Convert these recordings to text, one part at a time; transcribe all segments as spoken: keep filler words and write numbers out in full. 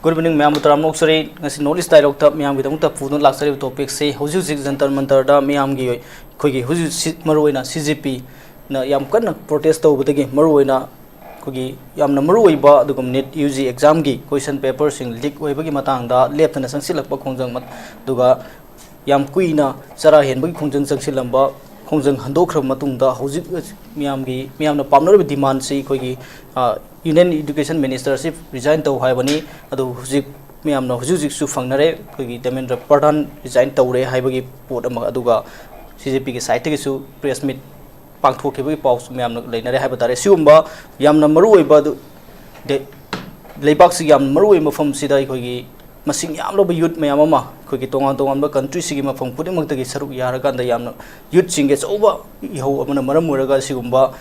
Good evening, ꯃꯌꯥꯝꯕꯨ ꯇꯔꯥꯝꯅ ꯑꯣꯛꯆꯔꯤ꯫ ꯉꯁꯤ North East Dialogueꯇ ꯃꯌꯥꯝꯒꯤꯗꯃꯛꯇ ꯄꯨꯗꯨꯅ ꯂꯥꯛꯆꯔꯤꯕ topicꯁꯤ ꯍꯧꯖꯤꯛ ꯍꯧꯖꯤꯛ ꯖꯟꯇꯔ ꯃꯟꯇꯔꯗ ꯃꯤꯌꯥꯝꯒꯤ ꯑꯩꯈꯣꯏꯒꯤ ꯍꯧꯖꯤꯛ ꯍꯧꯖꯤꯛ ꯁꯤ-, ꯃꯔꯨꯑꯣꯏꯅ CJPꯅ ꯌꯥꯝ ꯀꯟꯅ protest ꯇꯧꯕꯗꯒꯤ ꯃꯔꯨꯑꯣꯏꯅ ꯑꯩꯈꯣꯏꯒꯤ ꯌꯥꯝꯅ ꯃꯔꯨꯑꯣꯏꯕ ꯑꯗꯨꯒ NEET UG examꯒꯤ question paperꯁꯤꯡ leak ꯑꯣꯏꯕꯒꯤ ꯃꯇꯥꯡꯗ ꯂꯦꯞꯇꯅ ꯆꯪꯁꯤꯜꯂꯛꯄ ꯈꯣꯡꯖꯪ ꯃꯠ-, ꯑꯗꯨꯒ ꯌꯥꯝ ꯀꯨꯏꯅ ꯆꯔꯥ ꯍꯦꯟꯕꯒꯤ ꯈꯣꯡꯖꯪ ꯆꯪꯁꯤꯜꯂꯝꯕ, ꯈꯣꯡꯖꯪ ꯍꯟꯗꯣꯛꯈ꯭ꯔꯕ ꯃꯇꯨꯡꯗ ꯍꯧꯖꯤꯛ ꯃꯤꯌꯥꯝꯒꯤ, ꯃꯤꯌꯥꯝꯅ ꯄꯥꯝꯅꯔꯤꯕ demandꯁꯤ ꯑꯩꯈꯣꯏꯒꯤ, ꯑ, Union Education Minister ꯑꯁꯤ resign ꯇꯧ ꯍꯥꯏꯕꯅꯤ꯫ ꯑꯗꯨ ꯍꯧꯖꯤꯛ ꯃꯌꯥꯝꯅ ꯍꯧꯖꯤꯛ ꯍꯧꯖꯤꯛꯁꯨ ꯐꯪꯅꯔꯦ, ꯑꯩꯈꯣꯏꯒꯤ ꯙꯔꯃꯦꯟꯗ꯭ꯔ ꯄ꯭ꯔꯙꯥꯟ resign ꯇꯧꯔꯦ ꯍꯥꯏꯕꯒꯤ ꯄꯣꯠ ꯑꯃ, ꯑꯗꯨꯒ CJPꯒꯤ sideꯇꯒꯤꯁꯨ press meet ꯄꯥꯡꯊꯣꯛꯈꯤꯕꯒꯤ ꯄꯥꯎꯁꯨ ꯃꯌꯥꯝꯅ ꯂꯩꯅꯔꯦ ꯍꯥꯏꯕ ꯇꯥꯔꯦ꯫ ꯁꯤꯒꯨꯝꯕ ꯌꯥꯝꯅ ꯃꯔꯨꯑꯣꯏꯕ ꯑꯗꯨ ꯗꯦ-, ꯂꯩꯕꯥꯛꯁꯤꯒꯤ ꯌꯥꯝꯅ ꯃꯔꯨꯑꯣꯏꯕ ꯃꯐꯝꯁꯤꯗ ꯑꯩꯈꯣꯏꯒꯤ ꯃꯁꯤꯡ ꯌꯥꯝꯂꯕ youth ꯃꯌꯥꯝ ꯑꯃ ꯑꯩꯈꯣꯏꯒꯤ ꯇꯣꯉꯥꯟ ꯇꯣꯉꯥꯟꯕ countryꯁꯤꯒꯤ ꯃꯐꯝ ꯈꯨꯗꯤꯡꯃꯛꯇꯒꯤ ꯁꯔꯨꯛ ꯌꯥꯔꯀꯥꯟꯗ ꯌꯥꯝꯅ youthꯁꯤꯡꯒꯤ ꯑꯆꯧꯕ ꯏꯍꯧ ꯑꯃꯅ ꯃꯔꯝ ꯑꯣꯏꯔꯒ ꯁꯤꯒꯨꯝꯕ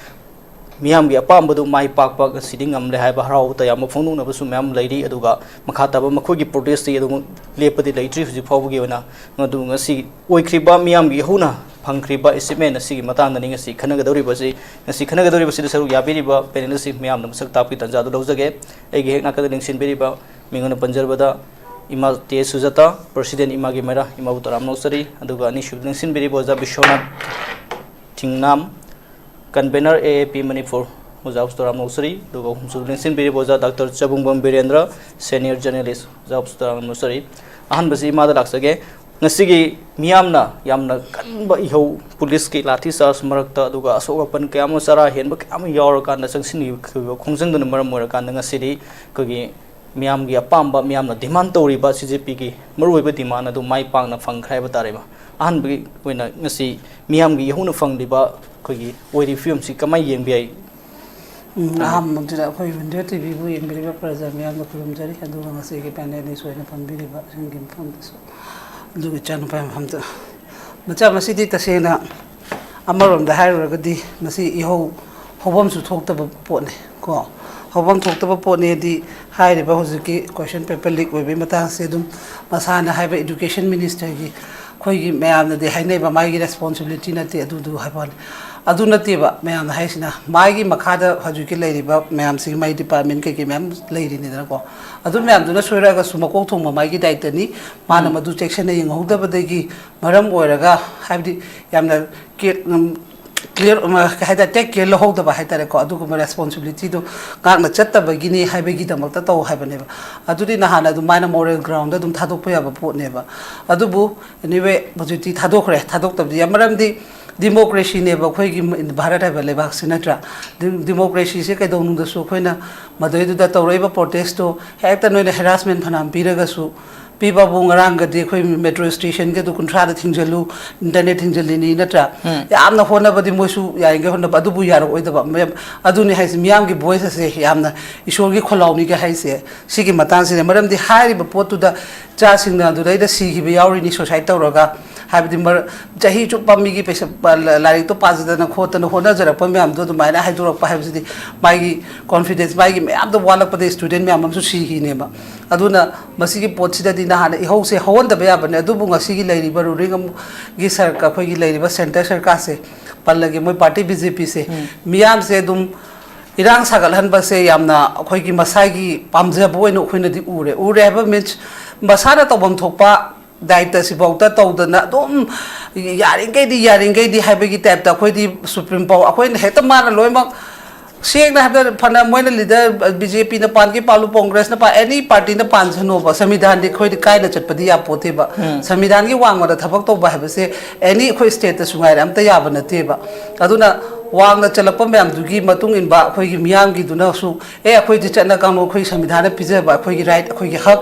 ꯃꯤꯌꯥꯝꯒꯤ ꯑꯄꯥꯝꯕꯗꯨ ꯃꯥꯏ ꯄꯥꯛꯄ ꯉꯁꯤꯗꯤ ꯉꯝꯂꯦ ꯍꯥꯏꯕ ꯍꯔꯥꯎ ꯇꯌꯥꯝꯕ ꯐꯣꯡꯗꯣꯛꯅꯕꯁꯨ ꯃꯌꯥꯝ ꯂꯩꯔꯤ꯫ ꯑꯗꯨꯒ ꯃꯈꯥ ꯇꯥꯕ ꯃꯈꯣꯏꯒꯤ protestꯇꯤ ꯑꯗꯨꯃꯛ ꯂꯦꯞꯄꯗꯤ ꯂꯩꯇ꯭ꯔꯤ ꯍꯧꯖꯤꯛ ꯐꯥꯎꯕꯒꯤ ꯑꯣꯏꯅ꯫ ꯑꯗꯨ ꯉꯁꯤ ꯑꯣꯏꯈ꯭ꯔꯤꯕ ꯃꯤꯌꯥꯝꯒꯤ ꯏꯍꯧꯅ ꯐꯪꯈ꯭ꯔꯤꯕ achievement ꯑꯁꯤꯒꯤ ꯃꯇꯥꯡꯗꯅꯤ ꯉꯁꯤ ꯈꯟꯅꯒꯗꯧꯔꯤꯕꯁꯤ꯫ ꯉꯁꯤ ꯈꯟꯅꯒꯗꯧꯔꯤꯕꯁꯤꯗ ꯁꯔꯨꯛ ꯌꯥꯕꯤꯔꯤꯕ panelꯁꯤꯡ ꯃꯌꯥꯝꯗ ꯃꯁꯛ ꯇꯥꯛꯄꯒꯤ ꯇꯥꯟꯖꯥꯗꯨ ꯂꯧꯖꯒꯦ꯫ ꯑꯩꯒꯤ ꯍꯦꯛ ꯅꯥꯀꯟꯗ ꯂꯦꯡꯁꯤꯟꯕꯤꯔꯤꯕ ꯃꯤꯡ ꯑꯣꯏꯅ ꯄꯟꯖꯔꯕꯗ ꯏꯃꯥ ꯇꯦ ꯁꯨꯖꯥꯇꯥ, President ꯏꯃꯥꯒꯤ ꯃꯩꯔꯥ, ꯏꯃꯥꯕꯨ ꯇꯔꯥꯝꯅ ꯑꯣꯛꯆꯔꯤ꯫ ꯑꯗꯨꯒ ꯑꯅꯤꯁꯨꯕꯗ ꯂꯦꯡꯁꯤꯟꯕꯤꯔꯤꯕ ꯑꯣꯖꯥ ꯕꯤꯁ꯭ꯋꯅꯥꯊ ꯊꯤꯡꯅꯥꯝ, Convener AAP ꯃꯅꯤꯄꯨꯔ, ꯑꯣꯖꯥꯕꯨꯁꯨ ꯇꯔꯥꯝꯅ ꯑꯣꯛꯆꯔꯤ꯫ ꯑꯗꯨꯒ ꯑꯍꯨꯝꯁꯨꯕꯗ ꯂꯦꯡꯁꯤꯟꯕꯤꯔꯤꯕ ꯑꯣꯖꯥ ꯗꯥꯛꯇꯔ ꯆꯕꯨꯡꯕꯝ ꯕꯤꯔꯦꯟꯗ꯭ꯔ, Senior Journalist, ꯑꯣꯖꯥꯕꯨꯁꯨ ꯇꯔꯥꯝꯅ ꯑꯣꯛꯆꯔꯤ꯫ ꯑꯍꯥꯟꯕꯁꯤ ꯏꯃꯥꯗ ꯂꯥꯛꯆꯒꯦ꯫ ꯉꯁꯤꯒꯤ ꯃꯤꯌꯥꯝꯅ ꯌꯥꯝꯅ ꯀꯟꯕ ꯏꯍꯧ, ꯄꯨꯂꯤꯁꯀꯤ ꯂꯥꯊꯤ ꯆꯥꯔꯖ ꯃꯔꯛꯇ, ꯑꯗꯨꯒ ꯑꯁꯣꯛ ꯑꯄꯟ ꯀꯌꯥ ꯑꯃ, ꯆꯔꯥ ꯍꯦꯟꯕ ꯀꯌꯥ ꯑꯃ ꯌꯥꯎꯔꯀꯥꯟꯗ ꯆꯪꯁꯤꯟꯈꯤꯕ ꯈꯣꯡꯖꯪꯗꯨꯅ ꯃꯔꯝ ꯑꯣꯏꯔꯀꯥꯟꯗ ꯉꯁꯤꯗꯤ ꯑꯩꯈꯣꯏꯒꯤ ꯃꯤꯌꯥꯝꯒꯤ ꯑꯄꯥꯝꯕ, ꯃꯤꯌꯥꯝꯅ demand ꯇꯧꯔꯤꯕ CJPꯒꯤ ꯃꯔꯨꯑꯣꯏꯕ demand ꯑꯗꯨ ꯃꯥꯏ ꯄꯥꯛꯅ ꯐꯪꯈ꯭ꯔꯦ ꯍꯥꯏꯕ ꯇꯥꯔꯦꯕ꯫ ꯑꯍꯥꯟꯕꯒꯤ ꯑꯣꯏꯅ ꯉꯁꯤ ꯃꯤꯌꯥꯝꯒꯤ ꯏꯍꯧꯅ ꯐꯪꯂꯤꯕ ꯑꯩꯈꯣꯏꯒꯤ ꯑꯣꯏꯔꯤꯕ ꯐꯤꯕꯝꯁꯤ ꯀꯃꯥꯏꯅ ꯌꯦꯡꯕ ꯌꯥꯏ? ꯎꯝ, ꯑꯍꯥꯟꯕꯗ ꯑꯩꯈꯣꯏ ꯋꯤꯟꯗꯤꯌꯔ ꯇꯤꯚꯤꯕꯨ ꯌꯦꯡꯕꯤꯔꯤꯕ ꯄ꯭ꯔꯖꯥ ꯃꯤꯌꯥꯝꯗ ꯈꯨꯔꯨꯝꯖꯔꯤ, ꯑꯗꯨꯒ ꯉꯁꯤꯒꯤ panelist ꯑꯣꯏꯅ ꯐꯝꯕꯤꯔꯤꯕꯁꯤꯡꯒꯤ ꯃꯐꯝꯗꯁꯨ, ꯑꯗꯨꯒ ꯏꯆꯥꯅꯨꯄꯥꯒꯤ ꯃꯐꯝꯗ꯫ ꯃꯆꯥ, ꯃꯁꯤꯗꯤ ꯇꯁꯦꯡꯅ ꯑꯃꯔꯣꯝꯗ ꯍꯥꯏꯔꯨꯔꯒꯗꯤ ꯃꯁꯤ ꯏꯍꯧ ꯍꯧꯐꯝꯁꯨ ꯊꯣꯛꯇꯕ ꯄꯣꯠꯅꯤ ꯀꯣ꯫ ꯍꯧꯐꯝ ꯊꯣꯛꯇꯕ ꯄꯣꯠꯅꯦꯗꯤ ꯍꯥꯏꯔꯤꯕ ꯍꯧꯖꯤꯛꯀꯤ question paper leak ꯑꯣꯏꯕꯒꯤ ꯃꯇꯥꯡꯁꯦ ꯑꯗꯨꯝ ꯃꯁꯥꯅ ꯍꯥꯏꯕ education ministerꯒꯤ ꯑꯩꯈꯣꯏꯒꯤ ꯃꯌꯥꯝꯅꯗꯤ ꯍꯥꯏꯅꯩꯕ ꯃꯥꯒꯤ responsibility ꯅꯠꯇꯦ ꯑꯗꯨꯗꯨ ꯍꯥꯏꯕ ꯋꯥꯅꯤ꯫ ꯑꯗꯨ ꯅꯠꯇꯦꯕ ꯃꯌꯥꯝꯅ ꯍꯥꯏꯁꯤꯅ, ꯃꯥꯒꯤ ꯃꯈꯥꯗ ꯍꯧꯖꯤꯛꯀꯤ ꯂꯩꯔꯤꯕ ꯃꯌꯥꯝꯁꯤꯒꯤ ꯃꯥꯒꯤ ꯗꯤꯄꯥꯔꯠꯃꯦꯟ ꯀꯩꯀꯩ ꯃꯌꯥꯝ ꯂꯩꯔꯤꯅꯤꯗꯅꯀꯣ꯫ ꯑꯗꯨ ꯃꯌꯥꯝꯗꯨꯅ ꯁꯣꯏꯔꯛꯑꯒꯁꯨ ꯃꯀꯣꯛ ꯊꯣꯡꯕ ꯃꯥꯒꯤ ꯗꯥꯏꯇꯅꯤ, ꯃꯥꯅ ꯎꯝ꯫ ꯃꯗꯨ ꯆꯦꯛꯁꯤꯟꯅ ꯌꯦꯡꯍꯧꯗꯕꯗꯒꯤ ꯃꯔꯝ ꯑꯣꯏꯔꯒ, ꯍꯥꯏꯕꯗꯤ ꯌꯥꯝꯅ ꯀꯦ-, ꯎꯝ, ꯀ꯭ꯂꯤꯌꯥꯔ, ꯎꯝ, ꯀꯩ ꯍꯥꯏꯇꯥꯔꯦ, ꯇꯦꯛ ꯀꯦꯌꯔ ꯂꯧꯍꯧꯗꯕ ꯍꯥꯏꯇꯥꯔꯦꯀꯣ, ꯑꯗꯨꯒꯨꯝꯕ ꯔꯦꯁꯄꯣꯟꯁꯤꯕꯤꯂꯤꯇꯤꯗꯣ ꯉꯥꯛꯅ ꯆꯠꯇꯕꯒꯤꯅꯤ ꯍꯥꯏꯕꯒꯤꯗꯃꯛꯇ ꯇꯧ ꯍꯥꯏꯕꯅꯦꯕ꯫ ꯑꯗꯨꯗꯤ ꯅꯍꯥꯟ ꯑꯗꯨꯃꯥꯏꯅ ꯃꯣꯔꯦꯜ ꯒ꯭ꯔꯥꯎꯟꯗ ꯑꯗꯨꯝ ꯊꯥꯗꯣꯛꯄ ꯌꯥꯕ ꯄꯣꯠꯅꯦꯕ꯫ ꯑꯗꯨꯕꯨ anyway, ꯍꯧꯖꯤꯛꯇꯤ ꯊꯥꯗꯣꯛꯈ꯭ꯔꯦ, ꯊꯥꯗꯣꯛꯇꯕꯗꯤ ꯌꯥꯏ꯫ ꯃꯔꯝꯗꯤ ꯗꯤꯃꯣꯀ꯭ꯔꯦꯁꯤꯅꯦꯕ ꯑꯩꯈꯣꯏꯒꯤ ꯚꯥꯔꯠ ꯍꯥꯏꯕ ꯂꯩꯕꯥꯛꯁꯤ, ꯅꯠꯇ꯭ꯔꯥ? ꯗꯤ-, ꯗꯤꯃꯣꯀ꯭ꯔꯦꯁꯤꯁꯦ ꯀꯩꯗꯧꯅꯨꯡꯗꯁꯨ ꯑꯩꯈꯣꯏꯅ ꯃꯗꯨꯏꯗꯨꯗ ꯇꯧꯔꯛꯏꯕ ꯄ꯭ꯔꯣꯇꯦꯁꯇꯣ ꯍꯦꯛꯇ ꯅꯣꯏꯅ ꯍꯦꯔꯥꯁꯃꯦꯟ ꯐꯅꯌꯥꯝ ꯄꯤꯔꯒꯁꯨ, ꯄꯤꯕꯕꯨ ꯉꯔꯥꯡꯒꯗꯤ ꯑꯩꯈꯣꯏ ꯃꯦꯇ꯭ꯔꯣ ꯁ꯭ꯇꯦꯁꯟꯒꯤ ꯑꯗꯨ ꯀꯨꯟꯊ꯭ꯔꯥꯗ ꯊꯤꯡꯖꯤꯜꯂꯨ, ꯏꯟꯇꯔꯅꯦꯠ ꯊꯤꯡꯖꯤꯜꯂꯤꯅꯤ, ꯅꯠꯇ꯭ꯔꯥ? ꯎꯝ꯫ ꯌꯥꯝꯅ ꯍꯣꯠꯅꯕꯗꯤ ꯃꯣꯏꯁꯨ ꯌꯥꯔꯤꯈꯩ ꯍꯣꯠꯅꯕ, ꯑꯗꯨꯕꯨ ꯌꯥꯔꯛꯑꯣꯏꯗꯕ꯫ ꯃꯌꯥꯝ-, ꯑꯗꯨꯅꯤ ꯍꯥꯏꯁꯦ, ꯃꯤꯌꯥꯝꯒꯤ ꯚꯣꯏꯁ ꯑꯁꯦ ꯌꯥꯝꯅ ꯏꯁꯣꯔꯒꯤ ꯈꯣꯜꯂꯥꯎꯅꯤꯒ ꯍꯥꯏꯁꯦ ꯁꯤꯒꯤ ꯃꯇꯥꯡꯁꯤꯅꯦ꯫ ꯃꯔꯝꯗꯤ ꯍꯥꯏꯔꯤꯕ ꯄꯣꯠꯇꯨꯗ ꯏꯆꯥꯁꯤꯡꯅ ꯑꯗꯨꯗꯩꯗ ꯁꯤꯈꯤꯕ ꯌꯥꯎꯔꯤꯅꯤ ꯁꯨꯁꯥꯏꯠ ꯇꯧꯔꯒ꯫ ꯍꯥꯏꯕꯗꯤ ꯃꯔ-, ꯆꯍꯤ ꯆꯨꯞꯄ ꯃꯤꯒꯤ ꯄꯩꯁꯥ, ꯂꯥꯏꯔꯤꯛꯇꯣ ꯄꯥꯖꯗꯅ ꯈꯣꯠꯇꯅ ꯍꯣꯠꯅꯖꯔꯛꯄ ꯃꯌꯥꯝꯗꯣ ꯑꯗꯨꯃꯥꯏꯅ ꯍꯥꯏꯗꯣꯔꯛꯄ ꯍꯥꯏꯕꯁꯤꯗꯤ ꯃꯥꯒꯤ ꯀꯣꯟꯐꯤꯗꯦꯟꯁ, ꯃꯥꯒꯤ ꯃꯌꯥꯝꯗꯣ ꯋꯥꯠꯂꯛꯄꯗ ꯁ꯭ꯇꯨꯗꯦꯟ ꯃꯌꯥꯝ ꯑꯃꯁꯨ ꯁꯤꯈꯤꯅꯦꯕ꯫ ꯑꯗꯨꯅ ꯃꯁꯤꯒꯤ ꯄꯣꯠꯁꯤꯗꯗꯤ ꯅꯍꯥꯟꯅ ꯏꯍꯧꯁꯦ ꯍꯧꯍꯟꯗꯕ ꯌꯥꯕꯅꯦ꯫ ꯑꯗꯨꯕꯨ ꯉꯁꯤꯒꯤ ꯂꯩꯔꯤꯕ ꯔꯨꯂꯤꯡ ꯑꯃꯒꯤ ꯁꯔꯀꯥꯔ, ꯑꯩꯈꯣꯏꯒꯤ ꯂꯩꯔꯤꯕ ꯁꯦꯟꯇꯔ ꯁꯔꯀꯥꯔꯁꯦ ꯄꯜꯂꯒꯦ, ꯃꯣꯏ ꯄꯥꯔꯇꯤ ꯕꯤ ꯖꯦ ꯄꯤꯁꯦ, ꯎꯝ꯫ ꯃꯤꯌꯥꯝꯁꯦ ꯑꯗꯨꯝ ꯏꯔꯥꯡ ꯁꯥꯒꯠꯍꯟꯕꯁꯦ ꯌꯥꯝꯅ ꯑꯩꯈꯣꯏꯒꯤ ꯃꯁꯥꯒꯤ ꯄꯥꯝꯖꯕ ꯑꯣꯏꯅ ꯑꯩꯈꯣꯏꯅꯗꯤ ꯎꯔꯦ꯫ ꯎꯔꯦ ꯍꯥꯏꯕ ꯃꯤꯟꯁ ꯃꯁꯥꯅ ꯇꯧꯐꯝ ꯊꯣꯛꯄ ꯗꯥꯌꯤꯠꯇ ꯁꯤꯐꯥꯎꯗ ꯇꯧꯗꯅ ꯑꯗꯨꯝ ꯌꯥꯔꯤꯈꯩꯗꯤ, ꯌꯥꯔꯤꯈꯩꯗꯤ ꯍꯥꯏꯕꯒꯤ ꯇꯥꯏꯞꯇ ꯑꯩꯈꯣꯏꯗꯤ ꯁꯨꯄ꯭ꯔꯤꯝ ꯄꯥꯎ ꯑꯩꯈꯣꯏꯅ ꯍꯦꯛꯇ ꯃꯥꯅ ꯂꯣꯏꯅꯃꯛ ꯁꯦꯡꯅ ꯍꯥꯏꯕꯗ ꯐꯅ ꯃꯣꯏꯅ ꯂꯤꯗꯔ ꯕꯤ ꯖꯦ ꯄꯤꯅ ꯄꯥꯟꯒꯦ ꯄꯥꯜꯂꯨ, ꯀꯣꯡꯒ꯭ꯔꯦꯁꯅ ꯄꯥꯟ, ꯑꯦꯅꯤ ꯄꯥꯔꯇꯤꯅ ꯄꯥꯟꯁꯅꯣꯕ, ꯁꯪꯕꯤꯙꯥꯟꯗꯤ ꯑꯩꯈꯣꯏꯗꯤ ꯀꯥꯏꯅ ꯆꯠꯄꯗꯤ ꯌꯥꯄꯣꯠꯇꯦꯕ꯫ ꯎꯝ꯫ ꯁꯪꯕꯤꯙꯥꯟꯒꯤ ꯋꯥꯡꯃꯗ ꯊꯕꯛ ꯇꯧꯕ ꯍꯥꯏꯕꯁꯦ ꯑꯦꯅꯤ ꯑꯩꯈꯣꯏ ꯁ꯭ꯇꯦꯠꯇꯁꯨ ꯉꯥꯏꯔꯦ ꯑꯝꯇ ꯌꯥꯕ ꯅꯠꯇꯦꯕ꯫ ꯑꯗꯨꯅ ꯋꯥꯡꯅ ꯆꯜꯂꯛꯄ ꯃꯌꯥꯝꯗꯨꯒꯤ ꯃꯇꯨꯡ ꯏꯟꯕ ꯑꯩꯈꯣꯏꯒꯤ ꯃꯤꯌꯥꯝꯒꯤꯗꯨꯅꯁꯨ ꯑꯦ, ꯑꯩꯈꯣꯏꯗꯤ ꯆꯠꯅ ꯀꯥꯡꯂꯣꯟ, ꯑꯩꯈꯣꯏ ꯁꯪꯕꯤꯙꯥꯟꯅ ꯄꯤꯖꯕ ꯑꯩꯈꯣꯏꯒꯤ ꯔꯥꯏꯠ, ꯑꯩꯈꯣꯏꯒꯤ ꯍꯛ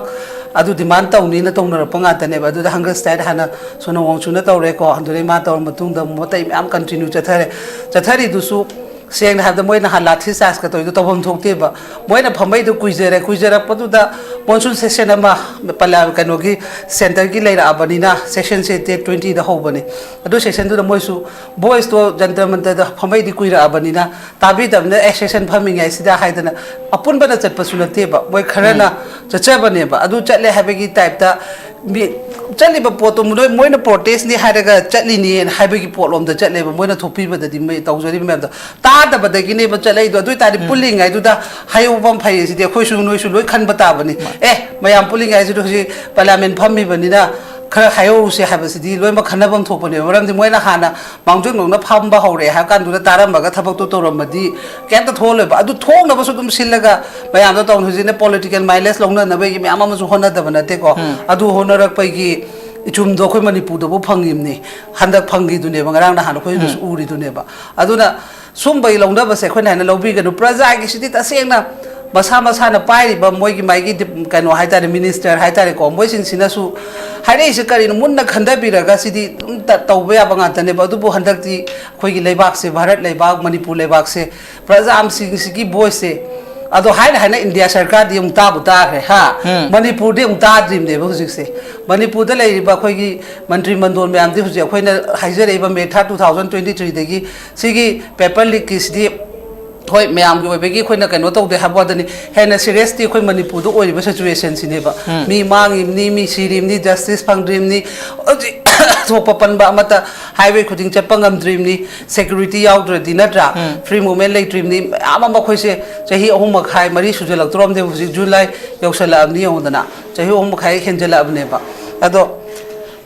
ꯑꯗꯨ ꯗꯤꯃꯥꯟ ꯇꯧꯅꯤꯅ ꯇꯧꯅꯔꯛꯄ ꯉꯥꯛꯇꯅꯦꯕ꯫ ꯑꯗꯨꯗ ꯍꯪꯒꯔ ꯁ꯭ꯇ꯭ꯔꯥꯏꯛ ꯍꯥꯟꯅ ꯁꯣꯅꯣ ꯋꯥꯡꯆꯨꯅ ꯇꯧꯔꯦꯀꯣ, ꯑꯗꯨꯗꯩ ꯃꯥ ꯇꯧꯔ ꯃꯇꯨꯡꯗ ꯑꯃꯨꯛ ꯑꯇꯩ ꯃꯌꯥꯝ ꯀꯟꯇꯤꯅ꯭ꯌꯨ ꯆꯠꯊꯔꯦ꯫ ꯆꯠꯊꯔꯤꯗꯨꯁꯨ ꯁꯦꯡꯅ ꯍꯥꯏꯕꯗ ꯃꯣꯏ ꯅꯍꯥꯟ ꯂꯥꯊꯤ ꯆꯥꯔꯖꯀ ꯇꯧꯔꯤꯗꯣ ꯇꯧꯐꯝ ꯊꯣꯛꯇꯦꯕ꯫ ꯃꯣꯏꯅ ꯐꯝꯃꯩꯗꯣ ꯀꯨꯏꯖꯔꯦ, ꯀꯨꯏꯖꯔꯛꯄꯗꯨꯗ ꯃꯣꯟꯁꯨꯟ ꯁꯦꯁꯟ ꯑꯃ ꯄꯂꯥ-, ꯀꯩꯅꯣꯒꯤ ꯁꯦꯟꯇꯔꯒꯤ ꯂꯩꯔꯛꯑꯕꯅꯤꯅ, ꯁꯦꯁꯟꯁꯦ ꯗꯦꯠ ꯇ꯭ꯋꯦꯟꯇꯤꯗ ꯍꯧꯕꯅꯦ꯫ ꯑꯗꯨ ꯁꯦꯁꯟꯗꯨꯗ ꯃꯣꯏꯁꯨ ꯚꯣꯏꯁꯇꯣ ꯖꯟꯇꯔ ꯃꯟꯇꯔꯗ ꯐꯝꯃꯩꯗꯤ ꯀꯨꯏꯔꯛꯑꯕꯅꯤꯅ ꯇꯥꯕꯤꯗꯕꯅ, ꯑꯦ, ꯁꯦꯁꯟ ꯐꯝꯃꯤꯉꯩꯁꯤꯗ ꯍꯥꯏꯗꯅ ꯑꯄꯨꯟꯕꯅ ꯆꯠꯄꯁꯨ ꯅꯠꯇꯦꯕ, ꯃꯣꯏ ꯈꯔꯅ ꯎꯝ꯫ ꯆꯠꯆꯕꯅꯦꯕ꯫ ꯑꯗꯨ ꯆꯠꯂꯦ ꯍꯥꯏꯕꯒꯤ ꯇꯥꯏꯞꯇ ꯃꯤ ꯆꯠꯂꯤꯕ ꯄꯣꯠꯇꯣ ꯃꯣꯏ, ꯃꯣꯏꯅ ꯄ꯭ꯔꯣꯇꯦꯁꯅꯤ ꯍꯥꯏꯔꯒ ꯆꯠꯂꯤꯅꯤ ꯍꯥꯏꯕꯒꯤ ꯄꯣꯠꯂꯣꯝꯗ ꯆꯠꯂꯦꯕ, ꯃꯣꯏꯅ ꯊꯣꯛꯄꯤꯕꯗꯗꯤ ꯃꯣꯏ ꯇꯧꯖꯔꯤꯕ ꯃꯌꯥꯝꯗꯣ ꯇꯥꯗꯕꯗꯒꯤꯅꯦꯕ ꯆꯠꯂꯛꯏꯗꯣ꯫ ꯑꯗꯨ ꯑꯣꯏꯇꯥꯔꯗꯤ ꯄꯨꯜꯂꯤꯉꯩꯗꯨꯗ ꯍꯥꯏꯍꯧꯕ ꯑꯃ ꯐꯩ꯫ ꯁꯤꯗꯤ ꯑꯩꯈꯣꯏꯁꯨ ꯅꯣꯏꯁꯨ ꯂꯣꯏ ꯈꯟꯕ ꯇꯥꯕꯅꯤ꯫ ꯑꯦ, ꯃꯌꯥꯝ ꯄꯨꯜꯂꯤꯉꯩꯁꯤꯗ ꯍꯧꯖꯤꯛ ꯄꯥꯔꯂꯤꯌꯥꯃꯦꯟ ꯐꯝꯃꯤꯕꯅꯤꯅ ꯈꯔ ꯍꯥꯏꯍꯧꯔꯨꯁꯦ ꯍꯥꯏꯕꯁꯤꯗꯤ ꯂꯣꯏꯅꯃꯛ ꯈꯟꯅꯐꯝ ꯊꯣꯛꯄꯅꯦꯕ꯫ ꯃꯔꯝꯗꯤ ꯃꯣꯏꯅ ꯍꯥꯟꯅ ꯃꯥꯡꯖꯧꯅꯅ ꯐꯝꯕ ꯍꯧꯔꯛꯑꯦ ꯍꯥꯏꯕ ꯀꯥꯟꯗꯨꯗ ꯇꯥꯔꯝꯃꯒ ꯊꯕꯛꯇꯣ ꯇꯧꯔꯝꯃꯗꯤ ꯀꯩꯝꯇ ꯊꯣꯛꯍꯜꯂꯣꯏꯕ꯫ ꯑꯗꯨ ꯊꯣꯛꯅꯕꯁꯨ ꯑꯗꯨꯝ ꯁꯤꯜꯂꯒ ꯃꯌꯥꯝꯗꯣ ꯇꯧꯅ ꯍꯧꯖꯤꯛꯅ ꯄꯣꯂꯤꯇꯤꯀꯦꯜ ꯃꯥꯏꯂꯦꯖ ꯂꯧꯅꯅꯕꯒꯤ ꯃꯌꯥꯝ ꯑꯃꯁꯨ ꯍꯣꯠꯅꯗꯕ ꯅꯠꯇꯦꯀꯣ꯫ ꯑꯗꯨ ꯍꯣꯠꯅꯔꯛꯄꯒꯤ ꯏꯆꯨꯝꯗꯣ ꯑꯩꯈꯣꯏ ꯃꯅꯤꯄꯨꯔꯗꯕꯨ ꯐꯪꯉꯤꯕꯅꯤ꯫ ꯍꯟꯗꯛ ꯐꯪꯈꯤꯗꯨꯅꯦꯕ, ꯉꯔꯥꯡ ꯅꯍꯥꯟ ꯑꯩꯈꯣꯏꯅꯁꯨ ꯎꯔꯤꯗꯨꯅꯦꯕ꯫ ꯑꯗꯨꯅ ꯁꯨꯝꯕꯒꯤ ꯂꯧꯅꯕꯁꯦ ꯑꯩꯈꯣꯏꯅ ꯍꯥꯏꯅ ꯂꯧꯕꯤꯒꯅꯨ꯫ ꯄ꯭ꯔꯖꯥꯒꯤꯁꯤꯗꯤ ꯇꯁꯦꯡꯅ ꯃꯁꯥ ꯃꯁꯥꯅ ꯄꯥꯏꯔꯤꯕ ꯃꯣꯏꯒꯤ ꯃꯥꯒꯤ ꯗꯤꯞ-, ꯀꯩꯅꯣ ꯍꯥꯏꯇꯥꯔꯦ, ꯃꯤꯅꯤꯁꯇꯔ ꯍꯥꯏꯇꯥꯔꯦꯀꯣ, ꯃꯣꯏꯁꯤꯡꯁꯤꯅꯁꯨ ꯍꯥꯏꯔꯛꯏꯁꯦ ꯀꯔꯤꯅꯣ ꯃꯨꯟꯅ ꯈꯟꯊꯕꯤꯔꯒ ꯁꯤꯗꯤ ꯑꯗꯨꯝ ꯇ-, ꯇꯧꯕ ꯌꯥꯕ ꯉꯥꯛꯇꯅꯦꯕ꯫ ꯑꯗꯨꯕꯨ ꯍꯟꯗꯛꯇꯤ ꯑꯩꯈꯣꯏꯒꯤ ꯂꯩꯕꯥꯛꯁꯦ, ꯚꯥꯔꯠ ꯂꯩꯕꯥꯛ, ꯃꯅꯤꯄꯨꯔ ꯂꯩꯕꯥꯛꯁꯦ, ꯄ꯭ꯔꯖꯥꯁꯤꯡꯁꯤꯒꯤ ꯚꯣꯏꯁꯁꯦ, ꯑꯗꯣ ꯍꯥꯏꯅ ꯍꯥꯏꯅ ꯏꯟꯗꯤꯌꯥ ꯁꯔꯀꯥꯔꯗꯤ ꯑꯃꯨꯛ ꯇꯥꯕꯨ ꯇꯥꯈ꯭ꯔꯦ ꯍꯥ꯫ ꯃꯅꯤꯄꯨꯔꯗꯤ ꯑꯃꯨꯛ ꯇꯥꯗ꯭ꯔꯤꯕꯅꯦꯕ ꯍꯧꯖꯤꯛꯁꯦ꯫ ꯃꯅꯤꯄꯨꯔꯗ ꯂꯩꯔꯤꯕ ꯑꯩꯈꯣꯏꯒꯤ ꯃꯟꯇ꯭ꯔꯤ ꯃꯟꯗꯣꯜ ꯃꯌꯥꯝꯗꯤ ꯍꯧꯖꯤꯛ ꯑꯩꯈꯣꯏꯅ ꯍꯥꯏꯖꯔꯛꯏꯕ ꯃꯦ ꯊꯥꯔꯠ ꯇꯨ ꯊꯥꯎꯖꯟ ꯇ꯭ꯋꯦꯟꯇꯤ ꯊ꯭ꯔꯤꯗꯒꯤ ꯁꯤꯒꯤ ꯄꯦꯄꯔ ꯂꯤꯛꯀꯤꯁꯤꯗꯤ ꯍꯣꯏ, ꯃꯌꯥꯝꯒꯤ ꯑꯣꯏꯕꯒꯤ ꯑꯩꯈꯣꯏꯅ ꯀꯩꯅꯣ ꯇꯧꯗꯦ ꯍꯥꯏꯕ ꯋꯥꯗꯅꯤ, ꯍꯦꯟꯅ ꯁꯤꯔꯤꯌꯁꯇꯤ ꯑꯩꯈꯣꯏ ꯃꯅꯤꯄꯨꯔꯗ ꯑꯣꯏꯔꯤꯕ ꯁꯤꯆꯨꯋꯦꯁꯟꯁꯤꯅꯦꯕ꯫ ꯃꯤ ꯃꯥꯡꯉꯤꯕꯅꯤ, ꯃꯤ ꯁꯤꯔꯤꯕꯅꯤ, ꯖꯁꯇꯤꯁ ꯐꯪꯗ꯭ꯔꯤꯕꯅꯤ, ꯍꯧꯖꯤꯛ ꯊꯣꯛꯄ ꯄꯟꯕ ꯑꯃꯠꯇ ꯍꯥꯏꯋꯦ ꯈꯨꯗꯤꯡ ꯆꯠꯄ ꯉꯝꯗ꯭ꯔꯤꯕꯅꯤ, ꯁꯦꯀ꯭ꯌꯨꯔꯤꯇꯤ ꯌꯥꯎꯗ꯭ꯔꯗꯤ, ꯅꯠꯇ꯭ꯔꯥ? ꯐ꯭ꯔꯤ ꯃꯨꯚꯃꯦꯟ ꯂꯩꯇ꯭ꯔꯤꯕꯅꯤ, ꯃꯌꯥꯝ ꯑꯃ ꯑꯩꯈꯣꯏꯁꯦ ꯆꯍꯤ ꯑꯍꯨꯝ ꯃꯈꯥꯏ, ꯃꯔꯤ ꯁꯨꯖꯜꯂꯛꯇꯣꯔꯝꯅꯦꯕ, ꯍꯧꯖꯤꯛ ꯖꯨꯂꯥꯏ ꯌꯧꯁꯜꯂꯛꯑꯕꯅꯤ ꯌꯦꯡꯉꯨꯗꯅ, ꯆꯍꯤ ꯑꯍꯨꯝ ꯃꯈꯥꯏ ꯍꯦꯟꯖꯜꯂꯛꯑꯕꯅꯦꯕ꯫ ꯑꯗꯣ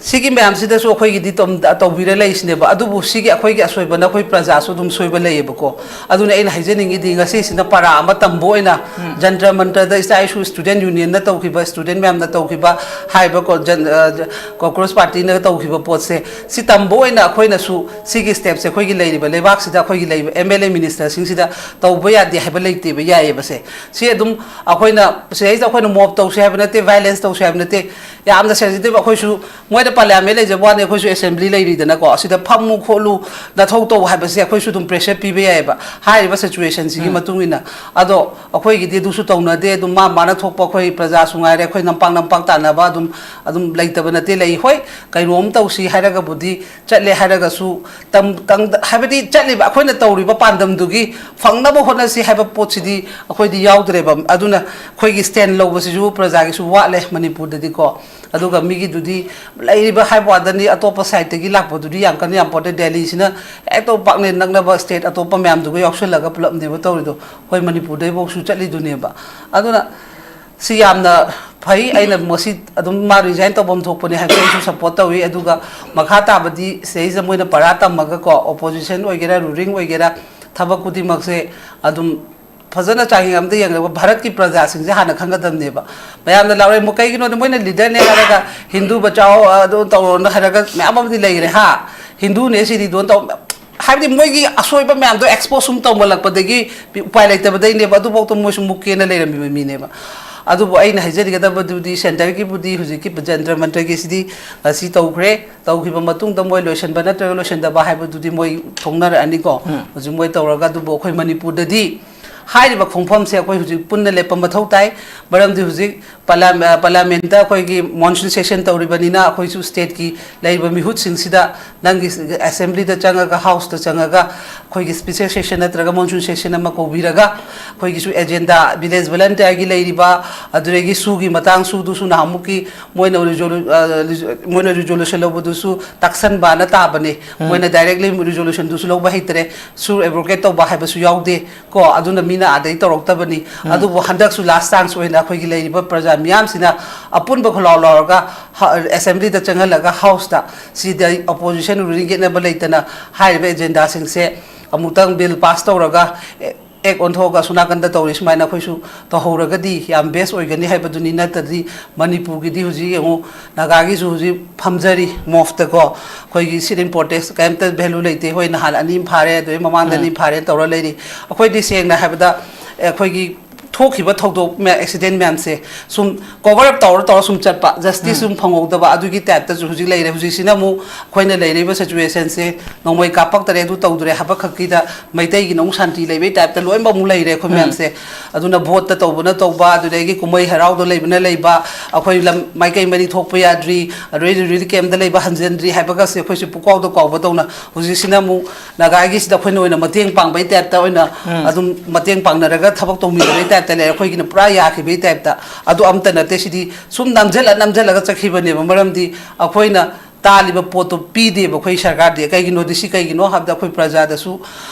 ꯁꯤꯒꯤ ꯃꯌꯥꯝꯁꯤꯗꯁꯨ ꯑꯩꯈꯣꯏꯒꯤꯗꯤ ꯇꯧ-, ꯇꯧꯕꯤꯔ ꯂꯩꯔꯤꯁꯤꯅꯦꯕ꯫ ꯑꯗꯨꯕꯨ ꯁꯤꯒꯤ ꯑꯩꯈꯣꯏꯒꯤ ꯑꯁꯣꯏꯕꯅ ꯑꯩꯈꯣꯏ ꯄ꯭ꯔꯖꯥꯁꯨ ꯑꯗꯨꯝ ꯁꯣꯏꯕ ꯂꯩꯌꯦꯕꯀꯣ꯫ ꯑꯗꯨꯅ ꯑꯩꯅ ꯍꯥꯏꯖꯅꯤꯡꯉꯤꯗꯤ ꯉꯁꯤꯁꯤꯅ ꯄꯔꯥ ꯑꯃ ꯇꯝꯕ ꯑꯣꯏꯅ, ꯖꯟꯇ꯭ꯔ ꯃꯟꯇ꯭ꯔꯗ ꯏꯆꯥ ꯏꯁꯨ ꯁ꯭ꯇꯨꯗꯦꯟ ꯌꯨꯅꯤꯌꯟꯅ ꯇꯧꯈꯤꯕ, ꯁ꯭ꯇꯨꯗꯦꯟ ꯃꯌꯥꯝꯅ ꯇꯧꯈꯤꯕ, ꯍꯥꯏꯔꯤꯕ ꯀꯣ-, ꯖꯟ-, ꯑ, ꯀꯣꯀ꯭ꯔꯣꯁ ꯄꯥꯔꯇꯤꯅ ꯇꯧꯈꯤꯕ ꯄꯣꯠꯁꯦ, ꯁꯤ ꯇꯝꯕ ꯑꯣꯏꯅ ꯑꯩꯈꯣꯏꯅꯁꯨ ꯁꯤꯒꯤ ꯁ꯭ꯇꯦꯞꯁꯦ ꯑꯩꯈꯣꯏꯒꯤ ꯂꯩꯔꯤꯕ ꯂꯩꯕꯥꯛꯁꯤꯗ ꯑꯩꯈꯣꯏꯒꯤ ꯂꯩꯔꯤꯕ ꯑꯦꯝ ꯑꯦꯜ ꯑꯦ ꯃꯤꯅꯤꯁꯇꯔꯁꯤꯡꯁꯤꯗ ꯇꯧꯕ ꯌꯥꯗꯦ ꯍꯥꯏꯕ ꯂꯩꯇꯦꯕ, ꯌꯥꯏꯌꯦꯕꯁꯦ꯫ ꯁꯤ ꯑꯗꯨꯝ ꯑꯩꯈꯣꯏꯅ ꯁꯤꯗꯩꯁꯤꯗ ꯑꯩꯈꯣꯏꯅ ꯃꯣꯞ ꯇꯧꯁꯦ ꯍꯥꯏꯕ ꯅꯠꯇꯦ, ꯚꯥꯏꯂꯦꯟꯁ ꯇꯧꯁꯦ ꯍꯥꯏꯕ ꯅꯠꯇꯦ, ꯌꯥꯝꯅ ꯁꯦꯟꯁꯤꯇꯤꯚ ꯑꯩꯈꯣꯏꯁꯨ ꯃꯣꯏꯗ ꯄꯥꯔꯂꯤꯌꯥꯃꯦꯟ ꯂꯩꯖꯕ ꯋꯥꯅꯤ, ꯑꯩꯈꯣꯏꯁꯨ ꯑꯦꯁꯦꯝꯕ꯭ꯂꯤ ꯂꯩꯔꯤꯗꯅꯀꯣ, ꯑꯁꯤꯗ ꯐꯝꯃꯨ ꯈꯣꯠꯂꯨ, ꯅꯊꯧ ꯇꯧ ꯍꯥꯏꯕꯁꯦ ꯑꯩꯈꯣꯏꯁꯨ ꯑꯗꯨꯝ ꯄ꯭ꯔꯦꯁꯔ ꯄꯤꯕ ꯌꯥꯏꯑꯕ, ꯍꯥꯏꯔꯤꯕ ꯁꯤꯆꯨꯋꯦꯁꯟꯁꯤꯒꯤ ꯎꯝ꯫ ꯃꯇꯨꯡ ꯏꯟꯅ꯫ ꯑꯗꯣ ꯑꯩꯈꯣꯏꯒꯤꯗꯤ ꯑꯗꯨꯁꯨ ꯇꯧꯅꯗꯦ꯫ ꯑꯗꯨꯝ ꯃꯥ ꯃꯥꯅ ꯊꯣꯛꯄ, ꯑꯩꯈꯣꯏ ꯄ꯭ꯔꯖꯥꯁꯨ ꯉꯥꯏꯔꯦ, ꯑꯩꯈꯣꯏ ꯅꯝꯄꯥꯛ ꯅꯝꯄꯥꯛ ꯇꯥꯟꯅꯕ ꯑꯗꯨꯝ, ꯑꯗꯨꯝ ꯂꯩꯇꯕ ꯅꯠꯇꯦ, ꯂꯩ꯫ ꯍꯣꯏ, ꯀꯩꯅꯣꯝ ꯇꯧꯁꯤ ꯍꯥꯏꯔꯒꯕꯨꯗꯤ ꯆꯠꯂꯦ ꯍꯥꯏꯔꯒꯁꯨ, ꯇꯝ-, ꯇꯪ-, ꯍꯥꯏꯕꯗꯤ ꯆꯠꯂꯤꯕ ꯑꯩꯈꯣꯏꯅ ꯇꯧꯔꯤꯕ ꯄꯥꯟꯗꯝꯗꯨꯒꯤ ꯐꯪꯅꯕ ꯍꯣꯠꯅꯁꯤ ꯍꯥꯏꯕ ꯄꯣꯠꯁꯤꯗꯤ ꯑꯩꯈꯣꯏꯗꯤ ꯌꯥꯎꯗ꯭ꯔꯦꯕ꯫ ꯑꯗꯨꯅ ꯑꯩꯈꯣꯏꯒꯤ ꯁ꯭ꯇꯦꯟ ꯂꯧꯕꯁꯤꯁꯨ ꯄ꯭ꯔꯖꯥꯒꯤꯁꯨ ꯋꯥꯠꯂꯦ ꯃꯅꯤꯄꯨꯔꯗꯗꯤꯀꯣ꯫ ꯑꯗꯨꯒ ꯃꯤꯒꯤꯗꯨꯗꯤ ꯂꯩꯔꯤꯕ ꯍꯥꯏꯕ ꯋꯥꯗꯅꯤ, ꯑꯇꯣꯞꯄ ꯁꯥꯏꯠꯇꯒꯤ ꯂꯥꯛꯄꯗꯨꯗꯤ ꯌꯥꯝ ꯀꯟꯅ ꯌꯥꯝ ꯄꯣꯠꯇꯦ꯫ ꯗꯦꯜꯂꯤꯁꯤꯅ ꯍꯦꯛꯇ ꯄꯥꯛꯅ ꯅꯛꯅꯕ ꯁ꯭ꯇꯦꯠ ꯑꯇꯣꯞꯄ ꯃꯌꯥꯝꯗꯨꯒ ꯌꯥꯎꯁꯜꯂꯒ ꯄꯨꯂꯞꯅꯦꯕ ꯇꯧꯔꯤꯗꯣ꯫ ꯑꯩꯈꯣꯏ ꯃꯅꯤꯄꯨꯔꯗꯩꯐꯥꯎꯁꯨ ꯆꯠꯂꯤꯗꯨꯅꯦꯕ꯫ ꯑꯗꯨꯅ ꯁꯤ ꯌꯥꯝꯅ ꯐꯩ꯫ ꯑꯩꯅ ꯃꯁꯤ ꯑꯗꯨꯝ ꯃꯥ ꯔꯤꯖꯥꯏꯟ ꯇꯧꯐꯝ ꯊꯣꯛꯄꯅꯦ ꯍꯥꯏꯕꯁꯦ ꯑꯩꯁꯨ ꯁꯞꯄꯣꯔꯠ ꯇꯧꯏ꯫ ꯑꯗꯨꯒ ꯃꯈꯥ ꯇꯥꯕꯗꯤ ꯁꯤꯗꯩꯁꯤꯗ ꯃꯣꯏꯅ ꯄꯔꯥ ꯇꯝꯃꯒꯀꯣ, ꯑꯣꯄꯣꯖꯤꯁꯟ ꯑꯣꯏꯒꯦꯔꯥ, ꯔꯨꯂꯤꯡ ꯑꯣꯏꯒꯦꯔꯥ, ꯊꯕꯛ ꯈꯨꯗꯤꯡꯃꯛꯁꯦ ꯑꯗꯨꯝ ꯐꯖꯅ ꯆꯥꯡꯌꯦꯡ ꯑꯝꯇ ꯌꯦꯡꯂꯒ ꯚꯥꯔꯠꯀꯤ ꯄ꯭ꯔꯖꯥꯁꯤꯡꯁꯦ ꯍꯥꯟꯅ ꯈꯪꯒꯗꯕꯅꯦꯕ꯫ ꯃꯌꯥꯝꯅ ꯂꯥꯎꯔꯛꯏ, ꯃꯣ-, ꯀꯩꯒꯤꯅꯣꯗꯤ ꯃꯣꯏꯅ ꯂꯤꯗꯔꯅꯦ ꯍꯥꯏꯔꯒ ꯍꯤꯟꯗꯨ ꯕꯆꯥꯎ ꯑꯗꯨ ꯇꯧꯔꯣꯅ ꯍꯥꯏꯔꯒ ꯃꯌꯥꯝ ꯑꯃꯗꯤ ꯂꯩꯔꯦ ꯍꯥ, ꯍꯤꯟꯗꯨꯅꯦ ꯁꯤꯗꯤ ꯗꯣꯟ ꯇꯧ, ꯍꯥꯏꯕꯗꯤ ꯃꯣꯏꯒꯤ ꯑꯁꯣꯏꯕ ꯃꯌꯥꯝꯗꯣ ꯑꯦꯛꯁꯄꯣꯖ ꯁꯨꯝ ꯇꯧꯃꯜꯂꯛꯄꯗꯒꯤ ꯎꯄꯥꯏ ꯂꯩꯇꯕꯗꯩꯅꯦꯕ꯫ ꯑꯗꯨꯐꯥꯎꯗ ꯃꯣꯏꯁꯨ ꯃꯨꯛꯀꯦꯅ ꯂꯩꯔꯝꯃꯤꯕ ꯃꯤꯅꯦꯕ꯫ ꯑꯗꯨꯕꯨ ꯑꯩꯅ ꯍꯥꯏꯖꯅꯤꯡꯒꯗꯕꯗꯨꯗꯤ ꯁꯦꯟꯇꯔꯒꯤꯕꯨꯗꯤ ꯍꯧꯖꯤꯛꯀꯤ ꯖꯟꯇ꯭ꯔ ꯃꯟꯇ꯭ꯔꯒꯤꯁꯤꯗꯤ ꯑꯁꯤ ꯇꯧꯈ꯭ꯔꯦ꯫ ꯇꯧꯈꯤꯕ ꯃꯇꯨꯡꯗ ꯃꯣꯏ ꯂꯣꯏꯁꯤꯟꯕ ꯅꯠꯇ꯭ꯔꯒ ꯂꯣꯏꯁꯤꯟꯗꯕ ꯍꯥꯏꯕꯗꯨꯗꯤ ꯃꯣꯏ ꯊꯣꯛꯅꯔꯛꯑꯅꯤꯀꯣ꯫ ꯎꯝ꯫ ꯍꯧꯖꯤꯛ ꯃꯣꯏ ꯇꯧꯔꯒ, ꯑꯗꯨꯕꯨ ꯑꯩꯈꯣꯏ ꯃꯅꯤꯄꯨꯔꯗꯗꯤ ꯍꯥꯏꯔꯤꯕ ꯈꯣꯡꯐꯝꯁꯦ ꯑꯩꯈꯣꯏ ꯍꯧꯖꯤꯛ ꯄꯨꯟꯅ ꯂꯦꯞꯄ ꯃꯊꯧ ꯇꯥꯏ꯫ ꯃꯔꯝꯗꯤ ꯍꯧꯖꯤꯛ ꯄꯥꯔꯂꯥ-, ꯑ, ꯄꯥꯔꯂꯤꯌꯥꯃꯦꯟꯇ ꯑꯩꯈꯣꯏꯒꯤ ꯃꯣꯟꯁꯨꯟ ꯁꯦꯁꯟ ꯇꯧꯔꯤꯕꯅꯤꯅ ꯑꯩꯈꯣꯏꯁꯨ ꯁ꯭ꯇꯦꯠꯀꯤ ꯂꯩꯔꯤꯕ ꯃꯤꯍꯨꯠꯁꯤꯡꯁꯤꯗ ꯅꯪꯒꯤ ꯑꯦꯁꯦꯝꯕ꯭ꯂꯤꯗ ꯆꯪꯉꯒ, ꯍꯥꯎꯁꯇ ꯆꯪꯉꯒ ꯑꯩꯈꯣꯏꯒꯤ ꯁ꯭ꯄꯤꯁꯦꯜ ꯁꯦꯁꯟ ꯅꯠꯇ꯭ꯔꯒ ꯃꯣꯟꯁꯨꯟ ꯁꯦꯁꯟ ꯑꯃ ꯀꯧꯕꯤꯔꯒ ꯑꯩꯈꯣꯏꯒꯤꯁꯨ ꯑꯦꯖꯦꯟꯗꯥ, ꯚꯤꯂꯦꯖ ꯚꯣꯂꯟꯇꯤꯌꯔꯒꯤ ꯂꯩꯔꯤꯕ, ꯑꯗꯨꯗꯒꯤ ꯁꯨꯒꯤ ꯃꯇꯥꯡ, ꯁꯨꯗꯨꯁꯨ ꯅꯍꯥꯟꯃꯨꯛꯀꯤ ꯃꯣꯏꯅ ꯔꯤꯖꯣꯂꯨ-, ꯑ, ꯔꯤꯖꯣ-, ꯃꯣꯏꯅ ꯔꯤꯖꯣꯂꯨꯁꯟ ꯂꯧꯕꯗꯨꯁꯨ ꯇꯥꯛꯁꯟꯕꯅ ꯇꯥꯕꯅꯦ꯫ ꯎꯝ꯫ ꯃꯣꯏꯅ ꯗꯥꯏꯔꯦꯛꯂꯤ ꯔꯤꯖꯣꯂꯨꯁꯟꯗꯨꯁꯨ ꯂꯧꯕ ꯍꯩꯇ꯭ꯔꯦ, ꯁꯨ ꯑꯦꯕ꯭ꯔꯣꯒꯦꯠ ꯇꯧꯕ ꯍꯥꯏꯕꯁꯨ ꯌꯥꯎꯗꯦ꯫ ꯀꯣ, ꯑꯗꯨꯅ ꯃꯤꯅ ꯑꯥꯗꯩ ꯇꯧꯔꯛꯇꯕꯅꯤ꯫ ꯎꯝ꯫ ꯑꯗꯨꯕꯨ ꯍꯟꯗꯛꯁꯨ ꯂꯥꯁ ꯆꯥꯟꯁ ꯑꯣꯏꯅ ꯑꯩꯈꯣꯏꯒꯤ ꯂꯩꯔꯤꯕ ꯄ꯭ꯔꯖꯥ ꯃꯤꯌꯥꯝꯁꯤꯅ ꯑꯄꯨꯟꯕ ꯈꯣꯜꯂꯥꯎ ꯂꯥꯎꯔꯒ ꯍ-, ꯑꯦꯁꯦꯝꯕ꯭ꯂꯤꯗ ꯆꯪꯍꯜꯂꯒ ꯍꯥꯎꯁꯇ ꯁꯤꯗ ꯑꯣꯄꯣꯖꯤꯁꯟ ꯔꯨꯂꯤꯡ ꯌꯦꯠꯅꯕ ꯂꯩꯇꯅ ꯍꯥꯏꯔꯤꯕ ꯑꯦꯖꯦꯟꯗꯥꯁꯤꯡꯁꯦ ꯑꯃꯨꯛꯇꯪ ꯕꯤꯜ ꯄꯥꯁ ꯇꯧꯔꯒ, ꯑꯦ-, ꯑꯦꯛ ꯑꯣꯟꯊꯣꯛꯑꯒ ꯑꯁꯣꯝ ꯅꯥꯀꯟꯗ ꯇꯧꯔꯤ ꯁꯨꯃꯥꯏꯅ ꯑꯩꯈꯣꯏꯁꯨ ꯇꯧꯍꯧꯔꯒꯗꯤ ꯌꯥꯝ ꯕꯦꯁ ꯑꯣꯏꯒꯅꯤ ꯍꯥꯏꯕꯗꯨꯅꯤ꯫ ꯅꯠꯇ꯭ꯔꯗꯤ ꯃꯅꯤꯄꯨꯔꯒꯤꯗꯤ ꯍꯧꯖꯤꯛ ꯌꯦꯡꯉꯨ, ꯅꯥꯒꯥꯒꯤꯁꯨ ꯍꯧꯖꯤꯛ ꯐꯝꯖꯔꯤ ꯃꯣꯐꯇꯀꯣ꯫ ꯑꯩꯈꯣꯏꯒꯤ ꯁꯤꯠ ꯏꯟ ꯄ꯭ꯔꯣꯇꯦꯁ ꯀꯔꯤꯝꯇ ꯚꯦꯂꯨ ꯂꯩꯇꯦ꯫ ꯍꯣꯏ, ꯅꯍꯥꯟ ꯑꯅꯤ ꯑꯃ ꯐꯥꯔꯦ, ꯑꯗꯨꯗꯩ ꯃꯃꯥꯡꯗ ꯎꯝ꯫ ꯑꯅꯤ ꯐꯥꯔꯦ ꯇꯧꯔ ꯂꯩꯔꯤ꯫ ꯑꯩꯈꯣꯏꯗꯤ ꯁꯦꯡꯅ ꯍꯥꯏꯕꯗ, ꯑꯦ, ꯑꯩꯈꯣꯏꯒꯤ ꯊꯣꯛꯈꯤꯕ ꯊꯧꯗꯣꯛ ꯃꯌꯥꯝ, ꯑꯦꯛꯁꯤꯗꯦꯟ ꯃꯌꯥꯝꯁꯦ ꯁꯨꯝ ꯀꯣꯚꯔ ꯑꯞ ꯇꯧꯔ ꯇꯧꯔ ꯁꯨꯝ ꯆꯠꯄ, ꯖꯁꯇꯤꯁ ꯎꯝ꯫ ꯁꯨꯝ ꯐꯪꯍꯧꯗꯕ, ꯑꯗꯨꯒꯤ ꯇꯥꯏꯞꯇꯁꯨ ꯍꯧꯖꯤꯛ ꯂꯩꯔꯦ꯫ ꯍꯧꯖꯤꯛꯁꯤꯅ ꯑꯃꯨꯛ ꯑꯩꯈꯣꯏꯅ ꯂꯩꯔꯤꯕ ꯁꯤꯆꯨꯋꯦꯁꯟꯁꯦ ꯅꯣꯡꯃꯩ ꯀꯥꯞꯄꯛꯇꯔꯦ, ꯑꯗꯨ ꯇꯧꯗ꯭ꯔꯦ ꯍꯥꯏꯕ ꯈꯛꯀꯤꯗ ꯃꯩꯇꯩꯒꯤꯅ ꯑꯃꯨꯛ ꯁꯥꯟꯇꯤ ꯂꯩꯕꯩ ꯇꯥꯏꯞꯇ ꯂꯣꯏꯅꯃꯛ ꯑꯃꯨꯛ ꯂꯩꯔꯦ ꯑꯩꯈꯣꯏ ꯎꯝ꯫ ꯃꯌꯥꯝꯁꯦ꯫ ꯑꯗꯨꯅ ꯚꯣꯠꯇ ꯇꯧꯕꯅ ꯇꯧꯕ, ꯑꯗꯨꯗꯒꯤ ꯀꯨꯝꯍꯩ ꯍꯔꯥꯎꯗ ꯂꯩꯕꯅ ꯂꯩꯕ, ꯑꯩꯈꯣꯏ ꯂꯝ ꯃꯥꯏꯀꯩ ꯃꯔꯤ ꯊꯣꯛꯄ ꯌꯥꯗ꯭ꯔꯤ, ꯑꯗꯨꯗꯩ ꯔꯤꯂꯤꯐ ꯀꯦꯝꯞꯇ ꯂꯩꯕ ꯍꯟꯖꯤꯟꯗ꯭ꯔꯤ ꯍꯥꯏꯕꯒꯁꯦ ꯑꯩꯈꯣꯏꯁꯦ ꯄꯨꯀꯥꯎꯗ ꯀꯥꯎꯕꯗꯧꯅ ꯍꯧꯖꯤꯛꯁꯤꯅ ꯑꯃꯨꯛ ꯅꯥꯒꯥꯒꯤꯁꯤꯗ ꯑꯩꯈꯣꯏꯅ ꯑꯣꯏꯅ ꯃꯇꯦꯡ ꯄꯥꯡꯕꯩ ꯇꯥꯏꯞꯇ ꯑꯣꯏꯅ ꯎꯝ꯫ ꯑꯗꯨꯝ ꯃꯇꯦꯡ ꯄꯥꯡꯅꯔꯒ ꯊꯕꯛ ꯇꯧꯃꯤꯟꯅꯕꯩ ꯇꯥꯏꯞꯇ ꯂꯩꯔꯦ꯫ ꯑꯩꯈꯣꯏꯒꯤꯅ ꯄꯨꯔꯥ ꯌꯥꯈꯤꯕꯒꯤ ꯇꯥꯏꯞꯇ꯫ ꯑꯗꯨ ꯑꯝꯇ ꯅꯠꯇꯦ, ꯁꯤꯗꯤ ꯁꯨꯝ ꯅꯝꯁꯤꯜꯂ ꯅꯝꯁꯤꯜꯂꯒ ꯆꯠꯈꯤꯕꯅꯦꯕ꯫ ꯃꯔꯝꯗꯤ ꯑꯩꯈꯣꯏꯅ ꯇꯥꯜꯂꯤꯕ ꯄꯣꯠꯇꯣ ꯄꯤꯗꯦꯕ ꯑꯩꯈꯣꯏ ꯁꯔꯀꯥꯔꯗꯤ꯫ ꯀꯩꯒꯤꯅꯣꯗꯤ, ꯁꯤ ꯀꯩꯒꯤꯅꯣ ꯍꯥꯏꯕꯗ ꯑꯩꯈꯣꯏ ꯄ꯭ꯔꯖꯥꯗꯁꯨ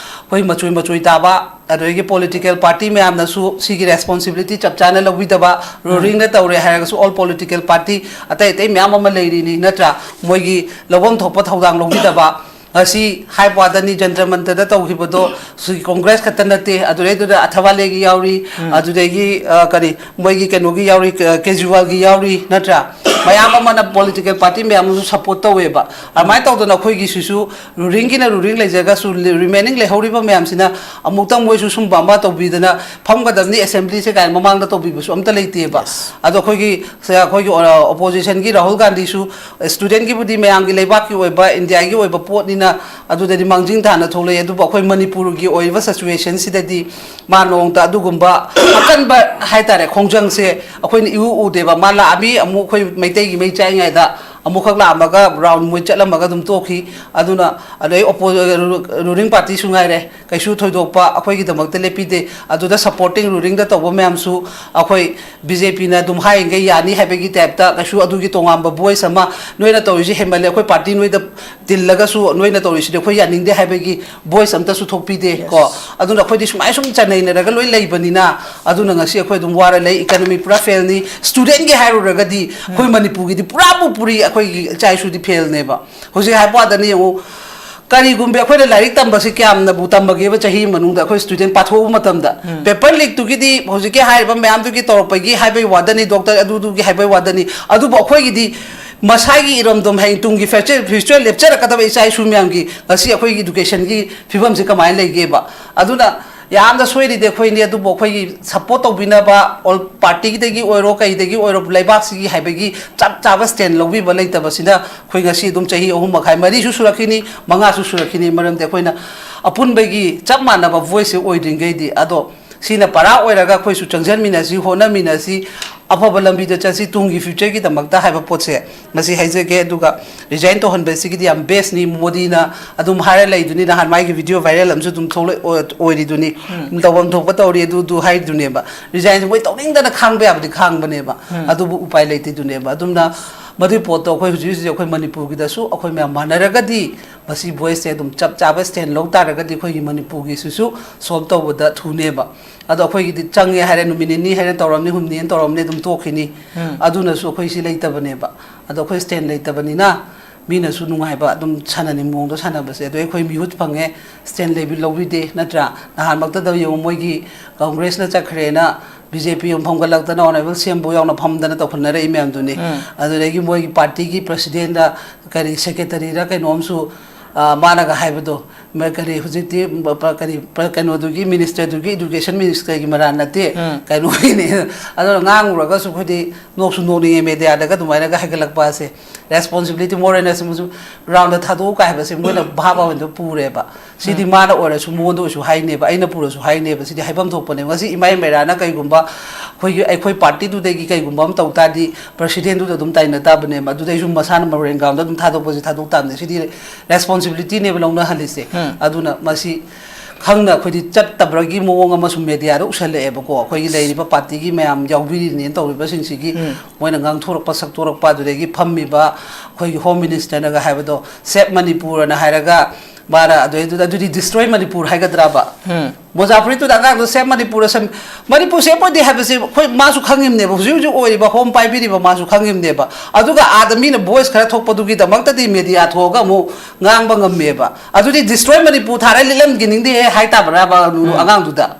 ꯑꯩꯈꯣꯏ ꯃꯆꯣꯏ ꯃꯆꯣꯏ ꯇꯥꯕ, ꯑꯗꯨꯗꯒꯤ ꯄꯣꯂꯤꯇꯤꯀꯦꯜ ꯄꯥꯔꯇꯤ ꯃꯌꯥꯝꯅꯁꯨ ꯁꯤꯒꯤ ꯔꯦꯁꯄꯣꯟꯁꯤꯕꯤꯂꯤꯇꯤ ꯆꯞ ꯆꯥꯅ ꯂꯧꯕꯤꯗꯕ, ꯎꯝ꯫ ꯔꯨꯂꯤꯡꯗ ꯇꯧꯔꯦ ꯍꯥꯏꯔꯒꯁꯨ ꯑꯣꯜ ꯄꯣꯂꯤꯇꯤꯀꯦꯜ ꯄꯥꯔꯇꯤ ꯑꯇꯩ ꯑꯇꯩ ꯃꯌꯥꯝ ꯑꯃ ꯂꯩꯔꯤꯅꯤ ꯅꯠꯇ꯭ꯔꯥ? ꯃꯣꯏꯒꯤ ꯂꯧꯐꯝ ꯊꯣꯛꯄ ꯊꯧꯗꯥꯡ ꯂꯧꯕꯤꯗꯕ꯫ ꯉꯁꯤ ꯍꯥꯏꯕ ꯋꯥꯗꯅꯤ, ꯖꯟꯇꯔ ꯃꯟꯇꯔꯗ ꯇꯧꯈꯤꯕꯗꯣ ꯁꯤ ꯀꯣꯡꯒ꯭ꯔꯦꯁ ꯈꯛꯇ ꯅꯠꯇꯦ, ꯑꯗꯨꯗꯩꯗꯨꯗ ꯑꯊꯕꯥꯂꯦꯒꯤ ꯌꯥꯎꯔꯤ, ꯎꯝ꯫ ꯑꯗꯨꯗꯒꯤ, ꯑ, ꯀꯔꯤ, ꯃꯣꯏꯒꯤ ꯀꯩꯅꯣꯒꯤ ꯌꯥꯎꯔꯤ, ꯀ-, ꯀꯦꯖ꯭ꯔꯤꯋꯥꯜꯒꯤ ꯌꯥꯎꯔꯤ, ꯅꯠꯇ꯭ꯔꯥ? ꯃꯌꯥꯝ ꯑꯃꯅ ꯄꯣꯂꯤꯇꯤꯀꯦꯜ ꯄꯥꯔꯇꯤ ꯃꯌꯥꯝ ꯑꯃꯁꯨ ꯁꯞꯄꯣꯔꯠ ꯇꯧꯋꯦꯕ꯫ ꯑꯗꯨꯃꯥꯏꯅ ꯇꯧꯗꯅ ꯑꯩꯈꯣꯏꯒꯤꯁꯤꯁꯨ ꯔꯨꯂꯤꯡꯒꯤꯅ ꯔꯨꯂꯤꯡ ꯂꯩꯖꯔꯒꯁꯨ, ꯔꯤꯃꯦꯅꯤꯡ ꯂꯩꯍꯧꯔꯤꯕ ꯃꯌꯥꯝꯁꯤꯅ ꯑꯃꯨꯛꯇꯪ ꯃꯣꯏꯁꯨ ꯁꯨꯝꯕ ꯑꯃ ꯇꯧꯕꯤꯗꯅ ꯐꯝꯒꯗꯕꯅꯤ ꯑꯦꯁꯦꯝꯕ꯭ꯂꯤꯁꯦ ꯀꯥꯏꯅ ꯃꯃꯥꯡꯗ ꯇꯧꯕꯤꯕꯁꯨ ꯑꯝꯇ ꯂꯩꯇꯦꯕ꯫ ꯌꯦꯁ꯫ ꯑꯗꯣ ꯑꯩꯈꯣꯏꯒꯤ, ꯁꯦ, ꯑꯩꯈꯣꯏꯒꯤ, ꯑ, ꯑꯣꯄꯣꯖꯤꯁꯟꯒꯤ ꯔꯥꯍꯨꯜ ꯒꯥꯟꯙꯤꯁꯨ ꯁ꯭ꯇꯨꯗꯦꯟꯒꯤꯕꯨꯗꯤ ꯃꯌꯥꯝꯒꯤ ꯂꯩꯕꯥꯛꯀꯤ ꯑꯣꯏꯕ, ꯏꯟꯗꯤꯌꯥꯒꯤ ꯑꯣꯏꯕ ꯄꯣꯠꯅꯤꯅ ꯑꯗꯨꯗꯗꯤ ꯃꯥꯡꯖꯤꯟ ꯊꯥꯅ ꯊꯣꯛꯂꯛꯑꯦ, ꯑꯗꯨꯕꯨ ꯑꯩꯈꯣꯏ ꯃꯅꯤꯄꯨꯔꯒꯤ ꯑꯣꯏꯔꯤꯕ ꯁꯤꯆꯨꯋꯦꯁꯟꯁꯤꯗꯗꯤ ꯃꯥ ꯅꯣꯡꯃꯇ ꯑꯗꯨꯒꯨꯝꯕ ꯑꯀꯟꯕ ꯍꯥꯏꯇꯥꯔꯦ, ꯈꯣꯡꯖꯪꯁꯦ ꯑꯩꯈꯣꯏꯅ ꯏꯎ ꯎꯗꯦꯕ꯫ ꯃꯥ ꯂꯥꯛꯑꯝꯃꯤ, ꯑꯃꯨꯛ ꯑꯩꯈꯣꯏ ꯃꯩꯇꯩꯒꯤ ꯃꯩ ꯆꯥꯛꯏꯉꯩꯗ ꯑꯃꯨꯛꯈꯛ ꯂꯥꯛꯑꯝꯃꯒ ꯔꯥꯎꯟ ꯃꯣꯏ ꯆꯠꯂꯝꯃꯒ ꯑꯗꯨꯝ ꯇꯣꯛꯈꯤ꯫ ꯑꯗꯨꯅ ꯑꯗꯩ ꯑꯣꯄꯣ-, ꯔꯨ-, ꯔꯨꯂꯤꯡ ꯄꯥꯔꯇꯤꯁꯨ ꯉꯥꯏꯔꯦ, ꯀꯩꯁꯨ ꯊꯣꯏꯗꯣꯛꯄ ꯑꯩꯈꯣꯏꯒꯤꯗꯃꯛꯇ ꯂꯦꯞꯄꯤꯗꯦ꯫ ꯑꯗꯨꯗ ꯁꯄꯣꯔꯇꯤꯡ ꯔꯨꯂꯤꯡꯗ ꯇꯧꯕ ꯃꯌꯥꯝꯁꯨ ꯑꯩꯈꯣꯏ ꯕꯤ ꯖꯦ ꯄꯤꯅ ꯑꯗꯨꯝ ꯍꯥꯏꯔꯤꯈꯩ ꯌꯥꯅꯤ ꯍꯥꯏꯕꯒꯤ ꯇꯥꯏꯞꯇ ꯀꯩꯁꯨ ꯑꯗꯨꯒꯤ ꯇꯣꯉꯥꯟꯕ ꯚꯣꯏꯁ ꯑꯃ, "ꯅꯣꯏꯅ ꯇꯧꯔꯤꯁꯦ ꯍꯦꯟꯃꯜꯂꯦ, ꯑꯩꯈꯣꯏ ꯄꯥꯔꯇꯤ ꯅꯣꯏꯗ ꯇꯤꯜꯂꯒꯁꯨ ꯅꯣꯏꯅ ꯇꯧꯔꯤꯁꯤꯗꯤ ꯑꯩꯈꯣꯏ ꯌꯥꯅꯤꯡꯗꯦ" ꯍꯥꯏꯕꯒꯤ ꯚꯣꯏꯁ ꯑꯝꯇꯁꯨ ꯊꯣꯛꯄꯤꯗꯦ ꯀꯣ꯫ ꯌꯦꯁ꯫ ꯑꯗꯨꯅ ꯑꯩꯈꯣꯏꯗꯤ ꯁꯨꯃꯥꯏꯅ ꯁꯨꯝ ꯆꯅꯩꯅꯔꯒ ꯂꯣꯏ ꯂꯩꯕꯅꯤꯅ, ꯑꯗꯨꯅ ꯉꯁꯤ ꯑꯩꯈꯣꯏ ꯑꯗꯨꯝ ꯋꯥꯔ ꯂꯩ꯫ ꯏꯀꯅꯃꯤ ꯄꯨꯔꯥ ꯐꯦꯜꯅꯤ꯫ ꯁ꯭ꯇꯨꯗꯦꯟꯒꯤ ꯍꯥꯏꯔꯨꯔꯒꯗꯤ ꯑꯩꯈꯣꯏ ꯎꯝ꯫ ꯃꯅꯤꯄꯨꯔꯒꯤꯗꯤ ꯄꯨꯔꯥꯕꯨ ꯄꯨꯔꯤ, ꯑꯩꯈꯣꯏꯒꯤ ꯏꯆꯥ ꯏꯁꯨꯗꯤ ꯐꯦꯜꯅꯦꯕ꯫ ꯍꯧꯖꯤꯛ ꯍꯥꯏꯕ ꯋꯥꯗꯅꯤ ꯌꯦꯡꯉꯨ, ꯀꯔꯤꯒꯨꯝꯕ ꯑꯩꯈꯣꯏꯅ ꯂꯥꯏꯔꯤꯛ ꯇꯝꯕꯁꯤ ꯀꯌꯥꯝꯅꯕꯨ ꯇꯝꯕꯒꯦꯕ ꯆꯍꯤ ꯃꯅꯨꯡꯗ ꯑꯩꯈꯣꯏ ꯁ꯭ꯇꯨꯗꯦꯟ ꯄꯥꯊꯣꯛꯎꯕ ꯃꯇꯝꯗ? ꯎꯝ꯫ ꯄꯦꯄꯔ ꯂꯤꯛꯇꯨꯒꯤꯗꯤ ꯍꯧꯖꯤꯛꯀꯤ ꯍꯥꯏꯔꯤꯕ ꯃꯌꯥꯝꯗꯨꯒꯤ ꯇꯧꯔꯛꯄꯒꯤ ꯍꯥꯏꯕꯒꯤ ꯋꯥꯗꯅꯤ, ꯗꯣꯛꯇꯔ ꯑꯗꯨꯗꯨꯒꯤ ꯍꯥꯏꯕꯒꯤ ꯋꯥꯗꯅꯤ, ꯑꯗꯨꯕꯨ ꯑꯩꯈꯣꯏꯒꯤꯗꯤ ꯃꯁꯥꯒꯤ ꯏꯔꯝꯗꯝ ꯍꯌꯦꯡ ꯇꯨꯡꯒꯤ ꯐ꯭ꯌꯨꯆꯔ, ꯐ꯭ꯌꯨꯆꯔ ꯂꯦꯞꯆꯔꯛꯀꯗꯕ ꯏꯆꯥ ꯏꯁꯨ ꯃꯌꯥꯝꯒꯤ ꯉꯁꯤ ꯑꯩꯈꯣꯏꯒꯤ ꯏꯗꯨꯀꯦꯁꯟꯒꯤ ꯐꯤꯕꯝꯁꯤ ꯀꯃꯥꯏꯅ ꯂꯩꯒꯦꯕ? ꯑꯗꯨꯅ ꯌꯥꯝꯅ ꯁꯣꯏꯔꯤꯗꯤ ꯑꯩꯈꯣꯏꯅꯤ, ꯑꯗꯨꯕꯨ ꯑꯩꯈꯣꯏꯒꯤ ꯁꯞꯄꯣꯔꯠ ꯇꯧꯕꯤꯅꯕ ꯑꯣꯜ ꯄꯥꯔꯇꯤꯗꯒꯤ ꯑꯣꯏꯔꯣ, ꯀꯩꯗꯒꯤ ꯑꯣꯏꯔꯣ, ꯂꯩꯕꯥꯛꯁꯤꯒꯤ ꯍꯥꯏꯕꯒꯤ ꯆꯞ ꯆꯥꯕ ꯁ꯭ꯇꯦꯟ ꯂꯧꯕꯤꯕ ꯂꯩꯇꯕꯁꯤꯅ ꯑꯩꯈꯣꯏ ꯉꯁꯤ ꯑꯗꯨꯝ ꯆꯍꯤ ꯑꯍꯨꯝ ꯃꯈꯥꯏ, ꯃꯔꯤꯁꯨ ꯁꯨꯔꯛꯈꯤꯅꯤ, ꯃꯉꯥꯁꯨ ꯁꯨꯔꯛꯈꯤꯅꯤ꯫ ꯃꯔꯝꯗꯤ ꯑꯩꯈꯣꯏꯅ ꯑꯄꯨꯟꯕꯒꯤ ꯆꯞ ꯃꯥꯟꯅꯕ ꯚꯣꯏꯁꯁꯦ ꯑꯣꯏꯗ꯭ꯔꯤꯉꯩꯗꯤ꯫ ꯑꯗꯣ ꯁꯤꯅ ꯄꯔꯥ ꯑꯣꯏꯔꯒ ꯑꯩꯈꯣꯏꯁꯨ ꯆꯪꯁꯤꯟꯃꯤꯟꯅꯁꯤ, ꯍꯣꯠꯅꯃꯤꯟꯅꯁꯤ, ꯑꯐꯕ ꯂꯝꯕꯤꯗ ꯆꯠꯁꯤ ꯇꯨꯡꯒꯤ ꯐ꯭ꯌꯨꯆꯔꯒꯤꯗꯃꯛꯇ ꯍꯥꯏꯕ ꯄꯣꯠꯁꯦ ꯃꯁꯤ ꯍꯥꯏꯖꯒꯦ꯫ ꯑꯗꯨꯒ ꯔꯤꯖꯥꯏꯟ ꯇꯧꯍꯟꯕꯁꯤꯒꯤꯗꯤ ꯌꯥꯝ ꯕꯦꯁꯅꯤ꯫ ꯃꯣꯗꯤꯅ ꯑꯗꯨꯝ ꯍꯥꯏꯔ ꯂꯩꯗꯨꯅꯤ, ꯅꯍꯥꯟ ꯃꯥꯒꯤ ꯚꯤꯗꯤꯑꯣ ꯚꯥꯏꯔꯦꯜ ꯑꯃꯁꯨ ꯑꯗꯨꯝ ꯊꯣꯛꯂꯛ-, ꯑꯣ-, ꯑꯣꯏꯔꯤꯗꯨꯅꯤ꯫ ꯎꯝ꯫ ꯇꯧꯐꯝ ꯊꯣꯛꯄ ꯇꯧꯔꯤ, ꯑꯗꯨ, ꯑꯗꯨ ꯍꯥꯏꯗꯨꯅꯦꯕ꯫ ꯔꯤꯖꯥꯏꯟꯁꯦ ꯃꯣꯏ ꯇꯧꯅꯤꯡꯗꯅ ꯈꯥꯡꯕ ꯌꯥꯕꯗꯤ ꯈꯥꯡꯕꯅꯦꯕ꯫ ꯎꯝ꯫ ꯑꯗꯨꯕꯨ ꯎꯄꯥꯏ ꯂꯩꯇꯦꯗꯨꯅꯦꯕ꯫ ꯑꯗꯨꯝꯅ ꯃꯗꯨꯒꯤ ꯄꯣꯠꯇꯣ ꯑꯩꯈꯣꯏ ꯍꯧꯖꯤꯛ ꯍꯧꯖꯤꯛ ꯑꯩꯈꯣꯏ ꯃꯅꯤꯄꯨꯔꯒꯤꯗꯁꯨ ꯑꯩꯈꯣꯏ ꯃꯌꯥꯝ ꯃꯥꯟꯅꯔꯒꯗꯤ ꯃꯁꯤ ꯚꯣꯏꯁꯁꯦ ꯑꯗꯨꯝ ꯆꯞ ꯆꯥꯕ ꯁ꯭ꯇꯦꯟ ꯂꯧ ꯇꯥꯔꯒꯗꯤ ꯑꯩꯈꯣꯏꯒꯤ ꯃꯅꯤꯄꯨꯔꯒꯤꯁꯤꯁꯨ ꯁꯣꯜꯕ ꯇꯧꯕꯗ ꯊꯨꯅꯦꯕ꯫ ꯑꯗꯣ ꯑꯩꯈꯣꯏꯒꯤꯗꯤ ꯆꯪꯉꯦ ꯍꯥꯏꯔꯦ, ꯅꯨꯃꯤꯠ ꯅꯤꯅꯤ ꯍꯥꯏꯔꯦ ꯇꯧꯔꯝꯅꯤ, ꯍꯨꯝꯅꯤ ꯍꯥꯏꯅ ꯇꯧꯔꯝꯅꯤ, ꯑꯗꯨꯝ ꯇꯣꯛꯈꯤꯅꯤ꯫ ꯎꯝ꯫ ꯑꯗꯨꯅꯁꯨ ꯑꯩꯈꯣꯏ ꯁꯤ ꯂꯩꯇꯕꯅꯦꯕ꯫ ꯑꯗꯣ ꯑꯩꯈꯣꯏ ꯁ꯭ꯇꯦꯟ ꯂꯩꯇꯕꯅꯤꯅ ꯃꯤꯅꯁꯨ ꯅꯨꯡꯉꯥꯏꯕ ꯑꯗꯨꯝ ꯁꯥꯟꯅꯅꯤꯡꯕ ꯃꯑꯣꯡꯗ ꯁꯥꯟꯅꯕꯁꯦ꯫ ꯑꯗꯣ ꯑꯩꯈꯣꯏ ꯃꯤꯍꯨꯠ ꯐꯪꯉꯦ, ꯁ꯭ꯇꯦꯟ ꯂꯩꯕꯤ-, ꯂꯧꯕꯤꯗꯦ, ꯅꯠꯇ꯭ꯔꯥ? ꯅꯍꯥꯟꯃꯛꯇꯗ ꯌꯦꯡꯉꯨ, ꯃꯣꯏꯒꯤ ꯀꯪꯒ꯭ꯔꯦꯁꯅ ꯆꯠꯈ꯭ꯔꯦꯅ ꯕꯤ ꯖꯦ ꯄꯤ ꯑꯃ ꯐꯝꯒꯠꯂꯛꯇꯅ ꯑꯣꯅꯔꯦꯕꯜ ꯁꯤ ꯑꯦꯝ ꯕꯨꯛ ꯌꯥꯎꯅ ꯐꯝꯗꯅ ꯇꯧꯈꯠꯅꯔꯛꯏ ꯃꯌꯥꯝꯗꯨꯅꯤ꯫ ꯎꯝ꯫ ꯑꯗꯨꯗꯒꯤ ꯃꯣꯏꯒꯤ ꯄꯥꯔꯇꯤꯒꯤ ꯄ꯭ꯔꯁꯤꯗꯦꯟꯗ ꯀꯔꯤ ꯁꯦꯀ꯭ꯔꯦꯇꯔꯤꯔ ꯀꯩꯅꯣꯝꯁꯨ, ꯑ, ꯃꯥꯅꯒ ꯍꯥꯏꯕꯗꯣ, ꯃ-, ꯀꯔꯤ ꯍꯧꯖꯤꯛꯇꯤ ꯕ-, ꯄ-, ꯀꯔꯤ ꯄ-, ꯀꯩꯅꯣꯗꯨꯒꯤ ꯃꯤꯅꯤꯁꯇꯔꯗꯨꯒꯤ, ꯏꯗꯨꯀꯦꯁꯟ ꯃꯤꯅꯤꯁꯇꯔꯒꯤ ꯃꯔꯥꯜ ꯅꯠꯇꯦ, ꯎꯝ꯫ ꯀꯩꯅꯣꯒꯤꯅꯦ꯫ ꯑꯗꯨꯅ ꯉꯥꯡꯉꯨꯔꯒꯁꯨ ꯑꯩꯈꯣꯏꯗꯤ ꯅꯣꯛꯁꯨ ꯅꯣꯛꯅꯤꯡꯉꯦ, ꯃꯦꯗꯤꯌꯥꯗꯒ ꯑꯗꯨꯃꯥꯏꯅꯒ ꯍꯥꯏꯒꯠꯂꯛꯄ ꯑꯁꯦ꯫ ꯔꯦꯁꯄꯣꯟꯁꯤꯕꯤꯂꯤꯇꯤ ꯃꯣꯔꯦꯅ ꯁꯨꯝ ꯒ꯭ꯔꯥꯎꯟꯗ ꯊꯥꯗꯣꯛꯎ ꯀꯥꯏ ꯍꯥꯏꯕꯁꯦ ꯃꯣꯏꯅ ꯚꯥꯕ ꯑꯣꯏꯅ ꯄꯨꯔꯦꯕ꯫ ꯁꯤꯗꯤ ꯎꯝ꯫ ꯃꯥꯅ ꯑꯣꯏꯔꯁꯨ ꯃꯉꯣꯟꯗ ꯑꯣꯏꯔꯁꯨ ꯍꯥꯏꯅꯦꯕ, ꯑꯩꯅ ꯄꯨꯔꯁꯨ ꯍꯥꯏꯅꯦꯕ꯫ ꯁꯤꯗꯤ ꯍꯥꯏꯐꯝ ꯊꯣꯛꯄꯅꯦꯕ꯫ ꯉꯁꯤ ꯏꯃꯥꯏ ꯃꯩꯔꯥꯅ ꯀꯩꯒꯨꯝꯕ ꯑꯩꯈꯣꯏꯒꯤ, ꯑꯩꯈꯣꯏ ꯄꯥꯔꯇꯤꯗꯨꯗꯒꯤ ꯀꯩꯒꯨꯝꯕ ꯑꯃ ꯇꯧ ꯇꯥꯔꯗꯤ ꯄ꯭ꯔꯁꯤꯗꯦꯟꯗꯨꯗ ꯑꯗꯨꯝ ꯇꯥꯏꯅ ꯇꯥꯕꯅꯦꯕ꯫ ꯑꯗꯨꯗꯩꯁꯨ ꯃꯁꯥꯅ ꯃꯣꯔꯦꯟ ꯒ꯭ꯔꯥꯎꯟꯗ ꯑꯗꯨꯝ ꯊꯥꯗꯣꯛꯄꯁꯦ ꯊꯥꯗꯣꯛ ꯇꯥꯕꯅꯦ꯫ ꯁꯤꯗꯤ ꯔꯦꯁꯄꯣꯟꯁꯤꯕꯤꯂꯤꯇꯤꯅꯦꯕ ꯂꯧꯅꯍꯜꯂꯤꯁꯦ꯫ ꯎꯝ꯫ ꯑꯗꯨꯅ ꯃꯁꯤ ꯈꯪꯅ ꯑꯩꯈꯣꯏꯗꯤ ꯆꯠꯇꯕ꯭ꯔꯒꯤ ꯃꯑꯣꯡ ꯑꯃꯁꯨ ꯃꯦꯗꯤꯌꯥꯗ ꯎꯁꯜꯂꯛꯑꯦꯕꯀꯣ꯫ ꯑꯩꯈꯣꯏꯒꯤ ꯂꯩꯔꯤꯕ ꯄꯥꯔꯇꯤꯒꯤ ꯃꯌꯥꯝ ꯌꯥꯎꯕꯤꯔꯤꯅꯦꯅ ꯇꯧꯔꯤꯕꯁꯤꯡꯁꯤꯒꯤ ꯎꯝ꯫ ꯃꯣꯏꯅ ꯉꯥꯡꯊꯣꯔꯛꯄ ꯁꯛꯇꯣꯔꯛꯄ, ꯑꯗꯨꯗꯒꯤ ꯐꯝꯃꯤꯕ ꯑꯩꯈꯣꯏꯒꯤ ꯍꯣꯝ ꯃꯤꯅꯤꯁꯇꯔꯅꯒ ꯍꯥꯏꯕꯗꯣ, "ꯁꯦꯞ ꯃꯅꯤꯄꯨꯔ" ꯑꯅ ꯍꯥꯏꯔꯒ ꯃꯥꯅ ꯑꯗꯨꯗꯩꯗꯨꯗ ꯑꯗꯨꯗꯤ ꯗꯤꯁꯇ꯭ꯔꯣꯏ ꯃꯅꯤꯄꯨꯔ ꯍꯥꯏꯒꯗ꯭ꯔꯕ? ꯎꯝ꯫ ꯃꯣꯖꯥ ꯐꯨꯔꯤꯠꯇꯨꯗ ꯑꯉꯥꯡꯗꯣ "ꯁꯦꯞ ꯃꯅꯤꯄꯨꯔ", ꯁꯦꯝ-, ꯃꯅꯤꯄꯨꯔ ꯁꯦꯞ ꯑꯣꯏꯗꯦ ꯍꯥꯏꯕꯁꯦ ꯑꯩꯈꯣꯏ, ꯃꯥꯁꯨ ꯈꯪꯉꯤꯕꯅꯦꯕ, ꯍꯧꯖꯤꯛ ꯍꯧꯖꯤꯛ ꯑꯣꯏꯔꯤꯕ ꯍꯣꯝ ꯄꯥꯏꯕꯤꯔꯤꯕ ꯃꯥꯁꯨ ꯈꯪꯉꯤꯕꯅꯦꯕ꯫ ꯑꯗꯨꯒ ꯑꯥꯗ ꯃꯤꯅ ꯚꯣꯏꯁ ꯈꯔ ꯊꯣꯛꯄꯗꯨꯒꯤꯗꯃꯛꯇꯗꯤ ꯃꯦꯗꯤꯌꯥ ꯊꯣꯛꯑꯒ ꯑꯃꯨꯛ ꯉꯥꯡꯕ ꯉꯝꯃꯦꯕ꯫ ꯑꯗꯨꯗꯤ "ꯗꯤꯁꯇ꯭ꯔꯣꯏ ꯃꯅꯤꯄꯨꯔ" ꯊꯥꯔ ꯂꯤꯠꯍꯟꯈꯤꯅꯤꯡꯗꯦꯍꯦ ꯍꯥꯏꯇꯥꯕ꯭ꯔꯥꯕ ꯎꯝ꯫ ꯑꯉꯥꯡꯗꯨꯗ?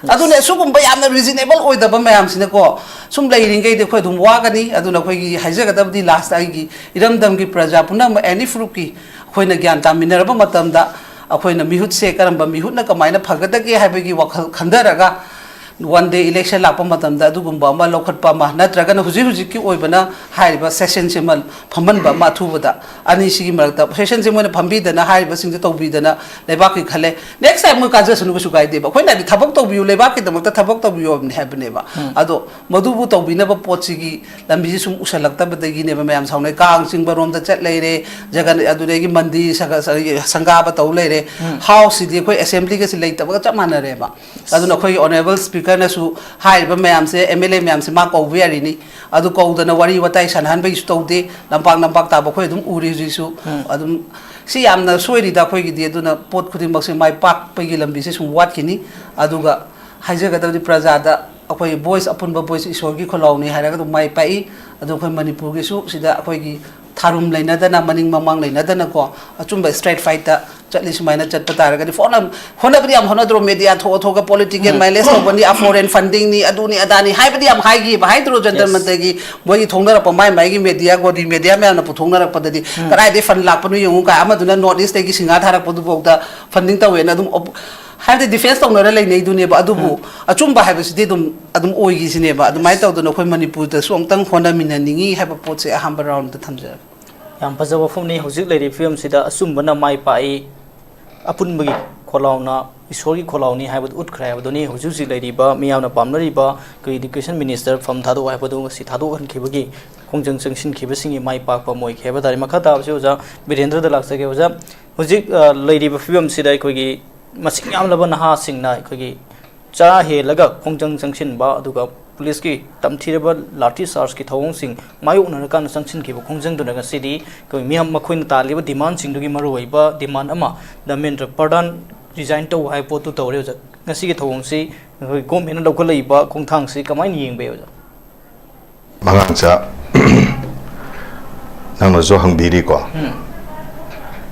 ꯑꯗꯨꯅꯦ, ꯁꯤꯒꯨꯝꯕ ꯌꯥꯝꯅ ꯔꯤꯖꯅꯦꯕꯜ ꯑꯣꯏꯗꯕ ꯃꯌꯥꯝꯁꯤꯅꯀꯣ, ꯁꯨꯝ ꯂꯩꯔꯤꯉꯩꯗꯤ ꯑꯩꯈꯣꯏ ꯑꯗꯨꯝ ꯋꯥꯒꯅꯤ꯫ ꯑꯗꯨꯅ ꯑꯩꯈꯣꯏꯒꯤ ꯍꯥꯏꯖꯒꯗꯕꯗꯤ, ꯂꯥꯁꯇ ꯑꯩꯒꯤ ꯏꯔꯝꯗꯝꯒꯤ ꯄ꯭ꯔꯖꯥ ꯄꯨꯝꯅꯃꯛ, ꯑꯦꯅꯤ ꯐꯨꯔꯨꯞꯀꯤ, ꯑꯩꯈꯣꯏꯅ ꯒ꯭ꯌꯥꯟ ꯇꯥꯃꯤꯟꯅꯔꯕ ꯃꯇꯝꯗ, ꯑꯩꯈꯣꯏꯅ ꯃꯤꯍꯨꯠꯁꯦ ꯀꯔꯝꯕ ꯃꯤꯍꯨꯠꯅ ꯀꯃꯥꯏꯅ ꯐꯒꯗꯒꯦ ꯍꯥꯏꯕꯒꯤ ꯋꯥꯈꯜ ꯈꯟꯊꯔꯒ, ꯋꯥꯟ ꯗꯦ ꯏꯂꯦꯛꯁꯟ ꯂꯥꯛꯄ ꯃꯇꯝꯗ ꯑꯗꯨꯒꯨꯝꯕ ꯑꯃ ꯂꯧꯈꯠꯄ ꯑꯃ, ꯅꯠꯇ꯭ꯔꯒꯅ ꯍꯧꯖꯤꯛ ꯍꯧꯖꯤꯛꯀꯤ ꯑꯣꯏꯕꯅ ꯍꯥꯏꯔꯤꯕ ꯁꯦꯁꯟꯁꯤꯃ ꯐꯝꯍꯟꯕ ꯑꯃ ꯑꯊꯨꯕꯗ꯫ ꯑꯅꯤꯁꯤꯒꯤ ꯃꯔꯛꯇ ꯁꯦꯁꯟꯁꯦ ꯃꯣꯏꯅ ꯐꯝꯕꯤꯗꯅ, ꯍꯥꯏꯔꯤꯕꯁꯤꯡꯁꯦ ꯇꯧꯕꯤꯗꯅ, ꯂꯩꯕꯥꯛꯀꯤ ꯈꯜꯂꯦ, ꯅꯦꯛꯁ ꯇꯥꯏꯝ ꯃꯣꯏ ꯀꯥꯖꯁꯅꯨ, ꯀꯩꯁꯨ ꯀꯥꯏꯗꯦꯕ꯫ ꯑꯩꯈꯣꯏꯅ ꯍꯥꯏꯗꯤ ꯊꯕꯛ ꯇꯧꯕꯤꯌꯨ, ꯂꯩꯕꯥꯛꯀꯤꯗꯃꯛꯇ ꯊꯕꯛ ꯇꯧꯕꯤꯌꯣ ꯍꯥꯏꯕꯅꯦ, ꯍꯥꯏꯕꯅꯦꯕ꯫ ꯑꯗꯣ ꯃꯗꯨꯕꯨ ꯇꯧꯕꯤꯅꯕ ꯄꯣꯠꯁꯤꯒꯤ ꯂꯝꯕꯤꯁꯤ ꯁꯨꯝ ꯎꯁꯜꯂꯛꯇꯕꯗꯒꯤꯅꯦꯕ ꯃꯌꯥꯝ ꯁꯥꯎꯅꯩ꯫ ꯀꯥꯡ ꯆꯤꯡꯕ ꯔꯣꯝꯗ ꯆꯠ ꯂꯩꯔꯦ, ꯖꯒꯟ-, ꯑꯗꯨꯗꯒꯤ ꯃꯟꯗꯤꯔ ꯁꯪꯒ-, ꯁꯪꯒꯥꯕ ꯇꯧ ꯂꯩꯔꯦ꯫ ꯍꯥꯎꯁꯁꯤꯗꯤ ꯑꯩꯈꯣꯏ ꯑꯦꯁꯦꯝꯕ꯭ꯂꯤꯒꯁꯤ ꯂꯩꯇꯕꯒ ꯆꯞ ꯃꯥꯟꯅꯔꯦꯕ꯫ ꯑꯗꯨꯅ ꯑꯩꯈꯣꯏꯒꯤ ꯑꯣꯅꯔꯦꯕꯜ ꯁ꯭ꯄꯤꯀꯔꯅꯁꯨ ꯍꯥꯏꯔꯤꯕ ꯃꯌꯥꯝꯁꯦ, ꯑꯦꯝ ꯑꯦꯜ ꯑꯦ ꯃꯌꯥꯝꯁꯦ ꯃꯥ ꯀꯧꯕ ꯌꯥꯔꯤꯅꯤ꯫ ꯑꯗꯨ ꯀꯧꯗꯅ ꯋꯥꯔꯤ ꯋꯥꯇꯥꯏ ꯁꯥꯟꯅꯍꯟꯕꯒꯤꯁꯨ ꯇꯧꯗꯦ꯫ ꯂꯝꯄꯥꯛ ꯂꯝꯄꯥꯛ ꯇꯥꯕ ꯑꯩꯈꯣꯏ ꯑꯗꯨꯝ ꯎꯔꯤ ꯍꯧꯖꯤꯛꯁꯨ꯫ ꯑꯗꯨꯝ ꯁꯤ ꯌꯥꯝꯅ ꯁꯣꯏꯔꯤꯗ ꯑꯩꯈꯣꯏꯒꯤꯗꯤ꯫ ꯑꯗꯨꯅ ꯄꯣꯠ ꯈꯨꯗꯤꯡꯃꯛꯁꯦ ꯃꯥꯏ ꯄꯥꯛꯄꯒꯤ ꯂꯝꯕꯤꯁꯦ ꯁꯨꯝ ꯋꯥꯠꯈꯤꯅꯤ꯫ ꯑꯗꯨꯒ ꯍꯥꯏꯖꯒꯗꯕꯗꯤ ꯄ꯭ꯔꯖꯥꯗ ꯑꯩꯈꯣꯏ ꯚꯣꯏꯁ, ꯑꯄꯨꯟꯕ ꯚꯣꯏꯁ ꯏꯁꯣꯔꯒꯤ ꯈꯨꯜꯂꯥꯎꯅꯤ ꯍꯥꯏꯔꯒ ꯑꯗꯨꯝ ꯃꯥꯏ ꯄꯥꯛꯏ꯫ ꯑꯗꯨ ꯑꯩꯈꯣꯏ ꯃꯅꯤꯄꯨꯔꯒꯤꯁꯨ ꯁꯤꯗ ꯑꯩꯈꯣꯏꯒꯤ ꯊꯥꯔꯨꯝ ꯂꯩꯅꯗꯅ, ꯃꯅꯤꯡ ꯃꯃꯥꯡ ꯂꯩꯅꯗꯅꯀꯣ, ꯑꯆꯨꯝꯕ ꯁ꯭ꯇ꯭ꯔꯦꯠ ꯐꯥꯏꯠꯇ ꯆꯠꯂꯤ꯫ ꯁꯨꯃꯥꯏꯅ ꯆꯠꯄ ꯇꯥꯔꯒꯗꯤ ꯐꯣꯟ-, ꯍꯣꯠꯅꯕꯗꯤ ꯌꯥꯝ ꯍꯣꯠꯅꯗ꯭ꯔꯣ, ꯃꯦꯗꯤꯌꯥ ꯊꯣꯛꯑ ꯊꯣꯛꯑꯒ ꯄꯣꯂꯤꯇꯤꯀꯦꯜ ꯃꯥꯏꯂꯦꯖ ꯇꯧꯕꯅꯤ, ꯑ ꯐꯣꯔꯦꯟ ꯐꯟꯗꯤꯡꯅꯤ, ꯑꯗꯨꯅꯤ ꯑꯗꯥꯅꯤ ꯍꯥꯏꯕꯗꯤ ꯌꯥꯝ ꯍꯥꯏꯈꯤꯕ, ꯍꯥꯏꯗ꯭ꯔꯣ? ꯖꯟꯇꯔ ꯃꯟꯇꯔꯒꯤ ꯃꯣꯏꯒꯤ ꯊꯣꯡꯅꯔꯛꯄ ꯃꯥꯏ ꯃꯥꯏꯒꯤ ꯃꯦꯗꯤꯌꯥ, ꯒꯣꯗꯤ ꯃꯦꯗꯤꯌꯥ ꯃꯌꯥꯝꯅ ꯄꯨꯊꯣꯛꯅꯔꯛꯄꯗꯗꯤ ꯀꯗꯥꯏꯗꯒꯤ ꯐꯟ ꯂꯥꯛꯄꯅꯣ ꯌꯦꯡꯉꯨ ꯀꯥꯏ, ꯑꯃꯗꯨꯅ ꯅꯣꯔꯠ ꯏꯁꯇꯒꯤ ꯁꯤꯡꯍꯥ ꯊꯥꯔꯛꯄꯗꯨꯐꯥꯎꯗ ꯐꯟꯗꯤꯡ ꯇꯧꯋꯦꯅ ꯑꯗꯨꯝ ꯑꯣꯞ-, ꯍꯥꯏꯕꯗꯤ ꯗꯤꯐꯦꯟꯁ ꯇꯧꯅꯔ ꯂꯩꯅꯩꯗꯨꯅꯦꯕ꯫ ꯑꯗꯨꯕꯨ ꯑꯆꯨꯝꯕ ꯍꯥꯏꯕꯁꯤꯗꯤ ꯑꯗꯨꯝ, ꯑꯗꯨꯝ ꯑꯣꯏꯈꯤꯁꯤꯅꯦꯕ꯫ ꯑꯗꯨꯃꯥꯏꯅ ꯇꯧꯗꯅ ꯑꯩꯈꯣꯏ ꯃꯅꯤꯄꯨꯔꯗꯁꯨ ꯑꯃꯨꯛꯇꯪ ꯍꯣꯠꯅꯃꯤꯟꯅꯅꯤꯡꯉꯤ ꯍꯥꯏꯕ ꯄꯣꯠꯁꯦ ꯑꯍꯥꯟꯕ ꯔꯥꯎꯟꯗ ꯊꯝꯖꯔꯒꯦ꯫ ꯌꯥꯝ ꯐꯖꯕ ꯋꯥꯐꯝꯅꯤ꯫ ꯍꯧꯖꯤꯛ ꯂꯩꯔꯤꯕ ꯐꯤꯕꯝꯁꯤꯗ ꯑꯆꯨꯝꯕꯅ ꯃꯥꯏ ꯄꯥꯛꯏ, ꯑꯄꯨꯟꯕꯒꯤ ꯈꯣꯜꯂꯥꯎꯅ ꯏꯁꯣꯔꯒꯤ ꯈꯣꯜꯂꯥꯎꯅꯤ ꯍꯥꯏꯕꯗꯨ ꯎꯠꯈ꯭ꯔꯦ ꯍꯥꯏꯕꯗꯨꯅꯤ꯫ ꯍꯧꯖꯤꯛ ꯍꯧꯖꯤꯛ ꯂꯩꯔꯤꯕ ꯃꯤꯌꯥꯝꯅ ꯄꯥꯝꯅꯔꯤꯕ ꯑꯩꯈꯣꯏ ꯏꯗꯨꯀꯦꯁꯟ ꯃꯤꯅꯤꯁꯇꯔ ꯐꯝ ꯊꯥꯗꯣꯛ ꯍꯥꯏꯕꯗꯨ ꯉꯁꯤ ꯊꯥꯗꯣꯛꯍꯟꯈꯤꯕꯒꯤ ꯈꯣꯡꯖꯪ ꯆꯪꯁꯤꯟꯈꯤꯕꯁꯤꯡꯒꯤ ꯃꯥꯏ ꯄꯥꯛꯄ ꯑꯃ ꯑꯣꯏꯈꯤ ꯍꯥꯏꯕ ꯇꯥꯔꯦ꯫ ꯃꯈꯥ ꯇꯥꯕꯁꯤ ꯑꯣꯖꯥ ꯕꯤꯔꯦꯟꯗ꯭ꯔꯗ ꯂꯥꯛꯆꯒꯦ꯫ ꯑꯣꯖꯥ, ꯍꯧꯖꯤꯛ, ꯑ, ꯂꯩꯔꯤꯕ ꯐꯤꯕꯝꯁꯤꯗ ꯑꯩꯈꯣꯏꯒꯤ ꯃꯁꯤꯡ ꯌꯥꯝꯂꯕ ꯅꯍꯥꯁꯤꯡꯅ ꯑꯩꯈꯣꯏꯒꯤ ꯆꯔꯥ ꯍꯦꯜꯂꯒ ꯈꯣꯡꯖꯪ ꯆꯪꯁꯤꯟꯕ, ꯑꯗꯨꯒ ꯄꯨꯂꯤꯁꯀꯤ ꯇꯝꯊꯤꯔꯕ ꯂꯥꯊꯤ ꯆꯥꯔꯖꯀꯤ ꯊꯧꯑꯣꯡꯁꯤꯡ ꯃꯥꯌꯣꯛꯅꯔꯀꯥꯟꯗ ꯆꯪꯁꯤꯟꯈꯤꯕ ꯈꯣꯡꯖꯪꯗꯨꯅ ꯉꯁꯤꯗꯤ ꯑꯩꯈꯣꯏ ꯃꯤꯌꯥꯝ ꯃꯈꯣꯏꯅ ꯇꯥꯜꯂꯤꯕ ꯗꯤꯃꯥꯟꯁꯤꯡꯗꯨꯒꯤ ꯃꯔꯨꯑꯣꯏꯕ ꯗꯤꯃꯥꯟ ꯑꯃ ꯙꯔꯃꯦꯟꯗ꯭ꯔ ꯄ꯭ꯔꯙꯥꯟ ꯔꯤꯖꯥꯏꯟ ꯇꯧ ꯍꯥꯏꯕ ꯄꯣꯠꯇꯨ ꯇꯧꯔꯦ꯫ ꯑꯣꯖꯥ, ꯉꯁꯤꯒꯤ ꯊꯧꯑꯣꯡꯁꯤ ꯑꯩꯈꯣꯏ ꯒꯣꯔꯃꯦꯟꯅ ꯂꯧꯈꯠꯂꯛꯏꯕ ꯈꯣꯡꯊꯥꯡꯁꯤ ꯀꯃꯥꯏꯅ ꯌꯦꯡꯕ ꯌꯥꯏ, ꯑꯣꯖꯥ? ꯃꯉꯥꯡꯆꯥ, ꯅꯪꯅꯁꯨ ꯍꯪꯕꯤꯔꯤꯀꯣ, ꯎꯝ꯫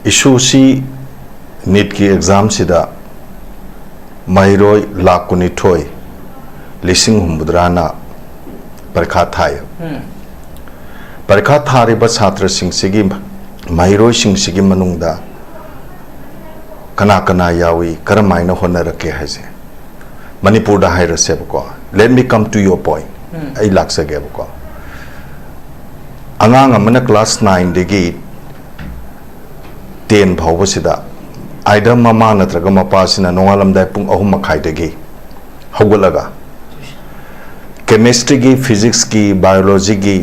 ꯏꯁꯨꯁꯤ ꯅꯤꯠꯀꯤ ꯑꯦꯛꯖꯥꯝꯁꯤꯗ ꯃꯍꯩꯔꯣꯏ ꯂꯥꯈ ꯀꯨꯟꯅꯤꯊꯣꯏ ꯂꯤꯁꯤꯡ ꯍꯨꯝꯐꯨꯇꯔꯥꯅ ꯄꯔꯤꯈꯥ ꯊꯥꯏ꯫ ꯎꯝ꯫ ꯄꯔꯤꯈꯥ ꯊꯥꯔꯤꯕ ꯁꯥꯇ꯭ꯔꯁꯤꯡꯁꯤꯒꯤ, ꯃꯍꯩꯔꯣꯏꯁꯤꯡꯁꯤꯒꯤ ꯃꯅꯨꯡꯗ ꯀꯅꯥ ꯀꯅꯥ ꯌꯥꯎꯏ, ꯀꯔꯝ ꯍꯥꯏꯅ ꯍꯣꯠꯅꯔꯛꯀꯦ ꯍꯥꯏꯁꯦ ꯃꯅꯤꯄꯨꯔꯗ ꯍꯥꯏꯔꯁꯦꯕꯀꯣ꯫ Let me come to your point. ꯎꯝ. ꯑꯩ ꯂꯥꯛꯆꯒꯦꯕꯀꯣ꯫ ꯑꯉꯥꯡ ꯑꯃꯅ ꯀ꯭ꯂꯥꯁ ꯅꯥꯏꯟꯗꯒꯤ ꯇꯦꯟ ꯐꯥꯎꯕꯁꯤꯗ either ꯃꯃꯥ ꯅꯠꯇ꯭ꯔꯒ ꯃꯄꯥꯁꯤꯅ ꯅꯣꯡꯉꯥꯜꯂꯝꯗꯥꯏ ꯄꯨꯡ ꯑꯍꯨꯝ ꯃꯈꯥꯏꯗꯒꯤ ꯍꯧꯒꯠꯂꯒ ꯀꯦꯃꯦꯁꯇ꯭ꯔꯤꯒꯤ, ꯐꯤꯖꯤꯛꯁꯀꯤ, ꯕꯥꯏꯑꯣꯂꯣꯖꯤꯒꯤ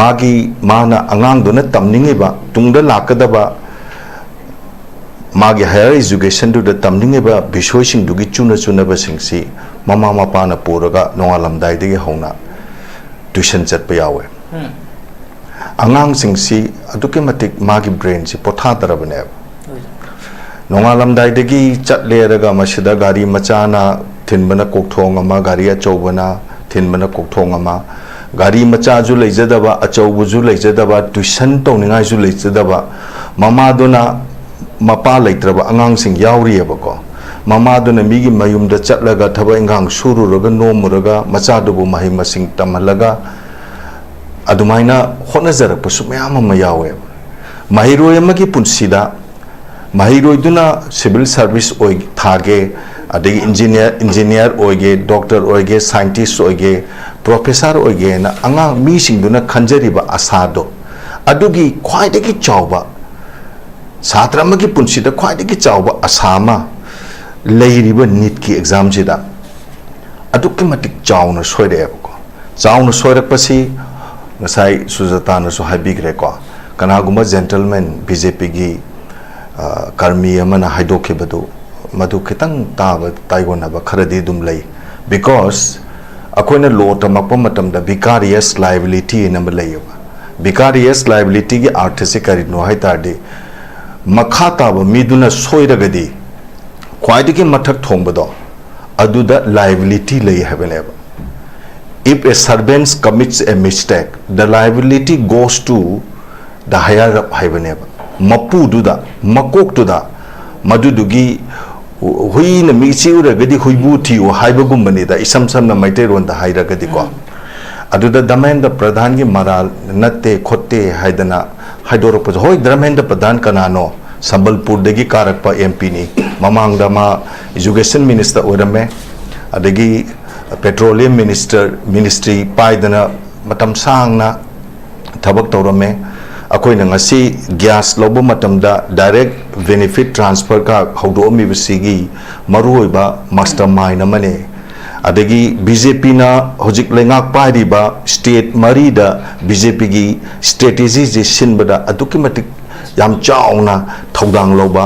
ꯃꯥꯒꯤ, ꯃꯥꯅ ꯑꯉꯥꯡꯗꯨꯅ ꯇꯝꯅꯤꯡꯉꯤꯕ, ꯇꯨꯡꯗ ꯂꯥꯛꯀꯗꯕ ꯃꯥꯒꯤ ꯍꯥꯌꯔ ꯏꯖꯨꯀꯦꯁꯟꯗꯨꯗ ꯇꯝꯅꯤꯡꯉꯤꯕ ꯕꯤꯁꯣꯏꯁꯤꯡꯗꯨꯒꯤ ꯆꯨꯅ ꯆꯨꯅꯕꯁꯤꯡꯁꯤ ꯃꯃꯥ ꯃꯄꯥꯅ ꯄꯨꯔꯒ ꯅꯣꯡꯉꯥꯜꯂꯝꯗꯥꯏꯗꯒꯤ ꯍꯧꯅ ꯇ꯭ꯌꯨꯁꯟ ꯆꯠꯄ ꯌꯥꯎꯋꯦ꯫ ꯎꯝ. ꯑꯉꯥꯡꯁꯤꯡꯁꯤ ꯑꯗꯨꯛꯀꯤ ꯃꯇꯤꯛ ꯃꯥꯒꯤ ꯕ꯭ꯔꯦꯟꯁꯤ ꯄꯣꯊꯥꯗ꯭ꯔꯕꯅꯦꯕ꯫ ꯅꯣꯡꯉꯥꯜꯂꯝꯗꯥꯏꯗꯒꯤ ꯆꯠꯂꯦꯔꯒ ꯃꯁꯤꯗ ꯒꯥꯔꯤ ꯃꯆꯥꯅ ꯊꯤꯟꯕꯅ ꯀꯣꯛꯊꯣꯡ ꯑꯃ, ꯒꯥꯔꯤ ꯑꯆꯧꯕꯅ ꯊꯤꯟꯕꯅ ꯀꯣꯛꯊꯣꯡ ꯑꯃ, ꯒꯥꯔꯤ ꯃꯆꯥꯁꯨ ꯂꯩꯖꯗꯕ, ꯑꯆꯧꯕꯁꯨ ꯂꯩꯖꯗꯕ, ꯇ꯭ꯌꯨꯁꯟ ꯇꯧꯅꯤꯡꯉꯥꯏꯁꯨ ꯂꯩꯖꯗꯕ, ꯃꯃꯥꯗꯨꯅ ꯃꯄꯥ ꯂꯩꯇ꯭ꯔꯕ ꯑꯉꯥꯡꯁꯤꯡ ꯌꯥꯎꯔꯤꯑꯕꯀꯣ꯫ ꯃꯃꯥꯗꯨꯅ ꯃꯤꯒꯤ ꯃꯌꯨꯝꯗ ꯆꯠꯂꯒ ꯊꯕꯛ ꯏꯪꯈꯥꯡ ꯁꯨꯔꯨꯔꯒ ꯅꯣꯝꯃꯨꯔꯒ ꯃꯆꯥꯗꯨꯕꯨ ꯃꯍꯩ ꯃꯁꯤꯡ ꯇꯝꯍꯜꯂꯒ ꯑꯗꯨꯃꯥꯏꯅ ꯍꯣꯠꯅꯖꯔꯛꯄꯁꯨ ꯃꯌꯥꯝ ꯑꯃ ꯌꯥꯎꯋꯦꯕ꯫ ꯃꯍꯩꯔꯣꯏ ꯑꯃꯒꯤ ꯄꯨꯟꯁꯤꯗ ꯃꯍꯩꯔꯣꯏꯗꯨꯅ ꯁꯤꯚꯤꯜ ꯁꯥꯔꯚꯤꯁ ꯑꯣꯏ ꯊꯥꯒꯦ, ꯑꯗꯒꯤ ꯏꯟꯖꯤꯅꯤꯌꯥꯔ, ꯏꯟꯖꯤꯅꯤꯌꯥꯔ ꯑꯣꯏꯒꯦ, ꯗꯣꯛꯇꯔ ꯑꯣꯏꯒꯦ, ꯁꯥꯏꯟꯇꯤꯁ ꯑꯣꯏꯒꯦ, ꯄ꯭ꯔꯣꯐꯦꯁꯔ ꯑꯣꯏꯒꯦꯅ ꯑꯉꯥꯡ ꯃꯤꯁꯤꯡꯗꯨꯅ ꯈꯟꯖꯔꯤꯕ ꯑꯁꯥꯗꯣ, ꯑꯗꯨꯒꯤ ꯈ꯭ꯋꯥꯏꯗꯒꯤ ꯆꯥꯎꯕ, ꯁꯥꯇ꯭ꯔ ꯑꯃꯒꯤ ꯄꯨꯟꯁꯤꯗ ꯈ꯭ꯋꯥꯏꯗꯒꯤ ꯆꯥꯎꯕ ꯑꯁꯥ ꯑꯃ ꯂꯩꯔꯤꯕ ꯅꯤꯠꯀꯤ ꯑꯦꯛꯖꯥꯝꯁꯤꯗ ꯑꯗꯨꯛꯀꯤ ꯃꯇꯤꯛ ꯆꯥꯎꯅ ꯁꯣꯏꯔꯛꯑꯦꯕꯀꯣ꯫ ꯆꯥꯎꯅ ꯁꯣꯏꯔꯛꯄꯁꯤ ꯉꯁꯥꯏ ꯁꯨꯖꯥꯇꯥꯅꯁꯨ ꯍꯥꯏꯕꯤꯈ꯭ꯔꯦꯀꯣ꯫ ꯀꯅꯥꯒꯨꯝꯕ ꯖꯦꯟꯇꯜꯃꯦꯟ ꯕꯤ ꯖꯦ ꯄꯤꯒꯤ ꯀꯔꯃꯤ ꯑꯃꯅ ꯍꯥꯏꯗꯣꯛꯈꯤꯕꯗꯨ, ꯃꯗꯨ ꯈꯤꯇꯪ ꯇꯥꯕ ꯇꯥꯏꯑꯣꯟꯅꯕ ꯈꯔꯗꯤ ꯑꯗꯨꯝ ꯂꯩ꯫ ꯕꯤꯀꯣꯁ ꯑꯩꯈꯣꯏꯅ ꯂꯣ ꯇꯝꯃꯛꯄ ꯃꯇꯝꯗ ꯚꯤꯀꯥꯔꯤꯌꯁ ꯂꯥꯏꯕꯤꯂꯤꯇꯤ ꯍꯥꯏꯅ ꯑꯃ ꯂꯩꯌꯦꯕ꯫ ꯚꯤꯀꯥꯔꯤꯌꯁ ꯂꯥꯏꯕꯤꯂꯤꯇꯤꯒꯤ ꯑꯥꯔꯊꯁꯤ ꯀꯔꯤꯅꯣ ꯍꯥꯏ ꯇꯥꯔꯗꯤ, ꯃꯈꯥ ꯇꯥꯕ ꯃꯤꯗꯨꯅ ꯁꯣꯏꯔꯒꯗꯤ ꯈ꯭ꯋꯥꯏꯗꯒꯤ ꯃꯊꯛ ꯊꯣꯡꯕꯗꯣ ꯑꯗꯨꯗ ꯂꯥꯏꯕꯤꯂꯤꯇꯤ ꯂꯩ ꯍꯥꯏꯕꯅꯦꯕ꯫ If a servant commits a mistake, the liability goes to the higher up ꯍꯥꯏꯕꯅꯦꯕ꯫ ꯃꯄꯨꯗꯨꯗ, ꯃꯀꯣꯛꯇꯨꯗ, ꯃꯗꯨꯗꯨꯒꯤ ꯍꯨꯏꯅ ꯃꯤ ꯆꯤꯛꯎꯔꯒꯗꯤ ꯍꯨꯏꯕꯨ ꯊꯤꯌꯨ ꯍꯥꯏꯕꯒꯨꯝꯕꯅꯤꯗ, ꯏꯁꯝ ꯁꯝꯅ ꯃꯩꯇꯩꯔꯣꯟꯗ ꯍꯥꯏꯔꯒꯗꯤꯀꯣ꯫ ꯎꯝ. ꯑꯗꯨꯗ ꯙꯔꯃꯦꯟꯗ꯭ꯔ ꯄ꯭ꯔꯙꯥꯟꯒꯤ ꯃꯔꯥꯜ ꯅꯠꯇꯦ ꯈꯣꯠꯇꯦ ꯍꯥꯏꯗꯅ ꯍꯥꯏꯗꯣꯔꯛꯄꯁꯦ, ꯍꯣꯏ, ꯙꯔꯃꯦꯟꯗ꯭ꯔ ꯄ꯭ꯔꯙꯥꯟ ꯀꯅꯥꯅꯣ? ꯁꯝꯕꯜꯄꯨꯔꯗꯒꯤ ꯀꯥꯔꯛꯄ ꯑꯦꯝ ꯄꯤꯅꯤ꯫ ꯃꯃꯥꯡꯗ ꯃꯥ ꯏꯖꯨꯀꯦꯁꯟ ꯃꯤꯅꯤꯁꯇꯔ ꯑꯣꯏꯔꯝꯃꯦ, ꯑꯗꯒꯤ ꯄꯦꯇ꯭ꯔꯣꯂꯤꯌꯝ ꯃꯤꯅꯤꯁꯇꯔ, ꯃꯤꯅꯤꯁꯇ꯭ꯔꯤ ꯄꯥꯏꯗꯅ ꯃꯇꯝ ꯁꯥꯡꯅ ꯊꯕꯛ ꯇꯧꯔꯝꯃꯦ꯫ ꯑꯩꯈꯣꯏꯅ ꯉꯁꯤ ꯒ꯭ꯌꯥꯁ ꯂꯧꯕ ꯃꯇꯝꯗ ꯗꯥꯏꯔꯦꯛ ꯕꯦꯅꯤꯐꯤꯠ ꯇ꯭ꯔꯥꯟꯁꯐꯔ ꯀꯥꯔꯗ ꯍꯧꯗꯣꯛꯑꯝꯃꯤꯕꯁꯤꯒꯤ ꯃꯔꯨꯑꯣꯏꯕ ꯃꯥꯁꯇꯔ ꯃꯥꯏꯟ ꯑꯃꯅꯤ꯫ ꯑꯗꯒꯤ ꯕꯤ ꯖꯦ ꯄꯤꯅ ꯍꯧꯖꯤꯛ ꯂꯩꯉꯥꯛ ꯄꯥꯏꯔꯤꯕ ꯁ꯭ꯇꯦꯠ ꯃꯔꯤꯗ ꯕꯤ ꯖꯦ ꯄꯤꯒꯤ ꯁ꯭ꯇ꯭ꯔꯦꯇꯦꯖꯤꯁꯦ ꯁꯤꯟꯕꯗ ꯑꯗꯨꯛꯀꯤ ꯃꯇꯤꯛ ꯌꯥꯝ ꯆꯥꯎꯅ ꯊꯧꯗꯥꯡ ꯂꯧꯕ,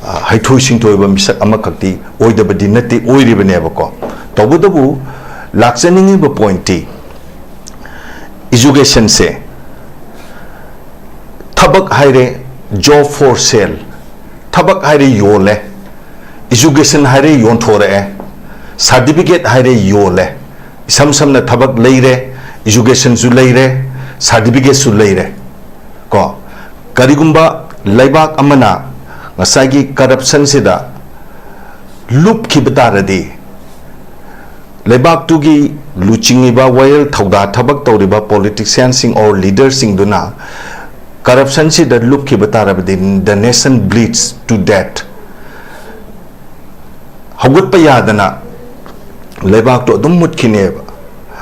ꯑ, ꯍꯩꯊꯣꯏ ꯁꯤꯡꯊꯣꯏꯕ ꯃꯤꯁꯛ ꯑꯃꯈꯛꯇꯤ ꯑꯣꯏꯗꯕꯗꯤ ꯅꯠꯇꯦ, ꯑꯣꯏꯔꯤꯕꯅꯦꯕꯀꯣ꯫ ꯇꯧꯕꯇꯕꯨ ꯂꯥꯛꯆꯅꯤꯡꯉꯤꯕ ꯄꯣꯏꯟꯠꯇꯤ, ꯏꯖꯨꯀꯦꯁꯟꯁꯦ ꯊꯕꯛ ꯍꯥꯏꯔꯦ, job for sale, ꯊꯕꯛ ꯍꯥꯏꯔꯦ ꯌꯣꯜꯂꯦ, ꯏꯖꯨꯀꯦꯁꯟ ꯍꯥꯏꯔꯦ ꯌꯣꯟꯊꯣꯔꯛꯑꯦ, ꯁꯥꯔꯇꯤꯐꯤꯀꯦꯠ ꯍꯥꯏꯔꯦ ꯌꯣꯜꯂꯦ꯫ ꯏꯁꯝ ꯁꯝꯅ ꯊꯕꯛ ꯂꯩꯔꯦ, ꯏꯖꯨꯀꯦꯁꯟꯁꯨ ꯂꯩꯔꯦ, ꯁꯥꯔꯇꯤꯐꯤꯀꯦꯠꯁꯨ ꯂꯩꯔꯦ꯫ ꯀꯣ, ꯀꯔꯤꯒꯨꯝꯕ ꯂꯩꯕꯥꯛ ꯑꯃꯅ ꯉꯁꯥꯏꯒꯤ ꯀꯔꯞꯁꯟꯁꯤꯗ ꯂꯨꯞꯈꯤꯕ ꯇꯥꯔꯗꯤ, ꯂꯩꯕꯥꯛꯇꯨꯒꯤ ꯂꯨꯆꯤꯡꯉꯤꯕ ꯋꯥꯌꯦꯜ ꯊꯧꯗꯥ ꯊꯕꯛ ꯇꯧꯔꯤꯕ ꯄꯣꯂꯤꯇꯤꯁꯤꯌꯥꯟꯁꯤꯡ or ꯂꯤꯗꯔꯁꯤꯡꯗꯨꯅ ꯀꯔꯞꯁꯟꯁꯤꯗ ꯂꯨꯞꯈꯤꯕ ꯇꯥꯔꯕꯗꯤ, the nation bleeds to death꯫ ꯍꯧꯒꯠꯄ ꯌꯥꯗꯅ ꯂꯩꯕꯥꯛꯇꯣ ꯑꯗꯨꯝ ꯃꯨꯠꯈꯤꯅꯦꯕ꯫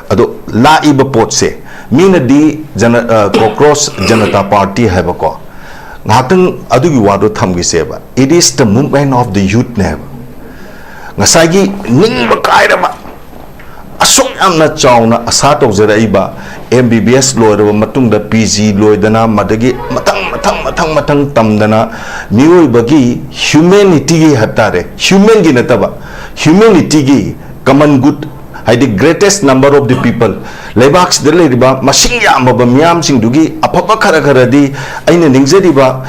ꯑꯗꯣ ꯂꯥꯛꯏꯕ ꯄꯣꯠꯁꯦ, ꯃꯤꯅꯗꯤ ꯖꯅ-, ꯑ, ꯀꯣꯀ꯭ꯔꯣꯁ ꯖꯅꯇꯥ ꯄꯥꯔꯇꯤ ꯍꯥꯏꯕꯀꯣ, ꯉꯥꯏꯍꯥꯛꯇꯪ ꯑꯗꯨꯒꯤ ꯋꯥꯗꯣ ꯊꯝꯈꯤꯁꯦꯕ꯫ It is the movement of the youth ꯅꯦꯕ꯫ ꯉꯁꯥꯏꯒꯤ ꯅꯤꯡꯕ ꯀꯥꯏꯔꯕ, ꯑꯁꯨꯛ ꯌꯥꯝꯅ ꯆꯥꯎꯅ ꯑꯁꯥ ꯇꯧꯖꯔꯛꯏꯕ ꯑꯦꯝ ꯕꯤ ꯕꯤ ꯑꯦꯁ ꯂꯣꯏꯔꯕ ꯃꯇꯨꯡꯗ ꯄꯤ ꯖꯤ ꯂꯣꯏꯗꯅ, ꯃꯗꯒꯤ ꯃꯊꯪ, ꯃꯊꯪ, ꯃꯊꯪ, ꯃꯊꯪ ꯇꯝꯗꯅ, ꯃꯤꯑꯣꯏꯕꯒꯤ ꯍ꯭ꯌꯨꯃꯦꯅꯤꯇꯤꯒꯤ ꯍꯥꯏꯕ ꯇꯥꯔꯦ, ꯍ꯭ꯌꯨꯃꯦꯟꯒꯤ ꯅꯠꯇꯕ, ꯍ꯭ꯌꯨꯃꯦꯅꯤꯇꯤꯒꯤ common good, ꯍꯥꯏꯗꯤ greatest number of the people, ꯂꯩꯕꯥꯛꯁꯤꯗ ꯂꯩꯔꯤꯕ ꯃꯁꯤꯡ ꯌꯥꯝꯂꯕ ꯃꯤꯌꯥꯝꯁꯤꯡꯗꯨꯒꯤ ꯑꯐꯕ ꯈꯔ ꯈꯔꯗꯤ ꯑꯩꯅ ꯅꯤꯡꯖꯔꯤꯕ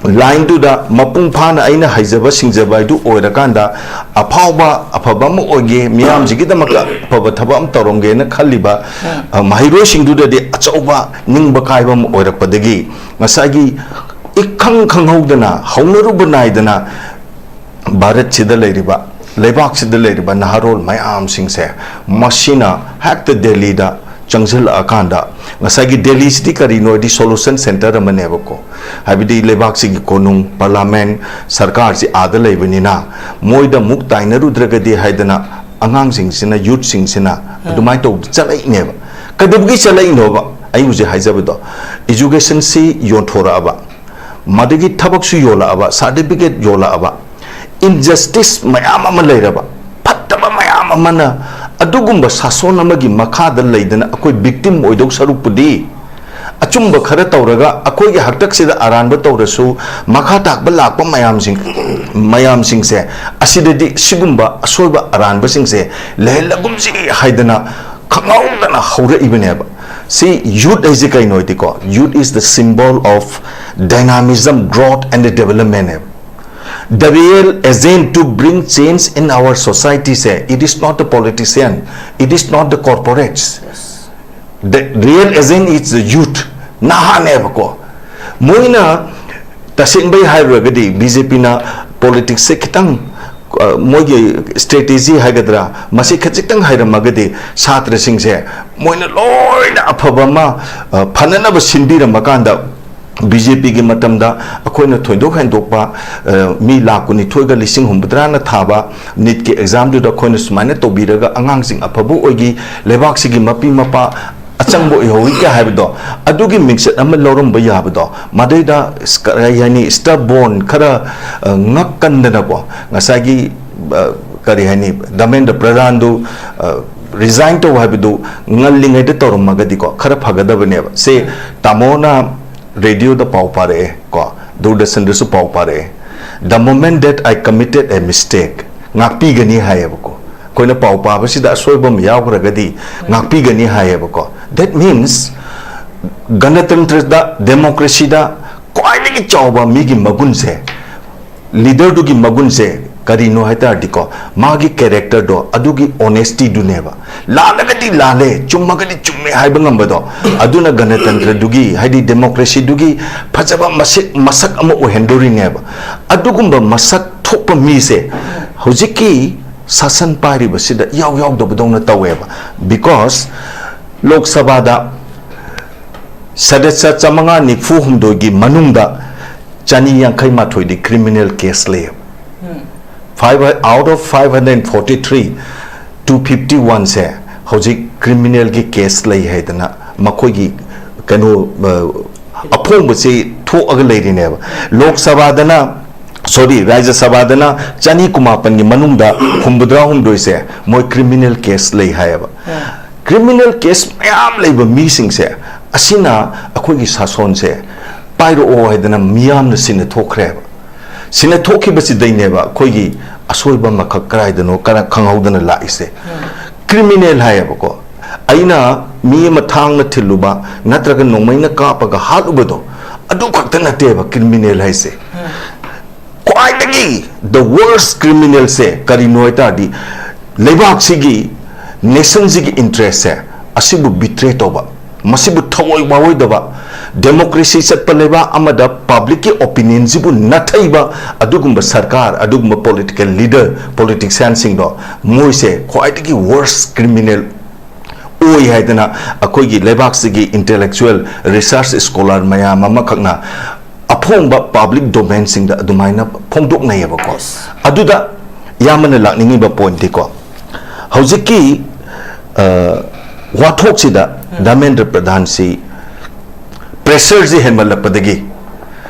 ꯂꯥꯏꯟꯗꯨꯗ ꯃꯄꯨꯡ ꯐꯥꯅ ꯑꯩꯅ ꯍꯩꯖꯕ ꯁꯤꯡꯖꯕ ꯍꯥꯏꯗꯨ ꯑꯣꯏꯔꯀꯥꯟꯗ, ꯑꯐꯥꯎꯕ ꯑꯐꯕ ꯑꯃ ꯑꯣꯏꯒꯦ, ꯃꯤꯌꯥꯝꯁꯤꯒꯤꯗꯃꯛꯇ ꯑꯐꯕ ꯊꯕꯛ ꯑꯃ ꯇꯧꯔꯝꯒꯦꯅ ꯈꯜꯂꯤꯕ, ꯑ, ꯃꯍꯩꯔꯣꯏꯁꯤꯡꯗꯨꯗꯗꯤ ꯑꯆꯧꯕ ꯅꯤꯡꯕ ꯀꯥꯏꯕ ꯑꯃ ꯑꯣꯏꯔꯛꯄꯗꯒꯤ, ꯉꯁꯥꯏꯒꯤ ꯏꯈꯪ ꯈꯪꯍꯧꯗꯅ, ꯍꯧꯅꯔꯨꯕ ꯅꯥꯏꯗꯅ ꯚꯥꯔꯠꯁꯤꯗ ꯂꯩꯔꯤꯕ, ꯂꯩꯕꯥꯛꯁꯤꯗ ꯂꯩꯔꯤꯕ ꯅꯍꯥꯔꯣꯜ ꯃꯌꯥꯝꯁꯤꯡꯁꯦ, ꯃꯁꯤꯅ ꯍꯦꯛꯇ ꯗꯦꯜꯂꯤꯗ ꯆꯪꯁꯤꯜꯂꯛꯑꯀꯥꯟꯗ ꯉꯁꯥꯏꯒꯤ ꯗꯦꯜꯂꯤꯁꯤꯗꯤ ꯀꯔꯤꯅꯣ ꯍꯥꯏꯗꯤ solution centre ꯑꯃꯅꯦꯕꯀꯣ꯫ ꯍꯥꯏꯕꯗꯤ ꯂꯩꯕꯥꯛꯁꯤꯒꯤ ꯀꯣꯅꯨꯡ, parliament, ꯁꯔꯀꯥꯔꯁꯤ ꯑꯥꯗ ꯂꯩꯕꯅꯤꯅ ꯃꯣꯏꯗ ꯑꯃꯨꯛ ꯇꯥꯏꯅꯔꯨꯗ꯭ꯔꯒꯗꯤ ꯍꯥꯏꯗꯅ ꯑꯉꯥꯡꯁꯤꯡꯁꯤꯅ, youthꯁꯤꯡꯁꯤꯅ ꯑꯗꯨꯃꯥꯏꯅ ꯇꯧꯗ ꯆꯠꯂꯛꯏꯅꯦꯕ꯫ ꯀꯩꯗꯧꯕꯒꯤ ꯆꯠꯂꯛꯏꯅꯣꯕ? ꯑꯩ ꯍꯧꯖꯤꯛ ꯍꯥꯏꯖꯕꯗꯣ, educationꯁꯤ ꯌꯣꯟꯊꯣꯔꯛꯑꯕ, ꯃꯗꯒꯤ ꯊꯕꯛꯁꯨ ꯌꯣꯜꯂꯛꯑꯕ, certificate ꯌꯣꯜꯂꯛꯑꯕ, injustice ꯃꯌꯥꯝ ꯑꯃ ꯂꯩꯔꯕ, ꯐꯠꯇꯕ ꯃꯌꯥꯝ ꯑꯃꯅ ꯑꯗꯨꯒꯨꯝꯕ ꯁꯥꯁꯣꯟ ꯑꯃꯒꯤ ꯃꯈꯥꯗ ꯂꯩꯗꯅ ꯑꯩꯈꯣꯏ victim ꯑꯣꯏꯗꯧ ꯁꯔꯨꯛꯄꯨꯗꯤ, ꯑꯆꯨꯝꯕ ꯈꯔ ꯇꯧꯔꯒ ꯑꯩꯈꯣꯏꯒꯤ ꯍꯥꯛꯇꯛꯁꯤꯗ ꯑꯔꯥꯟꯕ ꯇꯧꯔꯁꯨ, ꯃꯈꯥ ꯇꯥꯛꯄ ꯂꯥꯛꯄ ꯃꯌꯥꯝꯁꯤꯡ, ꯃꯌꯥꯝꯁꯤꯡꯁꯦ, ꯑꯁꯤꯗꯗꯤ ꯁꯤꯒꯨꯝꯕ ꯑꯁꯣꯏꯕ ꯑꯔꯥꯟꯕꯁꯤꯡꯁꯦ ꯂꯩꯍꯜꯂꯒꯨꯝꯁꯤ ꯍꯥꯏꯗꯅ ꯈꯪꯍꯧꯗꯅ ꯍꯧꯔꯛꯏꯕꯅꯦꯕ꯫ ꯁꯤ youth ꯍꯥꯏꯁꯦ ꯀꯩꯅꯣ ꯍꯥꯏꯗꯤꯀꯣ, youth is the symbol of dynamism, growth and the development ꯅꯦꯕ꯫ The real agent to bring change in our society say, it is not the politician, it is not the corporates. The real agent is the youth, ꯅꯍꯥꯅꯦꯕꯀꯣ꯫ ꯃꯣꯏꯅ ꯇꯁꯦꯡꯕꯩ ꯍꯥꯏꯔꯨꯔꯒꯗꯤ BJPꯅ politicsꯁꯦ ꯈꯤꯇꯪ, ꯑ, ꯃꯣꯏꯒꯤ strategy ꯍꯥꯏꯒꯗ꯭ꯔꯥ, ꯃꯁꯤ ꯈꯖꯤꯛꯇꯪ ꯍꯩꯔꯝꯃꯒꯗꯤ ꯁꯥꯇ꯭ꯔꯁꯤꯡꯁꯦ ꯃꯣꯏꯅ ꯂꯣꯏꯅ ꯑꯐꯕ ꯑꯃ, ꯑ, ꯐꯅꯅꯕ ꯁꯤꯟꯕꯤꯔꯝꯃꯀꯥꯟꯗ BJPꯒꯤ ꯃꯇꯝꯗ ꯑꯩꯈꯣꯏꯅ ꯊꯣꯏꯗꯣꯛ ꯍꯦꯟꯗꯣꯛꯄ, ꯑ, ꯃꯤ ꯂꯥꯈ ꯀꯨꯟꯅꯤꯊꯣꯏꯒ ꯂꯤꯁꯤꯡ ꯍꯨꯝꯐꯨꯇꯔꯥꯅ ꯊꯥꯕ NEETꯀꯤ examꯗꯨꯗ ꯑꯩꯈꯣꯏꯅ ꯁꯨꯃꯥꯏꯅ ꯇꯧꯕꯤꯔꯒ ꯑꯉꯥꯡꯁꯤꯡ ꯑꯐꯕ ꯑꯣꯏꯈꯤ, ꯂꯩꯕꯥꯛꯁꯤꯒꯤ ꯃꯄꯤ ꯃꯄꯥ ꯑꯆꯪꯕ ꯑꯣꯏꯍꯧꯋꯤ ꯀ ꯍꯥꯏꯕꯗꯣ, ꯑꯗꯨꯒꯤ ꯃꯤꯡꯆꯠ ꯑꯃ ꯂꯧꯔꯝꯕ ꯌꯥꯕꯗꯣ, ꯃꯗꯩꯗ ꯀꯔꯤ ꯍꯥꯏꯅꯤ, stubborn ꯈꯔ, ꯑ, ꯉꯛꯀꯟꯗꯅꯀꯣ, ꯉꯁꯥꯏꯒꯤ, ꯑ, ꯀꯔꯤ ꯍꯥꯏꯅꯤ, ꯙꯔꯃꯦꯟꯗ꯭ꯔ ꯄ꯭ꯔꯙꯥꯟꯗꯨ, ꯑ, resign ꯇꯧ ꯍꯥꯏꯕꯗꯨ ꯉꯜꯂꯤꯉꯩꯗ ꯇꯧꯔꯝꯃꯒꯗꯤꯀꯣ, ꯈꯔ ꯐꯒꯗꯕꯅꯦꯕ꯫ ꯁꯦ ꯇꯥꯃꯣꯅ radioꯗ ꯄꯥꯎ ꯄꯥꯔꯛꯑꯦ ꯀꯣ, ꯗꯨꯔꯗꯔꯁꯟꯗꯁꯨ ꯄꯥꯎ ꯄꯥꯔꯛꯑꯦ, "The moment that I committed a mistake", ꯉꯥꯛꯄꯤꯒꯅꯤ ꯍꯥꯏꯌꯦꯕꯀꯣ꯫ ꯑꯩꯈꯣꯏꯅ ꯄꯥꯎ ꯄꯥꯕꯁꯤꯗ ꯑꯁꯣꯏꯕ ꯑꯃ ꯌꯥꯎꯈ꯭ꯔꯒꯗꯤ ꯉꯥꯛꯄꯤꯒꯅꯤ ꯍꯥꯏꯌꯦꯕꯀꯣ꯫ That means ꯒꯅꯇꯟꯇ꯭ꯔꯗ, democracyꯗ ꯈ꯭ꯋꯥꯏꯗꯒꯤ ꯆꯥꯎꯕ ꯃꯤꯒꯤ ꯃꯒꯨꯟꯁꯦ, leaderꯗꯨꯒꯤ ꯃꯒꯨꯟꯁꯦ ꯀꯔꯤꯅꯣ ꯍꯥꯏ ꯇꯥꯔꯗꯤꯀꯣ, ꯃꯥꯒꯤ characterꯗꯣ, ꯑꯗꯨꯒꯤ honestyꯗꯨꯅꯦꯕ꯫ ꯂꯥꯜꯂꯒꯗꯤ ꯂꯥꯜꯂꯦ, ꯆꯨꯝꯃꯒꯗꯤ ꯆꯨꯝꯃꯦ ꯍꯥꯏꯕ ꯉꯝꯕꯗꯣ, ꯑꯗꯨꯅ ꯒꯅꯇꯟꯇ꯭ꯔꯗꯨꯒꯤ, ꯍꯥꯏꯗꯤ democracyꯗꯨꯒꯤ ꯐꯖꯕ ꯃꯁꯛ, ꯃꯁꯛ ꯑꯃ ꯑꯣꯏꯍꯟꯗꯣꯔꯤꯅꯦꯕ꯫ ꯑꯗꯨꯒꯨꯝꯕ ꯃꯁꯛ ꯊꯣꯛꯄ ꯃꯤꯁꯦ ꯍꯧꯖꯤꯛꯀꯤ ꯁꯥꯁꯟ ꯄꯥꯏꯔꯤꯕꯁꯤꯗ ꯏꯌꯥꯎ ꯌꯥꯎꯗꯕꯗꯧꯅ ꯇꯧꯋꯦꯕ꯫ Because ꯂꯣꯛ ꯁꯚꯥꯗ ꯁꯗꯁ꯭ꯌ ꯆꯥꯃꯉꯥ ꯅꯤꯐꯨ ꯍꯨꯝꯗꯣꯏꯒꯤ ꯃꯅꯨꯡꯗ ꯆꯅꯤ ꯌꯥꯡꯈꯩ ꯃꯥꯊꯣꯏꯗꯤ criminal case ꯂꯩꯌꯦꯕ꯫ Five, out of five hundred forty three, two fifty one ꯁꯦ ꯍꯧꯖꯤꯛ criminal ꯒꯤ case ꯂꯩ ꯍꯥꯏꯗꯅ ꯃꯈꯣꯏꯒꯤ ꯀꯩꯅꯣ, ꯑ, ꯑꯐꯣꯡꯕꯁꯤ ꯊꯣꯛꯑꯒ ꯂꯩꯔꯤꯅꯦꯕ꯫ ꯂꯣꯛ ꯁꯚꯥꯗꯅ, sorry, ꯔꯥꯖ꯭ꯌ ꯁꯚꯥꯗꯅ ꯆꯅꯤ ꯀꯨꯟꯃꯥꯄꯟꯒꯤ ꯃꯅꯨꯡꯗ ꯍꯨꯝꯐꯨꯇꯔꯥ ꯍꯨꯝꯗꯣꯏꯁꯦ ꯃꯣꯏ criminal case ꯂꯩ ꯍꯥꯏꯌꯦꯕ꯫ Criminal case ꯃꯌꯥꯝ ꯂꯩꯕ ꯃꯤꯁꯤꯡꯁꯦ, ꯑꯁꯤꯅ ꯑꯩꯈꯣꯏꯒꯤ ꯁꯥꯁꯣꯟꯁꯦ ꯄꯥꯏꯔꯛꯑꯣ ꯍꯥꯏꯗꯅ ꯃꯤꯌꯥꯝꯅ ꯁꯤꯟꯅ ꯊꯣꯛꯈ꯭ꯔꯦꯕ꯫ ꯁꯤꯟꯅ ꯊꯣꯛꯈꯤꯕꯁꯤꯗꯩꯅꯦꯕ ꯑꯩꯈꯣꯏꯒꯤ ꯑꯁꯣꯏꯕ ꯑꯃꯈꯛ ꯀꯗꯥꯏꯗꯅꯣ ꯀꯔ-, ꯈꯪꯍꯧꯗꯅ ꯂꯥꯛꯏꯁꯦ꯫ Criminal ꯍꯥꯏꯌꯦꯕꯀꯣ꯫ ꯑꯩꯅ ꯃꯤ ꯑꯃ ꯊꯥꯡꯅ ꯊꯤꯜꯂꯨꯕ ꯅꯠꯇ꯭ꯔꯒ ꯅꯣꯡꯃꯩꯅ ꯀꯥꯞꯄꯒ ꯍꯥꯠꯂꯨꯕꯗꯣ, ꯑꯗꯨ ꯈꯛꯇ ꯅꯠꯇꯦꯕ criminal ꯍꯥꯏꯁꯦ꯫ ꯈ꯭ꯋꯥꯏꯗꯒꯤ the worst criminal ꯁꯦ ꯀꯔꯤꯅꯣ ꯍꯥꯏ ꯇꯥꯔꯗꯤ, ꯂꯩꯕꯥꯛꯁꯤꯒꯤ, nation ꯁꯤꯒꯤ interest ꯁꯦ ꯑꯁꯤꯕꯨ betray ꯇꯧꯕ, ꯃꯁꯤꯕꯨ ꯊꯑꯣꯏ ꯋꯥꯑꯣꯏꯗꯕ, democracy ꯆꯠꯄ ꯂꯩꯕꯥꯛ ꯑꯃꯗ public ꯀꯤ opinion ꯁꯤꯕꯨ ꯅꯥꯊꯩꯕ ꯑꯗꯨꯒꯨꯝꯕ ꯁꯔꯀꯥꯔ, ꯑꯗꯨꯒꯨꯝꯕ political leader, politician ꯁꯤꯡꯗꯣ, ꯃꯣꯏꯁꯦ ꯈ꯭ꯋꯥꯏꯗꯒꯤ worst criminal ꯑꯣꯏ ꯍꯥꯏꯗꯅ ꯑꯩꯈꯣꯏꯒꯤ ꯂꯩꯕꯥꯛꯁꯤꯒꯤ intellectual, research scholar ꯃꯌꯥꯝ ꯑꯃꯈꯛꯅ ꯑꯐꯣꯡꯕ public domain ꯁꯤꯡꯗ ꯑꯗꯨꯃꯥꯏꯅ ꯐꯣꯡꯗꯣꯛꯅꯩꯌꯦꯕꯀꯣ꯫ ꯑꯗꯨꯗ ꯏꯌꯥꯝꯕꯅ ꯂꯥꯛꯅꯤꯡꯉꯤꯕ point ꯇꯤꯀꯣ, ꯍꯧꯖꯤꯛꯀꯤ, ꯑ, ꯋꯥꯊꯣꯛꯁꯤꯗ ꯙꯔꯃꯦꯟꯗ꯭ꯔ ꯄ꯭ꯔꯙꯥꯟꯁꯤ pressure ꯁꯤ ꯍꯦꯟꯃꯜꯂꯛꯄꯗꯒꯤ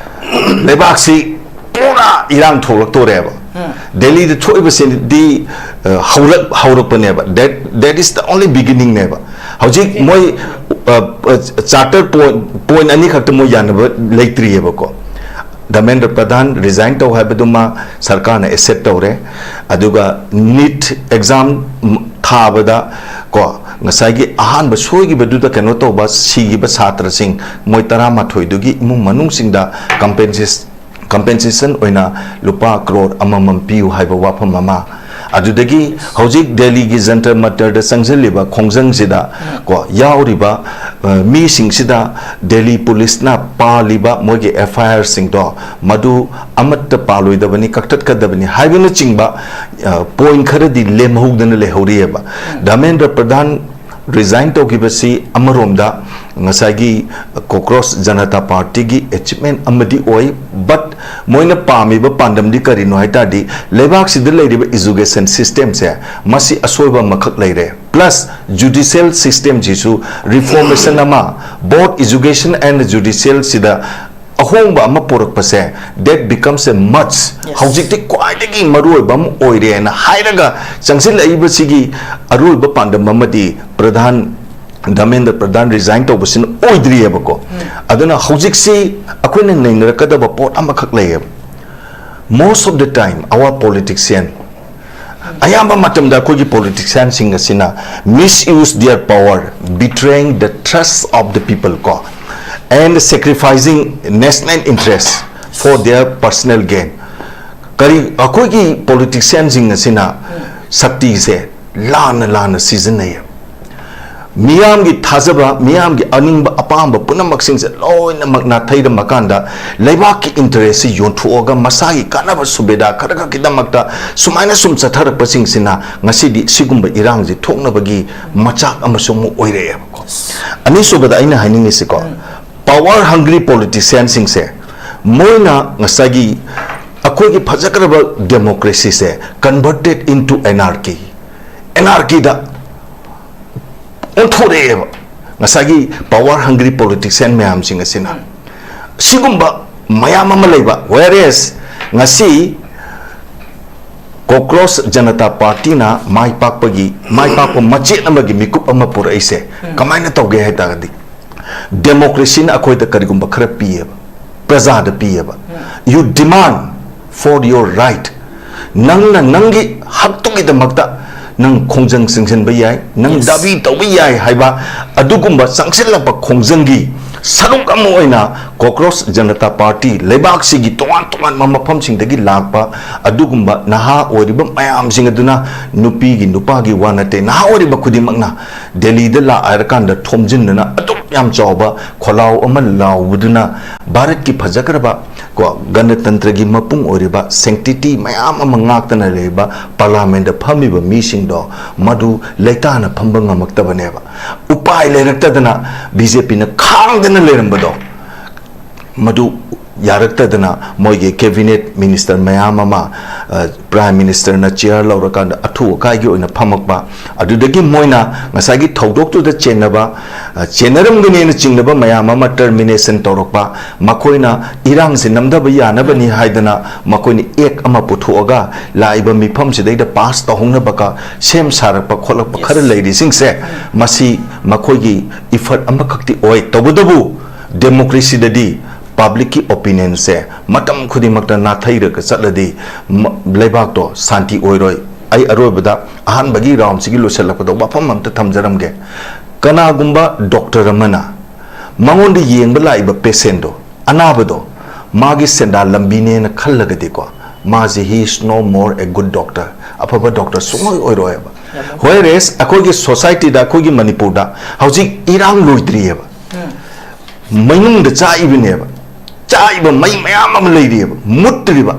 ꯂꯩꯕꯥꯛꯁꯤ ꯄꯨꯔꯥ ꯏꯔꯥꯡ ꯊꯣꯛꯂꯛꯇꯣꯔꯦꯕ꯫ ꯗꯦꯜꯂꯤꯗ ꯊꯣꯛꯏꯕꯁꯤꯗꯤ, ꯑ, ꯍꯧꯔꯛ-, ꯍꯧꯔꯛꯄꯅꯦꯕ꯫ That, that is the only beginning ꯅꯦꯕ꯫ ꯍꯧꯖꯤꯛ ꯃꯣꯏ, ꯑ, ꯑ, charter point, point ꯑꯅꯤ ꯈꯛꯇ ꯃꯣꯏ ꯌꯥꯅꯕ ꯂꯩꯇ꯭ꯔꯤꯌꯦꯕꯀꯣ꯫ ꯙꯔꯃꯦꯟꯗ꯭ꯔ ꯄ꯭ꯔꯙꯥꯟ resign ꯇꯧ ꯍꯥꯏꯕꯗꯨꯃ ꯁꯔꯀꯥꯔꯅ accept ꯇꯧꯔꯦ꯫ ꯑꯗꯨꯒ NEET exam ꯊꯥꯕꯗ ꯀꯣ, ꯉꯁꯥꯏꯒꯤ ꯑꯍꯥꯟꯕ ꯁꯣꯏꯈꯤꯕꯗꯨꯗ ꯀꯩꯅꯣ ꯇꯧꯕ, ꯁꯤꯈꯤꯕ ꯁꯥꯇ꯭ꯔꯁꯤꯡ ꯃꯣꯏ ꯇꯔꯥꯃꯥꯊꯣꯏꯗꯨꯒꯤ ꯏꯃꯨꯡ ꯃꯅꯨꯡꯁꯤꯡꯗ compensa-, compensation ꯑꯣꯏꯅ ꯂꯨꯄꯥ ꯀ꯭ꯔꯣꯔ ꯑꯃꯃꯝ ꯄꯤꯌꯨ ꯍꯥꯏꯕ ꯋꯥꯐꯝ ꯑꯃ꯫ ꯑꯗꯨꯗꯒꯤ ꯍꯧꯖꯤꯛ ꯗꯦꯜꯂꯤꯒꯤ ꯖꯟꯇꯔ ꯃꯟꯇꯔꯗ ꯆꯪꯁꯤꯜꯂꯤꯕ ꯈꯣꯡꯖꯪꯁꯤꯗ ꯀꯣ, ꯌꯥꯎꯔꯤꯕ, ꯑ, ꯃꯤꯁꯤꯡꯁꯤꯗ ꯗꯦꯜꯂꯤ ꯄꯨꯂꯤꯁꯅ ꯄꯥꯜꯂꯤꯕ ꯃꯣꯏꯒꯤ FIR ꯁꯤꯡꯗꯣ, ꯃꯗꯨ ꯑꯃꯠꯇ ꯄꯥꯜꯂꯣꯏꯗꯕꯅꯤ, ꯀꯛꯊꯠꯀꯗꯕꯅꯤ ꯍꯥꯏꯕꯅꯆꯤꯡꯕ, ꯑ, point ꯈꯔꯗꯤ ꯂꯦꯝꯍꯧꯗꯅ ꯂꯩꯍꯧꯔꯤꯑꯕ꯫ ꯙꯔꯃꯦꯟꯗ꯭ꯔ ꯄ꯭ꯔꯙꯥꯟ ꯔꯤꯖꯥꯏꯟ ꯇꯧꯈꯤꯕꯁꯤ ꯑꯃꯔꯣꯝꯗ ꯉꯁꯥꯏꯒꯤ ꯀꯣꯀ꯭ꯔꯣꯁ ꯖꯅꯇꯥ ꯄꯥꯔꯇꯤꯒꯤ ꯑꯦꯆꯤꯞꯃꯦꯟ ꯑꯃꯗꯤ ꯑꯣꯏ꯫ ꯕꯠ ꯃꯣꯏꯅ ꯄꯥꯝꯃꯤꯕ ꯄꯥꯟꯗꯝꯗꯤ ꯀꯔꯤꯅꯣ ꯍꯥꯏ ꯇꯥꯔꯗꯤ, ꯂꯩꯕꯥꯛꯁꯤꯗ ꯂꯩꯔꯤꯕ ꯏꯖꯨꯀꯦꯁꯟ ꯁꯤꯁꯇꯦꯝꯁꯦ, ꯃꯁꯤ ꯑꯁꯣꯏꯕ ꯑꯃꯈꯛ ꯂꯩꯔꯦ, ꯄ꯭ꯂꯁ ꯖꯨꯗꯤꯁꯤꯌꯦꯜ ꯁꯤꯁꯇꯦꯝꯁꯤꯁꯨ ꯔꯤꯐꯣꯔꯃꯦꯁꯟ ꯑꯃ, both education and judicial ꯁꯤꯗ ꯑꯍꯣꯡꯕ ꯑꯃ ꯄꯨꯔꯛꯄꯁꯦ, that becomes a must꯫ Yes. ꯍꯧꯖꯤꯛꯇꯤ ꯈ꯭ꯋꯥꯏꯗꯒꯤ ꯃꯔꯨꯑꯣꯏꯕ ꯑꯃ ꯑꯣꯏꯔꯦꯅ ꯍꯥꯏꯔꯒ ꯆꯪꯁꯤꯜꯂꯛꯏꯕꯁꯤꯒꯤ ꯑꯔꯣꯏꯕ ꯄꯥꯟꯗꯝ ꯑꯃꯗꯤ ꯄ꯭ꯔꯙꯥꯟ, ꯙꯔꯃꯦꯟꯗ꯭ꯔ ꯄ꯭ꯔꯙꯥꯟ ꯔꯤꯖꯥꯏꯟ ꯇꯧꯕꯁꯤꯅ ꯑꯣꯏꯗ꯭ꯔꯤꯑꯕꯀꯣ꯫ ꯑꯗꯨꯅ ꯍꯧꯖꯤꯛꯁꯤ ꯑꯩꯈꯣꯏꯅ ꯅꯩꯅꯔꯛꯀꯗꯕ ꯄꯣꯠ ꯑꯃꯈꯛ ꯂꯩꯌꯦꯕ꯫ Most of the time our politician, ꯑꯌꯥꯝꯕ ꯃꯇꯝꯗ ꯑꯩꯈꯣꯏꯒꯤ ꯄꯣꯂꯤꯇꯤꯁꯤꯌꯥꯟꯁꯤꯡ ꯑꯁꯤꯅ misuse their power, betraying the trust of the people ꯀꯣ, and sacrificing national interest for their personal gain꯫ ꯀꯔꯤ, ꯑꯩꯈꯣꯏꯒꯤ ꯄꯣꯂꯤꯇꯤꯁꯤꯌꯥꯟꯁꯤꯡ ꯑꯁꯤꯅ ꯁꯛꯇꯤꯁꯦ ꯂꯥꯟꯅ ꯂꯥꯟꯅ ꯁꯤꯖꯤꯟꯅꯩꯌꯦꯕ꯫ ꯃꯤꯌꯥꯝꯒꯤ ꯊꯥꯖꯕ, ꯃꯤꯌꯥꯝꯒꯤ ꯑꯅꯤꯡꯕ ꯑꯄꯥꯝꯕ ꯄꯨꯝꯅꯃꯛꯁꯤꯡꯁꯦ ꯂꯣꯏꯅꯃꯛ ꯅꯥꯊꯩꯔꯝꯃꯀꯥꯟꯗ, ꯂꯩꯕꯥꯛꯀꯤ ꯏꯟꯇꯔꯦꯁꯁꯤ ꯌꯣꯟꯊꯣꯛꯑꯒ ꯃꯁꯥꯒꯤ ꯀꯥꯟꯅꯕ ꯁꯨꯕꯦꯗꯥ ꯈꯔ ꯈꯛꯀꯤꯗꯃꯛꯇ ꯁꯨꯃꯥꯏꯅ ꯁꯨꯝ ꯆꯠꯊꯔꯛꯄꯁꯤꯡꯁꯤꯅ ꯉꯁꯤꯗꯤ ꯁꯤꯒꯨꯝꯕ ꯏꯔꯥꯡꯁꯤ ꯊꯣꯛꯅꯕꯒꯤ ꯃꯆꯥꯛ ꯑꯃꯁꯨ ꯑꯃꯨꯛ ꯑꯣꯏꯔꯛꯑꯦꯕꯀꯣ꯫ ꯑꯅꯤꯁꯨꯕꯗ ꯑꯩꯅ ꯍꯥꯏꯅꯤꯡꯉꯤꯁꯤꯀꯣ, power hungry ꯄꯣꯂꯤꯇꯤꯁꯤꯌꯥꯟꯁꯤꯡꯁꯦ, ꯃꯣꯏꯅ ꯉꯁꯥꯏꯒꯤ ꯑꯩꯈꯣꯏꯒꯤ ꯐꯖꯈ꯭ꯔꯕ ꯗꯦꯃꯣꯀ꯭ꯔꯦꯁꯤꯁꯦ converted into anarchy, ꯑꯦꯅꯥꯔꯀꯤꯗ ꯑꯣꯟꯊꯣꯔꯛꯑꯦꯕ ꯉꯁꯥꯏꯒꯤ power hungry ꯄꯣꯂꯤꯇꯤꯁꯤꯌꯥꯟ ꯃꯌꯥꯝꯁꯤꯡ ꯑꯁꯤꯅ꯫ ꯁꯤꯒꯨꯝꯕ ꯃꯌꯥꯝ ꯑꯃ ꯂꯩꯕ, whereas ꯉꯁꯤ ꯀꯣꯀ꯭ꯔꯣꯁ ꯖꯅꯇꯥ ꯄꯥꯔꯇꯤꯅ ꯃꯥꯏ ꯄꯥꯛꯄꯒꯤ, ꯃꯥꯏ ꯄꯥꯛꯄ ꯃꯆꯦꯠ ꯑꯃꯒꯤ ꯃꯤꯀꯨꯞ ꯑꯃ ꯄꯨꯔꯛꯏꯁꯦ ꯀꯃꯥꯏꯅ ꯇꯧꯒꯦ ꯍꯥꯏ ꯇꯥꯔꯒꯗꯤ, ꯗꯦꯃꯣꯀ꯭ꯔꯦꯁꯤꯅ ꯑꯩꯈꯣꯏꯗ ꯀꯔꯤꯒꯨꯝꯕ ꯈꯔ ꯄꯤꯌꯦꯕ, ꯄ꯭ꯔꯖꯥꯗ ꯄꯤꯌꯦꯕ꯫ You demand for your right, ꯅꯪꯅ ꯅꯪꯒꯤ ꯍꯛꯇꯨꯒꯤꯗꯃꯛꯇ ꯅꯪ ꯈꯣꯡꯖꯪ ꯆꯤꯡꯁꯤꯟꯕ ꯌꯥꯏ, ꯅꯪ Yes. ꯗꯥꯕꯤ ꯇꯧꯕ ꯌꯥꯏ ꯍꯥꯏꯕ ꯑꯗꯨꯒꯨꯝꯕ ꯆꯪꯁꯤꯜꯂꯛꯄ ꯈꯣꯡꯖꯪꯒꯤ ꯁꯔꯨꯛ ꯑꯃ ꯑꯣꯏꯅ ꯀꯣꯀ꯭ꯔꯣꯁ ꯖꯅꯇꯥ ꯄꯥꯔꯇꯤ, ꯂꯩꯕꯥꯛꯁꯤꯒꯤ ꯇꯣꯉꯥꯟ ꯇꯣꯉꯥꯟꯕ ꯃꯐꯝꯁꯤꯡꯗꯒꯤ ꯂꯥꯛꯄ ꯑꯗꯨꯒꯨꯝꯕ ꯅꯍꯥ ꯑꯣꯏꯔꯤꯕ ꯃꯌꯥꯝꯁꯤꯡ ꯑꯗꯨꯅ, ꯅꯨꯄꯤꯒꯤ ꯅꯨꯄꯥꯒꯤ ꯋꯥ ꯅꯠꯇꯦ, ꯅꯍꯥ ꯑꯣꯏꯔꯤꯕ ꯈꯨꯗꯤꯡꯃꯛꯅ ꯗꯦꯜꯂꯤꯗ ꯂꯥꯛꯑꯀꯥꯟꯗ ꯊꯣꯝꯖꯤꯟꯗꯅ ꯑꯗꯨꯝ ꯌꯥꯝ ꯆꯥꯎꯕ ꯈꯣꯜꯂꯥꯎ ꯑꯃ ꯂꯥꯎꯕꯗꯨꯅ ꯚꯥꯔꯠꯀꯤ ꯐꯖꯈ꯭ꯔꯕ ꯀꯣ ꯒꯅꯇꯟꯇ꯭ꯔꯒꯤ ꯃꯄꯨꯡ ꯑꯣꯏꯔꯤꯕ sanctity ꯃꯌꯥꯝ ꯑꯃ ꯉꯥꯛꯇꯅ ꯂꯩꯔꯤꯕ ꯄꯥꯔꯂꯥꯃꯦꯟꯗ ꯐꯝꯃꯤꯕ ꯃꯤꯁꯤꯡꯗꯣ ꯃꯗꯨ ꯂꯩꯇꯥꯅ ꯐꯝꯕ ꯉꯝꯃꯛꯇꯕꯅꯦꯕ꯫ ꯎꯄꯥꯏ ꯂꯩꯔꯛꯇꯗꯅ ꯕꯤ ꯖꯦ ꯄꯤꯅ ꯈꯥꯡꯗꯅ ꯂꯩꯔꯝꯕꯗꯣ ꯃꯗꯨ ꯌꯥꯔꯛꯇꯗꯅ ꯃꯣꯏꯒꯤ cabinet minister ꯃꯌꯥꯝ ꯑꯃ, ꯑ, prime ministerꯅ chair ꯂꯧꯔꯀꯥꯟꯗ ꯑꯊꯨ ꯑꯀꯥꯏꯒꯤ ꯑꯣꯏꯅ ꯐꯝꯃꯛꯄ, ꯑꯗꯨꯗꯒꯤ ꯃꯣꯏꯅ ꯉꯁꯥꯏꯒꯤ ꯊꯧꯗꯣꯛꯇꯨꯗ ꯆꯦꯟꯅꯕ, ꯑ, ꯆꯦꯟꯅꯔꯝꯒꯅꯦꯅ ꯆꯤꯡꯅꯕ ꯃꯌꯥꯝ ꯑꯃ termination ꯇꯧꯔꯛꯄ, ꯃꯈꯣꯏꯅ ꯏꯔꯥꯡꯁꯤ ꯅꯝꯊꯕ ꯌꯥꯅꯕꯅꯤ ꯍꯥꯏꯗꯅ ꯃꯈꯣꯏꯅ act ꯑꯃ ꯄꯨꯊꯣꯛꯑꯒ ꯂꯥꯛꯏꯕ ꯃꯤꯐꯝꯁꯤꯗꯩꯗ pass ꯇꯧꯍꯧꯅꯕꯒ ꯁꯦꯝ ꯁꯥꯔꯛꯄ ꯈꯣꯠꯂꯛꯄ ꯈꯔ ꯂꯩꯔꯤꯁꯤꯡꯁꯦ, ꯃꯁꯤ ꯃꯈꯣꯏꯒꯤ effort ꯑꯃꯈꯛꯇꯤ ꯑꯣꯏ꯫ ꯇꯧꯕꯇꯕꯨ democracyꯗꯗꯤ publicꯀꯤ opinionꯁꯦ ꯃꯇꯝ ꯈꯨꯗꯤꯡꯃꯛꯇ ꯅꯥꯊꯩꯔꯒ ꯆꯠꯂꯗꯤ ꯃ-, ꯂꯩꯕꯥꯛꯇꯣ ꯁꯥꯟꯇꯤ ꯑꯣꯏꯔꯣꯏ꯫ ꯑꯩ ꯑꯔꯣꯏꯕꯗ ꯑꯍꯥꯟꯕꯒꯤ roundꯁꯤꯒꯤ ꯂꯣꯏꯁꯤꯜꯂꯛꯄꯗ ꯋꯥꯐꯝ ꯑꯝꯇ ꯊꯝꯖꯔꯝꯒꯦ꯫ ꯀꯅꯥꯒꯨꯝꯕ doctor ꯑꯃꯅ ꯃꯉꯣꯟꯗ ꯌꯦꯡꯕ ꯂꯥꯛꯏꯕ patientꯗꯣ, ꯑꯅꯥꯕꯗꯣ, ꯃꯥꯒꯤ ꯁꯦꯟꯗꯥꯟ ꯂꯝꯕꯤꯅꯦꯅ ꯈꯜꯂꯒꯗꯤꯀꯣ, ꯃꯥꯁꯦ he is no more a good doctor, ꯑꯐꯕ doctor ꯁꯨꯡꯑꯣꯏ ꯑꯣꯏꯔꯣꯏꯕ꯫ Whereas ꯑꯩꯈꯣꯏꯒꯤ societyꯗ, ꯑꯩꯈꯣꯏꯒꯤ ꯃꯅꯤꯄꯨꯔꯗ ꯍꯧꯖꯤꯛ ꯏꯔꯥꯡ ꯂꯣꯏꯗ꯭ꯔꯤꯑꯕ, ꯃꯅꯨꯡꯗ ꯆꯥꯛꯏꯕꯅꯦꯕ, ꯆꯥꯛꯏꯕ ꯃꯩ ꯃꯌꯥꯝ ꯑꯃ ꯂꯩꯔꯤꯑꯕ, ꯃꯨꯠꯇ꯭ꯔꯤꯕ꯫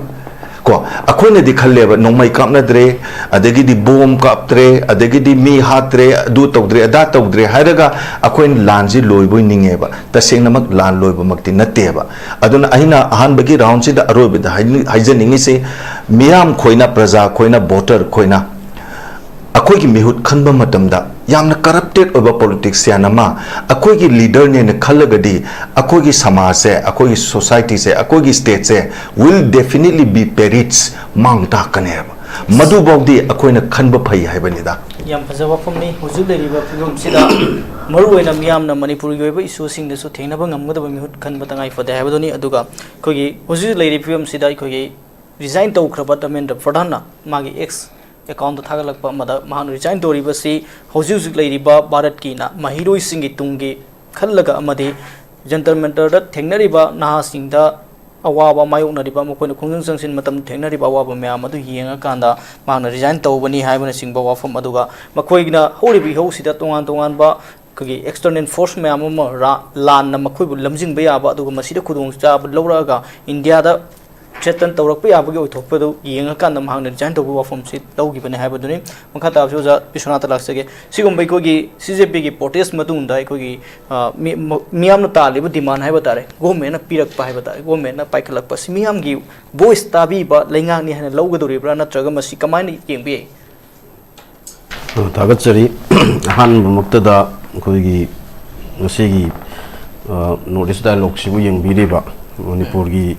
ꯀꯣ, ꯑꯩꯈꯣꯏꯅꯗꯤ ꯈꯜꯂꯦꯕ, ꯅꯣꯡꯃꯩ ꯀꯥꯞꯅꯗ꯭ꯔꯦ, ꯑꯗꯒꯤꯗꯤ bomb ꯀꯥꯞꯇ꯭ꯔꯦ, ꯑꯗꯒꯤꯗꯤ ꯃꯤ ꯍꯥꯠꯇ꯭ꯔꯦ, ꯑꯗꯨ ꯇꯧꯗ꯭ꯔꯦ, ꯑꯗꯥ ꯇꯧꯗ꯭ꯔꯦ ꯍꯥꯏꯔꯒ ꯑꯩꯈꯣꯏꯅ ꯂꯥꯟꯁꯤ ꯂꯣꯏꯕꯣꯏ ꯅꯤꯡꯉꯦꯕ꯫ ꯇꯁꯦꯡꯅꯃꯛ ꯂꯥꯟ ꯂꯣꯏꯕꯃꯛꯇꯤ ꯅꯠꯇꯦꯕ꯫ ꯑꯗꯨꯅ ꯑꯩꯅ ꯑꯍꯥꯟꯕꯒꯤ roundꯁꯤꯗ ꯑꯔꯣꯏꯕꯗ ꯍꯥꯏꯅꯤꯡ-, ꯍꯥꯏꯖꯅꯤꯡꯉꯤꯁꯤ, ꯃꯤꯌꯥꯝ ꯈꯣꯏꯅ, ꯄ꯭ꯔꯖꯥ ꯈꯣꯏꯅ, voter ꯈꯣꯏꯅ ꯑꯩꯈꯣꯏꯒꯤ ꯃꯤꯍꯨꯠ ꯈꯟꯕ ꯃꯇꯝꯗ ꯌꯥꯝꯅ corrupted ꯑꯣꯏꯕ politician ꯑꯃ ꯑꯩꯈꯣꯏꯒꯤ leaderꯅꯦꯅ ꯈꯜꯂꯒꯗꯤ, ꯑꯩꯈꯣꯏꯒꯤ ꯁꯃꯥꯖꯁꯦ, ꯑꯩꯈꯣꯏꯒꯤ societyꯁꯦ, ꯑꯩꯈꯣꯏꯒꯤ stateꯁꯦ will definitely be perished, ꯃꯥꯡ ꯇꯥꯛꯀꯅꯦꯕ꯫ ꯃꯗꯨꯐꯥꯎꯗꯤ ꯑꯩꯈꯣꯏꯅ ꯈꯟꯕ ꯐꯩ ꯍꯥꯏꯕꯅꯤꯗ꯫ ꯌꯥꯝ ꯐꯖꯕ ꯋꯥꯐꯝꯅꯤ꯫ ꯍꯧꯖꯤꯛ ꯂꯩꯔꯤꯕ ꯐꯤꯕꯝꯁꯤꯗ ꯃꯔꯨꯑꯣꯏꯅ ꯃꯤꯌꯥꯝꯅ ꯃꯅꯤꯄꯨꯔꯒꯤ ꯑꯣꯏꯕ issueꯁꯤꯡꯗꯁꯨ ꯊꯦꯡꯅꯕ ꯉꯝꯒꯗꯕ ꯃꯤꯍꯨꯠ ꯈꯟꯕ ꯇꯉꯥꯏ ꯐꯗꯦ ꯍꯥꯏꯕꯗꯨꯅꯤ꯫ ꯑꯗꯨꯒ ꯑꯩꯈꯣꯏꯒꯤ ꯍꯧꯖꯤꯛ ꯂꯩꯔꯤꯕ ꯐꯤꯕꯝꯁꯤꯗ ꯑꯩꯈꯣꯏꯒꯤ resign ꯇꯧꯈ꯭ꯔꯕ ꯙꯔꯃꯦꯟꯗ꯭ꯔ ꯄ꯭ꯔꯙꯥꯟꯅ ꯃꯥꯒꯤ X accountꯇ ꯊꯥꯒꯠꯂꯛꯄ ꯑꯃꯗ ꯃꯍꯥꯛꯅ resign ꯇꯧꯔꯤꯕꯁꯤ ꯍꯧꯖꯤꯛ ꯍꯧꯖꯤꯛ ꯂꯩꯔꯤꯕ ꯚꯥꯔꯠꯀꯤꯅ ꯃꯍꯩꯔꯣꯏꯁꯤꯡꯒꯤ ꯇꯨꯡꯒꯤ ꯈꯜꯂꯒ ꯑꯃꯗꯤ ꯖꯟꯇꯔ ꯃꯟꯇꯔꯗ ꯊꯦꯡꯅꯔꯤꯕ ꯅꯍꯥꯁꯤꯡꯗ ꯑꯋꯥꯕ ꯃꯥꯌꯣꯛꯅꯔꯤꯕ, ꯃꯈꯣꯏꯅ ꯈꯣꯡꯖꯪ ꯆꯪꯁꯤꯟ ꯃꯇꯝꯗ ꯊꯦꯡꯅꯔꯤꯕ ꯑꯋꯥꯕ ꯃꯌꯥꯝ ꯑꯗꯨ ꯌꯦꯡꯉꯀꯥꯟꯗ ꯃꯍꯥꯛꯅ resign ꯇꯧꯕꯅꯤ ꯍꯥꯏꯕꯅꯆꯤꯡꯕ ꯋꯥꯐꯝ ꯑꯗꯨꯒ ꯃꯈꯣꯏꯅ ꯍꯧꯔꯤꯕ ꯏꯍꯧꯁꯤꯗ ꯇꯣꯉꯥꯟ ꯇꯣꯉꯥꯟꯕ ꯑꯩꯈꯣꯏꯒꯤ external force ꯃꯌꯥꯝ ꯑꯃ ꯂꯥꯟꯅ ꯃꯈꯣꯏꯕꯨ ꯂꯝꯖꯤꯡꯕ ꯌꯥꯕ, ꯑꯗꯨꯒ ꯃꯁꯤꯗ ꯈꯨꯗꯣꯡꯆꯥꯕ ꯂꯧꯔꯛꯑꯒ ꯏꯟꯗꯤꯌꯥꯗ threaten ꯇꯧꯔꯛꯄ ꯌꯥꯕꯒꯤ ꯑꯣꯏꯊꯣꯛꯄꯗꯨ ꯌꯦꯡꯉꯀꯥꯟꯗ ꯃꯍꯥꯛꯅ resign ꯇꯧꯕꯒꯤ ꯋꯥꯐꯝꯁꯤ ꯂꯧꯈꯤꯕꯅꯤ ꯍꯥꯏꯕꯗꯨꯅꯤ꯫ ꯃꯈꯥ ꯇꯥꯕꯁꯤ ꯑꯣꯖꯥ ꯕꯤꯁ꯭ꯋꯅꯥꯊꯇ ꯂꯥꯛꯆꯒꯦ꯫ ꯁꯤꯒꯨꯝꯕ ꯑꯩꯈꯣꯏꯒꯤ C J P ꯒꯤ protest ꯃꯇꯨꯡꯗ ꯑꯩꯈꯣꯏꯒꯤ, ꯑ, ꯃꯤ-, ꯃ-, ꯃꯤꯌꯥꯝꯅ ꯇꯥꯜꯂꯤꯕ demand ꯍꯥꯏꯕ ꯇꯥꯔꯦ, government ꯅ ꯄꯤꯔꯛꯄ ꯍꯥꯏꯕ ꯇꯥꯔꯦ, government ꯅ ꯄꯥꯏꯈꯠꯂꯛꯄ, ꯁꯤ ꯃꯤꯌꯥꯝꯒꯤ voice ꯇꯥꯕꯤꯕ ꯂꯩꯉꯥꯛꯅꯤ ꯍꯥꯏꯅ ꯂꯧꯒꯗꯧꯔꯤꯕ꯭ꯔꯥ, ꯅꯠꯇ꯭ꯔꯒ ꯃꯁꯤ ꯀꯃꯥꯏꯅ ꯌꯦꯡꯕ ꯌꯥꯏ? ꯑ, ꯊꯥꯒꯠꯆꯔꯤ꯫ ꯑꯍꯥꯟꯕꯃꯛꯇꯗ ꯑꯩꯈꯣꯏꯒꯤ ꯉꯁꯤꯒꯤ, ꯑ, North East Dialogue ꯁꯤꯕꯨ ꯌꯦꯡꯕꯤꯔꯤꯕ ꯃꯅꯤꯄꯨꯔꯒꯤ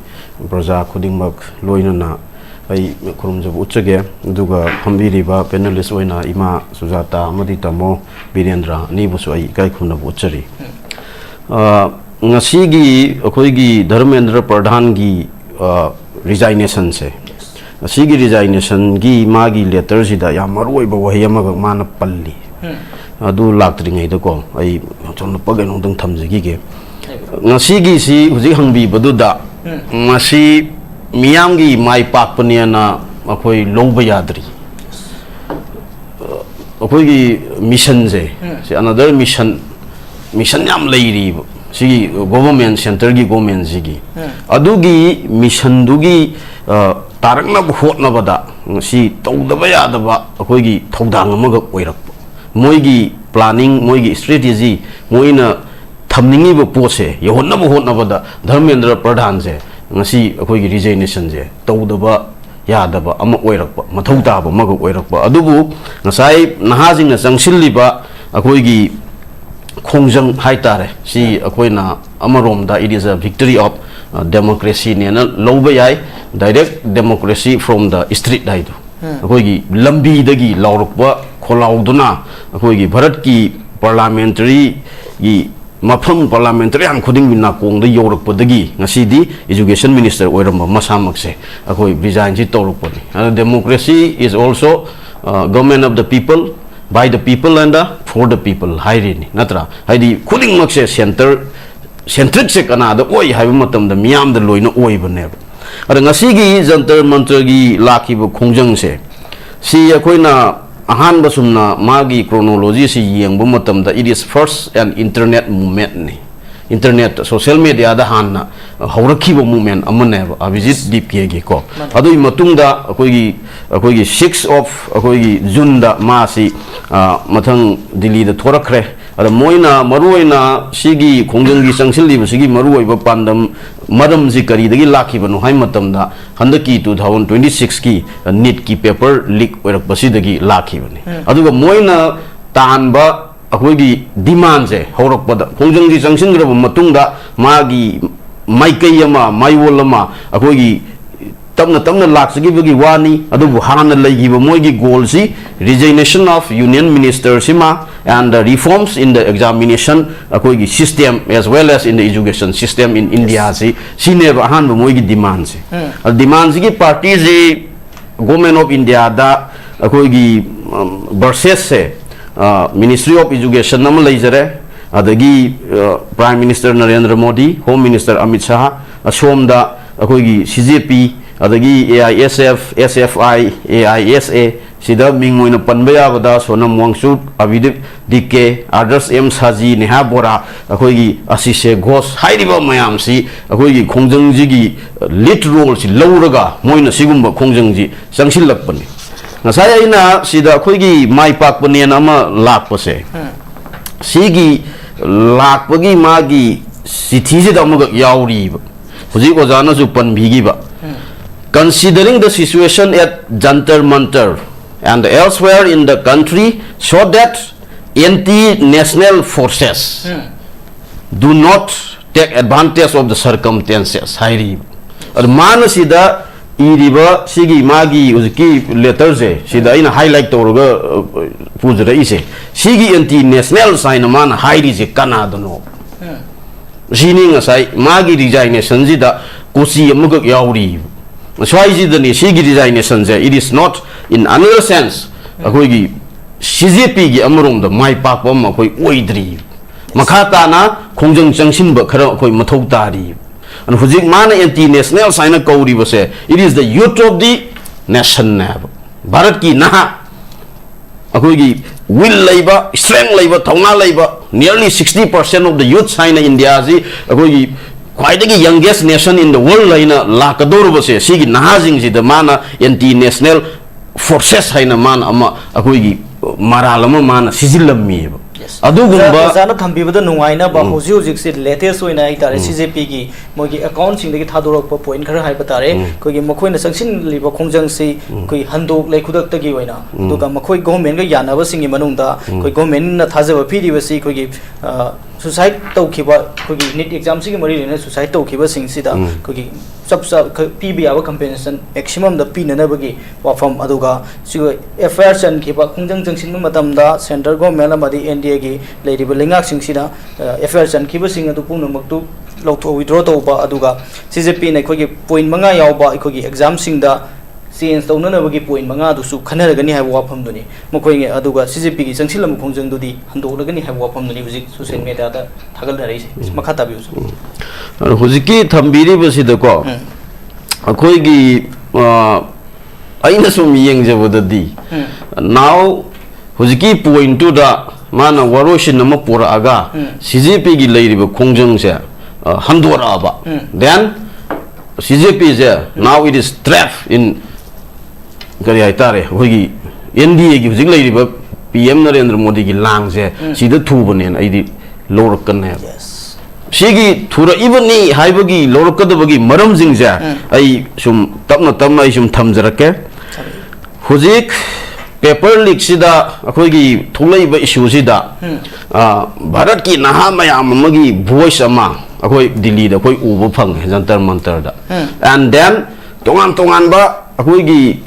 ꯄ꯭ꯔꯖꯥ ꯈꯨꯗꯤꯡꯃꯛ, ꯂꯣꯏꯅꯅ ꯑꯩ ꯈꯨꯔꯨꯝꯖꯕ ꯎꯠꯆꯒꯦ꯫ ꯑꯗꯨꯒ ꯐꯝꯕꯤꯔꯤꯕ panelist ꯑꯣꯏꯅ ꯏꯃꯥ ꯁꯨꯖꯥꯇꯥ ꯑꯃꯗꯤ ꯇꯥꯃꯣ ꯕꯤꯔꯦꯟꯗ꯭ꯔ ꯑꯅꯤꯕꯨꯁꯨ ꯑꯩ ꯏꯀꯥꯏ ꯈꯨꯝꯅꯕ ꯎꯠꯆꯔꯤ꯫ ꯑ, ꯉꯁꯤꯒꯤ ꯑꯩꯈꯣꯏꯒꯤ ꯙꯔꯃꯦꯟꯗ꯭ꯔ ꯄ꯭ꯔꯙꯥꯟꯒꯤ, ꯑ, resignation ꯁꯦ, ꯑꯁꯤꯒꯤ resignation ꯒꯤ ꯃꯥꯒꯤ letter ꯁꯤꯗ ꯌꯥꯝ ꯃꯔꯨꯑꯣꯏꯕ ꯋꯥꯍꯩ ꯑꯃꯈꯛ ꯃꯥꯅ ꯄꯜꯂꯤ꯫ ꯑꯗꯨ ꯂꯥꯛꯇ꯭ꯔꯤꯉꯩꯗꯀꯣ, ꯑꯩ ꯁꯣꯝꯗ ꯀꯩꯅꯣꯝꯇꯪ ꯊꯝꯖꯈꯤꯒꯦ꯫ ꯉꯁꯤꯒꯤꯁꯤ ꯍꯧꯖꯤꯛ ꯍꯪꯕꯤꯕꯗꯨꯗ, ꯃꯁꯤ ꯃꯤꯌꯥꯝꯒꯤ ꯃꯥꯏ ꯄꯥꯛꯄꯅꯦꯅ ꯑꯩꯈꯣꯏ ꯂꯧꯕ ꯌꯥꯗ꯭ꯔꯤ꯫ ꯑꯩꯈꯣꯏꯒꯤ mission ꯁꯦ, ꯁꯤ another mission, mission ꯌꯥꯝ ꯂꯩꯔꯤꯕ ꯁꯤꯒꯤ government, centre ꯒꯤ government ꯁꯤꯒꯤ꯫ ꯑꯗꯨꯒꯤ mission ꯗꯨꯒꯤ, ꯑ, ꯇꯥꯔꯛꯅꯕ ꯍꯣꯠꯅꯕꯗ ꯉꯁꯤ ꯇꯧꯗꯕ ꯌꯥꯗꯕ ꯑꯩꯈꯣꯏꯒꯤ ꯊꯧꯗꯥꯡ ꯑꯃꯈꯛ ꯑꯣꯏꯔꯛꯄ꯫ ꯃꯣꯏꯒꯤ planning, ꯃꯣꯏꯒꯤ strategy, ꯃꯣꯏꯅ ꯊꯝꯅꯤꯡꯉꯤꯕ ꯄꯣꯠꯁꯦ ꯌꯧꯍꯟꯅꯕ ꯍꯣꯠꯅꯕꯗ ꯙꯔꯃꯦꯟꯗ꯭ꯔ ꯄ꯭ꯔꯙꯥꯟꯁꯦ ꯉꯁꯤ ꯑꯩꯈꯣꯏꯒꯤ resignation ꯁꯦ ꯇꯧꯗꯕ ꯌꯥꯗꯕ ꯑꯃ ꯑꯣꯏꯔꯛꯄ, ꯃꯊꯧ ꯇꯥꯕ ꯑꯃꯈꯛ ꯑꯣꯏꯔꯛꯄ꯫ ꯑꯗꯨꯕꯨ ꯉꯁꯥꯏ ꯅꯍꯥꯁꯤꯡꯅ ꯆꯪꯁꯤꯜꯂꯤꯕ ꯑꯩꯈꯣꯏꯒꯤ ꯈꯣꯡꯖꯪ ꯍꯥꯏꯇꯥꯔꯦ, ꯁꯤ ꯑꯩꯈꯣꯏꯅ ꯑꯃꯔꯣꯝꯗ it is a victory of, ꯑ, democracy ꯅꯦꯅ ꯂꯧꯕ ꯌꯥꯏ꯫ Direct democracy from the street ꯍꯥꯏꯗꯣ꯫ ꯑꯩꯈꯣꯏꯒꯤ ꯂꯝꯕꯤꯗꯒꯤ ꯂꯥꯎꯔꯛꯄ ꯈꯣꯜꯂꯥꯎꯗꯨꯅ ꯑꯩꯈꯣꯏꯒꯤ ꯚꯥꯔꯠꯀꯤ parliamentary ꯒꯤ ꯃꯐꯝ, parliamentarian ꯈꯨꯗꯤꯡꯒꯤ ꯅꯥꯀꯣꯡꯗ ꯌꯧꯔꯛꯄꯗꯒꯤ ꯉꯁꯤꯗꯤ education minister ꯑꯣꯏꯔꯝꯕ ꯃꯁꯥꯃꯛꯁꯦ ꯑꯩꯈꯣꯏ resign ꯁꯤ ꯇꯧꯔꯛꯄꯅꯤ꯫ ꯑꯗꯨ democracy is also, uh, government of the people, by the people and the for the people ꯍꯥꯏꯔꯤꯅꯤ, ꯅꯠꯇ꯭ꯔꯥ? ꯍꯥꯏꯗꯤ ꯈꯨꯗꯤꯡꯃꯛꯁꯦ centre, centric ꯁꯦ ꯀꯅꯥꯗ ꯑꯣꯏ ꯍꯥꯏꯕ ꯃꯇꯝꯗ ꯃꯤꯌꯥꯝꯗ ꯂꯣꯏꯅ ꯑꯣꯏꯕꯅꯦꯕ꯫ ꯑꯗ ꯉꯁꯤꯒꯤ ꯖꯟꯇꯔ ꯃꯟꯇꯔꯒꯤ ꯂꯥꯛꯈꯤꯕ ꯈꯣꯡꯖꯪꯁꯦ, ꯁꯤ ꯑꯩꯈꯣꯏꯅ ꯑꯍꯥꯟꯕ ꯁꯨꯝꯅ ꯃꯥꯒꯤ chronology ꯁꯤ ꯌꯦꯡꯕ ꯃꯇꯝꯗ, it is first an internet movement ꯅꯤ꯫ Internet, social media ꯗ ꯍꯥꯟꯅ ꯍꯧꯔꯛꯈꯤꯕ movement ꯑꯃꯅꯦꯕ ꯑꯚꯤꯖꯤꯠ ꯗꯤꯞꯀꯦꯒꯤ ꯀꯣ꯫ ꯑꯗꯨꯒꯤ ꯃꯇꯨꯡꯗ ꯑꯩꯈꯣꯏꯒꯤ, ꯑꯩꯈꯣꯏꯒꯤ six of ꯑꯩꯈꯣꯏꯒꯤ June ꯗ ꯃꯥꯁꯤ, ꯑ, ꯃꯊꯪ ꯗꯤꯜꯂꯤꯗ ꯊꯣꯔꯛꯈ꯭ꯔꯦ꯫ ꯑꯗ ꯃꯣꯏꯅ ꯃꯔꯨꯑꯣꯏꯅ ꯁꯤꯒꯤ ꯈꯣꯡꯖꯪꯒꯤ ꯆꯪꯁꯤꯜꯂꯤꯕꯁꯤꯒꯤ ꯃꯔꯨꯑꯣꯏꯕ ꯄꯥꯟꯗꯝ, ꯃꯔꯝꯁꯤ ꯀꯔꯤꯗꯒꯤ ꯂꯥꯛꯈꯤꯕꯅꯣ ꯍꯥꯏ ꯃꯇꯝꯗ, ꯍꯟꯗꯛꯀꯤ two thousand twenty six ꯀꯤ NEET ꯀꯤ paper leak ꯑꯣꯏꯔꯛꯄꯁꯤꯗꯒꯤ ꯂꯥꯛꯈꯤꯕꯅꯤ꯫ ꯑꯗꯨꯒ ꯃꯣꯏꯅ ꯇꯥꯟꯕ ꯑꯩꯈꯣꯏꯒꯤ demand ꯁꯦ ꯍꯧꯔꯛꯄꯗ, ꯈꯣꯡꯖꯪꯁꯤ ꯆꯪꯁꯤꯟꯈ꯭ꯔꯕ ꯃꯇꯨꯡꯗ ꯃꯥꯒꯤ ꯃꯥꯏꯀꯩ ꯑꯃ, ꯃꯥꯏꯑꯣꯜ ꯑꯃ ꯑꯩꯈꯣꯏꯒꯤ ꯇꯞꯅ ꯇꯞꯅ ꯂꯥꯛꯆꯈꯤꯕꯒꯤ ꯋꯥꯅꯤ꯫ ꯑꯗꯨꯕꯨ ꯍꯥꯟꯅ ꯂꯩꯈꯤꯕ ꯃꯣꯏꯒꯤ goal ꯁꯤ resignation of union minister ꯁꯤꯃ and reforms in the examination, ꯑꯩꯈꯣꯏꯒꯤ system as well as in the education system in India ꯁꯤ, ꯁꯤꯅꯦꯕ ꯑꯍꯥꯟꯕ ꯃꯣꯏꯒꯤ demand ꯁꯦ꯫ ꯑꯗ demand ꯁꯤꯒꯤ party ꯁꯤ Government of India ꯗ ꯑꯩꯈꯣꯏꯒꯤ, ꯎꯝ, versus ꯁꯦ, ꯑ, Ministry of Education ꯑꯃ ꯂꯩꯖꯔꯦ, ꯑꯗꯒꯤ, ꯑ, Prime Minister Narendra Modi, Home Minister Amit Shah, ꯑꯁꯣꯝꯗ ꯑꯩꯈꯣꯏꯒꯤ C J P, ꯑꯗꯒꯤ A I S F, S F I, A I S A, ꯁꯤꯗ ꯃꯤꯡ ꯑꯣꯏꯅ ꯄꯟꯕ ꯌꯥꯕꯗ Sonam ꯋꯥꯡꯆꯨꯛ, ꯑꯕꯤꯗꯤꯞ D K, Adarsh M ꯁꯥꯖꯤ, ꯅꯦꯍꯥ ꯕꯣꯔꯥ, ꯑꯩꯈꯣꯏꯒꯤ ꯑꯁꯤꯁꯦ ꯘꯣꯁ ꯍꯥꯏꯔꯤꯕ ꯃꯌꯥꯝꯁꯤ ꯑꯩꯈꯣꯏꯒꯤ ꯈꯣꯡꯖꯪꯁꯤꯒꯤ lead role ꯁꯤ ꯂꯧꯔꯒ ꯃꯣꯏꯅ ꯁꯤꯒꯨꯝꯕ ꯈꯣꯡꯖꯪꯁꯤ ꯆꯪꯁꯤꯜꯂꯛꯄꯅꯤ꯫ ꯉꯁꯥꯏ ꯑꯩꯅ ꯁꯤꯗ ꯑꯩꯈꯣꯏꯒꯤ ꯃꯥꯏ ꯄꯥꯛꯄꯅꯦꯅ ꯑꯃ ꯂꯥꯛꯄꯁꯦ, ꯁꯤꯒꯤ ꯂꯥꯛꯄꯒꯤ ꯃꯥꯒꯤ ꯆꯤꯊꯤꯁꯤꯗ ꯑꯃꯈꯛ ꯌꯥꯎꯔꯤꯕ, ꯍꯧꯖꯤꯛ ꯑꯣꯖꯥꯅꯁꯨ ꯄꯟꯕꯤꯈꯤꯕ, considering the situation at Jantar Mantar and elsewhere in the country, so that anti-national forces do not take advantage of the circumstances ꯍꯥꯏꯔꯤꯕ꯫ ꯑꯗꯨ ꯃꯥꯅ ꯁꯤꯗ ꯏꯔꯤꯕ ꯁꯤꯒꯤ ꯃꯥꯒꯤ ꯍꯧꯖꯤꯛꯀꯤ letter ꯁꯦ, ꯁꯤꯗ ꯑꯩꯅ highlight ꯇꯧꯔꯒ, ꯑ, ꯄꯨꯖꯔꯛꯏꯁꯦ, ꯁꯤꯒꯤ anti-national ꯍꯥꯏꯅ ꯃꯥꯅ ꯍꯥꯏꯔꯤꯁꯦ ꯀꯅꯥꯗꯅꯣ? ꯁꯤꯅꯤ ꯉꯁꯥꯏ ꯃꯥꯒꯤ resignation ꯁꯤꯗ ꯀꯣꯆꯤ ꯑꯃꯈꯛ ꯌꯥꯎꯔꯤ꯫ ꯁ꯭ꯋꯥꯏꯁꯤꯗꯅꯤ ꯁꯤꯒꯤ resignation say, it is not in another sense ꯑꯩꯈꯣꯏꯒꯤ C J P ꯒꯤ ꯑꯃꯔꯣꯝꯗ ꯃꯥꯏ ꯄꯥꯛꯄ ꯑꯃ ꯑꯩꯈꯣꯏ ꯑꯣꯏꯗ꯭ꯔꯤ꯫ ꯃꯈꯥ ꯇꯥꯅ ꯈꯣꯡꯖꯪ ꯆꯪꯁꯤꯟꯕ ꯈꯔ ꯑꯩꯈꯣꯏ ꯃꯊꯧ ꯇꯥꯔꯤ꯫ ꯑꯗꯨꯅ ꯍꯧꯖꯤꯛ ꯃꯥꯅ anti-national ꯍꯥꯏꯅ ꯀꯧꯔꯤꯕꯁꯦ, it is the youth of the nation ꯍꯥꯏꯕ, ꯚꯥꯔꯠꯀꯤ ꯅꯍꯥ ꯑꯩꯈꯣꯏꯒꯤ will ꯂꯩꯕ, strength ꯂꯩꯕ, ꯊꯧꯅꯥ ꯂꯩꯕ, nearly sixty percent of the youth ꯍꯥꯏꯅ ꯏꯟꯗꯤꯌꯥꯁꯤ ꯑꯩꯈꯣꯏꯒꯤ ꯈ꯭ꯋꯥꯏꯗꯒꯤ youngest nation in the world ꯍꯥꯏꯅ ꯂꯥꯛꯀꯗꯧꯔꯕꯁꯦ, ꯁꯤꯒꯤ ꯅꯍꯥꯁꯤꯡꯁꯤꯗ ꯃꯥꯅ anti national forces ꯍꯥꯏꯅ ꯃꯥꯅ ꯑꯃ ꯑꯩꯈꯣꯏꯒꯤ ꯃꯔꯥꯜ ꯑꯃ ꯃꯥꯅ ꯁꯤꯖꯤꯜꯂꯝꯃꯤꯑꯕ꯫ ꯑꯗꯨꯒꯨꯝꯕ ꯑꯣꯖꯥ-, ꯑꯣꯖꯥꯅ ꯊꯝꯕꯤꯕꯗ ꯅꯨꯡꯉꯥꯏꯅꯕ, ꯎꯝ꯫ ꯍꯧꯖꯤꯛ ꯍꯧꯖꯤꯛꯁꯦ latest ꯑꯣꯏꯅ ꯍꯥꯏꯇꯥꯔꯦ, ꯎꯝ꯫ ꯁꯤ ꯖꯦ ꯄꯤꯒꯤ ꯃꯣꯏꯒꯤ accountꯁꯤꯡꯗꯒꯤ ꯊꯥꯗꯣꯔꯛꯄ point ꯈꯔ ꯍꯥꯏꯕ ꯇꯥꯔꯦ꯫ ꯎꯝ꯫ ꯑꯩꯈꯣꯏꯒꯤ ꯃꯈꯣꯏꯅ ꯆꯪꯁꯤꯜꯂꯤꯕ ꯈꯣꯡꯖꯪꯁꯤ ꯎꯝ꯫ ꯑꯩꯈꯣꯏ ꯍꯟꯗꯣꯛꯂꯦ ꯈꯨꯗꯛꯇꯒꯤ ꯑꯣꯏꯅ, ꯎꯝ꯫ ꯑꯗꯨꯒ ꯃꯈꯣꯏ governmentꯒ ꯌꯥꯅꯕꯁꯤꯡꯒꯤ ꯃꯅꯨꯡꯗ ꯎꯝ꯫ ꯑꯩꯈꯣꯏ governmentꯅ ꯊꯥꯖꯕ ꯄꯤꯔꯤꯕꯁꯤ ꯑꯩꯈꯣꯏꯒꯤ, ꯑ, suicide ꯇꯧꯈꯤꯕ, ꯑꯩꯈꯣꯏꯒꯤ NEET examꯁꯤꯒꯤ ꯃꯔꯤ ꯂꯩꯅꯅ suicide ꯇꯧꯈꯤꯕꯁꯤꯡꯁꯤꯗ ꯎꯝ꯫ ꯑꯩꯈꯣꯏꯒꯤ ꯆꯞ ꯆꯥꯕ ꯈ-, ꯄꯤꯕ ꯌꯥꯕ compensation maximumꯗ ꯄꯤꯅꯅꯕꯒꯤ ꯋꯥꯐꯝ, ꯑꯗꯨꯒ ꯁꯤꯒ F I R ꯆꯟꯈꯤꯕ, ꯈꯣꯡꯖꯪ ꯆꯪꯁꯤꯟꯕ ꯃꯇꯝꯗ central government ꯑꯃꯗꯤ N D Aꯒꯤ ꯂꯩꯔꯤꯕ ꯂꯩꯉꯥꯛꯁꯤꯡꯁꯤꯅ, ꯑ, F I R ꯆꯟꯈꯤꯕꯁꯤꯡ ꯑꯗꯨ ꯄꯨꯝꯅꯃꯛꯇꯨ ꯂꯧꯊꯣꯛ, withdraw ꯇꯧꯕ, ꯑꯗꯨꯒ ꯁꯤ ꯖꯦ ꯄꯤꯅ ꯑꯩꯈꯣꯏꯒꯤ point ꯃꯉꯥ ꯌꯥꯎꯕ ꯑꯩꯈꯣꯏꯒꯤ examꯁꯤꯡꯗ change ꯇꯧꯅꯅꯕꯒꯤ point ꯃꯉꯥꯗꯨꯁꯨ ꯈꯟꯅꯔꯒꯅꯤ ꯍꯥꯏꯕ ꯋꯥꯐꯝꯗꯨꯅꯤ꯫ ꯃꯈꯣꯏꯒꯤ, ꯑꯗꯨꯒ ꯁꯤ ꯖꯦ ꯄꯤꯒꯤ ꯆꯪꯁꯤꯜꯂꯝꯕ ꯈꯣꯡꯖꯪꯗꯨꯗꯤ ꯍꯟꯗꯣꯛꯂꯒꯅꯤ ꯍꯥꯏꯕ ꯋꯥꯐꯝꯗꯨꯅꯤ ꯍꯧꯖꯤꯛ social mediaꯗ ꯊꯥꯒꯠꯅꯔꯛꯏꯁꯦ꯫ ꯎꯝ꯫ ꯃꯈꯥ ꯇꯥꯕꯤꯌꯨ, ꯁꯥꯔ꯫ ꯎꯝ꯫ ꯑꯗꯣ ꯍꯧꯖꯤꯛꯀꯤ ꯊꯝꯕꯤꯔꯤꯕꯁꯤꯗꯀꯣ, ꯎꯝ꯫ ꯑꯩꯈꯣꯏꯒꯤ, ꯑ, ꯑꯩꯅ ꯁꯨꯝ ꯌꯦꯡꯖꯕꯗꯗꯤ, ꯎꯝ꯫ Now ꯍꯧꯖꯤꯛꯀꯤ pointꯇꯨꯗ ꯃꯥꯅ ꯋꯥꯔꯣꯏꯁꯤꯟ ꯑꯃ ꯄꯨꯔꯛꯑꯒ, ꯎꯝ꯫ ꯁꯤ ꯖꯦ ꯄꯤꯒꯤ ꯂꯩꯔꯤꯕ ꯈꯣꯡꯖꯪꯁꯦ, ꯑ, ꯍꯟꯗꯣꯔꯛꯑꯕ, ꯎꯝ꯫ Then ꯁꯤ J ꯄꯤꯁꯦ, now it is trapped in, ꯀꯔꯤ ꯍꯥꯏꯇꯥꯔꯦ, ꯑꯩꯈꯣꯏꯒꯤ N D Aꯒꯤ ꯍꯧꯖꯤꯛ ꯂꯩꯔꯤꯕ P M ꯅꯔꯦꯟꯗ꯭ꯔ ꯃꯣꯗꯤꯒꯤ ꯂꯥꯡꯁꯦ, ꯎꯝ꯫ ꯁꯤꯗ ꯊꯨꯕꯅꯦꯅ ꯑꯩꯗꯤ ꯂꯧꯔꯛꯀꯅꯦꯕ꯫ Yes꯫ ꯁꯤꯒꯤ ꯊꯨꯔꯛꯏꯕꯅꯤ ꯍꯥꯏꯕꯒꯤ ꯂꯧꯔꯛꯀꯗꯕꯒꯤ ꯃꯔꯝꯁꯤꯡꯁꯦ, ꯎꯝ꯫ ꯑꯩ ꯁꯨꯝ ꯇꯞꯅ ꯇꯞꯅ ꯑꯩ ꯁꯨꯝ ꯊꯝꯖꯔꯛꯀꯦ꯫ ꯊꯝꯕꯤꯌꯨ꯫ ꯍꯧꯖꯤꯛ paper leakꯁꯤꯗ ꯑꯩꯈꯣꯏꯒꯤ ꯊꯣꯛꯂꯛꯏꯕ issueꯁꯤꯗ, ꯎꯝ꯫ ꯑ, ꯚꯥꯔꯠꯀꯤ ꯅꯍꯥ ꯃꯌꯥꯝ ꯑꯃꯒꯤ voice ꯑꯃ ꯑꯩꯈꯣꯏ ꯗꯤꯜꯂꯤꯗ ꯑꯩꯈꯣꯏ ꯎꯕ ꯐꯪꯉꯦ, ꯖꯟꯇꯔ ꯃꯟꯇꯔꯗ꯫ ꯎꯝ꯫ And then ꯇꯣꯉꯥꯟ ꯇꯣꯉꯥꯟꯕ ꯑꯩꯈꯣꯏꯒꯤ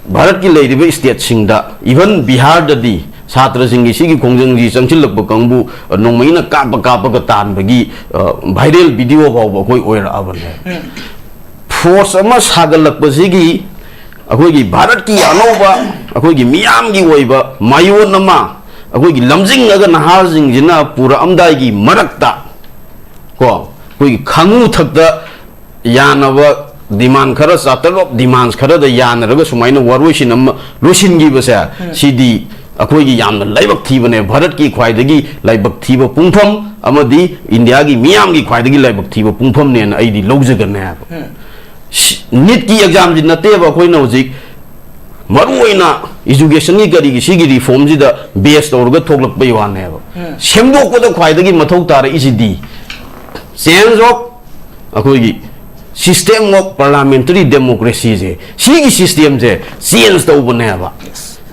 ꯚꯥꯔꯠꯀꯤ ꯂꯩꯔꯤꯕ stateꯁꯤꯡꯗ, even ꯕꯤꯍꯥꯔꯗꯗꯤ ꯁꯥꯇ꯭ꯔꯁꯤꯡꯒꯤ ꯁꯤꯒꯤ ꯈꯣꯡꯖꯪꯁꯤ ꯆꯪꯁꯤꯜꯂꯛꯄ ꯀꯥꯡꯕꯨ, ꯑ, ꯅꯣꯡꯃꯩꯅ ꯀꯥꯞꯄ ꯀꯥꯞꯄꯒ ꯇꯥꯟꯕꯒꯤ, ꯑ, viral video ꯐꯥꯎꯕ ꯑꯩꯈꯣꯏ ꯑꯣꯏꯔꯛꯑꯕꯅꯦ꯫ ꯎꯝ꯫ Force ꯑꯃ ꯁꯥꯒꯠꯂꯛꯄꯁꯤꯒꯤ ꯑꯩꯈꯣꯏꯒꯤ ꯚꯥꯔꯠꯀꯤ ꯑꯅꯧꯕ ꯑꯩꯈꯣꯏꯒꯤ ꯃꯤꯌꯥꯝꯒꯤ ꯑꯣꯏꯕ ꯃꯥꯏꯑꯣꯟ ꯑꯃ ꯑꯩꯈꯣꯏꯒꯤ ꯂꯝꯖꯤꯡꯉꯒ ꯅꯍꯥꯁꯤꯡꯁꯤꯅ ꯄꯨꯔꯛꯑꯝꯗꯥꯏꯒꯤ ꯃꯔꯛꯇ ꯀꯣ, ꯑꯩꯈꯣꯏꯒꯤ ꯈꯥꯉꯨ ꯊꯛꯇ ꯌꯥꯅꯕ demand ꯈꯔ, charter of demands ꯈꯔꯗ ꯌꯥꯅꯔꯒ ꯁꯨꯃꯥꯏꯅ ꯋꯥꯔꯣꯏꯁꯤꯟ ꯑꯃ ꯂꯣꯏꯁꯤꯟꯈꯤꯕꯁꯦ, ꯎꯝ꯫ ꯁꯤꯗꯤ ꯑꯩꯈꯣꯏꯒꯤ ꯌꯥꯝꯅ ꯂꯥꯏꯕꯛ ꯊꯤꯕꯅꯦ, ꯚꯥꯔꯠꯀꯤ ꯈ꯭ꯋꯥꯏꯗꯒꯤ ꯂꯥꯏꯕꯛ ꯊꯤꯕ ꯄꯨꯡꯐꯝ ꯑꯃꯗꯤ ꯏꯟꯗꯤꯌꯥꯒꯤ ꯃꯤꯌꯥꯝꯒꯤ ꯈ꯭ꯋꯥꯏꯗꯒꯤ ꯂꯥꯏꯕꯛ ꯊꯤꯕ ꯄꯨꯡꯐꯝꯅꯦꯅ ꯑꯩꯗꯤ ꯂꯧꯖꯒꯅꯦꯕ꯫ ꯁꯤ-, ꯅꯤꯠꯀꯤ ꯑꯦꯛꯖꯥꯝꯁꯤ ꯅꯠꯇꯦꯕ ꯑꯩꯈꯣꯏꯅ ꯍꯧꯖꯤꯛ ꯃꯔꯨꯑꯣꯏꯅ ꯏꯖꯨꯀꯦꯁꯟꯒꯤ ꯀꯔꯤꯒꯤ ꯁꯤꯒꯤ ꯔꯤꯐꯣꯔꯝꯁꯤꯗ ꯕꯦꯁ ꯇꯧꯔꯒ ꯊꯣꯛꯂꯛꯄꯩ ꯋꯥꯅꯦꯕ꯫ ꯁꯦꯝꯗꯣꯛꯄꯗ ꯈ꯭ꯋꯥꯏꯗꯒꯤ ꯃꯊꯧ ꯇꯥꯔꯛꯏꯁꯤꯗꯤ change of ꯑꯩꯈꯣꯏꯒꯤ system of parliamentary democracyꯁꯦ, ꯁꯤꯒꯤ systemꯁꯦ change ꯇꯧꯕꯅꯦꯕ꯫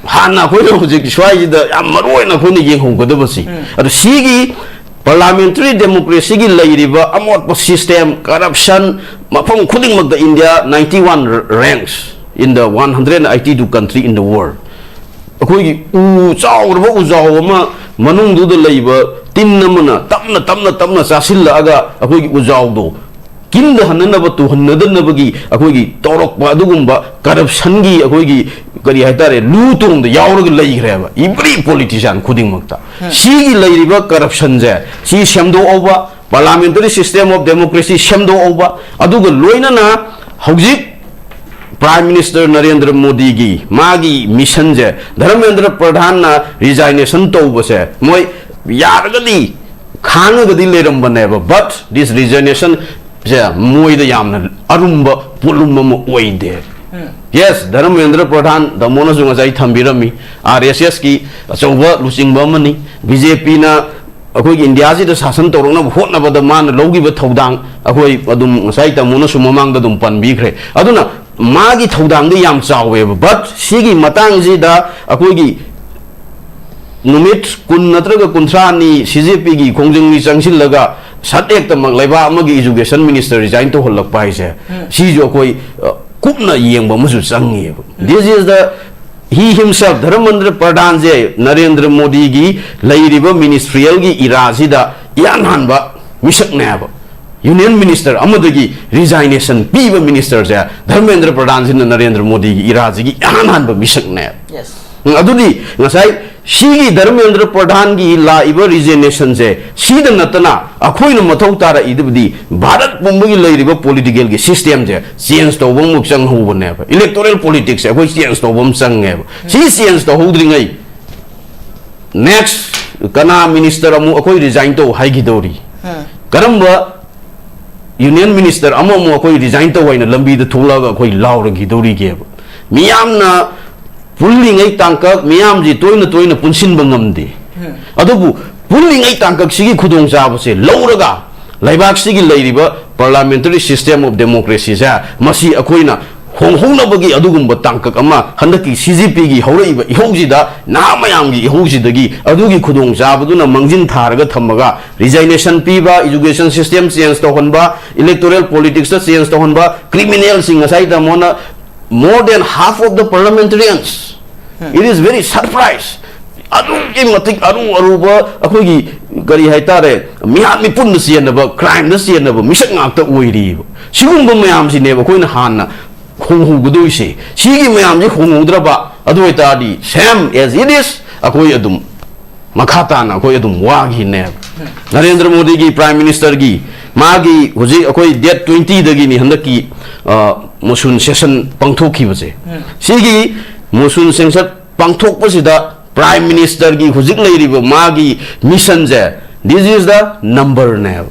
ꯍꯥꯟꯅ ꯑꯩꯈꯣꯏꯅ ꯍꯧꯖꯤꯛ ꯁ꯭ꯋꯥꯏꯁꯤꯗ ꯌꯥꯝ ꯃꯔꯨ ꯑꯣꯏꯅ ꯑꯩꯈꯣꯏꯅ ꯌꯦꯡꯍꯧꯒꯗꯕꯁꯤ, ꯑꯗꯣ ꯁꯤꯒꯤ parliamentary democracyꯒꯤ ꯂꯩꯔꯤꯕ ꯑꯃꯣꯠꯄ system, corruption, ꯃꯐꯝ ꯈꯨꯗꯤꯡꯃꯛꯇ, India ninety one ranks in the one hundred eighty two country in the world꯫ ꯑꯩꯈꯣꯏꯒꯤ ꯎ ꯆꯥꯎꯔꯕ ꯎꯖꯥꯎ ꯑꯃ ꯃꯅꯨꯡꯗꯨꯗ ꯂꯩꯕ ꯇꯤꯟ ꯑꯃꯅ ꯇꯞꯅ ꯇꯞꯅ ꯇꯞꯅ ꯆꯥꯁꯤꯜꯂꯛꯑꯒ ꯑꯩꯈꯣꯏꯒꯤ ꯎꯖꯥꯎꯗꯣ ꯀꯤꯟꯗ ꯍꯟꯅꯅꯕ, ꯇꯨꯍꯟꯅꯗꯅꯕꯒꯤ ꯑꯩꯈꯣꯏꯒꯤ ꯇꯧꯔꯛꯄ ꯑꯗꯨꯒꯨꯝꯕ corruptionꯒꯤ ꯑꯩꯈꯣꯏꯒꯤ ꯀꯔꯤ ꯍꯥꯏꯇꯥꯔꯦ, ꯂꯨ ꯇꯣꯡꯗ ꯌꯥꯎꯔꯒ ꯂꯩꯈ꯭ꯔꯦꯕ every politician ꯈꯨꯗꯤꯡꯃꯛꯇ꯫ ꯁꯤꯒꯤ ꯂꯩꯔꯤꯕ corruptionꯁꯦ ꯁꯤ ꯁꯦꯝꯗꯣꯛꯍꯧꯕ, parliamentary system of democracy ꯁꯦꯝꯗꯣꯛꯍꯧꯕ, ꯑꯗꯨꯒ ꯂꯣꯏꯅꯅ ꯍꯧꯖꯤꯛ Prime Minister ꯅꯔꯦꯟꯗ꯭ꯔ ꯃꯣꯗꯤꯒꯤ ꯃꯥꯒꯤ missionꯁꯦ ꯙꯔꯃꯦꯟꯗ꯭ꯔ ꯄ꯭ꯔꯙꯥꯟꯅ resignation ꯇꯧꯕꯁꯦ ꯃꯣꯏ ꯌꯥꯔꯒꯗꯤ ꯈꯥꯡꯉꯒꯗꯤ ꯂꯩꯔꯝꯕꯅꯦꯕ, but this resignationꯁꯦ ꯃꯣꯏꯗ ꯌꯥꯝꯅ ꯑꯔꯨꯝꯕ ꯄꯣꯠꯂꯨꯝ ꯑꯃ ꯑꯣꯏꯗꯦ꯫ Yes, ꯙꯔꯃꯦꯟꯗ꯭ꯔ ꯄ꯭ꯔꯙꯥꯟ ꯇꯥꯃꯣꯅꯁꯨ ꯉꯁꯥꯏ ꯊꯝꯕꯤꯔꯝꯃꯤ, RSSꯀꯤ ꯑꯆꯧꯕ ꯂꯨꯆꯤꯡꯕ ꯑꯃꯅꯤ꯫ BJPꯅ ꯑꯩꯈꯣꯏꯒꯤ ꯏꯟꯗꯤꯌꯥꯁꯤꯗ ꯁꯥꯁꯟ ꯇꯧꯔꯛꯅꯕ ꯍꯣꯠꯅꯕꯗ ꯃꯥꯅ ꯂꯧꯈꯤꯕ ꯊꯧꯗꯥꯡ ꯑꯩꯈꯣꯏ ꯑꯗꯨꯝ ꯉꯁꯥꯏ ꯇꯥꯃꯣꯅꯁꯨ ꯃꯃꯥꯡꯗ ꯑꯗꯨꯝ ꯄꯟꯕꯤꯈ꯭ꯔꯦ꯫ ꯑꯗꯨꯅ ꯃꯥꯒꯤ ꯊꯧꯗꯥꯡꯗꯤ ꯌꯥꯝ ꯆꯥꯎꯋꯦꯕ, but ꯁꯤꯒꯤ ꯃꯇꯥꯡꯁꯤꯗ ꯑꯩꯈꯣꯏꯒꯤ ꯅꯨꯃꯤꯠ ꯀꯨꯟ ꯅꯠꯇ꯭ꯔꯒ ꯀꯨꯟꯊ꯭ꯔꯥꯅꯤ CJPꯒꯤ ꯈꯣꯡꯖꯪꯅꯤ ꯆꯪꯁꯤꯜꯂꯒ ꯁꯠ ꯍꯦꯛꯇꯃꯛ ꯂꯩꯕꯥꯛ ꯑꯃꯒꯤ education minister resign ꯇꯧꯍꯜꯂꯛꯄ ꯍꯥꯏꯁꯦ, ꯁꯤꯁꯨ ꯑꯩꯈꯣꯏ, ꯑ, ꯀꯨꯞꯅ ꯌꯦꯡꯕ ꯑꯃꯁꯨ ꯆꯪꯉꯤꯑꯕ꯫ This is the, he himself, Dharmendra ꯄ꯭ꯔꯙꯥꯟꯁꯦ Narendra ꯃꯣꯗꯤꯒꯤ ꯂꯩꯔꯤꯕ ministerialꯒꯤ eraꯁꯤꯗ ꯏꯍꯥꯟ ꯍꯥꯟꯕ ꯃꯤꯁꯛꯅꯦꯕ꯫ Union minister ꯑꯃꯗꯒꯤ resignation ꯄꯤꯕ ministerꯁꯦ ꯙꯔꯃꯦꯟꯗ꯭ꯔ ꯄ꯭ꯔꯙꯥꯟꯁꯤꯅ ꯅꯔꯦꯟꯗ꯭ꯔ ꯃꯣꯗꯤꯒꯤ eraꯁꯤꯒꯤ ꯏꯍꯥꯟ ꯍꯥꯟꯕ ꯃꯤꯁꯛꯅꯦꯕ꯫ ꯎꯝ, ꯑꯗꯨꯗꯤ ꯉꯁꯥꯏ ꯁꯤꯒꯤ ꯙꯔꯃꯦꯟꯗ꯭ꯔ ꯄ꯭ꯔꯙꯥꯟꯒꯤ ꯂꯥꯛꯏꯕ resignationꯁꯦ ꯁꯤꯗ ꯅꯠꯇꯅ ꯑꯩꯈꯣꯏꯅ ꯃꯊꯧ ꯇꯥꯔꯛꯏꯗꯨꯕꯨꯗꯤ ꯚꯥꯔꯠ ꯄꯨꯝꯕꯒꯤ ꯂꯩꯔꯤꯕ politicalꯒꯤ systemꯁꯦ change ꯇꯧꯕ ꯑꯃꯨꯛ ꯆꯪꯍꯧꯕꯅꯦꯕ꯫ Electoral politicsꯁꯦ ꯑꯩꯈꯣꯏ change ꯇꯧꯕ ꯑꯃ ꯆꯪꯉꯦꯕ꯫ ꯁꯤ change ꯇꯧꯍꯧꯗ꯭ꯔꯤꯉꯩ Next ꯀꯅꯥ minister ꯑꯃꯨꯛ ꯑꯩꯈꯣꯏ resign ꯇꯧ ꯍꯥꯏꯈꯤꯗꯧꯔꯤ? ꯀꯔꯝꯕ union minister ꯑꯃꯃꯨꯛ ꯑꯩꯈꯣꯏ resign ꯇꯧ ꯍꯥꯏꯅ ꯂꯝꯕꯤꯗ ꯊꯣꯛꯂꯛꯑꯒ ꯑꯩꯈꯣꯏ ꯂꯥꯎꯔꯈꯤꯗꯧꯔꯤꯒꯦꯕ? ꯃꯤꯌꯥꯝꯅ ꯄꯨꯜꯂꯤꯉꯩ ꯇꯥꯡꯀꯛ, ꯃꯤꯌꯥꯝꯁꯤ ꯇꯣꯏꯅ ꯇꯣꯏꯅ ꯄꯨꯟꯁꯤꯟꯕ ꯉꯝꯗꯦ꯫ ꯑꯗꯨꯕꯨ ꯄꯨꯜꯂꯤꯉꯩ ꯇꯥꯡꯀꯛꯁꯤꯒꯤ ꯈꯨꯗꯣꯡꯆꯥꯕꯁꯦ ꯂꯧꯔꯒ ꯂꯩꯕꯥꯛꯁꯤꯒꯤ ꯂꯩꯔꯤꯕ parliamentary system of democracy ꯁꯦ ꯃꯁꯤ ꯑꯩꯈꯣꯏꯅ ꯍꯣꯡꯍꯧꯅꯕꯒꯤ ꯑꯗꯨꯒꯨꯝꯕ ꯇꯥꯡꯀꯛ ꯑꯃ ꯍꯟꯗꯛꯀꯤ C G P ꯒꯤ ꯍꯧꯔꯛꯏꯕ ꯏꯍꯧꯁꯤꯗ, ꯅꯍꯥ ꯃꯌꯥꯝꯒꯤ ꯏꯍꯧꯁꯤꯗꯒꯤ ꯑꯗꯨꯒꯤ ꯈꯨꯗꯣꯡꯆꯥꯕꯗꯨꯅ ꯃꯥꯡꯖꯤꯟ ꯊꯥꯔꯒ ꯊꯝꯃꯒ, resignation ꯄꯤꯕ, education system change ꯇꯧꯍꯟꯕ, electoral politics ꯇ change ꯇꯧꯍꯟꯕ, criminal ꯁꯤꯡ ꯉꯁꯥꯏ ꯇꯥꯃꯣꯅ more than half of the parliamentarians, it is very surprise. ꯑꯗꯨꯛꯀꯤ ꯃꯇꯤꯛ ꯑꯔꯨ ꯑꯔꯨꯕ ꯑꯩꯈꯣꯏꯒꯤ ꯀꯔꯤ ꯍꯥꯏꯇꯥꯔꯦ, ꯃꯤꯍꯥꯠ ꯃꯤꯄꯨꯟꯗ ꯆꯦꯟꯅꯕ, crime ꯗ ꯆꯦꯟꯅꯕ ꯃꯤꯁꯛ ꯉꯥꯛꯇ ꯑꯣꯏꯔꯤꯕ꯫ ꯁꯤꯒꯨꯝꯕ ꯃꯌꯥꯝꯁꯤꯅꯦꯕ ꯑꯩꯈꯣꯏꯅ ꯍꯥꯟꯅ ꯍꯣꯡꯍꯧꯒꯗꯣꯏꯁꯦ꯫ ꯁꯤꯒꯤ ꯃꯌꯥꯝꯁꯤ ꯍꯣꯡꯍꯧꯗ꯭ꯔꯕ ꯑꯗꯨ ꯑꯣꯏꯇꯥꯔꯗꯤ, same as it is, ꯑꯩꯈꯣꯏ ꯑꯗꯨꯝ ꯃꯈꯥ ꯇꯥꯅ ꯑꯩꯈꯣꯏ ꯑꯗꯨꯝ ꯋꯥꯈꯤꯅꯦꯕ꯫ ꯅꯔꯦꯟꯗ꯭ꯔ ꯃꯣꯗꯤꯒꯤ, prime minister ꯒꯤ, ꯃꯥꯒꯤ ꯍꯧꯖꯤꯛ ꯑꯩꯈꯣꯏ date twenty ꯗꯒꯤꯅꯤ ꯍꯟꯗꯛꯀꯤ, ꯑ, monsoon session ꯄꯥꯡꯊꯣꯛꯈꯤꯕꯁꯦ꯫ ꯁꯤꯒꯤ monsoon session ꯄꯥꯡꯊꯣꯛꯄꯁꯤꯗ prime minister ꯒꯤ ꯍꯧꯖꯤꯛ ꯂꯩꯔꯤꯕ ꯃꯥꯒꯤ mission say, this is the number ꯅꯦꯕ꯫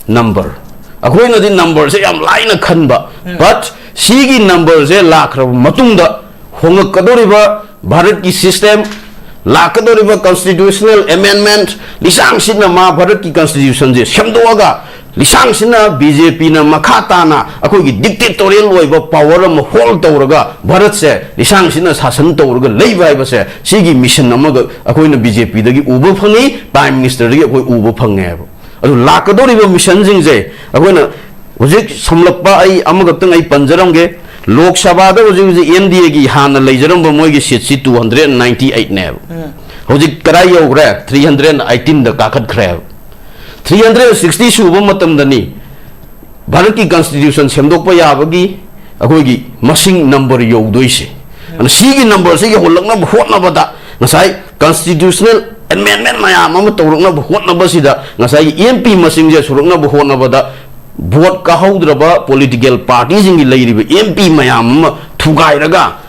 Number, ꯑꯩꯈꯣꯏꯅꯗꯤ number ꯁꯦ ꯌꯥꯝ ꯂꯥꯏꯅ ꯈꯟꯕ, but ꯁꯤꯒꯤ number ꯁꯦ ꯂꯥꯛꯈ꯭ꯔꯕ ꯃꯇꯨꯡꯗ ꯍꯣꯡꯉꯛꯀꯗꯧꯔꯤꯕ ꯚꯥꯔꯠꯀꯤ system, ꯂꯥꯛꯀꯗꯧꯔꯤꯕ constitutional amendment, ꯂꯤꯁꯥꯡꯁꯤꯠꯅ ꯃꯥ ꯚꯥꯔꯠꯀꯤ constitution ꯁꯦ ꯁꯦꯝꯗꯣꯛꯑꯒ, ꯂꯤꯁꯥꯡꯁꯤꯠꯅ B J P ꯅ ꯃꯈꯥ ꯇꯥꯅ ꯑꯩꯈꯣꯏꯒꯤ dictatorial ꯑꯣꯏꯕ power ꯑꯃ hold ꯇꯧꯔꯒ ꯚꯥꯔꯠꯁꯦ ꯂꯤꯁꯥꯡꯁꯤꯠꯅ ꯁꯥꯁꯟ ꯇꯧꯔꯒ ꯂꯩꯕ ꯍꯥꯏꯕꯁꯦ, ꯁꯤꯒꯤ mission ꯑꯃꯒ ꯑꯩꯈꯣꯏꯅ B J P ꯗꯒꯤ ꯎꯕ ꯐꯪꯉꯤ, prime minister ꯗꯒꯤ ꯑꯩꯈꯣꯏ ꯎꯕ ꯐꯪꯉꯦꯕ꯫ ꯑꯗꯨ ꯂꯥꯛꯀꯗꯧꯔꯤꯕ mission ꯁꯤꯡꯁꯦ ꯑꯩꯈꯣꯏꯅ ꯍꯧꯖꯤꯛ ꯁꯝꯂꯞꯄ ꯑꯩ ꯑꯃꯈꯛꯇꯪ ꯑꯩ ꯄꯟꯖꯔꯝꯒꯦ꯫ ꯂꯣꯛ ꯁꯚꯥꯗ ꯍꯧꯖꯤꯛ ꯍꯧꯖꯤꯛ N D A ꯒꯤ ꯍꯥꯟꯅ ꯂꯩꯖꯔꯝꯕ ꯃꯣꯏꯒꯤ seat ꯁꯤ two hundred and ninety eight ꯅꯦꯕ꯫ ꯍꯧꯖꯤꯛ ꯀꯗꯥꯏ ꯌꯧꯈ꯭ꯔꯦ? Three hundred and eighteen the ꯀꯥꯈꯠꯈ꯭ꯔꯦꯕ꯫ Three hundred and sixty ꯁꯨꯕ ꯃꯇꯝꯗꯅꯤ ꯚꯥꯔꯠꯀꯤ constitution ꯁꯦꯝꯗꯣꯛꯄ ꯌꯥꯕꯒꯤ ꯑꯩꯈꯣꯏꯒꯤ ꯃꯁꯤꯡ number ꯌꯧꯗꯣꯏꯁꯦ꯫ ꯑꯗꯨꯅ ꯁꯤꯒꯤ number ꯁꯦ ꯌꯧꯍꯜꯂꯛꯅꯕ ꯍꯣꯠꯅꯕꯗ ꯉꯁꯥꯏ constitutional amendment ꯃꯌꯥꯝ ꯑꯃ ꯇꯧꯔꯛꯅꯕ ꯍꯣꯠꯅꯕꯁꯤꯗ ꯉꯁꯥꯏꯒꯤ M P ꯃꯁꯤꯡꯁꯦ ꯁꯨꯔꯛꯅꯕ ꯍꯣꯠꯅꯕꯗ vote ꯀꯥꯍꯧꯗ꯭ꯔꯕ political party ꯁꯤꯡꯒꯤ ꯂꯩꯔꯤꯕ M P ꯃꯌꯥꯝ ꯑꯃ ꯊꯨꯒꯥꯏꯔꯒ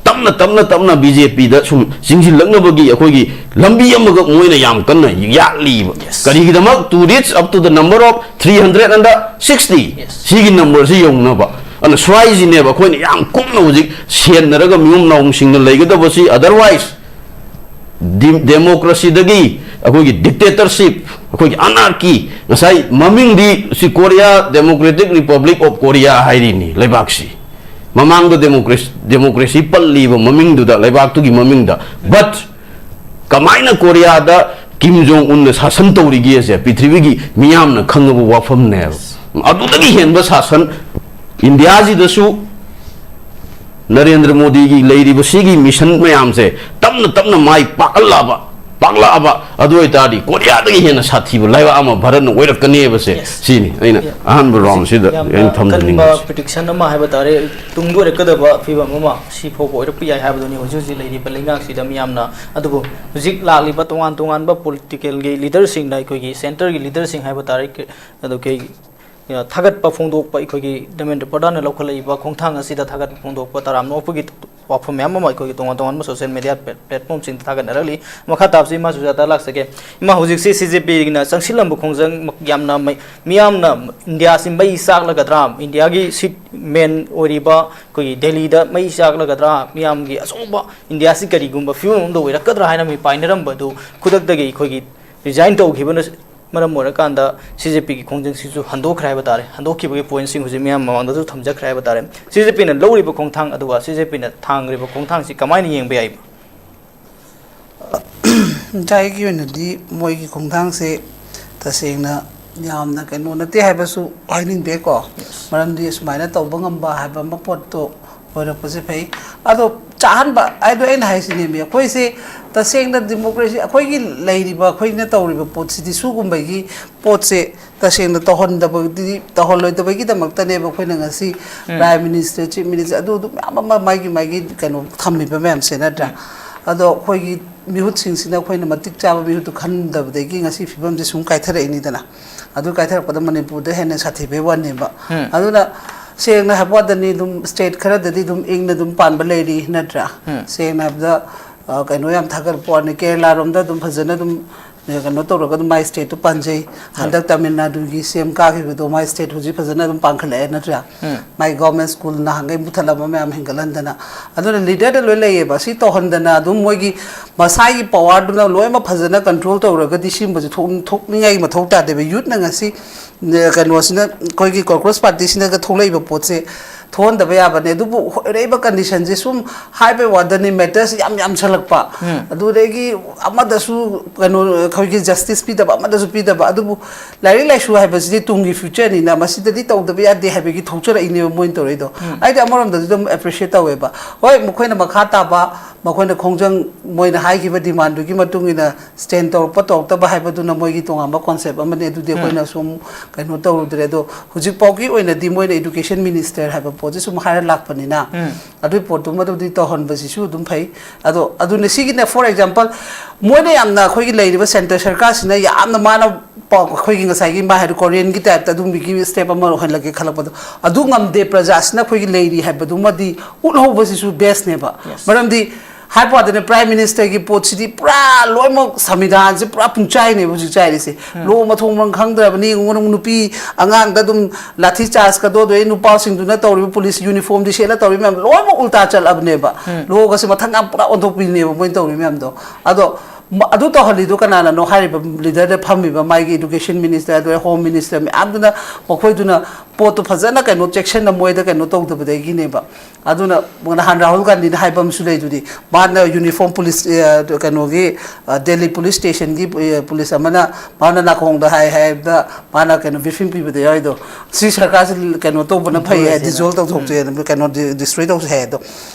ꯇꯞꯅ ꯇꯞꯅ ꯇꯞꯅ ꯕꯤ ꯖꯦ ꯄꯤꯗ ꯁꯨꯝ ꯆꯤꯡꯁꯤꯜꯂꯛꯅꯕꯒꯤ ꯑꯩꯈꯣꯏꯒꯤ ꯂꯝꯕꯤ ꯑꯃꯈꯛ ꯃꯣꯏꯅ ꯌꯥꯝ ꯀꯟꯅ ꯌꯥꯠꯂꯤꯕ꯫ Yes. ꯀꯔꯤꯒꯤꯗꯃꯛ? To reach up to the number of three hundred and sixty꯫ Yes. ꯁꯤꯒꯤ ꯅꯝꯕꯔꯁꯤ ꯌꯧꯅꯕ꯫ ꯑꯗꯨꯅ ꯁ꯭ꯋꯥꯏꯁꯤꯅꯦꯕ ꯑꯩꯈꯣꯏꯅ ꯌꯥꯝ ꯀꯨꯞꯅ ꯍꯧꯖꯤꯛ ꯁꯦꯟꯅꯔꯒ ꯃꯤꯍꯨꯝ ꯅꯥꯍꯨꯝꯁꯤꯡꯅ ꯂꯩꯒꯗꯕꯁꯤ꯫ Otherwise, ꯗꯤ-, ꯗꯦꯃꯣꯀ꯭ꯔꯦꯁꯤꯗꯒꯤ ꯑꯩꯈꯣꯏꯒꯤ dictatorship, ꯑꯩꯈꯣꯏꯒꯤ anarchy, ꯉꯁꯥꯏ ꯃꯃꯤꯡꯗꯤ ꯁꯤ Korea, Democratic Republic of Korea ꯍꯥꯏꯔꯤꯅꯤ ꯂꯩꯕꯥꯛꯁꯤ꯫ ꯃꯃꯥꯡꯗ ꯗꯦꯃꯣꯀ꯭ꯔꯦꯁ-, ꯗꯦꯃꯣꯀ꯭ꯔꯦꯁꯤ ꯄꯜꯂꯤꯕ ꯃꯃꯤꯡꯗꯨꯗ, ꯂꯩꯕꯥꯛꯇꯨꯒꯤ ꯃꯃꯤꯡꯗ꯫ But ꯀꯃꯥꯏꯅ ꯀꯣꯔꯤꯌꯥꯗ ꯀꯤꯝ ꯖꯣꯡ ꯎꯟꯅ ꯁꯥꯁꯟ ꯇꯧꯔꯤꯒꯦꯁꯦ ꯄ꯭ꯔꯤꯊꯤꯕꯤꯒꯤ ꯃꯤꯌꯥꯝꯅ ꯈꯪꯉꯕ ꯋꯥꯐꯝꯅꯦꯕ꯫ ꯑꯗꯨꯗꯒꯤ ꯍꯦꯟꯕ ꯁꯥꯁꯟ ꯏꯟꯗꯤꯌꯥꯁꯤꯗꯁꯨ ꯅꯔꯦꯟꯗ꯭ꯔ ꯃꯣꯗꯤꯒꯤ ꯂꯩꯔꯤꯕ ꯁꯤꯒꯤ ꯃꯤꯁꯟ ꯃꯌꯥꯝꯁꯦ ꯇꯞꯅ ꯇꯞꯅ ꯃꯥꯏ ꯄꯥꯛꯍꯜꯂꯛꯑꯕ, ꯄꯥꯛꯂꯛꯑꯕ, ꯑꯗꯨ ꯑꯣꯏꯇꯥꯔꯗꯤ ꯀꯣꯔꯤꯌꯥꯗꯒꯤ ꯍꯦꯟꯅ ꯁꯥꯊꯤꯕ ꯂꯩꯕꯥꯛ ꯑꯃ ꯚꯥꯔꯠꯅ ꯑꯣꯏꯔꯛꯀꯅꯦꯕꯁꯦ꯫ Yes. ꯁꯤꯅꯤ ꯑꯩꯅ Yeah. ꯑꯍꯥꯟꯕ ꯍꯧꯖꯤꯛ ꯔꯥꯎꯟꯁꯤꯗ ꯌꯥꯝꯅ ꯑꯩꯅ ꯀꯟꯕ ꯊꯝꯖꯅꯤꯡꯉꯤꯁꯦ꯫ Prediction ꯑꯃ ꯍꯥꯏꯕ ꯇꯥꯔꯦ, ꯇꯨꯡꯗ ꯑꯣꯏꯔꯛꯀꯗꯕ ꯐꯤꯕꯝ ꯑꯃ ꯁꯤꯐꯥꯎꯕ ꯑꯣꯏꯔꯛꯄ ꯌꯥꯏ ꯍꯥꯏꯕꯗꯨꯅꯤ ꯍꯧꯖꯤꯛ ꯍꯧꯖꯤꯛ ꯂꯩꯔꯤꯕ ꯂꯩꯉꯥꯛꯁꯤꯗ ꯃꯤꯌꯥꯝꯅ꯫ ꯑꯗꯨꯕꯨ ꯍꯧꯖꯤꯛ ꯂꯥꯛꯂꯤꯕ ꯇꯣꯉꯥꯟ ꯇꯣꯉꯥꯟꯕ political ꯒꯤ leader ꯁꯤꯡꯅ, ꯑꯩꯈꯣꯏꯒꯤ centre ꯒꯤ leader ꯁꯤꯡ ꯍꯥꯏꯕ ꯇꯥꯔꯦ, ꯀ-, ꯑꯗꯨ ꯀꯩ, ꯑ, ꯊꯥꯒꯠꯄ ꯐꯣꯡꯗꯣꯛꯄ, ꯑꯩꯈꯣꯏꯒꯤ ꯙꯔꯃꯦꯟꯗ꯭ꯔ ꯄ꯭ꯔꯙꯥꯟꯅ ꯂꯧꯈꯠꯂꯛꯏꯕ ꯈꯣꯡꯊꯥꯡ ꯑꯁꯤꯗ ꯊꯥꯒꯠꯄ ꯐꯣꯡꯗꯣꯛꯄ ꯇꯔꯥꯝꯅ ꯑꯣꯛꯄꯒꯤ ꯋꯥꯐꯝ ꯃꯌꯥꯝ ꯑꯃ ꯑꯩꯈꯣꯏꯒꯤ ꯇꯣꯉꯥꯟ ꯇꯣꯉꯥꯟꯕ social media plat-, platform ꯁꯤꯡꯗ ꯊꯥꯒꯠꯅꯔꯛꯂꯤ꯫ ꯃꯈꯥ ꯇꯥꯕꯁꯤ ꯏꯃꯥ ꯁꯨꯖꯥꯇꯥ ꯂꯥꯛꯆꯒꯦ꯫ ꯏꯃꯥ, ꯍꯧꯖꯤꯛꯁꯤ ꯁꯤ ꯖꯦ ꯄꯤꯅ ꯆꯪꯁꯤꯜꯂꯝꯕ ꯈꯣꯡꯖꯪ ꯌꯥꯝꯅ ꯃꯩ-, ꯃꯤꯌꯥꯝꯅ ꯏꯟꯗꯤꯌꯥꯁꯤ ꯃꯩ ꯆꯥꯛꯂꯒꯗ꯭ꯔꯥ, ꯏꯟꯗꯤꯌꯥꯒꯤ seat main ꯑꯣꯏꯔꯤꯕ ꯑꯩꯈꯣꯏꯒꯤ ꯗꯦꯜꯂꯤꯗ ꯃꯩ ꯆꯥꯛꯂꯒꯗ꯭ꯔꯥ, ꯃꯤꯌꯥꯝꯒꯤ ꯑꯆꯧꯕ ꯏꯟꯗꯤꯌꯥꯁꯤ ꯀꯔꯤꯒꯨꯝꯕ ꯐꯤꯕꯝ ꯑꯃꯗ ꯑꯣꯏꯔꯛꯀꯗ꯭ꯔꯥ ꯍꯥꯏꯅ ꯃꯤ ꯄꯥꯏꯅꯔꯝꯕꯗꯨ ꯈꯨꯗꯛꯇꯒꯤ ꯑꯩꯈꯣꯏꯒꯤ resign ꯇꯧꯈꯤꯕꯅ ꯃꯔꯝ ꯑꯣꯏꯔꯀꯥꯟꯗ ꯁꯤ ꯖꯦ ꯄꯤꯒꯤ ꯈꯣꯡꯖꯪꯁꯤꯁꯨ ꯍꯟꯗꯣꯛꯈ꯭ꯔꯦ ꯍꯥꯏꯕ ꯇꯥꯔꯦ꯫ ꯍꯟꯗꯣꯛꯈꯤꯕꯒꯤ point ꯁꯤꯡ ꯍꯧꯖꯤꯛ ꯃꯤꯌꯥꯝ ꯃꯃꯥꯡꯗꯁꯨ ꯊꯝꯖꯈ꯭ꯔꯦ ꯍꯥꯏꯕ ꯇꯥꯔꯦ꯫ ꯁꯤ ꯖꯦ ꯄꯤꯅ ꯂꯧꯔꯤꯕ ꯈꯣꯡꯊꯥꯡ ꯑꯗꯨꯒ ꯁꯤ ꯖꯦ ꯄꯤꯅ ꯊꯥꯡꯈ꯭ꯔꯤꯕ ꯈꯣꯡꯊꯥꯡꯁꯤ ꯀꯃꯥꯏꯅ ꯌꯦꯡꯕ ꯌꯥꯏ? ꯏꯆꯥ ꯑꯩꯒꯤ ꯑꯣꯏꯅꯗꯤ ꯃꯣꯏꯒꯤ ꯈꯣꯡꯊꯥꯡꯁꯦ ꯇꯁꯦꯡꯅ ꯌꯥꯝꯅ ꯀꯩꯅꯣ ꯅꯠꯇꯦ ꯍꯥꯏꯕꯁꯨ ꯍꯥꯏꯅꯤꯡꯗꯦꯀꯣ꯫ Yes. ꯃꯔꯝꯗꯤ ꯑꯁꯨꯃꯥꯏꯅ ꯇꯧꯕ ꯉꯝꯕ ꯍꯥꯏꯕ ꯑꯃ ꯄꯣꯠꯇꯣ ꯑꯣꯏꯔꯛꯄꯁꯦ ꯐꯩ꯫ ꯑꯗꯣ ꯆꯥꯍꯟꯕ ꯍꯥꯏꯗꯣ ꯑꯩꯅ ꯍꯥꯏꯁꯤꯅꯦꯃꯤ, ꯑꯩꯈꯣꯏꯁꯦ ꯇꯁꯦꯡꯅ democracy, ꯑꯩꯈꯣꯏꯒꯤ ꯂꯩꯔꯤꯕ, ꯑꯩꯈꯣꯏꯅ ꯇꯧꯔꯤꯕ ꯄꯣꯠꯁꯤꯗꯤ ꯁꯤꯒꯨꯝꯕꯒꯤ ꯄꯣꯠꯁꯦ ꯇꯁꯦꯡꯅ ꯇꯧꯍꯟꯗꯕꯗꯤ, ꯇꯧꯍꯜꯂꯣꯏꯗꯕꯒꯤꯗꯃꯛꯇꯅꯦꯕ ꯑꯩꯈꯣꯏꯅ ꯉꯁꯤ ꯎꯝ꯫ Prime Minister, Chief Minister, ꯑꯗꯨ ꯑꯗꯨ ꯃꯌꯥꯝ ꯑꯃ ꯃꯥꯒꯤ ꯃꯥꯒꯤ ꯀꯩꯅꯣ ꯊꯝꯃꯤꯕ ꯃꯌꯥꯝꯁꯦ, ꯅꯠꯇ꯭ꯔꯥ? ꯎꯝ꯫ ꯑꯗꯣ ꯑꯩꯈꯣꯏꯒꯤ ꯃꯤꯍꯨꯠꯁꯤꯡꯁꯤꯅ ꯑꯩꯈꯣꯏꯅ ꯃꯇꯤꯛ ꯆꯥꯕ ꯃꯤꯍꯨꯠꯇꯨ ꯈꯟꯗꯕꯗꯒꯤ ꯉꯁꯤ ꯐꯤꯕꯝꯁꯦ ꯁꯨꯝ ꯀꯥꯏꯊꯔꯛꯏꯅꯤꯗꯅ꯫ ꯑꯗꯨ ꯀꯥꯏꯊꯔꯛꯄꯗ ꯃꯅꯤꯄꯨꯔꯗ ꯍꯦꯟꯅ ꯁꯥꯊꯤꯕꯩ ꯋꯥꯅꯦꯕ꯫ ꯎꯝ꯫ ꯑꯗꯨꯅ ꯁꯦꯡꯅ ꯍꯥꯏꯕ ꯋꯥꯗꯅꯤ, ꯑꯗꯨꯝ ꯁ꯭ꯇꯦꯠ ꯈꯔꯗꯗꯤ ꯑꯗꯨꯝ ꯏꯪꯅ ꯑꯗꯨꯝ ꯄꯥꯟꯕ ꯂꯩꯔꯤ, ꯅꯠꯇ꯭ꯔꯥ? ꯎꯝ꯫ ꯁꯦꯡꯅ ꯍꯥꯏꯕꯗ, ꯑ, ꯀꯩꯅꯣ ꯌꯥꯝ ꯊꯥꯒꯠꯄ ꯋꯥꯅꯤ, ꯀꯦꯔꯂꯥꯔꯣꯝꯗ ꯑꯗꯨꯝ ꯐꯖꯅ ꯑꯗꯨꯝ, ꯑ, ꯀꯩꯅꯣ ꯇꯧꯔꯒ ꯑꯗꯨꯝ ꯃꯥꯏ ꯁ꯭ꯇꯦꯠꯇꯨ ꯄꯥꯟꯖꯩ꯫ ꯍꯣꯏ꯫ ꯍꯟꯗꯛ ꯇꯥꯃꯤꯜ ꯅꯥꯗꯨꯒꯤ ꯁꯤ ꯑꯦꯝ ꯀꯥꯈꯤꯕꯗꯣ ꯃꯥꯏ ꯁ꯭ꯇꯦꯠ ꯍꯧꯖꯤꯛ ꯐꯖꯅ ꯑꯗꯨꯝ ꯄꯥꯟꯈꯠꯂꯛꯑꯦ, ꯅꯠꯇ꯭ꯔꯥ? ꯎꯝ꯫ ꯃꯥꯏ ꯒꯣꯔꯃꯦꯟ ꯁ꯭ꯀꯨꯜ ꯅꯍꯥꯟꯈꯩ ꯃꯨꯊꯠꯂꯝꯕ ꯃꯌꯥꯝ ꯍꯤꯡꯒꯠꯍꯟꯗꯅ꯫ ꯑꯗꯨꯅ ꯂꯤꯗꯔꯗ ꯂꯣꯏ ꯂꯩꯌꯦꯕ꯫ ꯁꯤ ꯇꯧꯍꯟꯗꯅ ꯑꯗꯨꯝ ꯃꯣꯏꯒꯤ ꯃꯁꯥꯒꯤ ꯄꯋꯥꯔꯗꯨꯅ ꯂꯣꯏꯅꯃꯛ ꯐꯖꯅ ꯀꯟꯇ꯭ꯔꯣꯜ ꯇꯧꯔꯒꯗꯤ ꯁꯤꯒꯨꯝꯕꯁꯦ ꯊꯣꯛ-, ꯊꯣꯛꯅꯤꯡꯉꯥꯏꯒꯤ ꯃꯊꯧ ꯇꯥꯗꯦꯕ꯫ ꯌꯨꯠꯅ ꯉꯁꯤ, ꯑ, ꯀꯩꯅꯣꯁꯤꯅ, ꯑꯩꯈꯣꯏꯒꯤ ꯀꯣꯀ꯭ꯔꯣꯁ ꯄꯥꯔꯇꯤꯁꯤꯅꯒ ꯊꯣꯛꯂꯛꯏꯕ ꯄꯣꯠꯁꯦ ꯊꯣꯛꯍꯟꯗꯕ ꯌꯥꯕꯅꯦ꯫ ꯑꯗꯨꯕꯨ ꯑꯣꯏꯔꯛꯏꯕ ꯀꯟꯗꯤꯁꯟꯁꯦ ꯁꯨꯝ ꯍꯥꯏꯕꯩ ꯋꯥꯗꯅꯤ, ꯃꯦꯇꯔꯁ ꯌꯥꯝ ꯌꯥꯝꯁꯜꯂꯛꯄ꯫ ꯎꯝ꯫ ꯑꯗꯨꯗꯒꯤ ꯑꯃꯗꯁꯨ ꯀꯩꯅꯣ, ꯑꯩꯈꯣꯏꯒꯤ ꯖꯁꯇꯤꯁ ꯄꯤꯗꯕ, ꯑꯃꯗꯁꯨ ꯄꯤꯗꯕ꯫ ꯑꯗꯨꯕꯨ ꯂꯥꯏꯔꯤꯛ ꯂꯥꯏꯁꯨ ꯍꯥꯏꯕꯁꯤꯗꯤ ꯇꯨꯡꯒꯤ ꯐ꯭ꯌꯨꯆꯔꯅꯤꯅ, ꯃꯁꯤꯗꯗꯤ ꯇꯧꯗꯕ ꯌꯥꯗꯦ ꯍꯥꯏꯕꯒꯤ ꯊꯣꯛꯆꯔꯛꯏꯅꯦꯕ ꯃꯣꯏꯅ ꯇꯧꯔꯛꯏꯗꯣ꯫ ꯎꯝ꯫ ꯑꯩꯗꯤ ꯑꯃꯔꯣꯝꯗꯗꯤ ꯑꯗꯨꯝ ꯑꯦꯄ꯭ꯔꯤꯁꯤꯌꯦꯠ ꯇꯧꯋꯦꯕ꯫ ꯍꯣꯏ, ꯃꯈꯣꯏꯅ ꯃꯈꯥ ꯇꯥꯕ, ꯃꯈꯣꯏꯅ ꯈꯣꯡꯖꯪ, ꯃꯣꯏꯅ ꯍꯥꯏꯈꯤꯕ ꯗꯤꯃꯥꯟꯗꯨꯒꯤ ꯃꯇꯨꯡ ꯏꯟꯅ ꯁ꯭ꯇꯦꯟ ꯇꯧꯔꯛꯄ ꯇꯧꯔꯛꯇꯕ ꯍꯥꯏꯕꯗꯨꯅ ꯃꯣꯏꯒꯤ ꯇꯣꯉꯥꯟꯕ ꯀꯣꯟꯁꯦꯞ ꯑꯃꯅꯤ꯫ ꯑꯗꯨꯗꯤ ꯎꯝ꯫ ꯑꯩꯈꯣꯏꯅ ꯁꯨꯝ ꯀꯩꯅꯣ ꯇꯧꯔꯨꯗ꯭ꯔꯦ꯫ ꯑꯗꯣ ꯍꯧꯖꯤꯛꯐꯥꯎꯒꯤ ꯑꯣꯏꯅꯗꯤ ꯃꯣꯏꯅ ꯏꯗꯨꯀꯦꯁꯟ ꯃꯤꯅꯤꯁꯇꯔ ꯍꯥꯏꯕ ꯄꯣꯠꯁꯦ ꯁꯨꯝ ꯍꯥꯏꯔ ꯂꯥꯛꯄꯅꯤꯅ, ꯎꯝ꯫ ꯑꯗꯨꯒꯤ ꯄꯣꯠꯇꯨꯃꯗꯨꯗꯤ ꯇꯧꯍꯟꯕꯁꯤꯁꯨ ꯑꯗꯨꯝ ꯐꯩ꯫ ꯑꯗꯣ ꯑꯗꯨꯅ ꯁꯤꯒꯤꯅꯦ, ꯐꯣꯔ ꯑꯦꯛꯖꯥꯝꯄꯜ, ꯃꯣꯏꯅ ꯌꯥꯝꯅ, ꯑꯩꯈꯣꯏꯒꯤ ꯂꯩꯔꯤꯕ ꯁꯦꯟꯇꯔ ꯁꯔꯀꯥꯔꯁꯤꯅ ꯌꯥꯝꯅ ꯃꯥꯅ ꯄꯥꯎ, ꯑꯩꯈꯣꯏꯒꯤ ꯉꯁꯥꯏꯒꯤ ꯃꯥ ꯍꯥꯏꯗꯣ ꯀꯣꯔꯤꯌꯟꯒꯤ ꯇꯥꯏꯞꯇ ꯑꯗꯨꯝꯕꯒꯤ ꯁ꯭ꯇꯦꯞ ꯑꯃ ꯑꯣꯏꯍꯜꯂꯒꯦ ꯈꯜꯂꯛꯄꯗꯣ, ꯑꯗꯨ ꯉꯝꯗꯦ꯫ ꯄ꯭ꯔꯖꯥꯁꯤꯅ ꯑꯩꯈꯣꯏꯒꯤ ꯂꯩꯔꯤ ꯍꯥꯏꯕꯗꯨꯃꯗꯤ ꯎꯠꯍꯧꯕꯁꯤꯁꯨ ꯕꯦꯁꯅꯦꯕ꯫ Yes. ꯃꯔꯝꯗꯤ ꯍꯥꯏꯕ ꯋꯥꯗꯅꯦ, ꯄ꯭ꯔꯥꯏꯝ ꯃꯤꯅꯤꯁꯇꯔꯒꯤ ꯄꯣꯠꯁꯤꯗꯤ ꯄꯨꯔꯥ ꯂꯣꯏꯅꯃꯛ ꯁꯪꯕꯤꯙꯥꯟꯁꯦ ꯄꯨꯔꯥ ꯄꯨꯡꯆꯥꯏꯅꯦꯕ ꯍꯧꯖꯤꯛ ꯆꯥꯏꯔꯤꯁꯦ꯫ ꯎꯝ꯫ ꯂꯣ ꯃꯊꯣꯡ ꯃꯔꯝ ꯈꯪꯗ꯭ꯔꯕꯅꯤ, ꯅꯨꯄꯤ ꯑꯉꯥꯡꯗ ꯑꯗꯨꯝ ꯂꯥꯊꯤ ꯆꯥꯔꯖ ꯀꯗꯣꯗꯣꯏ, ꯅꯨꯄꯥꯁꯤꯡꯗꯨꯅ ꯇꯧꯔꯤꯕ ꯄꯨꯂꯤꯁ ꯌꯨꯅꯤꯐꯣꯔꯝꯗꯤ ꯁꯦꯠꯂ ꯇꯧꯔꯤꯕ ꯃꯌꯥꯝ ꯂꯣꯏꯅꯃꯛ ꯎꯜꯇꯥ ꯆꯠꯂꯕꯅꯦꯕ꯫ ꯎꯝ꯫ ꯂꯣꯒꯁꯦ ꯃꯊꯪ ꯌꯥꯝ ꯄꯨꯔꯥ ꯑꯣꯟꯊꯣꯛꯄꯤꯅꯦꯕ ꯃꯣꯏꯅ ꯇꯧꯔꯤ ꯃꯌꯥꯝꯗꯣ꯫ ꯑꯗꯣ ꯃ-, ꯑꯗꯨ ꯇꯧꯍꯜꯂꯤꯗꯣ ꯀꯅꯥꯅꯅꯣ ꯍꯥꯏꯔꯤꯕ ꯂꯤꯗꯔꯗ ꯐꯝꯃꯤꯕ ꯃꯥꯒꯤ ꯏꯗꯨꯀꯦꯁꯟ ꯃꯤꯅꯤꯁꯇꯔ, ꯑꯗꯨꯒ ꯍꯣꯝ ꯃꯤꯅꯤꯁꯇꯔ ꯃꯌꯥꯝꯗꯨꯅ ꯃꯈꯣꯏꯗꯨꯅ ꯄꯣꯠꯇꯨ ꯐꯖꯅ ꯀꯩꯅꯣ ꯆꯦꯛꯁꯤꯟꯅ ꯃꯣꯏꯗ ꯀꯩꯅꯣ ꯇꯧꯗꯕꯗꯒꯤꯅꯦꯕ꯫ ꯑꯗꯨꯅ ꯅꯍꯥꯟ ꯔꯥꯍꯨꯜ ꯒꯥꯟꯙꯤꯅ ꯍꯥꯏꯕ ꯑꯃꯁꯨ ꯂꯩꯗꯨꯗꯤ, ꯃꯥꯅ ꯌꯨꯅꯤꯐꯣꯔꯝ ꯄꯨꯂꯤꯁ, ꯑ, ꯀꯩꯅꯣꯒꯤ, ꯑ, ꯗꯦꯜꯂꯤ ꯄꯨꯂꯤꯁ ꯁ꯭ꯇꯦꯁꯟꯒꯤ, ꯑ, ꯄꯨꯂꯤꯁ ꯑꯃꯅ ꯃꯥꯅ ꯅꯥꯀꯣꯡꯗ ꯍꯥꯏ ꯍꯥꯏꯕꯗ ꯃꯥꯅ ꯀꯩꯅꯣ ꯕ꯭ꯔꯤꯐꯤꯡ ꯄꯤꯕꯗ ꯌꯥꯎꯔꯤꯗꯣ, ꯁꯤ ꯁꯔꯀꯥꯔꯁꯤ ꯀꯩꯅꯣ ꯇꯧꯕꯅ ꯐꯩ ꯍꯥꯏ, ꯗꯤꯖꯣꯜ ꯇꯧꯊꯣꯛꯁꯦ, ꯀꯩꯅꯣ ꯗꯤ-, ꯗꯤꯁꯇ꯭ꯔꯣꯏ ꯇꯧꯁꯦ ꯍꯥꯏ ꯑꯗꯣ꯫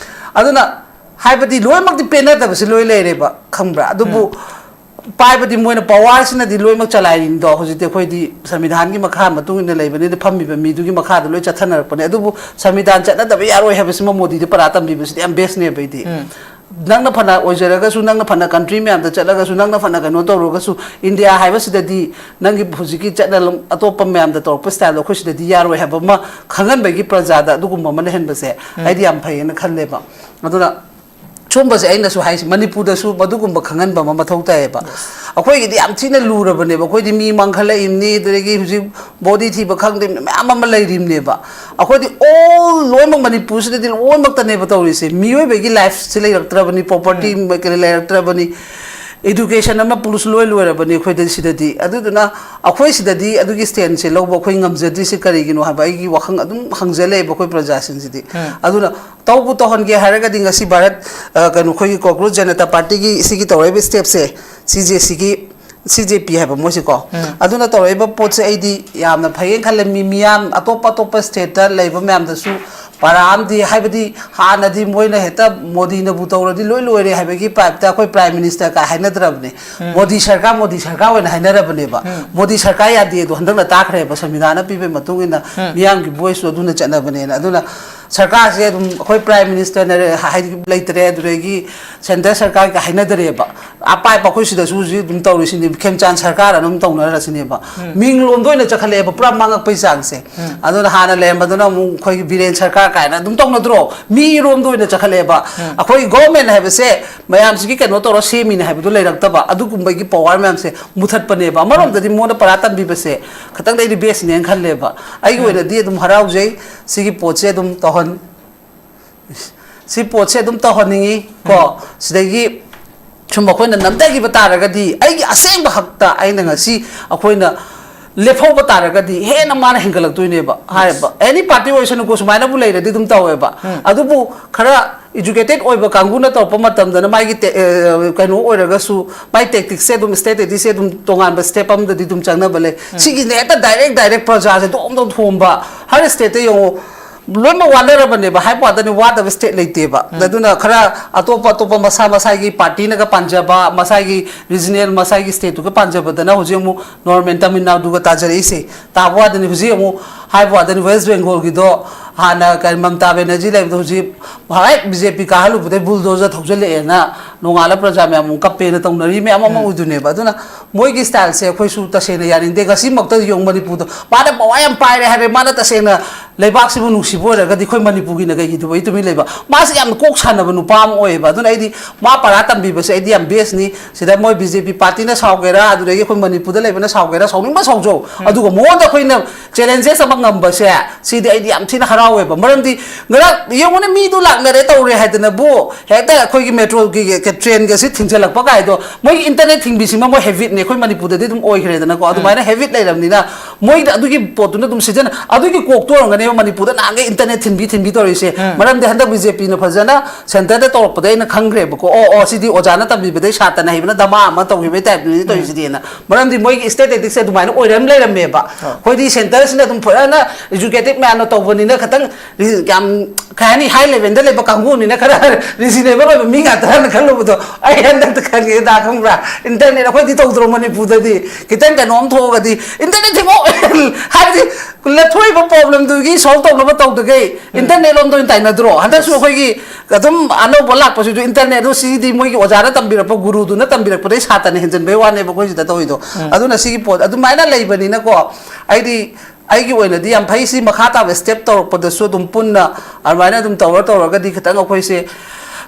ꯑꯗꯨꯅ ꯍꯥꯏꯕꯗꯤ ꯂꯣꯏꯅꯃꯛꯇꯤ ꯄꯦꯟꯅꯗꯕꯁꯤ ꯂꯣꯏ ꯂꯩꯔꯦꯕ, ꯈꯪꯕ꯭ꯔꯥ? ꯑꯗꯨꯕꯨ ꯎꯝ꯫ ꯄꯥꯏꯕꯗꯤ ꯃꯣꯏꯅ ꯄꯋꯥꯔꯁꯤꯅꯗꯤ ꯂꯣꯏꯅꯃꯛ ꯆꯂꯥꯏꯔꯤꯅꯤꯗꯣ꯫ ꯍꯧꯖꯤꯛꯇꯤ ꯑꯩꯈꯣꯏꯗꯤ ꯁꯪꯕꯤꯙꯥꯟꯒꯤ ꯃꯈꯥ ꯃꯇꯨꯡ ꯏꯟꯅ ꯂꯩꯕꯅꯤꯅ ꯐꯝꯃꯤꯕ ꯃꯤꯗꯨꯒꯤ ꯃꯈꯥꯗ ꯂꯣꯏ ꯆꯠꯊꯅꯔꯛꯄꯅꯦ꯫ ꯑꯗꯨꯕꯨ ꯁꯪꯕꯤꯙꯥꯟ ꯆꯠꯅꯗꯕ ꯌꯥꯔꯣꯏ ꯍꯥꯏꯕꯁꯤꯃ ꯃꯣꯗꯤꯗꯤ ꯄꯔꯥ ꯇꯝꯕꯤꯕꯁꯤꯗꯤ ꯌꯥꯝ ꯕꯦꯁꯅꯦꯕ ꯑꯩꯗꯤ꯫ ꯎꯝ꯫ ꯅꯪꯅ ꯐꯅ ꯑꯣꯏꯖꯔꯒꯁꯨ, ꯅꯪꯅ ꯐꯅ ꯀꯟꯇ꯭ꯔꯤ ꯃꯌꯥꯝꯗ ꯆꯠꯂꯒꯁꯨ, ꯅꯪꯅ ꯐꯅ ꯀꯩꯅꯣ ꯇꯧꯔꯒꯁꯨ, ꯏꯟꯗꯤꯌꯥ ꯍꯥꯏꯕꯁꯤꯗꯗꯤ ꯅꯪꯒꯤ ꯍꯧꯖꯤꯛꯀꯤ ꯆꯠꯅ ꯑꯇꯣꯞꯄ ꯃꯌꯥꯝꯗ ꯇꯧꯔꯛꯄ ꯁ꯭ꯇꯥꯏꯜꯗꯣ ꯑꯩꯈꯣꯏ ꯁꯤꯗꯗꯤ ꯌꯥꯔꯣꯏ ꯍꯥꯏꯕ ꯑꯃ ꯈꯪꯍꯟꯕꯒꯤ, ꯄ꯭ꯔꯖꯥꯗ ꯑꯗꯨꯒꯨꯝꯕ ꯑꯃ ꯂꯩꯍꯟꯕꯁꯦ ꯑꯩꯗꯤ ꯌꯥꯝ ꯐꯩꯌꯦꯅ ꯈꯜꯂꯦꯕ꯫ ꯑꯗꯨꯅ ꯁꯨꯝꯕꯁꯦ ꯑꯩꯅꯁꯨ ꯍꯥꯏꯁꯦ, ꯃꯅꯤꯄꯨꯔꯗꯁꯨ ꯃꯗꯨꯒꯨꯝꯕ ꯈꯪꯍꯟꯕ ꯑꯃ ꯃꯊꯧ ꯇꯥꯏꯌꯦꯕ꯫ ꯑꯩꯈꯣꯏꯒꯤꯗꯤ ꯌꯥꯝ ꯊꯤꯅ ꯂꯨꯔꯕꯅꯦꯕ꯫ ꯑꯩꯈꯣꯏꯗꯤ ꯃꯤ ꯃꯥꯡꯈꯠꯂꯛꯏꯕꯅꯤ, ꯑꯗꯨꯗꯒꯤ ꯍꯧꯖꯤꯛ ꯕꯣꯗꯤ ꯊꯤꯕ ꯈꯪꯗꯦ, ꯃꯌꯥꯝ ꯑꯃ ꯂꯩꯔꯤꯕꯅꯦꯕ꯫ ꯑꯩꯈꯣꯏꯗꯤ ꯑꯣꯜ ꯂꯣꯏꯅꯃꯛ ꯃꯅꯤꯄꯨꯔꯁꯤꯗꯗꯤ ꯂꯣꯏꯅꯃꯛꯇꯅꯦꯕ ꯇꯧꯔꯤꯁꯦ꯫ ꯃꯤꯑꯣꯏꯕꯒꯤ ꯂꯥꯏꯐꯁꯦ ꯂꯩꯔꯛꯇ꯭ꯔꯕꯅꯤ, ꯄ꯭ꯔꯣꯄꯔꯇꯤ ꯀꯩꯅꯣ ꯂꯩꯔꯛꯇ꯭ꯔꯕꯅꯤ, ꯏꯗꯨꯀꯦꯁꯟ ꯑꯃ ꯄꯨꯂꯤꯁ ꯂꯣꯏ ꯂꯣꯏꯔꯕꯅꯤ ꯑꯩꯈꯣꯏꯗ ꯁꯤꯗꯗꯤ꯫ ꯑꯗꯨꯗꯨꯅ ꯑꯩꯈꯣꯏ ꯁꯤꯗꯗꯤ ꯑꯗꯨꯒꯤ ꯁ꯭ꯇꯦꯟꯁꯦ ꯂꯧꯕ ꯑꯩꯈꯣꯏ ꯉꯝꯖꯗ꯭ꯔꯤꯁꯦ ꯀꯔꯤꯒꯤꯅꯣ ꯍꯥꯏꯕ ꯑꯩꯒꯤ ꯋꯥꯈꯜ ꯑꯗꯨꯝ ꯍꯪꯖ ꯂꯩꯌꯦꯕ ꯑꯩꯈꯣꯏ ꯄ꯭ꯔꯖꯥꯁꯤꯡꯁꯤꯗꯤ꯫ ꯑꯗꯨꯅ ꯇꯧꯕꯨ ꯇꯧꯍꯟꯒꯦ ꯍꯥꯏꯔꯒꯗꯤ ꯉꯁꯤ ꯚꯥꯔꯠ, ꯑ, ꯀꯩꯅꯣ, ꯑꯩꯈꯣꯏꯒꯤ ꯀꯣꯀ꯭ꯔꯣꯆ ꯖꯅꯇꯥ ꯄꯥꯔꯇꯤꯒꯤ ꯁꯤꯒꯤ ꯇꯧꯔꯛꯏꯕ ꯁ꯭ꯇꯦꯞꯁꯦ, ꯁꯤ ꯖꯦ ꯁꯤꯒꯤ, ꯁꯤ ꯖꯦ ꯄꯤ ꯍꯥꯏꯕ ꯃꯣꯏꯁꯦꯀꯣ, ꯑꯗꯨꯅ ꯇꯧꯔꯛꯏꯕ ꯄꯣꯠꯁꯦ ꯑꯩꯗꯤ ꯌꯥꯝꯅ ꯐꯩꯌꯦꯅ ꯈꯜꯂꯦ꯫ ꯃꯤ, ꯃꯤꯌꯥꯝ ꯑꯇꯣꯞꯄ ꯑꯇꯣꯞꯄ ꯁ꯭ꯇꯦꯠꯇ ꯂꯩꯕ ꯃꯌꯥꯝꯗꯁꯨ ꯄꯔꯥ ꯑꯃꯗꯤ, ꯍꯥꯏꯕꯗꯤ ꯍꯥꯟꯅꯗꯤ ꯃꯣꯏꯅ ꯍꯦꯛꯇ ꯃꯣꯗꯤꯅꯕꯨ ꯇꯧꯔꯗꯤ ꯂꯣꯏ ꯂꯣꯏꯔꯦ ꯍꯥꯏꯕꯒꯤ ꯄꯥꯏꯞꯇ ꯑꯩꯈꯣꯏ ꯄ꯭ꯔꯥꯏꯝ ꯃꯤꯅꯤꯁꯇꯔ ꯀꯥꯏ ꯍꯥꯏꯅꯗ꯭ꯔꯕꯅꯦ꯫ ꯃꯣꯗꯤ ꯁꯔꯀꯥꯔ, ꯃꯣꯗꯤ ꯁꯔꯀꯥꯔ ꯑꯣꯏꯅ ꯍꯥꯏꯅꯔꯕꯅꯦꯕ꯫ ꯃꯣꯗꯤ ꯁꯔꯀꯥꯔ ꯌꯥꯗꯦ ꯑꯗꯣ ꯍꯟꯗꯛꯅ ꯇꯥꯈ꯭ꯔꯦꯕ, ꯁꯪꯕꯤꯙꯥꯟꯅ ꯄꯤꯕꯒꯤ ꯃꯇꯨꯡ ꯏꯟꯅ ꯃꯤꯌꯥꯝꯒꯤ ꯚꯣꯏꯁꯁꯨ ꯑꯗꯨꯅ ꯆꯠꯅꯕꯅꯦꯅ꯫ ꯑꯗꯨꯅ ꯁꯔꯀꯥꯔꯁꯦ ꯑꯗꯨꯝ ꯑꯩꯈꯣꯏ ꯄ꯭ꯔꯥꯏꯝ ꯃꯤꯅꯤꯁꯇꯔꯅ ꯍꯥꯏꯗꯤ ꯂꯩꯇ꯭ꯔꯦ, ꯑꯗꯨꯗꯒꯤ ꯁꯦꯟꯇꯔ ꯁꯔꯀꯥꯔꯒ ꯍꯥꯏꯅꯗꯔꯦꯕ꯫ ꯑꯄꯥꯏꯕ ꯑꯩꯈꯣꯏ ꯁꯤꯗꯁꯨ ꯍꯧꯖꯤꯛ ꯑꯗꯨꯝ ꯇꯧꯔꯤꯁꯤꯅꯤ, ꯈꯦꯝꯆꯥꯟ ꯁꯔꯀꯥꯔ ꯑꯗꯨꯝ ꯇꯧꯅꯔꯁꯤꯅꯦꯕ꯫ ꯃꯤꯡꯂꯣꯝꯗ ꯑꯣꯏꯅ ꯆꯠꯈꯠꯂꯛꯑꯦꯕ ꯄꯨꯔꯥ ꯃꯥꯡꯉꯛꯄꯩ ꯆꯥꯡꯁꯦ꯫ ꯑꯗꯨꯅ ꯍꯥꯟꯅ ꯂꯩꯔꯝꯕꯗꯨꯅ ꯑꯃꯨꯛ ꯑꯩꯈꯣꯏꯒꯤ ꯕꯤꯔꯦꯟ ꯁꯔꯀꯥꯔ ꯀꯥꯏꯅ ꯑꯗꯨꯝ ꯇꯧꯅꯗ꯭ꯔꯣ? ꯃꯤꯔꯣꯝꯗ ꯑꯣꯏꯅ ꯆꯠꯈꯠꯂꯛꯑꯦꯕ꯫ ꯑꯩꯈꯣꯏꯒꯤ ꯒꯣꯚꯔꯟꯃꯦꯟ ꯍꯥꯏꯕꯁꯦ ꯃꯌꯥꯝꯁꯤꯒꯤ ꯀꯩꯅꯣ ꯇꯧꯔ ꯁꯦꯝꯃꯤꯅꯦ ꯍꯥꯏꯕꯗꯣ ꯂꯩꯔꯛꯇꯕ, ꯑꯗꯨꯒꯨꯝꯕꯒꯤ ꯄꯋꯥꯔ ꯃꯌꯥꯝꯁꯦ ꯃꯨꯊꯠꯄꯅꯦꯕ꯫ ꯑꯃꯔꯣꯝꯗꯗꯤ ꯃꯉꯣꯟꯗ ꯄꯔꯥ ꯇꯝꯕꯤꯕꯁꯦ ꯈꯇꯪꯗ ꯑꯩꯗꯤ ꯕꯦꯁꯅꯦꯅ ꯈꯜꯂꯦꯕ꯫ ꯑꯩꯒꯤ ꯑꯣꯏꯅꯗꯤ ꯑꯗꯨꯝ ꯍꯔꯥꯎꯖꯩ꯫ ꯁꯤꯒꯤ ꯄꯣꯠꯁꯦ ꯑꯗꯨꯝ ꯇꯧꯍꯟ-, ꯁꯤ ꯄꯣꯠꯁꯦ ꯑꯗꯨꯝ ꯇꯧꯍꯟꯅꯤꯡꯉꯤ ꯀꯣ꯫ ꯁꯤꯗꯒꯤ ꯁꯨꯝ ꯑꯩꯈꯣꯏꯅ ꯅꯝꯊꯈꯤꯕ ꯇꯥꯔꯒꯗꯤ, ꯑꯩꯒꯤ ꯑꯁꯦꯡꯕ ꯍꯛꯇ ꯑꯩꯅ ꯉꯁꯤ ꯑꯩꯈꯣꯏꯅ ꯂꯦꯞꯍꯧꯕ ꯇꯥꯔꯒꯗꯤ ꯍꯦꯟꯅ ꯃꯥꯅ ꯍꯦꯟꯒꯠꯂꯛꯇꯣꯏꯅꯦꯕ꯫ ꯍꯥꯏꯔꯤꯕ ꯑꯦꯅꯤ ꯄꯥꯔꯇꯤ ꯑꯣꯏꯁꯅꯨꯀꯣ, ꯁꯨꯃꯥꯏꯅꯕꯨ ꯂꯩꯔꯗꯤ ꯑꯗꯨꯝ ꯇꯧꯋꯦꯕ꯫ ꯑꯗꯨꯕꯨ ꯈꯔ ꯏꯖꯨꯀꯦꯇꯦꯠ ꯑꯣꯏꯕ ꯀꯥꯡꯕꯨꯅ ꯇꯧꯔꯛꯄ ꯃꯇꯝꯗꯅ ꯃꯥꯒꯤ ꯇꯦ-, ꯑ, ꯀꯩꯅꯣ ꯑꯣꯏꯔꯒꯁꯨ, ꯃꯥꯒꯤ ꯇꯦꯛꯇꯤꯛꯁꯦ ꯑꯗꯨꯝ, ꯁ꯭ꯇ꯭ꯔꯦꯇꯦꯖꯤꯁꯦ ꯑꯗꯨꯝ ꯇꯣꯉꯥꯟꯕ ꯁ꯭ꯇꯦꯞ ꯑꯃꯗꯗꯤ ꯑꯗꯨꯝ ꯆꯪꯅꯕ ꯂꯩ꯫ ꯁꯤꯒꯤꯅ ꯍꯦꯛꯇ ꯗꯥꯏꯔꯦꯛ ꯗꯥꯏꯔꯦꯛ ꯄ꯭ꯔꯖꯥꯁꯦ ꯗꯣꯝ ꯗꯣꯝ ꯊꯣꯝꯕ꯫ ꯍꯔ ꯁ꯭ꯇꯦꯠꯇ ꯌꯦꯡꯉꯣ, ꯂꯣꯏꯅꯃꯛ ꯋꯥꯅꯔꯕꯅꯦꯕ, ꯍꯥꯏꯕ ꯋꯥꯗꯅꯤ, ꯋꯥꯗꯕ ꯁ꯭ꯇꯦꯠ ꯂꯩꯇꯦꯕ꯫ ꯑꯗꯨꯅ ꯈꯔ ꯑꯇꯣꯞꯄ ꯑꯇꯣꯞꯄ ꯃꯁꯥ ꯃꯁꯥꯒꯤ ꯄꯥꯔꯇꯤꯅꯒ ꯄꯥꯟꯖꯕ, ꯃꯁꯥꯒꯤ ꯔꯤꯖꯅꯦꯜ, ꯃꯁꯥꯒꯤ ꯁ꯭ꯇꯦꯠꯇꯨꯒ ꯄꯥꯟꯖꯕꯗꯅ ꯍꯧꯖꯤꯛ ꯑꯃꯨꯛ ꯅꯣꯔꯃꯦꯜ ꯇꯥꯃꯤꯜ ꯅꯥꯗꯨꯒ ꯇꯥꯖꯔꯛꯏꯁꯦ꯫ ꯇꯥꯕ ꯋꯥꯗꯅꯤ, ꯍꯧꯖꯤꯛ ꯑꯃꯨꯛ ꯍꯥꯏꯕ ꯋꯥꯗꯅꯤ, ꯋꯦꯁ ꯕꯦꯡꯒꯣꯜꯒꯤꯗꯣ ꯍꯥꯟꯅ ꯀꯔꯤ ꯃꯃꯇꯥ ꯕꯦꯅꯔꯖꯤ ꯂꯩꯕꯗꯣ ꯍꯧꯖꯤꯛ ꯍꯦꯛ ꯕꯤ ꯖꯦ ꯄꯤ ꯀꯥꯍꯜꯂꯨꯕꯗꯩ ꯕꯨꯜꯗꯣꯖꯔ ꯊꯧꯖꯤꯜꯂꯛꯑꯦꯅ ꯅꯣꯡꯉꯥꯜꯂ ꯄ꯭ꯔꯖꯥ ꯃꯌꯥꯝ ꯑꯃꯨꯛ ꯀꯞꯄꯦꯅ ꯇꯧꯅꯔꯤ ꯃꯌꯥꯝ ꯑꯃ ꯎꯗꯨꯅꯦꯕ꯫ ꯑꯗꯨꯅ ꯃꯣꯏꯒꯤ ꯁ꯭ꯇꯥꯏꯜꯁꯦ ꯑꯩꯈꯣꯏꯁꯨ ꯇꯁꯦꯡꯅ ꯌꯥꯅꯤꯡꯗꯦ꯫ ꯉꯁꯤꯃꯛꯇ ꯌꯦꯡꯉꯨ, ꯃꯅꯤꯄꯨꯔꯗ ꯃꯥꯅ ꯄꯋꯥꯔ ꯌꯥꯝ ꯄꯥꯏꯔꯦ ꯍꯥꯏꯔꯦ, ꯃꯥꯅ ꯇꯁꯦꯡꯅ ꯂꯩꯕꯥꯛꯁꯤꯕꯨ ꯅꯨꯡꯁꯤꯕ ꯑꯣꯏꯔꯒꯗꯤ ꯑꯩꯈꯣꯏ ꯃꯅꯤꯄꯨꯔꯒꯤꯅ ꯀꯩꯒꯤ ꯗꯨꯕꯩ ꯇꯨꯃꯤꯟ ꯂꯩꯕ? ꯃꯥꯁꯦ ꯌꯥꯝꯅ ꯀꯣꯛ ꯁꯥꯟꯅꯕ ꯅꯨꯄꯥ ꯑꯃ ꯑꯣꯏꯌꯦꯕ꯫ ꯑꯗꯨꯅ ꯑꯩꯗꯤ ꯃꯥ ꯄꯔꯥ ꯇꯝꯕꯤꯕꯁꯦ ꯑꯩꯗꯤ ꯌꯥꯝ ꯕꯦꯁꯅꯤ꯫ ꯁꯤꯗ ꯃꯣꯏ ꯕꯤ ꯖꯦ ꯄꯤ ꯄꯥꯔꯇꯤꯅ ꯁꯥꯎꯒꯦꯔꯥ, ꯑꯗꯨꯗꯒꯤ ꯑꯩꯈꯣꯏ ꯃꯅꯤꯄꯨꯔꯗ ꯂꯩꯕꯅ ꯁꯥꯎꯒꯦꯔꯥ, ꯁꯥꯎꯅꯤꯡꯕ ꯁꯥꯎꯖꯧ꯫ ꯑꯗꯨꯒ ꯃꯉꯣꯟꯗ ꯑꯩꯈꯣꯏꯅ ꯆꯦꯂꯦꯟꯖꯦꯁ ꯑꯃ ꯉꯝꯕꯁꯦ, ꯁꯤꯗꯤ ꯑꯩꯗꯤ ꯌꯥꯝ ꯊꯤꯅ ꯍꯔꯥꯎꯋꯦꯕ꯫ ꯃꯔꯝꯗꯤ ꯉꯔꯥꯡ ꯌꯦꯡꯉꯨꯅꯦ, ꯃꯤꯗꯨ ꯂꯥꯛꯅꯔꯦ ꯇꯧꯔꯦ ꯍꯥꯏꯗꯅꯕꯨ ꯍꯦꯛꯇ ꯑꯩꯈꯣꯏꯒꯤ ꯃꯦꯇ꯭ꯔꯣꯒꯤ ꯇ꯭ꯔꯦꯟꯒꯁꯤ ꯊꯤꯡꯖꯤꯜꯂꯛꯄ ꯀꯥꯏꯗꯣ, ꯃꯣꯏꯒꯤ ꯏꯟꯇꯔꯅꯦꯠ ꯊꯤꯡꯕꯤꯁꯤꯃ ꯃꯣꯏ ꯍꯦꯕꯤꯠꯅꯦ, ꯑꯩꯈꯣꯏ ꯃꯅꯤꯄꯨꯔꯗꯗꯤ ꯑꯗꯨꯝ ꯑꯣꯏꯈ꯭ꯔꯦꯗꯅꯀꯣ꯫ ꯑꯗꯨꯃꯥꯏꯅ ꯍꯦꯕꯤꯠ ꯂꯩꯔꯕꯅꯤꯅ ꯃꯣꯏꯗ ꯑꯗꯨꯒꯤ ꯄꯣꯠꯇꯨꯅ ꯑꯗꯨꯝ ꯁꯤꯖꯤꯟꯅ-, ꯑꯗꯨꯒꯤ ꯀꯣꯛꯇꯣ ꯑꯣꯏꯔꯝꯒꯅꯦꯕ ꯃꯅꯤꯄꯨꯔꯗ ꯅꯍꯥꯟꯒꯩ ꯏꯟꯇꯔꯅꯦꯠ ꯊꯤꯡꯕꯤ ꯊꯤꯡꯕꯤ ꯇꯧꯔꯤꯁꯦ꯫ ꯃꯔꯝꯗꯤ ꯍꯟꯗꯛ ꯕꯤ ꯖꯦ ꯄꯤꯅ ꯐꯖꯅ ꯁꯦꯟꯇꯔꯗ ꯇꯧꯔꯛꯄꯗꯩ ꯑꯩꯅ ꯈꯪꯈ꯭ꯔꯦꯕꯀꯣ꯫ ꯑꯣ, ꯑꯣ, ꯁꯤꯗꯤ ꯑꯣꯖꯥꯅ ꯇꯝꯕꯤꯕꯗꯩ ꯁꯥꯇ꯭ꯔꯅ ꯍꯩꯕꯅ ꯗꯃꯥ ꯑꯃ ꯇꯧꯈꯤꯕꯩ ꯇꯥꯏꯞꯇꯨꯅꯤ ꯇꯧꯔꯤꯁꯤꯗꯤꯅ꯫ ꯃꯔꯝꯗꯤ ꯃꯣꯏꯒꯤ ꯁ꯭ꯇꯦꯇꯤꯁꯇꯤꯛꯁꯦ ꯑꯗꯨꯃꯥꯏꯅ ꯑꯣꯏꯔꯝ ꯂꯩꯔꯝꯃꯦꯕ꯫ ꯑꯩꯈꯣꯏꯗꯤ ꯁꯦꯟꯇꯔꯁꯤꯅ ꯑꯗꯨꯝ ꯐꯖꯅ ꯏꯖꯨꯀꯦꯇꯤꯚ ꯃꯌꯥꯝꯅ ꯇꯧꯕꯅꯤꯅ ꯈꯤꯇꯪ ꯔꯤ-, ꯌꯥꯝ, ꯀꯩ ꯍꯥꯏꯅꯤ, ꯍꯥꯏ ꯂꯦꯚꯦꯜꯗ ꯂꯩꯕ ꯀꯥꯡꯕꯨꯅꯤꯅ ꯈꯔ ꯔꯤꯖꯅꯦꯕꯜ ꯑꯣꯏꯕ ꯃꯤ ꯉꯥꯛꯇꯅ ꯈꯜꯂꯨꯕꯗꯣ ꯑꯩ ꯍꯟꯗꯛꯇ ꯈꯪꯉꯦ꯫ ꯗꯥ ꯈꯪꯕ꯭ꯔꯥ? ꯏꯟꯇꯔꯅꯦꯠ ꯑꯩꯈꯣꯏꯗꯤ ꯇꯧꯗ꯭ꯔꯣ ꯃꯅꯤꯄꯨꯔꯗꯗꯤ? ꯈꯤꯇꯪ ꯀꯩꯅꯣꯝ ꯊꯣꯛꯑꯒꯗꯤ ꯏꯟꯇꯔꯅꯦꯠ ꯊꯤꯡꯉꯣ ꯍꯥꯏꯕꯗꯤ ꯊꯣꯛꯏꯕ ꯄ꯭ꯔꯣꯕ꯭ꯂꯦꯝꯗꯨꯒꯤ ꯁꯣꯜꯕ ꯇꯧꯅꯕ ꯇꯧꯗꯒꯩ ꯏꯟꯇꯔꯅꯦꯠ ꯂꯣꯝꯗ ꯑꯣꯏꯅ ꯇꯥꯏꯅꯗ꯭ꯔꯣ? ꯍꯟꯗꯛꯁꯨ ꯑꯩꯈꯣꯏꯒꯤ ꯑꯗꯨꯝ ꯑꯅꯧꯕ ꯂꯥꯛꯄꯁꯤꯁꯨ ꯏꯟꯇꯔꯅꯦꯠ, ꯑꯗꯨ ꯁꯤꯗꯤ ꯃꯣꯏꯒꯤ ꯑꯣꯖꯥꯅ ꯇꯝꯕꯤꯔꯛꯄ, ꯒꯨꯔꯨꯗꯨꯅ ꯇꯝꯕꯤꯔꯛꯄꯗꯩ ꯁꯥꯇ꯭ꯔꯅ ꯍꯦꯟꯖꯟꯕꯩ ꯋꯥꯅꯦꯕ ꯑꯩꯈꯣꯏ ꯁꯤꯗ ꯇꯧꯔꯤꯗꯣ꯫ ꯑꯗꯨꯅ ꯁꯤꯒꯤ ꯄꯣꯠ ꯑꯗꯨꯃꯥꯏꯅ ꯂꯩꯕꯅꯤꯅꯀꯣ, ꯑꯩꯗꯤ ꯑꯩꯒꯤ ꯑꯣꯏꯅꯗꯤ ꯌꯥꯝ ꯐꯩ꯫ ꯁꯤ ꯃꯈꯥ ꯇꯥꯕ ꯁ꯭ꯇꯦꯞ ꯇꯧꯔꯛꯄꯗꯁꯨ ꯑꯗꯨꯝ ꯄꯨꯟꯅ ꯑꯗꯨꯃꯥꯏꯅ ꯑꯗꯨꯝ ꯇꯧꯔ ꯇꯧꯔꯒꯗꯤ ꯈꯤꯇꯪ ꯑꯩꯈꯣꯏꯁꯦ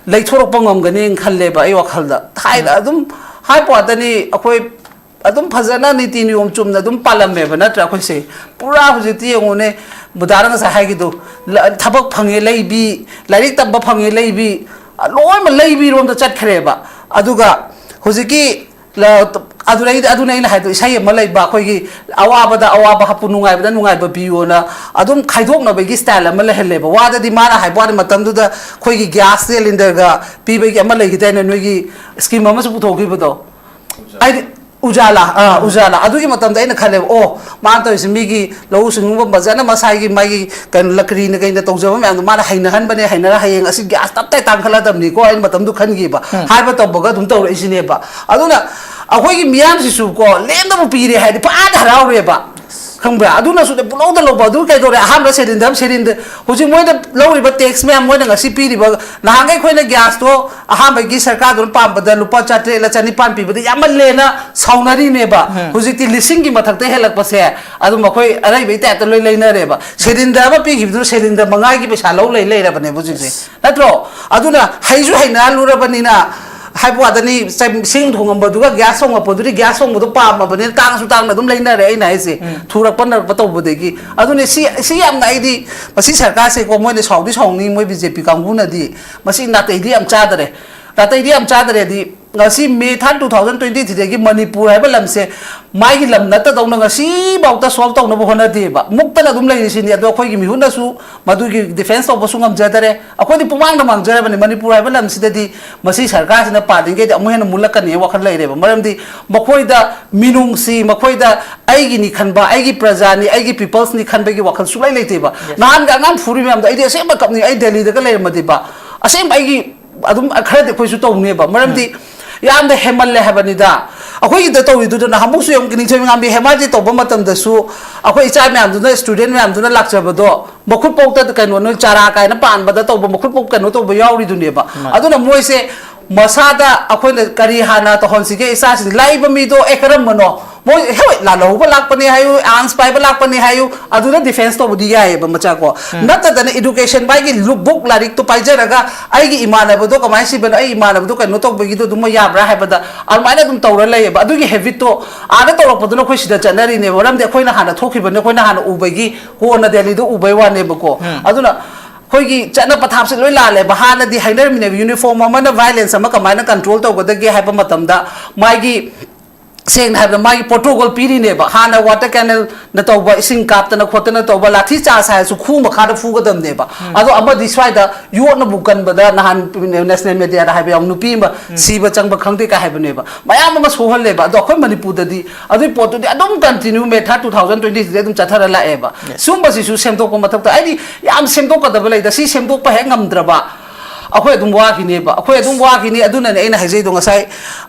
ꯂꯩꯊꯣꯔꯛꯄ ꯉꯝꯒꯅꯤꯅ ꯈꯜꯂꯦꯕ ꯑꯩ ꯋꯥꯈꯜꯗ꯫ ꯊꯥꯏꯅ ꯑꯗꯨꯝ ꯍꯥꯏꯕ ꯋꯥꯗꯅꯤ, ꯑꯩꯈꯣꯏ ꯑꯗꯨꯝ ꯐꯖꯅ ꯅꯤꯇꯤ ꯅꯤꯌꯣꯝ ꯆꯨꯝꯅ ꯑꯗꯨꯝ ꯄꯥꯜꯂꯝꯃꯦꯕ, ꯅꯠꯇ꯭ꯔꯥ? ꯑꯩꯈꯣꯏꯁꯦ ꯄꯨꯔꯥ ꯍꯧꯖꯤꯛꯇꯤ ꯌꯦꯡꯉꯨꯅꯦ, ꯕꯨꯙꯥꯅ ꯉꯁꯥꯏ ꯍꯥꯏꯒꯤꯗꯣ, ꯂ-, ꯊꯕꯛ ꯐꯪꯉꯦ ꯂꯩꯕꯤ, ꯂꯥꯏꯔꯤꯛ ꯇꯝꯕ ꯐꯪꯉꯦ ꯂꯩꯕꯤ, ꯂꯣꯏꯅꯃꯛ ꯂꯩꯕꯤꯔꯣꯝꯗ ꯆꯠꯈ꯭ꯔꯦꯕ꯫ ꯑꯗꯨꯒ ꯍꯧꯖꯤꯛꯀꯤ ꯂ-, ꯑꯗꯨꯗꯩꯗꯤ, ꯑꯗꯨꯅ ꯑꯩꯅ ꯍꯥꯏꯗꯣ, ꯏꯁꯩ ꯑꯃ ꯂꯩꯕ, ꯑꯩꯈꯣꯏꯒꯤ "ꯑꯋꯥꯕꯗ ꯑꯋꯥꯕ ꯍꯥꯞꯄꯨ, ꯅꯨꯡꯉꯥꯏꯕꯗ ꯅꯨꯡꯉꯥꯏꯕ ꯄꯤꯌꯣꯅ", ꯑꯗꯨꯝ ꯈꯥꯏꯗꯣꯛꯅꯕꯒꯤ ꯁ꯭ꯇꯥꯏꯜ ꯑꯃ ꯂꯩꯍꯜꯂꯦꯕ꯫ ꯋꯥꯗꯗꯤ ꯃꯥꯅ ꯍꯥꯏꯕ ꯋꯥꯅꯤ, ꯃꯇꯝꯗꯨꯗ ꯑꯩꯈꯣꯏꯒꯤ ꯒ꯭ꯌꯥꯁ ꯁꯤꯂꯤꯟꯗꯔꯒ ꯄꯤꯕꯒꯤ ꯑꯃ ꯂꯩꯈꯤꯗꯥꯏꯅꯦ, ꯅꯣꯏꯒꯤ ꯁ꯭ꯀꯤꯝ ꯑꯃꯁꯨ ꯄꯨꯊꯣꯛꯈꯤꯕꯗꯣ? ꯍꯥꯏꯗꯤ ꯎꯖꯥꯂꯥ, ꯑꯥ, ꯎꯖꯥꯂꯥ꯫ ꯑꯗꯨꯒꯤ ꯃꯇꯝꯗ ꯑꯩꯅ ꯈꯜꯂꯦꯕ, "ꯑꯣ, ꯃꯥꯅ ꯇꯧꯔꯤꯁꯦ ꯃꯤꯒꯤ ꯂꯧꯎ ꯁꯤꯡꯎꯕ ꯐꯖꯅ ꯃꯁꯥꯒꯤ ꯃꯥꯒꯤ ꯀꯩꯅꯣ ꯂꯀ꯭ꯔꯤꯅ ꯀꯩꯅ ꯇꯧꯖꯕ ꯃꯌꯥꯝꯗꯣ ꯃꯥꯅ ꯍꯩꯅꯍꯟꯕꯅꯦ, ꯍꯩꯅꯔ ꯍꯌꯦꯡ ꯑꯁꯤ ꯒ꯭ꯌꯥꯁ ꯇꯞ ꯇꯥꯏ ꯇꯥꯡꯈꯠꯂꯗꯕꯅꯤꯀꯣ", ꯑꯩꯅ ꯃꯇꯝꯗꯨ ꯈꯟꯈꯤꯕ꯫ ꯍꯥꯏꯕ ꯇꯧꯕꯒ ꯑꯗꯨꯝ ꯇꯧꯔꯛꯏꯁꯤꯅꯦꯕ꯫ ꯑꯗꯨꯅ ꯑꯩꯈꯣꯏꯒꯤ ꯃꯤꯌꯥꯝꯁꯤꯁꯨꯀꯣ ꯂꯦꯝꯅꯕꯨ ꯄꯤꯔꯦ ꯍꯥꯏꯗꯤ ꯐꯖꯅ ꯍꯔꯥꯎꯔꯦꯕ꯫ ꯈꯪꯕ꯭ꯔꯥ? ꯑꯗꯨꯅꯁꯨꯅꯦ ꯄꯨꯂꯧꯗ ꯂꯧꯕ꯫ ꯑꯗꯨ ꯀꯩꯗꯧꯔꯦ? ꯑꯍꯥꯟꯕ ꯁꯦꯔꯤꯟꯗꯝ ꯁꯦꯔꯤꯟꯗ ꯍꯧꯖꯤꯛ ꯃꯣꯏꯅ ꯂꯧꯔꯤꯕ ꯇꯦꯛꯁ ꯃꯌꯥꯝ, ꯃꯣꯏꯅ ꯉꯁꯤ ꯄꯤꯔꯤꯕ, ꯅꯍꯥꯟꯈꯩ ꯑꯩꯈꯣꯏꯅ ꯒ꯭ꯌꯥꯁꯇꯣ ꯑꯍꯥꯟꯕꯒꯤ ꯁꯔꯀꯥꯔꯗꯨꯅ ꯄꯥꯝꯕꯗ ꯂꯨꯄꯥ ꯆꯥꯇ꯭ꯔꯦꯠꯂ ꯆꯅꯤꯄꯥꯟ ꯄꯤꯕꯗ ꯌꯥꯝꯃꯜꯂꯦꯅ ꯁꯥꯎꯅꯔꯤꯅꯦꯕ꯫ ꯍꯧꯖꯤꯛꯇꯤ ꯂꯤꯁꯤꯡꯒꯤ ꯃꯊꯛꯇ ꯍꯦꯜꯂꯛꯄꯁꯦ ꯑꯗꯨꯝ ꯑꯩꯈꯣꯏ ꯑꯔꯩꯕꯩ ꯇꯥꯏꯞꯇ ꯂꯣꯏ ꯂꯩꯅꯔꯦꯕ꯫ ꯁꯦꯔꯤꯟꯗ ꯑꯃ ꯄꯤꯈꯤꯕꯗꯨꯅ ꯁꯦꯔꯤꯟꯗ ꯃꯉꯥꯒꯤ ꯄꯩꯁꯥ ꯂꯧ ꯂꯩ ꯂꯩꯔꯕꯅꯦꯕ ꯍꯧꯖꯤꯛꯁꯦ꯫ ꯅꯠꯇ꯭ꯔꯣ? ꯑꯗꯨꯅ ꯍꯩꯁꯨ ꯍꯩꯅꯍꯜꯂꯨꯔꯕꯅꯤꯅ, ꯍꯥꯏꯕ ꯋꯥꯗꯅꯤ, ꯆ-, ꯁꯤꯡ ꯊꯣꯡꯉꯝꯕꯗꯨꯒ ꯒ꯭ꯌꯥꯁ ꯊꯣꯡꯉꯛꯄꯗꯨꯗꯤ ꯒ꯭ꯌꯥꯁ ꯊꯣꯡꯕꯗꯣ ꯄꯥꯝꯃꯕꯅꯤꯅ ꯇꯥꯡꯁꯨ ꯇꯥꯡꯅ ꯑꯗꯨꯝ ꯂꯩꯅꯔꯦ꯫ ꯑꯩꯅ ꯍꯥꯏꯁꯦ, ꯎꯝ, ꯊꯨꯔꯛꯄ ꯅꯔꯛꯄ ꯇꯧꯕꯗꯒꯤ꯫ ꯑꯗꯨꯅꯦ ꯁꯤ, ꯁꯤ ꯌꯥꯝꯅ ꯑꯩꯗꯤ, ꯃꯁꯤ ꯁꯔꯀꯥꯔꯁꯦꯀꯣ, ꯃꯣꯏꯅ ꯁꯥꯎꯗꯤ ꯁꯥꯎꯅꯤꯡ, ꯃꯣꯏ ꯕꯤ ꯖꯦ ꯄꯤ ꯀꯥꯡꯕꯨꯅꯗꯤ꯫ ꯃꯁꯤ ꯅꯥꯇꯩꯗꯤ ꯌꯥꯝ ꯆꯥꯗꯔꯦ꯫ ꯅꯥꯇꯩꯗꯤ ꯌꯥꯝ ꯆꯥꯗꯔꯦꯗꯤ, ꯉꯁꯤ ꯃꯦ ꯊꯥꯔꯠ, ꯇꯨ ꯊꯥꯎꯖꯟ ꯇ꯭ꯋꯦꯟꯇꯤ ꯊ꯭ꯔꯤꯗꯒꯤ ꯃꯅꯤꯄꯨꯔ ꯍꯥꯏꯕ ꯂꯝꯁꯦ ꯃꯥꯒꯤ ꯂꯝ ꯅꯠꯇꯗꯧꯅ ꯉꯁꯤꯐꯥꯎꯗ ꯁꯣꯜꯕ ꯇꯧꯅꯕ ꯍꯣꯠꯅꯗꯦꯕ꯫ ꯃꯨꯛꯇꯅ ꯑꯗꯨꯝ ꯂꯩꯔꯤꯁꯤꯅꯤ꯫ ꯑꯗꯣ ꯑꯩꯈꯣꯏꯒꯤ ꯃꯤꯍꯨꯠꯅꯁꯨ ꯃꯗꯨꯒꯤ ꯗꯤꯐꯦꯟꯁ ꯇꯧꯕꯁꯨ ꯉꯝꯖꯗꯔꯦ꯫ ꯑꯩꯈꯣꯏꯗꯤ ꯄꯨꯃꯥꯡꯗ ꯃꯥꯡꯖꯔꯕꯅꯤ꯫ ꯃꯅꯤꯄꯨꯔ ꯍꯥꯏꯕ ꯂꯝꯁꯤꯗꯗꯤ ꯃꯁꯤ ꯁꯔꯀꯥꯔꯁꯤꯅ ꯄꯥꯜꯂꯤꯉꯩꯗꯤ ꯑꯃꯨꯛ ꯍꯦꯟꯅ ꯃꯨꯜꯂꯛꯀꯅꯤ ꯋꯥꯈꯜ ꯂꯩꯔꯦꯕ꯫ ꯃꯔꯝꯗꯤ ꯃꯈꯣꯏꯗ ꯃꯤꯅꯨꯡꯁꯤ, ꯃꯈꯣꯏꯗ ꯑꯩꯒꯤꯅꯤ ꯈꯟꯕ, ꯑꯩꯒꯤ ꯄ꯭ꯔꯖꯥꯅꯤ, ꯑꯩꯒꯤ ꯄꯤꯄꯜꯁꯅꯤ ꯈꯟꯕꯒꯤ ꯋꯥꯈꯜ ꯁꯨꯡꯂꯩ ꯂꯩꯇꯦꯕ꯫ ꯅꯍꯥꯟꯒꯤ ꯑꯉꯥꯡ ꯐꯨꯔꯤ ꯃꯌꯥꯝꯗꯣ ꯑꯩꯗꯤ ꯑꯁꯦꯡꯕ ꯀꯞꯅꯤꯡꯉꯤ꯫ ꯑꯩ ꯗꯦꯜꯂꯤꯗꯒ ꯂꯩꯔꯝꯃꯗꯤꯕ, ꯑꯁꯦꯡꯕ ꯑꯩꯒꯤ ꯑꯗꯨꯝ ꯈꯔꯗꯤ ꯑꯩꯈꯣꯏꯁꯨ ꯇꯧꯅꯦꯕ꯫ ꯃꯔꯝꯗꯤ ꯌꯥꯝꯅ ꯍꯦꯟꯃꯜꯂꯦ ꯍꯥꯏꯕꯅꯤꯗ꯫ ꯑꯩꯈꯣꯏꯒꯤꯗ ꯇꯧꯔꯤꯗꯨꯗ ꯅꯍꯥꯟꯃꯨꯛꯁꯨ ꯌꯦꯡꯉꯨ, ꯅꯤꯡꯊꯧ ꯃꯤꯉꯥꯝꯕꯤ ꯍꯦꯃꯥꯖꯤ ꯇꯧꯕ ꯃꯇꯝꯗꯁꯨ ꯑꯩꯈꯣꯏ ꯏꯆꯥ ꯃꯌꯥꯝꯗꯨꯅ, ꯁ꯭ꯇꯨꯗꯦꯟ ꯃꯌꯥꯝꯗꯨꯅ ꯂꯥꯛꯆꯕꯗꯣ ꯃꯈꯨꯠ ꯄꯣꯛꯇ ꯀꯩꯅꯣ, ꯅꯣꯏ ꯆꯥꯔꯥ ꯀꯥꯏꯅ ꯄꯥꯟꯕꯗ ꯇꯧꯕ, ꯃꯈꯨꯠ ꯄꯣꯛ ꯀꯩꯅꯣ ꯇꯧꯕ ꯌꯥꯎꯔꯤꯗꯨꯅꯦꯕ꯫ ꯃꯥꯅꯤ꯫ ꯑꯗꯨꯅ ꯃꯣꯏꯁꯦ ꯃꯁꯥꯗ ꯑꯩꯈꯣꯏꯅ ꯀꯔꯤ ꯍꯥꯟꯅ ꯇꯧꯍꯟꯁꯤꯒꯦ? ꯏꯆꯥꯁꯤꯡꯁꯦ ꯂꯥꯛꯏꯕ ꯃꯤꯗꯣ, ꯑꯦ, ꯀꯔꯝꯕꯅꯣ? ꯃꯣꯏ ꯍꯣꯏ ꯂꯥꯜꯍꯧꯕ ꯂꯥꯛꯄꯅꯦ ꯍꯥꯏꯌꯨ, ꯑꯥꯔꯝꯁ ꯄꯥꯏꯕ ꯂꯥꯛꯄꯅꯦ ꯍꯥꯏꯌꯨ, ꯑꯗꯨꯗ ꯗꯤꯐꯦꯟꯁ ꯇꯧꯕꯗꯤ ꯌꯥꯏꯌꯦꯕ ꯃꯆꯥ ꯀꯣ꯫ ꯎꯝ꯫ ꯅꯠꯇꯗꯅ ꯏꯗꯨꯀꯦꯁꯟ ꯃꯥꯒꯤ ꯂꯨ-, ꯕꯨꯛ ꯂꯥꯏꯔꯤꯛꯇꯣ ꯄꯥꯏꯖꯔꯒ ꯑꯩꯒꯤ ꯏꯃꯥꯟꯅꯕꯗꯣ ꯀꯃꯥꯏꯅ ꯁꯤꯕꯅꯣ, ꯑꯩ ꯏꯃꯥꯟꯅꯕꯗꯣ ꯀꯩꯅꯣ ꯇꯧꯕꯒꯤꯗꯣ ꯑꯗꯨꯝ ꯌꯥꯕ꯭ꯔꯥ ꯍꯥꯏꯕꯗ ꯑꯗꯨꯃꯥꯏꯅ ꯑꯗꯨꯝ ꯇꯧꯔ ꯂꯩꯌꯦꯕ꯫ ꯑꯗꯨꯒꯤ ꯍꯦꯕꯤꯠꯇꯣ ꯑꯥꯗ ꯇꯧꯔꯛꯄꯗꯨꯅ ꯑꯩꯈꯣꯏ ꯁꯤꯗ ꯆꯠꯅꯔꯤꯅꯦꯕ꯫ ꯃꯔꯝꯗꯤ ꯑꯩꯈꯣꯏꯅ ꯍꯥꯟꯅ ꯊꯣꯛꯈꯤꯕꯅꯤ, ꯑꯩꯈꯣꯏꯅ ꯍꯥꯟꯅ ꯎꯕꯒꯤ ꯀꯣꯟꯅ ꯗꯦꯜꯂꯤꯗ ꯎꯕꯩ ꯋꯥꯅꯦꯕꯀꯣ꯫ ꯎꯝ꯫ ꯑꯗꯨꯅ ꯑꯩꯈꯣꯏꯒꯤ ꯆꯠꯅ ꯄꯊꯥꯞꯁꯦ ꯂꯣꯏ ꯂꯥꯜꯂꯦꯕ꯫ ꯍꯥꯟꯅꯗꯤ ꯍꯥꯏꯅꯔꯝꯃꯤꯅꯦꯕ, ꯌꯨꯅꯤꯐꯣꯔꯝ ꯑꯃꯅ ꯚꯥꯏꯂꯦꯟꯁ ꯑꯃ ꯀꯃꯥꯏꯅ ꯀꯟꯇ꯭ꯔꯣꯜ ꯇꯧꯒꯗꯒꯦ ꯍꯥꯏꯕ ꯃꯇꯝꯗ ꯃꯥꯒꯤ, ꯁꯦꯡꯅ ꯍꯥꯏꯕꯗ, ꯃꯥꯒꯤ ꯄ꯭ꯔꯣꯇꯣꯀꯣꯜ ꯄꯤꯔꯤꯅꯦꯕ꯫ ꯍꯥꯟꯅ ꯋꯥꯇꯔ ꯀꯦꯅꯦꯜꯅ ꯇꯧꯕ, ꯏꯁꯤꯡ ꯀꯥꯞꯇꯅ ꯈꯣꯠꯇꯅ ꯇꯧꯕ, ꯂꯥꯊꯤ ꯆꯥꯔꯖ ꯍꯥꯏꯔꯁꯨ ꯈꯨ ꯃꯈꯥꯗ ꯐꯨꯒꯗꯕꯅꯦꯕ꯫ ꯎꯝ꯫ ꯑꯗꯣ ꯑꯃꯗꯤ ꯁ꯭ꯋꯥꯏꯗ ꯌꯣꯠꯅꯕꯨ ꯀꯟꯕꯗ ꯅꯍꯥꯟ ꯅꯦꯁꯅꯦꯜ ꯃꯦꯗꯤꯌꯥꯗ ꯍꯥꯏꯕ ꯌꯥꯎ, ꯅꯨꯄꯤ ꯑꯃ ꯎꯝ꯫ ꯁꯤꯕ ꯆꯪꯕ ꯈꯪꯗꯦ ꯀꯥꯏ ꯍꯥꯏꯕꯅꯦꯕ꯫ ꯃꯌꯥꯝ ꯑꯃ ꯁꯣꯛꯍꯜꯂꯦꯕ꯫ ꯑꯗꯣ ꯑꯩꯈꯣꯏ ꯃꯅꯤꯄꯨꯔꯗꯗꯤ ꯑꯗꯨꯒꯤ ꯄꯣꯠꯇꯨꯗꯤ ꯑꯗꯨꯝ ꯀꯟꯇꯤꯅ꯭ꯌꯨ ꯃꯦ ꯊꯥꯔꯠ, ꯇꯨ ꯊꯥꯎꯖꯟ ꯇ꯭ꯋꯦꯟꯇꯤ ꯊ꯭ꯔꯤꯗ ꯑꯗꯨꯝ ꯆꯠꯊꯔ ꯂꯥꯛꯑꯦꯕ꯫ Yes. ꯁꯨꯝꯕꯁꯤꯁꯨ ꯁꯦꯝꯗꯣꯛꯄ ꯃꯊꯧ ꯇꯥꯏ꯫ ꯍꯥꯏꯗꯤ ꯌꯥꯝ ꯁꯦꯝꯗꯣꯛꯀꯗꯕ ꯂꯩꯗ, ꯁꯤ ꯁꯦꯝꯗꯣꯛꯄ ꯍꯦꯛ ꯉꯝꯗ꯭ꯔꯕ ꯑꯩꯈꯣꯏ ꯑꯗꯨꯝ ꯋꯥꯈꯤꯅꯦꯕ, ꯑꯩꯈꯣꯏ ꯑꯗꯨꯝ ꯋꯥꯈꯤꯅꯤ꯫ ꯑꯗꯨꯅꯅꯦ ꯑꯩꯅ ꯍꯥꯏꯖꯩꯗꯣ ꯉꯁꯥꯏ,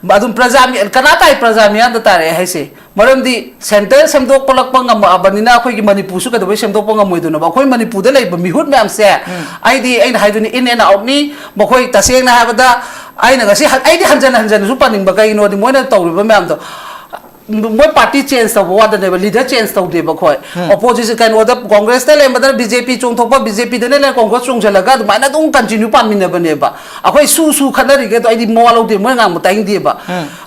ꯑꯗꯨꯝ ꯄ꯭ꯔꯖꯥ ꯃꯤ-, ꯀꯅꯥ ꯇꯥꯏ ꯄ꯭ꯔꯖꯥ ꯃꯤꯌꯥꯝꯗ ꯇꯥꯔꯛꯑꯦ ꯍꯥꯏꯁꯦ꯫ ꯃꯔꯝꯗꯤ ꯁꯦꯟꯇꯔ ꯁꯦꯝꯗꯣꯛꯄꯂꯛꯄ ꯉꯝꯃꯛꯑꯕꯅꯤꯅ ꯑꯩꯈꯣꯏꯒꯤ ꯃꯅꯤꯄꯨꯔꯁꯨ ꯀꯩꯗꯧꯕꯩ ꯁꯦꯝꯗꯣꯛꯄ ꯉꯝꯃꯣꯏꯗꯣꯏꯅꯣꯕ? ꯑꯩꯈꯣꯏ ꯃꯅꯤꯄꯨꯔꯗ ꯂꯩꯕ ꯃꯤꯍꯨꯠ ꯃꯌꯥꯝꯁꯦ, ꯑꯩꯗꯤ ꯑꯩꯅ ꯍꯥꯏꯗꯣꯏꯅꯤ, in and outꯅꯤ꯫ ꯃꯈꯣꯏ ꯇꯁꯦꯡꯅ ꯍꯥꯏꯕꯗ ꯑꯩꯅ ꯉꯁꯤ ꯍ-, ꯑꯩꯗꯤ ꯍꯟꯖꯟ ꯍꯟꯖꯟꯅꯁꯨ ꯄꯥꯅꯤꯡꯕ, ꯀꯩꯒꯤꯅꯣꯗꯤ ꯃꯣꯏꯅ ꯇꯧꯔꯤꯕ ꯃꯌꯥꯝꯗꯣ, ꯃꯣꯏ ꯄꯥꯔꯇꯤ ꯆꯦꯟꯖ ꯇꯧꯕ ꯋꯥꯗꯅꯦꯕ, ꯂꯤꯗꯔ ꯆꯦꯟꯖ ꯇꯧꯗꯦꯕ ꯑꯩꯈꯣꯏ꯫ ꯑꯣꯄꯣꯖꯤꯁꯟ ꯀꯩꯅꯣꯗ ꯀꯣꯡꯒ꯭ꯔꯦꯁꯇ ꯂꯩꯔꯝꯕꯗꯅ ꯕꯤ ꯖꯦ ꯄꯤ ꯆꯣꯡꯊꯣꯛꯄ, ꯕꯤ ꯖꯦ ꯄꯤꯗꯅ ꯂꯩꯔ ꯀꯣꯡꯒ꯭ꯔꯦꯁ ꯆꯣꯡꯁꯤꯜꯂꯒ ꯑꯗꯨꯃꯥꯏꯅ ꯑꯗꯨꯝ ꯀꯟꯇꯤꯅ꯭ꯌꯨ ꯄꯥꯟꯃꯤꯟꯅꯕꯅꯦꯕ꯫ ꯑꯩꯈꯣꯏ ꯁꯨ ꯁꯨ ꯈꯠꯅꯔꯤꯒꯦ ꯑꯗꯣ ꯑꯩꯗꯤ ꯃꯋꯥ ꯂꯧꯗꯦ, ꯃꯣꯏ ꯉꯥꯡꯕ ꯇꯥꯅꯤꯡꯗꯦꯕ꯫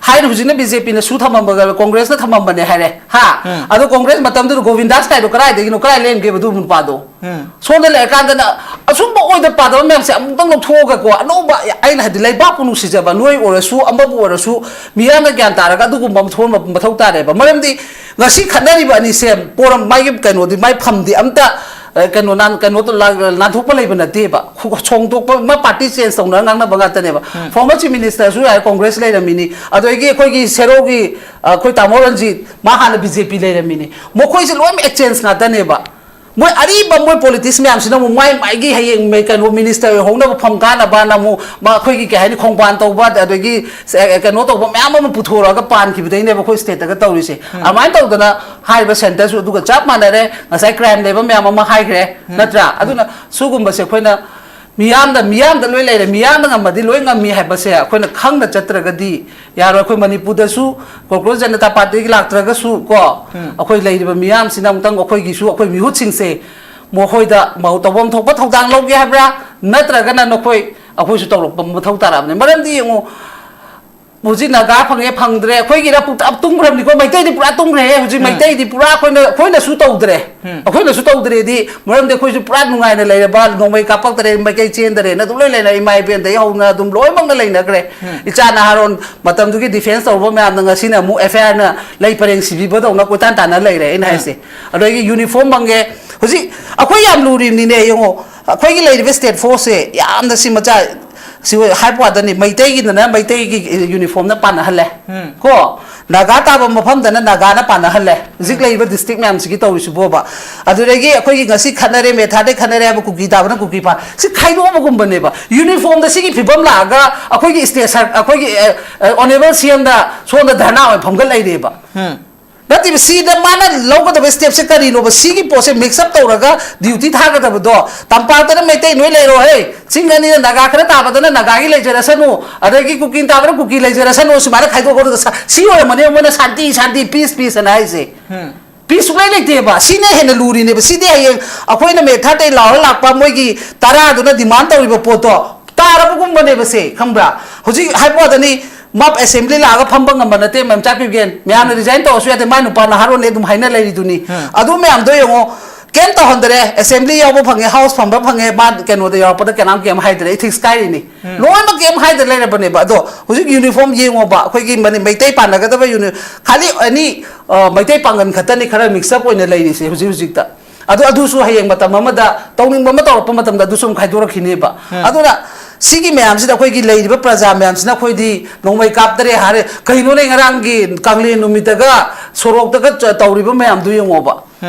ꯍꯥꯏꯅ ꯍꯧꯖꯤꯛꯅ ꯕꯤ ꯖꯦ ꯄꯤꯅ ꯁꯨ ꯊꯝꯃꯝꯕꯒ ꯀꯣꯡꯒ꯭ꯔꯦꯁꯅ ꯊꯝꯃꯝꯕꯅꯦ ꯍꯥꯏꯔꯦ, ꯍꯥ? ꯑꯗꯣ ꯀꯣꯡꯒ꯭ꯔꯦꯁ ꯃꯇꯝꯗꯨꯗ ꯒꯣꯕꯤꯟꯗꯥꯁ ꯀꯥꯏꯗꯣ ꯀꯗꯥꯏꯗꯒꯤꯅꯣ, ꯀꯗꯥꯏ ꯂꯩꯔꯝꯒꯦꯕ ꯑꯗꯨ ꯅꯨꯄꯥꯗꯣ? ꯁꯣꯝꯗ ꯂꯩꯔꯀꯥꯟꯗꯅ ꯑꯁꯨꯝꯕ ꯑꯣꯏꯗ ꯄꯥꯗꯕ ꯃꯌꯥꯝꯁꯦ ꯑꯃꯨꯛꯇꯪ ꯂꯧꯊꯣꯛꯑꯒꯀꯣ, ꯑꯅꯧꯕ, ꯑꯩꯅ ꯍꯥꯏꯗꯤ ꯂꯩꯕꯥꯛꯄꯨ ꯅꯨꯡꯁꯤꯖꯕ ꯅꯣꯏ ꯑꯣꯏꯔꯁꯨ, ꯑꯃꯕꯨ ꯑꯣꯏꯔꯁꯨ, ꯃꯤꯌꯥꯝꯅ ꯒ꯭ꯌꯥꯟ ꯇꯥꯔꯒ ꯑꯗꯨꯒꯨꯝꯕ ꯑꯃ ꯊꯣꯛꯍꯟꯕ ꯃꯊꯧ ꯇꯥꯔꯦꯕ꯫ ꯃꯔꯝꯗꯤ ꯉꯁꯤ ꯈꯠꯅꯔꯤꯕ ꯑꯅꯤꯁꯦ ꯄꯣꯔꯝ-, ꯃꯥꯒꯤ ꯀꯩꯅꯣꯗꯤ, ꯃꯥꯏ ꯐꯝꯗꯤ ꯑꯝꯇ, ꯑ, ꯀꯩꯅꯣ ꯅꯥꯟ-, ꯀꯩꯅꯣ ꯇꯧ-, ꯂꯥ-, ꯅꯥꯟꯊꯣꯛꯄ ꯂꯩꯕ ꯅꯠꯇꯦꯕ꯫ ꯈꯨ-, ꯁꯣꯡꯗꯣꯛꯄ, ꯃꯥ ꯄꯥꯔꯇꯤ ꯆꯦꯟꯖ ꯇꯧꯅꯔ ꯉꯥꯡꯅꯕ ꯉꯥꯛꯇꯅꯦꯕ꯫ ꯐꯣꯔꯃꯔ ꯆꯤꯐ ꯃꯤꯅꯤꯁꯇꯔꯁꯨ ꯌꯥꯔꯦ, ꯀꯣꯡꯒ꯭ꯔꯦꯁ ꯂꯩꯔꯝꯃꯤꯅꯤ, ꯑꯗꯒꯤ ꯑꯩꯈꯣꯏꯒꯤ ꯁꯦꯔꯧꯒꯤ, ꯑ, ꯑꯩꯈꯣꯏ ꯇꯥꯃꯣ ꯔꯟꯖꯤꯠ, ꯃꯥ ꯍꯥꯟꯅ ꯕꯤ ꯖꯦ ꯄꯤ ꯂꯩꯔꯝꯃꯤꯅꯤ꯫ ꯃꯈꯣꯏꯁꯦ ꯂꯣꯏꯅꯃꯛ ꯑꯦꯛꯆꯦꯟꯖ ꯉꯥꯛꯇꯅꯦꯕ꯫ ꯃꯣꯏ ꯑꯔꯤꯕ ꯃꯣꯏ ꯄꯣꯂꯤꯇꯤꯛꯁ ꯃꯌꯥꯝꯁꯤꯅ ꯑꯃꯨꯛ ꯃꯥꯏ ꯃꯥꯏꯒꯤ ꯍꯌꯦꯡ ꯃꯦ-, ꯀꯩꯅꯣ ꯃꯤꯅꯤꯁꯇꯔ ꯑꯣꯏꯍꯧꯅꯕ ꯐꯝ ꯀꯥꯅꯕꯅ ꯑꯃꯨꯛ ꯃꯥ-, ꯑꯩꯈꯣꯏꯒꯤ ꯀꯩ ꯍꯥꯏꯅꯤ, ꯈꯣꯡꯕꯥꯟ ꯇꯧꯕ, ꯑꯗꯒꯤ ꯁꯦ-, ꯀꯩꯅꯣ ꯇꯧꯕ ꯃꯌꯥꯝ ꯑꯃ ꯄꯨꯊꯣꯔꯛꯑꯒ ꯄꯥꯟꯈꯤꯕꯗꯩꯅꯦꯕ ꯑꯩꯈꯣꯏ ꯁ꯭ꯇꯦꯠꯇꯒ ꯇꯧꯔꯤꯁꯦ꯫ ꯑꯗꯨꯃꯥꯏꯅ ꯇꯧꯗꯅ ꯍꯥꯏꯔꯤꯕ ꯁꯦꯟꯇꯔꯁꯨ ꯑꯗꯨꯒ ꯆꯞ ꯃꯥꯟꯅꯔꯦ, ꯉꯁꯥꯏ ꯀ꯭ꯔꯥꯏꯝ ꯂꯩꯕ ꯃꯌꯥꯝ ꯑꯃ ꯍꯥꯏꯈ꯭ꯔꯦ, ꯅꯠꯇ꯭ꯔꯥ? ꯑꯗꯨꯅ ꯁꯤꯒꯨꯝꯕꯁꯦ ꯑꯩꯈꯣꯏꯅ ꯃꯤꯌꯥꯝꯗ, ꯃꯤꯌꯥꯝꯗ ꯂꯣꯏ ꯂꯩꯔꯦ, ꯃꯤꯌꯥꯝꯅ ꯉꯝꯃꯗꯤ ꯂꯣꯏ ꯉꯝꯃꯤ ꯍꯥꯏꯕꯁꯦ ꯑꯩꯈꯣꯏꯅ ꯈꯪꯅ ꯆꯠꯇ꯭ꯔꯒꯗꯤ ꯌꯥꯔꯣꯏ꯫ ꯑꯩꯈꯣꯏ ꯃꯅꯤꯄꯨꯔꯗꯁꯨ ꯀꯣꯀ꯭ꯔꯣꯁ ꯖꯅꯇꯥ ꯄꯥꯔꯇꯤꯒꯤ ꯂꯥꯛꯇ꯭ꯔꯒꯁꯨ ꯀꯣ, ꯑꯩꯈꯣꯏ ꯂꯩꯔꯤꯕ ꯃꯤꯌꯥꯝꯁꯤꯅ ꯑꯃꯨꯛꯇꯪ ꯑꯩꯈꯣꯏꯒꯤꯁꯨ, ꯑꯩꯈꯣꯏ ꯃꯤꯍꯨꯠꯁꯤꯡꯁꯦ ꯃꯈꯣꯏꯗ ꯃꯧ-, ꯇꯧꯐꯝ ꯊꯣꯛꯄ ꯊꯧꯗꯥꯡ ꯂꯧꯒꯦ ꯍꯥꯏꯕ꯭ꯔꯥ, ꯅꯠꯇ꯭ꯔꯒꯅ ꯅꯈꯣꯏ ꯑꯩꯈꯣꯏꯁꯨ ꯇꯧꯔꯛꯄ ꯃꯊꯧ ꯇꯥꯔꯛꯑꯕꯅꯤ? ꯃꯔꯝꯗꯤ ꯌꯦꯡꯉꯨ, ꯍꯧꯖꯤꯛ ꯅꯥꯒꯥ ꯐꯪꯉꯦ, ꯐꯪꯗ꯭ꯔꯦ, ꯑꯩꯈꯣꯏꯒꯤꯔ ꯄꯨ-, ꯇꯨꯝꯈ꯭ꯔꯕꯅꯤꯀꯣ꯫ ꯃꯩꯇꯩꯗꯤ ꯄꯨꯔꯥ ꯇꯨꯝꯈ꯭ꯔꯦꯍꯦ ꯍꯧꯖꯤꯛ꯫ ꯃꯩꯇꯩꯗꯤ ꯄꯨꯔꯥ ꯑꯩꯈꯣꯏꯅ, ꯑꯩꯈꯣꯏꯅꯁꯨ ꯇꯧꯗ꯭ꯔꯦ꯫ ꯑꯩꯈꯣꯏꯅꯁꯨ ꯇꯧꯗ꯭ꯔꯦꯗꯤ, ꯃꯔꯝꯗꯤ ꯑꯩꯈꯣꯏꯁꯨ ꯄꯨꯔꯥ ꯅꯨꯡꯉꯥꯏꯅ ꯂꯩꯔꯕ, ꯅꯣꯡꯃꯩ ꯀꯥꯞꯄꯛꯇꯔꯦ, ꯃꯥꯏꯀꯩ ꯆꯦꯟꯗꯔꯦꯅ ꯑꯗꯨꯝ ꯂꯣꯏ ꯂꯩꯅ, ꯏꯃꯥ ꯏꯕꯦꯟꯗꯒꯤ ꯍꯧꯅ ꯑꯗꯨꯝ ꯂꯣꯏꯅꯃꯛꯅ ꯂꯩꯅꯈ꯭ꯔꯦ꯫ ꯏꯆꯥ ꯅꯍꯥꯔꯣꯟ ꯃꯇꯝꯗꯨꯒꯤ ꯗꯤꯐꯦꯟꯁ ꯇꯧꯔꯨꯕ ꯃꯌꯥꯝꯅ ꯉꯁꯤꯅ ꯑꯃꯨꯛ ꯑꯦꯐ ꯑꯥꯏ ꯑꯥꯔꯅ ꯂꯩ ꯄꯔꯦꯡ ꯁꯤꯕꯤꯕꯗꯧꯅ ꯀꯣꯏꯇꯥꯟ ꯇꯥꯟꯅ ꯂꯩꯔꯦ꯫ ꯑꯩꯅ ꯍꯥꯏꯁꯦ, ꯑꯗꯒꯤ ꯌꯨꯅꯤꯐꯣꯔꯝ ꯐꯪꯉꯦ꯫ ꯍꯧꯖꯤꯛ ꯑꯩꯈꯣꯏ ꯌꯥꯝ ꯂꯨꯔꯤꯕꯅꯤꯅꯦ, ꯌꯦꯡꯉꯣ, ꯑꯩꯈꯣꯏꯒꯤ ꯂꯩꯔꯤꯕ ꯁ꯭ꯇꯦꯠ ꯐꯣꯔꯁꯁꯦ ꯌꯥꯝꯅ ꯁꯤ ꯃꯆꯥ, ꯁꯤ ꯍꯥꯏꯕ ꯋꯥꯗꯅꯤ, ꯃꯩꯇꯩꯒꯤꯗꯅ ꯃꯩꯇꯩꯒꯤ ꯌꯨꯅꯤꯐꯣꯔꯝꯅ ꯄꯥꯟꯅꯍꯜꯂꯦ꯫ ꯀꯣ, ꯅꯥꯒꯥ ꯇꯥꯕ ꯃꯐꯝꯗꯅ ꯅꯥꯒꯥꯅ ꯄꯥꯟꯅꯍꯜꯂꯦ꯫ ꯍꯧꯖꯤꯛ ꯂꯩꯔꯤꯕ ꯗꯤꯁꯇ꯭ꯔꯤꯛ ꯃꯌꯥꯝꯁꯤꯒꯤ ꯇꯧꯔꯤꯁꯤꯕꯣꯕ꯫ ꯑꯗꯨꯗꯒꯤ ꯑꯩꯈꯣꯏꯒꯤ ꯉꯁꯤ ꯈꯠꯅꯔꯦ, ꯃꯦꯊꯥꯗꯩ ꯈꯠꯅꯔꯦ ꯍꯥꯏꯕ, ꯀꯨꯀꯤ ꯇꯥꯕꯅ ꯀꯨꯀꯤ ꯄꯥ-, ꯁꯤ ꯈꯥꯏꯗꯣꯛꯑꯕꯒꯨꯝꯕꯅꯦꯕ꯫ ꯌꯨꯅꯤꯐꯣꯔꯝꯗ ꯁꯤꯒꯤ ꯐꯤꯕꯝ ꯂꯥꯛꯑꯒ ꯑꯩꯈꯣꯏꯒꯤ ꯁ꯭ꯇꯦꯠ ꯁꯔ-, ꯑꯩꯈꯣꯏꯒꯤ, ꯑ, ꯑ, ꯑꯣꯅꯦꯕꯜ ꯁꯤ ꯑꯦꯝꯗ ꯁꯣꯝꯗ ꯙꯔꯅꯥ ꯑꯣꯏꯅ ꯐꯝꯒꯠ ꯂꯩꯔꯦꯕ꯫ ꯅꯠꯇꯦꯕ, ꯁꯤꯗ ꯃꯥꯅ ꯂꯧꯒꯗꯕ ꯁ꯭ꯇꯦꯞꯁꯦ ꯀꯔꯤꯅꯣꯕ? ꯁꯤꯒꯤ ꯄꯣꯠꯁꯦ ꯃꯤꯛꯁ ꯑꯞ ꯇꯧꯔꯒ ꯗ꯭ꯌꯨꯇꯤ ꯊꯥꯒꯗꯕꯗꯣ, ꯇꯝꯄꯥꯛꯇꯅ ꯃꯩꯇꯩ ꯅꯣꯏ ꯂꯩꯔꯣ ꯍꯦ, ꯆꯤꯡ ꯑꯅꯤꯅ ꯅꯥꯒꯥ ꯈꯔ ꯇꯥꯕꯗꯅ ꯅꯥꯒꯥꯒꯤ ꯂꯩꯖꯔꯁꯅꯨ, ꯑꯗꯒꯤ ꯀꯨꯀꯤ ꯇꯥꯕꯅ ꯀꯨꯀꯤ ꯂꯩꯖꯔꯁꯅꯨ, ꯁꯨꯃꯥꯏꯅ ꯈꯥꯏꯗꯣꯛꯈ꯭ꯔꯒ ꯁ-, ꯁꯤ ꯑꯣꯏꯔꯝꯃꯅꯦꯕ ꯃꯣꯏꯅ ꯁꯥꯟꯇꯤ, ꯁꯥꯟꯇꯤ, ꯄꯤꯁ, ꯄꯤꯁ ꯑꯅ ꯍꯥꯏꯁꯦ꯫ ꯄꯤꯁ ꯁꯨꯡꯂꯩ ꯂꯩꯇꯦꯕ꯫ ꯁꯤꯅ ꯍꯦꯟꯅ ꯂꯨꯔꯤꯅꯦꯕ꯫ ꯁꯤꯗꯤ ꯍꯌꯦꯡ ꯑꯩꯈꯣꯏꯅ ꯃꯦ ꯊꯥꯔꯇꯤ ꯂꯥꯎꯔ ꯂꯥꯛꯄ ꯃꯣꯏꯒꯤ ꯇꯔꯥꯗꯨꯅ ꯗꯤꯃꯥꯟ ꯇꯧꯔꯤꯕ ꯄꯣꯠꯇꯣ ꯇꯥꯔꯕꯒꯨꯝꯕꯅꯦꯕ ꯁꯦ, ꯈꯪꯕ꯭ꯔꯥ? ꯍꯧꯖꯤꯛ ꯍꯥꯏꯕ ꯋꯥꯗꯅꯤ, ꯃꯞ ꯑꯦꯁꯦꯝꯕ꯭ꯂꯤ ꯂꯥꯛꯑꯒ ꯐꯝꯕ ꯉꯝꯕ ꯅꯠꯇꯦ, ꯃꯦꯝꯆꯥ ꯀ꯭ꯌꯨꯒꯦꯟ꯫ ꯃꯌꯥꯝꯅ ꯔꯤꯖꯥꯏꯟ ꯇꯧꯔꯁꯨ ꯌꯥꯗꯦ, ꯃꯥꯏ ꯅꯨꯄꯥ ꯅꯍꯥꯔꯣꯟꯅꯦ ꯑꯗꯨꯝ ꯍꯥꯏꯅ ꯂꯩꯔꯤꯗꯨꯅꯤ꯫ ꯑꯗꯨ ꯃꯌꯥꯝꯗꯣ ꯌꯦꯡꯉꯣ, ꯀꯩꯝ ꯇꯧꯍꯟꯗꯔꯦ꯫ ꯑꯦꯁꯦꯝꯕ꯭ꯂꯤ ꯌꯥꯎꯕ ꯐꯪꯉꯦ, ꯍꯥꯎꯁ ꯐꯝꯕ ꯐꯪꯉꯦ, ꯃꯥ ꯀꯩꯅꯣꯗ ꯌꯥꯎꯔꯛꯄꯗ ꯀꯅꯥꯝ ꯀꯩꯝ ꯍꯥꯏꯗꯔꯦ, ꯏꯊꯤꯛꯁ ꯀꯥꯏꯔꯤꯅꯤ꯫ ꯂꯣꯏꯅꯃꯛ ꯀꯩꯝ ꯍꯥꯏꯗ ꯂꯩꯔꯕꯅꯦꯕ꯫ ꯑꯗꯣ ꯍꯧꯖꯤꯛ ꯌꯨꯅꯤꯐꯣꯔꯝ ꯌꯦꯡꯉꯣꯕ, ꯑꯩꯈꯣꯏꯒꯤ ꯃꯅꯤ-, ꯃꯩꯇꯩ ꯄꯥꯟꯅꯒꯗꯕ ꯌꯨꯅꯤ-, ꯈꯥꯂꯤ ꯑꯅꯤ, ꯑ, ꯃꯩꯇꯩ ꯄꯥꯡꯒꯜ ꯈꯛꯇꯅꯤ ꯈꯔ ꯃꯤꯛꯁ ꯑꯞ ꯑꯣꯏꯅ ꯂꯩꯔꯤꯁꯦ ꯍꯧꯖꯤꯛ ꯍꯧꯖꯤꯛꯇ꯫ ꯑꯗꯨ, ꯑꯗꯨꯁꯨ ꯍꯌꯦꯡ ꯃꯇꯝ ꯑꯃꯗ ꯇꯧꯅꯤꯡꯕ ꯑꯃ ꯇꯧꯔꯛꯄ ꯃꯇꯝꯗ ꯑꯗꯨꯁꯨ ꯑꯃꯨꯛ ꯈꯥꯏꯗꯣꯔꯛꯈꯤꯅꯦꯕ꯫ ꯑꯗꯨꯅ ꯁꯤꯒꯤ ꯃꯌꯥꯝꯁꯤꯗ ꯑꯩꯈꯣꯏꯒꯤ ꯂꯩꯔꯤꯕ ꯄ꯭ꯔꯖꯥ ꯃꯌꯥꯝꯁꯤꯅ ꯑꯩꯈꯣꯏꯗꯤ ꯅꯣꯡꯃꯩ ꯀꯥꯞꯇꯔꯦ ꯍꯥꯏꯔꯦ꯫ ꯀꯩꯅꯣꯅꯦ ꯉꯔꯥꯡꯒꯤ ꯀꯥꯡꯂꯦꯟ ꯅꯨꯃꯤꯠꯇꯒ ꯁꯣꯔꯣꯛꯇꯒ ꯆ-, ꯇꯧꯔꯤꯕ ꯃꯌꯥꯝꯗꯨ ꯌꯦꯡꯉꯣꯕ꯫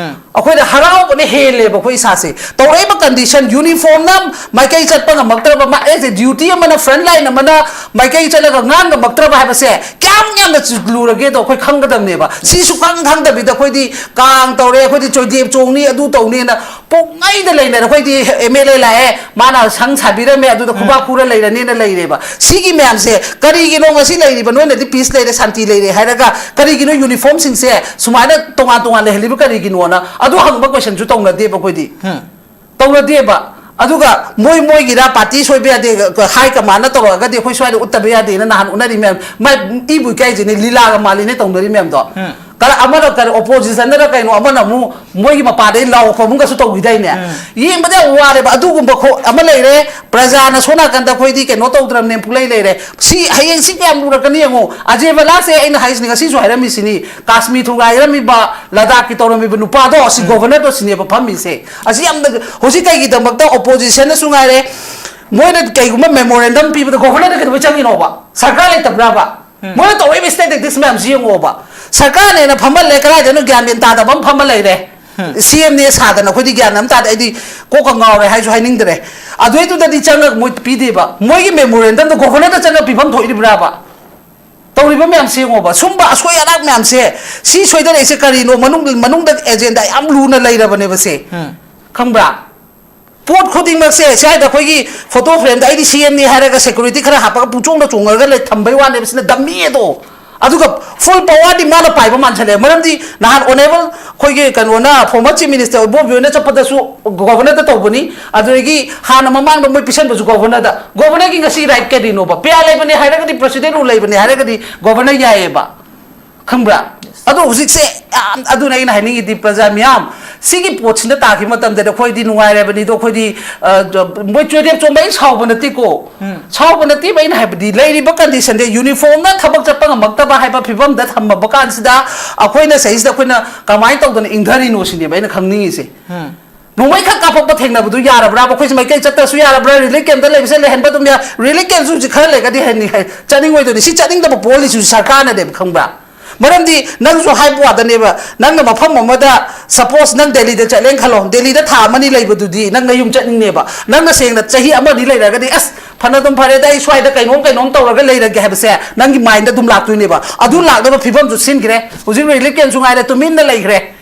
ꯑꯩꯈꯣꯏꯅ ꯍꯔꯥꯎꯕꯅ ꯍꯦꯜꯂꯦꯕ ꯑꯩꯈꯣꯏ ꯏꯁꯥꯁꯦ꯫ ꯇꯧꯔꯛꯏꯕ ꯀꯟꯗꯤꯁꯟ, ꯌꯨꯅꯤꯐꯣꯔꯝꯅ ꯃꯥꯏꯀꯩ ꯆꯠꯄ ꯉꯝꯃꯛꯇ꯭ꯔꯕ, ꯃꯥ-, ꯑꯦꯁ ꯑꯦ ꯗ꯭ꯌꯨꯇꯤ ꯑꯃꯅ ꯐ꯭ꯔꯟ ꯂꯥꯏꯟ ꯑꯃꯅ ꯃꯥꯏꯀꯩ ꯆꯠꯂꯒ ꯉꯥꯡ ꯉꯝꯃꯛꯇ꯭ꯔꯕ ꯍꯥꯏꯕꯁꯦ ꯀꯌꯥꯝ ꯌꯥꯝꯅ ꯆꯨ-, ꯂꯨꯔꯒꯦꯗꯣ ꯑꯩꯈꯣꯏ ꯈꯪꯒꯗꯕꯅꯦꯕ꯫ ꯁꯤ ꯁꯨꯈꯪ ꯈꯪꯗꯕꯤꯗ ꯑꯩꯈꯣꯏꯗꯤ ꯀꯥꯡ ꯇꯧꯔꯦ, ꯑꯩꯈꯣꯏꯗꯤ ꯆꯣꯏꯗꯦꯞ ꯆꯣꯡꯅꯤ, ꯑꯗꯨ ꯇꯧꯅꯤꯅ ꯄꯨꯡꯉꯩꯗ ꯂꯩꯅꯔꯦ꯫ ꯑꯩꯈꯣꯏꯗꯤ ꯑꯦꯝ ꯑꯦꯜ ꯑꯦ ꯂꯥꯛꯑꯦ, ꯃꯥꯅ ꯁꯪ ꯁꯥꯕꯤꯔꯝꯃꯦ, ꯑꯗꯨꯗ ꯈꯨꯕꯥꯛ ꯈꯨꯔ ꯂꯩꯔꯅꯤꯅ ꯂꯩꯔꯦꯕ꯫ ꯁꯤꯒꯤ ꯃꯌꯥꯝꯁꯦ ꯀꯔꯤꯒꯤꯅꯣ ꯉꯁꯤ ꯂꯩꯔꯤꯕ ꯅꯣꯏꯅꯗꯤ ꯄꯤꯁ ꯂꯩꯔꯦ, ꯁꯥꯟꯇꯤ ꯂꯩꯔꯦ ꯍꯥꯏꯔꯒ ꯀꯔꯤꯒꯤꯅꯣ ꯌꯨꯅꯤꯐꯣꯔꯝꯁꯤꯡꯁꯦ ꯁꯨꯃꯥꯏꯅ ꯇꯣꯉꯥꯟ ꯇꯣꯉꯥꯟ ꯂꯩꯍꯜꯂꯤꯕ ꯀꯔꯤꯒꯤꯅꯣꯅ ꯑꯗꯨ ꯍꯪꯕ ꯀꯣꯏꯁꯟꯁꯨ ꯇꯧꯅꯗꯦꯕ ꯑꯩꯈꯣꯏꯗꯤ꯫ ꯇꯧꯅꯗꯦꯕ꯫ ꯑꯗꯨꯒ ꯃꯣꯏ ꯃꯣꯏꯒꯤꯔ ꯄꯥꯔꯇꯤ ꯁꯣꯏꯕ ꯌꯥꯗꯦ, ꯍꯥꯏ ꯀꯃꯥꯟꯅ ꯇꯧꯔꯛꯑꯒꯗꯤ ꯑꯩꯈꯣꯏ ꯁ꯭ꯋꯥꯏꯗ ꯎꯠꯇꯕ ꯌꯥꯗꯦꯅ ꯅꯍꯥꯟ ꯎꯠꯅꯔꯤ ꯃꯌꯥꯝ꯫ ꯃꯥꯏ ꯏꯕꯨ ꯏꯀꯥꯏꯖꯩꯅꯦ, ꯂꯤꯂꯥꯒ ꯃꯥꯜꯂꯤꯅꯦ ꯇꯧꯅꯔꯤ ꯃꯌꯥꯝꯗꯣ꯫ ꯀꯔ-, ꯑꯃꯅ ꯀꯔꯤ ꯑꯣꯄꯣꯖꯤꯁꯟꯗꯅ ꯀꯩꯅꯣ, ꯑꯃꯅ ꯑꯃꯨꯛ ꯃꯣꯏꯒꯤ ꯃꯄꯥꯗꯩ ꯂꯥꯎ ꯈꯣꯡꯕꯒꯁꯨ ꯇꯧꯈꯤꯗꯥꯏꯅꯦ? ꯌꯦꯡꯕꯗ ꯌꯥꯝ ꯋꯥꯔꯦꯕ꯫ ꯑꯗꯨꯒꯨꯝꯕ ꯈꯣ-, ꯑꯃ ꯂꯩꯔꯦ, ꯄ꯭ꯔꯖꯥꯅ ꯁꯣꯝ ꯅꯥꯀꯟꯗ ꯑꯩꯈꯣꯏꯗꯤ ꯀꯩꯅꯣ ꯇꯧꯗ꯭ꯔꯕꯅꯦ ꯄꯨꯂꯩ ꯂꯩꯔꯦ꯫ ꯁꯤ ꯍꯌꯦꯡ ꯁꯤ ꯀꯌꯥꯝ ꯂꯨꯔꯛꯀꯅꯤ ꯌꯦꯡꯉꯣ꯫ ꯑꯖꯦ ꯕꯂꯥꯁꯦ ꯑꯩꯅ ꯍꯥꯏꯁꯤꯅꯤ, ꯉꯁꯤꯁꯨ ꯍꯥꯏꯔꯝꯃꯤꯁꯤꯅꯤ, ꯀꯥꯁꯃꯤꯔ ꯊꯨꯒꯥꯏꯔꯝꯃꯤꯕ, ꯂꯗꯥꯛꯀꯤ ꯇꯧꯔꯝꯃꯤꯕ ꯅꯨꯄꯥꯗꯣ, ꯁꯤ ꯒꯣꯚꯔꯅꯔꯗꯣ ꯁꯤꯅꯦꯕ ꯐꯝꯃꯤꯁꯦ꯫ ꯑꯁꯤ ꯌꯥꯝꯅ ꯍꯧꯖꯤꯛ ꯀꯩꯒꯤꯗꯃꯛꯇ ꯑꯣꯄꯣꯖꯤꯁꯟꯅꯁꯨ ꯉꯥꯏꯔꯦ, ꯃꯣꯏꯅ ꯀꯩꯒꯨꯝꯕ ꯃꯦꯃꯣꯔꯦꯟꯗꯝ ꯄꯤꯕꯗ ꯒꯣꯚꯔꯅꯔꯗ ꯀꯩꯗꯧꯕꯩ ꯆꯪꯉꯤꯅꯣꯕ? ꯁꯔꯀꯥꯔ ꯂꯩꯇꯕ꯭ꯔꯕ? ꯃꯣꯏꯅ ꯇꯧꯔꯛꯏꯕ ꯁ꯭ꯇꯦꯇꯤꯁꯇꯤꯛꯁ ꯃꯌꯥꯝꯁꯤ ꯌꯦꯡꯉꯣꯕ꯫ ꯁꯔꯀꯥꯔꯅꯦꯅ ꯐꯝꯍꯜꯂꯦ, ꯀꯗꯥꯏꯗꯅꯣ ꯒ꯭ꯌꯥꯟ ꯃꯦꯟ ꯇꯥꯗꯕ ꯑꯃ ꯐꯝꯃ ꯂꯩꯔꯦ꯫ ꯁꯤ ꯑꯦꯝꯅꯦ ꯁꯥꯗꯅ ꯑꯩꯈꯣꯏꯗꯤ ꯒ꯭ꯌꯥꯟ ꯑꯃ ꯇꯥꯗꯦ, ꯑꯩꯗꯤ ꯀꯣꯛꯀ ꯉꯥꯎꯔꯦ ꯍꯥꯏꯁꯨ ꯍꯥꯏꯅꯤꯡꯗ꯭ꯔꯦ꯫ ꯑꯗꯨꯏꯗꯨꯗꯗꯤ ꯆꯪꯉꯒ ꯃꯣꯏ ꯄꯤꯗꯦꯕ, ꯃꯣꯏꯒꯤ ꯃꯦꯃꯣꯔꯦꯟꯗꯝꯗ ꯒꯣꯚꯔꯅꯔꯗ ꯆꯪꯉꯒ ꯄꯤꯐꯝ ꯊꯣꯛꯏꯕ꯭ꯔꯥꯕ? ꯇꯧꯔꯤꯕ ꯃꯌꯥꯝꯁꯦ ꯌꯦꯡꯉꯣꯕ, ꯁꯨꯝꯕ ꯑꯁꯣꯏ ꯑꯔꯥꯛ ꯃꯌꯥꯝꯁꯦ, ꯁꯤ ꯁꯣꯏꯗꯔꯛꯏꯁꯦ ꯀꯔꯤꯅꯣ? ꯃꯅꯨꯡ ꯃꯅꯨꯡꯗ ꯑꯦꯖꯦꯟꯗꯥ ꯌꯥꯝ ꯂꯨꯅ ꯂꯩꯔꯕꯅꯦꯕ ꯁꯦ꯫ ꯈꯪꯕ꯭ꯔꯥ? ꯄꯣꯠ ꯈꯨꯗꯤꯡꯃꯛꯁꯦ ꯁ꯭ꯋꯥꯏꯗ ꯑꯩꯈꯣꯏꯒꯤ ꯐꯣꯇꯣ ꯐ꯭ꯔꯦꯝꯗ ꯑꯩꯗꯤ ꯁꯤ ꯑꯦꯝꯅꯤ ꯍꯥꯏꯔꯒ ꯁꯦꯀ꯭ꯌꯨꯔꯤꯇꯤ ꯈꯔ ꯍꯥꯞꯄꯒ ꯄꯨꯡꯆꯣꯡꯗ ꯆꯣꯡꯉꯒ ꯂꯩ ꯊꯝꯕꯩ ꯋꯥꯅꯦꯕ, ꯁꯤꯅ ꯗꯝꯃꯤ ꯑꯗꯣ꯫ ꯑꯗꯨꯒ ꯐꯨꯜ ꯄꯋꯥꯔꯗꯤ ꯃꯥꯅ ꯄꯥꯏꯕ ꯃꯥꯟꯁꯜꯂꯛꯑꯦ꯫ ꯃꯔꯝꯗꯤ ꯅꯍꯥꯟ ꯑꯣꯅꯦꯕꯜ ꯑꯩꯈꯣꯏꯒꯤ ꯀꯩꯅꯣꯅ, ꯐꯣꯔꯃꯔ ꯆꯤꯐ ꯃꯤꯅꯤꯁꯇꯔ ꯏꯕꯣꯕꯤ ꯍꯣꯏꯅ ꯆꯠꯄꯗꯁꯨ ꯒꯣꯚꯔꯅꯔꯗ ꯇꯧꯕꯅꯤ, ꯑꯗꯨꯗꯒꯤ ꯍꯥꯟꯅ ꯃꯃꯥꯡꯗ ꯃꯣꯏ ꯄꯤꯁꯟꯕꯁꯨ ꯒꯣꯚꯔꯅꯔꯗ꯫ ꯒꯣꯚꯔꯅꯔꯒꯤ ꯉꯁꯤ ꯔꯥꯏꯠ ꯀꯔꯤꯅꯣꯕ? ꯄꯤ ꯑꯥꯏ ꯂꯩꯕꯅꯦ ꯍꯥꯏꯔꯒꯗꯤ, ꯄ꯭ꯔꯁꯤꯗꯦꯟ ꯔꯨꯜ ꯂꯩꯕꯅꯦ ꯍꯥꯏꯔꯒꯗꯤ ꯒꯣꯚꯔꯅꯔ ꯌꯥꯏꯌꯦꯕ꯫ ꯈꯪꯕ꯭ꯔꯥ? ꯑꯗꯣ ꯍꯧꯖꯤꯛꯁꯦ ꯌꯥꯝ, ꯑꯗꯨꯅ ꯑꯩꯅ ꯍꯥꯏꯅꯤꯡꯉꯤꯗꯤ, ꯄ꯭ꯔꯖꯥ ꯃꯤꯌꯥꯝ, ꯁꯤꯒꯤ ꯄꯣꯠꯁꯤꯅ ꯇꯥꯈꯤꯕ ꯃꯇꯝꯗꯗꯤ ꯑꯩꯈꯣꯏꯗꯤ ꯅꯨꯡꯉꯥꯏꯔꯕꯅꯤꯗꯣ꯫ ꯑꯩꯈꯣꯏꯗꯤ, ꯑ, ꯃꯣꯏ ꯆꯣꯏꯔꯦꯞ ꯆꯣꯝꯕ ꯑꯩ ꯁꯥꯎꯕ ꯅꯠꯇꯦꯀꯣ꯫ ꯁꯥꯎꯕ ꯅꯠꯇꯦꯕ, ꯑꯩꯅ ꯍꯥꯏꯕꯗꯤ ꯂꯩꯔꯤꯕ ꯀꯟꯗꯤꯁꯟꯗ ꯌꯨꯅꯤꯐꯣꯔꯝꯅ ꯊꯕꯛ ꯆꯠꯄ ꯉꯝꯃꯛꯇꯕ ꯍꯥꯏꯕ ꯐꯤꯕꯝꯗ ꯊꯝꯃꯕ ꯀꯥꯟꯁꯤꯗ, ꯑꯩꯈꯣꯏꯅ ꯁꯤꯗꯩꯁꯤꯗ ꯑꯩꯈꯣꯏꯅ ꯀꯃꯥꯏꯅ ꯇꯧꯗꯅ ꯏꯪꯊꯔꯤꯅꯣ ꯁꯤꯅꯦꯕ ꯑꯩꯅ ꯈꯪꯅꯤꯡꯉꯤꯁꯦ꯫ ꯅꯣꯡꯃꯩ ꯈꯛ ꯀꯥꯞꯄꯛꯄ ꯊꯦꯡꯅꯕꯗꯨ ꯌꯥꯔꯕ꯭ꯔꯥꯕ? ꯑꯩꯈꯣꯏꯁꯦ ꯃꯥꯏꯀꯩ ꯆꯠꯇ꯭ꯔꯁꯨ ꯌꯥꯔꯕ꯭ꯔꯥ? ꯔꯤꯂꯤꯐ ꯀꯦꯝꯞꯇ ꯂꯩꯕꯁꯦ ꯂꯩꯍꯟꯕ ꯑꯗꯨꯝ ꯌꯥ-, ꯔꯤꯂꯤꯐ ꯀꯦꯝꯞꯁꯨ ꯍꯧꯖꯤꯛ ꯈꯔ ꯂꯩꯔꯒꯗꯤ ꯍꯟꯅꯤ ꯍꯥꯏ-, ꯆꯠꯅꯤꯡꯉꯣꯏꯗꯣꯏꯅꯤ꯫ ꯁꯤ ꯆꯠꯅꯤꯡꯗꯕ ꯄꯣꯛꯍꯜꯂꯤꯁꯤꯁꯨ ꯁꯔꯀꯥꯔꯅꯅꯦꯕ, ꯈꯪꯕ꯭ꯔꯥ? ꯃꯔꯝꯗꯤ ꯅꯪꯁꯨ ꯍꯥꯏꯕ ꯋꯥꯗꯅꯦꯕ, ꯅꯪꯅ ꯃꯐꯝ ꯑꯃꯗ, ꯁꯄꯣꯁ ꯅꯪ ꯗꯦꯜꯂꯤꯗ ꯆꯠꯂꯦꯅ ꯈꯜꯂꯣ, ꯗꯦꯜꯂꯤꯗ ꯊꯥ ꯑꯃꯅꯤ ꯂꯩꯕꯗꯨꯗꯤ ꯅꯪ ꯅꯌꯨꯝ ꯆꯠꯅꯤꯡꯅꯦꯕ꯫ ꯅꯪꯅ ꯁꯦꯡꯅ ꯆꯍꯤ ꯑꯃꯅꯤ ꯂꯩꯔꯒꯗꯤ, "ꯑꯁ, ꯐꯅ ꯑꯗꯨꯝ ꯐꯔꯦꯗ, ꯑꯩ ꯁ꯭ꯋꯥꯏꯗ ꯀꯩꯅꯣꯝ ꯀꯩꯅꯣꯝ ꯇꯧꯔꯒ ꯂꯩꯔꯒꯦ" ꯍꯥꯏꯕꯁꯦ ꯅꯪꯒꯤ ꯃꯥꯏꯟꯗ ꯑꯗꯨꯝ ꯂꯥꯛꯇꯣꯏꯅꯦꯕ꯫ ꯑꯗꯨ ꯂꯥꯛꯅꯕ ꯐꯤꯕꯝꯁꯨ ꯁꯤꯟꯈ꯭ꯔꯦ꯫ ꯍꯧꯖꯤꯛ ꯔꯤꯂꯤꯐ ꯀꯦꯝꯞꯁꯨ ꯉꯥꯏꯔꯦ, ꯇꯨꯃꯤꯟꯅ ꯂꯩꯈ꯭ꯔꯦ꯫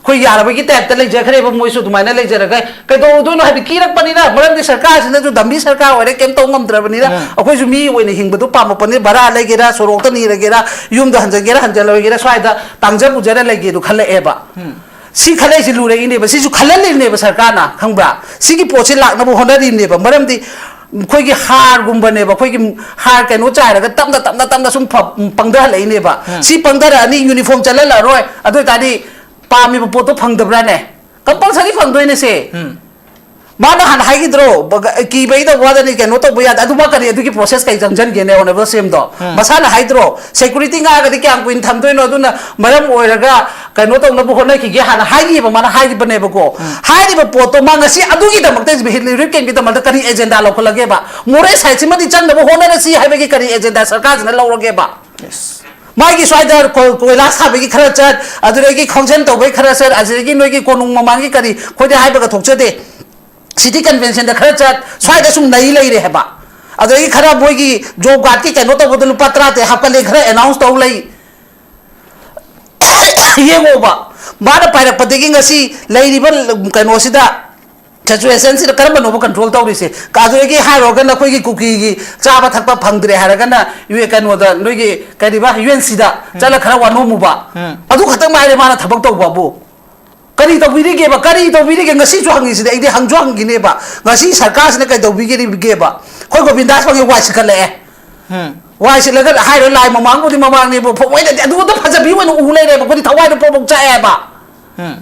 ꯑꯩꯈꯣꯏ ꯌꯥꯔꯕꯒꯤ ꯇꯥꯏꯞꯇ ꯂꯩꯖꯈ꯭ꯔꯦꯕ, ꯃꯣꯏꯁꯨ ꯑꯗꯨꯃꯥꯏꯅ ꯂꯩꯖꯔꯒ ꯀꯩꯗꯧꯔꯨꯗꯣꯏꯅꯣ ꯍꯥꯏꯕꯗꯤ ꯀꯤꯔꯛꯄꯅꯤꯅ, ꯃꯔꯝꯗꯤ ꯁꯔꯀꯥꯔꯁꯤꯅꯁꯨ ꯗꯝꯕꯤ ꯁꯔꯀꯥꯔ ꯑꯣꯏꯔꯦ, ꯀꯩꯝ ꯇꯧ ꯉꯝꯗ꯭ꯔꯕꯅꯤꯅ꯫ ꯎꯝ꯫ ꯑꯩꯈꯣꯏꯁꯨ ꯃꯤ ꯑꯣꯏꯅ ꯍꯤꯡꯕꯗꯣ ꯄꯥꯝꯃꯛꯄꯅꯤ, ꯚꯔꯥ ꯂꯩꯒꯦꯔꯥ, ꯁꯣꯔꯣꯛꯇ ꯅꯤꯔꯒꯦꯔꯥ, ꯌꯨꯝꯗ ꯍꯟꯖꯒꯦꯔꯥ ꯍꯟꯖꯜꯂꯣꯏꯒꯦꯔꯥ, ꯁ꯭ꯋꯥꯏꯗ ꯇꯥꯡꯖ ꯄꯨꯖꯔ ꯂꯩꯒꯦꯗꯣ ꯈꯜꯂꯛꯑꯦꯕ꯫ ꯎꯝ꯫ ꯁꯤ ꯈꯜꯂꯛꯏꯁꯤ ꯂꯨꯔꯛꯏꯅꯦꯕ, ꯁꯤꯁꯨ ꯈꯜꯍꯜꯂꯤꯅꯦꯕ ꯁꯔꯀꯥꯔꯅ, ꯈꯪꯕ꯭ꯔꯥ? ꯁꯤꯒꯤ ꯄꯣꯠꯁꯤ ꯂꯥꯛꯅꯕ ꯍꯣꯠꯅꯔꯤꯅꯦꯕ, ꯃꯔꯝꯗꯤ ꯑꯩꯈꯣꯏꯒꯤ ꯍꯥꯔꯒꯨꯝꯕꯅꯦꯕ, ꯑꯩꯈꯣꯏꯒꯤ ꯍꯥꯔ ꯀꯩꯅꯣ ꯆꯥꯏꯔꯒ ꯇꯞꯅ ꯇꯞꯅ ꯇꯞꯅ ꯁꯨꯝ ꯐ-, ꯄꯪꯊꯍꯜꯂꯛꯏꯅꯦꯕ꯫ ꯎꯝ꯫ ꯁꯤ ꯄꯪꯊꯔꯛꯑꯅꯤ, ꯌꯨꯅꯤꯐꯣꯔꯝ ꯆꯠꯍꯜꯂꯛꯑꯔꯣꯏ, ꯑꯗꯨ ꯑꯣꯏꯇꯥꯔꯗꯤ ꯄꯥꯝꯃꯤꯕ ꯄꯣꯠꯇꯣ ꯐꯪꯗꯕ꯭ꯔꯥꯅꯦ? ꯀꯝꯄꯜꯁꯔꯤ ꯐꯪꯗꯣꯏꯅꯦ ꯁꯦ꯫ ꯎꯝ꯫ ꯃꯥꯅ ꯍꯥꯟꯅ ꯍꯥꯏꯈꯤꯗ꯭ꯔꯣ, ꯕ-, ꯀꯤꯕꯩꯗ ꯋꯥꯗꯅꯤ, ꯀꯩꯅꯣ ꯇꯧꯕ ꯌꯥꯗꯦ, ꯑꯗꯨ ꯃꯥ ꯀꯔꯤ ꯑꯗꯨꯒꯤ ꯄ꯭ꯔꯣꯁꯦꯁ ꯀꯩ ꯆꯪꯁꯤꯟꯒꯦꯅꯦ, ꯑꯣꯅꯔꯦꯕꯜ ꯁꯤ ꯑꯦꯝꯗꯣ? ꯎꯝ꯫ ꯃꯁꯥꯅ ꯍꯥꯏꯗ꯭ꯔꯣ, ꯁꯦꯀ꯭ꯌꯨꯔꯤꯇꯤ ꯉꯥꯛꯑꯒꯗꯤ ꯀꯌꯥꯝ ꯀꯨꯏꯅ ꯊꯝꯗꯣꯏꯅꯣ, ꯑꯗꯨꯅ ꯃꯔꯝ ꯑꯣꯏꯔꯒ ꯀꯩꯅꯣ ꯇꯧꯅꯕ ꯍꯣꯠꯅꯈꯤꯒꯦ ꯍꯥꯟꯅ ꯍꯥꯏꯈꯤꯕ, ꯃꯥꯅ ꯍꯥꯏꯈꯤꯕꯅꯦꯕꯀꯣ꯫ ꯎꯝ꯫ ꯍꯥꯏꯔꯤꯕ ꯄꯣꯠꯇꯣ ꯃꯥ ꯉꯁꯤ ꯑꯗꯨꯒꯤꯗꯃꯛꯇ, ꯔꯤꯂꯤꯐ ꯀꯦꯝꯞꯀꯤꯗꯃꯛꯇ ꯀꯔꯤ ꯑꯦꯖꯦꯟꯗꯥ ꯂꯧꯈꯠꯂꯒꯦꯕ? ꯃꯣꯔꯦ ꯁꯥꯏꯠꯁꯤꯃꯗꯤ ꯆꯪꯅꯕ ꯍꯣꯠꯅꯔꯁꯤ ꯍꯥꯏꯕꯒꯤ ꯀꯔꯤ ꯑꯦꯖꯦꯟꯗꯥ ꯁꯔꯀꯥꯔꯁꯤꯅ ꯂꯧꯔꯒꯦꯕ? ꯃꯥꯒꯤ ꯁ꯭ꯋꯥꯏꯗ ꯀꯣ-, ꯀꯣꯏꯂꯥꯁ ꯊꯥꯕꯒꯤ ꯈꯔ ꯆꯠ, ꯑꯗꯨꯗꯒꯤ ꯈꯣꯡꯖꯟ ꯇꯧꯕꯒꯤ ꯈꯔ ꯆꯠ, ꯑꯗꯨꯗꯒꯤ ꯅꯣꯏꯒꯤ ꯀꯣꯅꯨꯡ ꯃꯃꯥꯡꯒꯤ ꯀꯔꯤ, ꯑꯩꯈꯣꯏꯗꯤ ꯍꯥꯏꯕꯒ ꯊꯣꯛꯆꯗꯦ꯫ ꯁꯤꯇꯤ ꯀꯟꯚꯦꯟꯁꯟꯗ ꯈꯔ ꯆꯠ, ꯁ꯭ꯋꯥꯏꯗ ꯁꯨꯝ ꯅꯩ ꯂꯩꯔꯦ ꯍꯥꯏꯕ꯫ ꯑꯗꯒꯤ ꯈꯔ ꯃꯣꯏꯒꯤ ꯖꯣꯕ ꯀꯥꯔꯗꯀꯤ ꯀꯩꯅꯣ ꯇꯧꯕꯗ ꯂꯨꯄꯥ ꯇꯔꯥ ꯇꯔꯦꯠ ꯍꯥꯞꯀꯠꯂꯦ, ꯈꯔ ꯑꯦꯅꯥꯎꯟꯁ ꯇꯧ ꯂꯩ꯫ ꯌꯦꯡꯉꯣꯕ, ꯃꯥꯅ ꯄꯥꯏꯔꯛꯄꯗꯒꯤ ꯉꯁꯤ ꯂꯩꯔꯤꯕ ꯀꯩꯅꯣꯁꯤꯗ, ꯁꯤꯆꯨꯋꯦꯁꯟꯁꯤꯗ ꯀꯔꯝꯕꯅꯣꯕ ꯀꯟꯇ꯭ꯔꯣꯜ ꯇꯧꯔꯤꯁꯦ? ꯑꯗꯨꯗꯒꯤ ꯍꯥꯏꯔꯨꯔꯒꯅ ꯑꯩꯈꯣꯏꯒꯤ ꯀꯨꯀꯤꯒꯤ ꯆꯥꯕ ꯊꯛꯄ ꯐꯪꯗ꯭ꯔꯦ ꯍꯥꯏꯔꯒꯅ ꯌꯨ-, ꯀꯩꯅꯣꯗ ꯅꯣꯏꯒꯤ ꯀꯔꯤꯕ, ꯌꯨ ꯑꯦꯟ ꯁꯤꯗ ꯆꯠꯂ ꯈꯔ ꯋꯥꯅꯣꯝꯃꯨꯕ꯫ ꯎꯝ꯫ ꯑꯗꯨ ꯈꯛꯇꯪ ꯉꯥꯏꯔꯦ ꯃꯥꯅ ꯊꯕꯛ ꯇꯧꯕꯕꯨ꯫ ꯀꯔꯤ ꯇꯧꯕꯤꯔꯤꯒꯦꯕ? ꯀꯔꯤ ꯇꯧꯕꯤꯔꯤꯒꯦ? ꯉꯁꯤꯁꯨ ꯍꯪꯉꯤꯁꯤꯗꯤ, ꯑꯩꯗꯤ ꯍꯪꯁꯨ ꯍꯪꯈꯤꯅꯦꯕ꯫ ꯉꯁꯤ ꯁꯔꯀꯥꯔꯁꯤꯅ ꯀꯩꯗꯧꯕꯤꯔꯤꯒꯦꯕ? ꯑꯩꯈꯣꯏ ꯒꯣꯕꯤꯟꯗꯥꯁ ꯄꯪꯉꯦ ꯋꯥꯏ ꯁꯤꯠꯀꯠꯂꯛꯑꯦ꯫ ꯎꯝ꯫ ꯋꯥꯏ ꯁꯤꯠꯂꯒ ꯍꯥꯏꯔꯣ, ꯂꯥꯏ ꯃꯃꯥꯡꯕꯨꯗꯤ ꯃꯃꯥꯡꯅꯦꯕꯨ, ꯐ-, ꯃꯣꯏꯅꯗꯤ ꯑꯗꯨꯗ ꯐꯖꯕꯤ ꯑꯣꯏꯅ ꯎ ꯂꯩꯔꯦꯕ, ꯑꯩꯈꯣꯏꯗꯤ ꯊꯋꯥꯏꯗꯣ ꯄ꯭ꯔꯣꯛ ꯄ꯭ꯔꯣꯛ ꯆꯥꯛꯑꯦꯕ꯫ ꯎꯝ꯫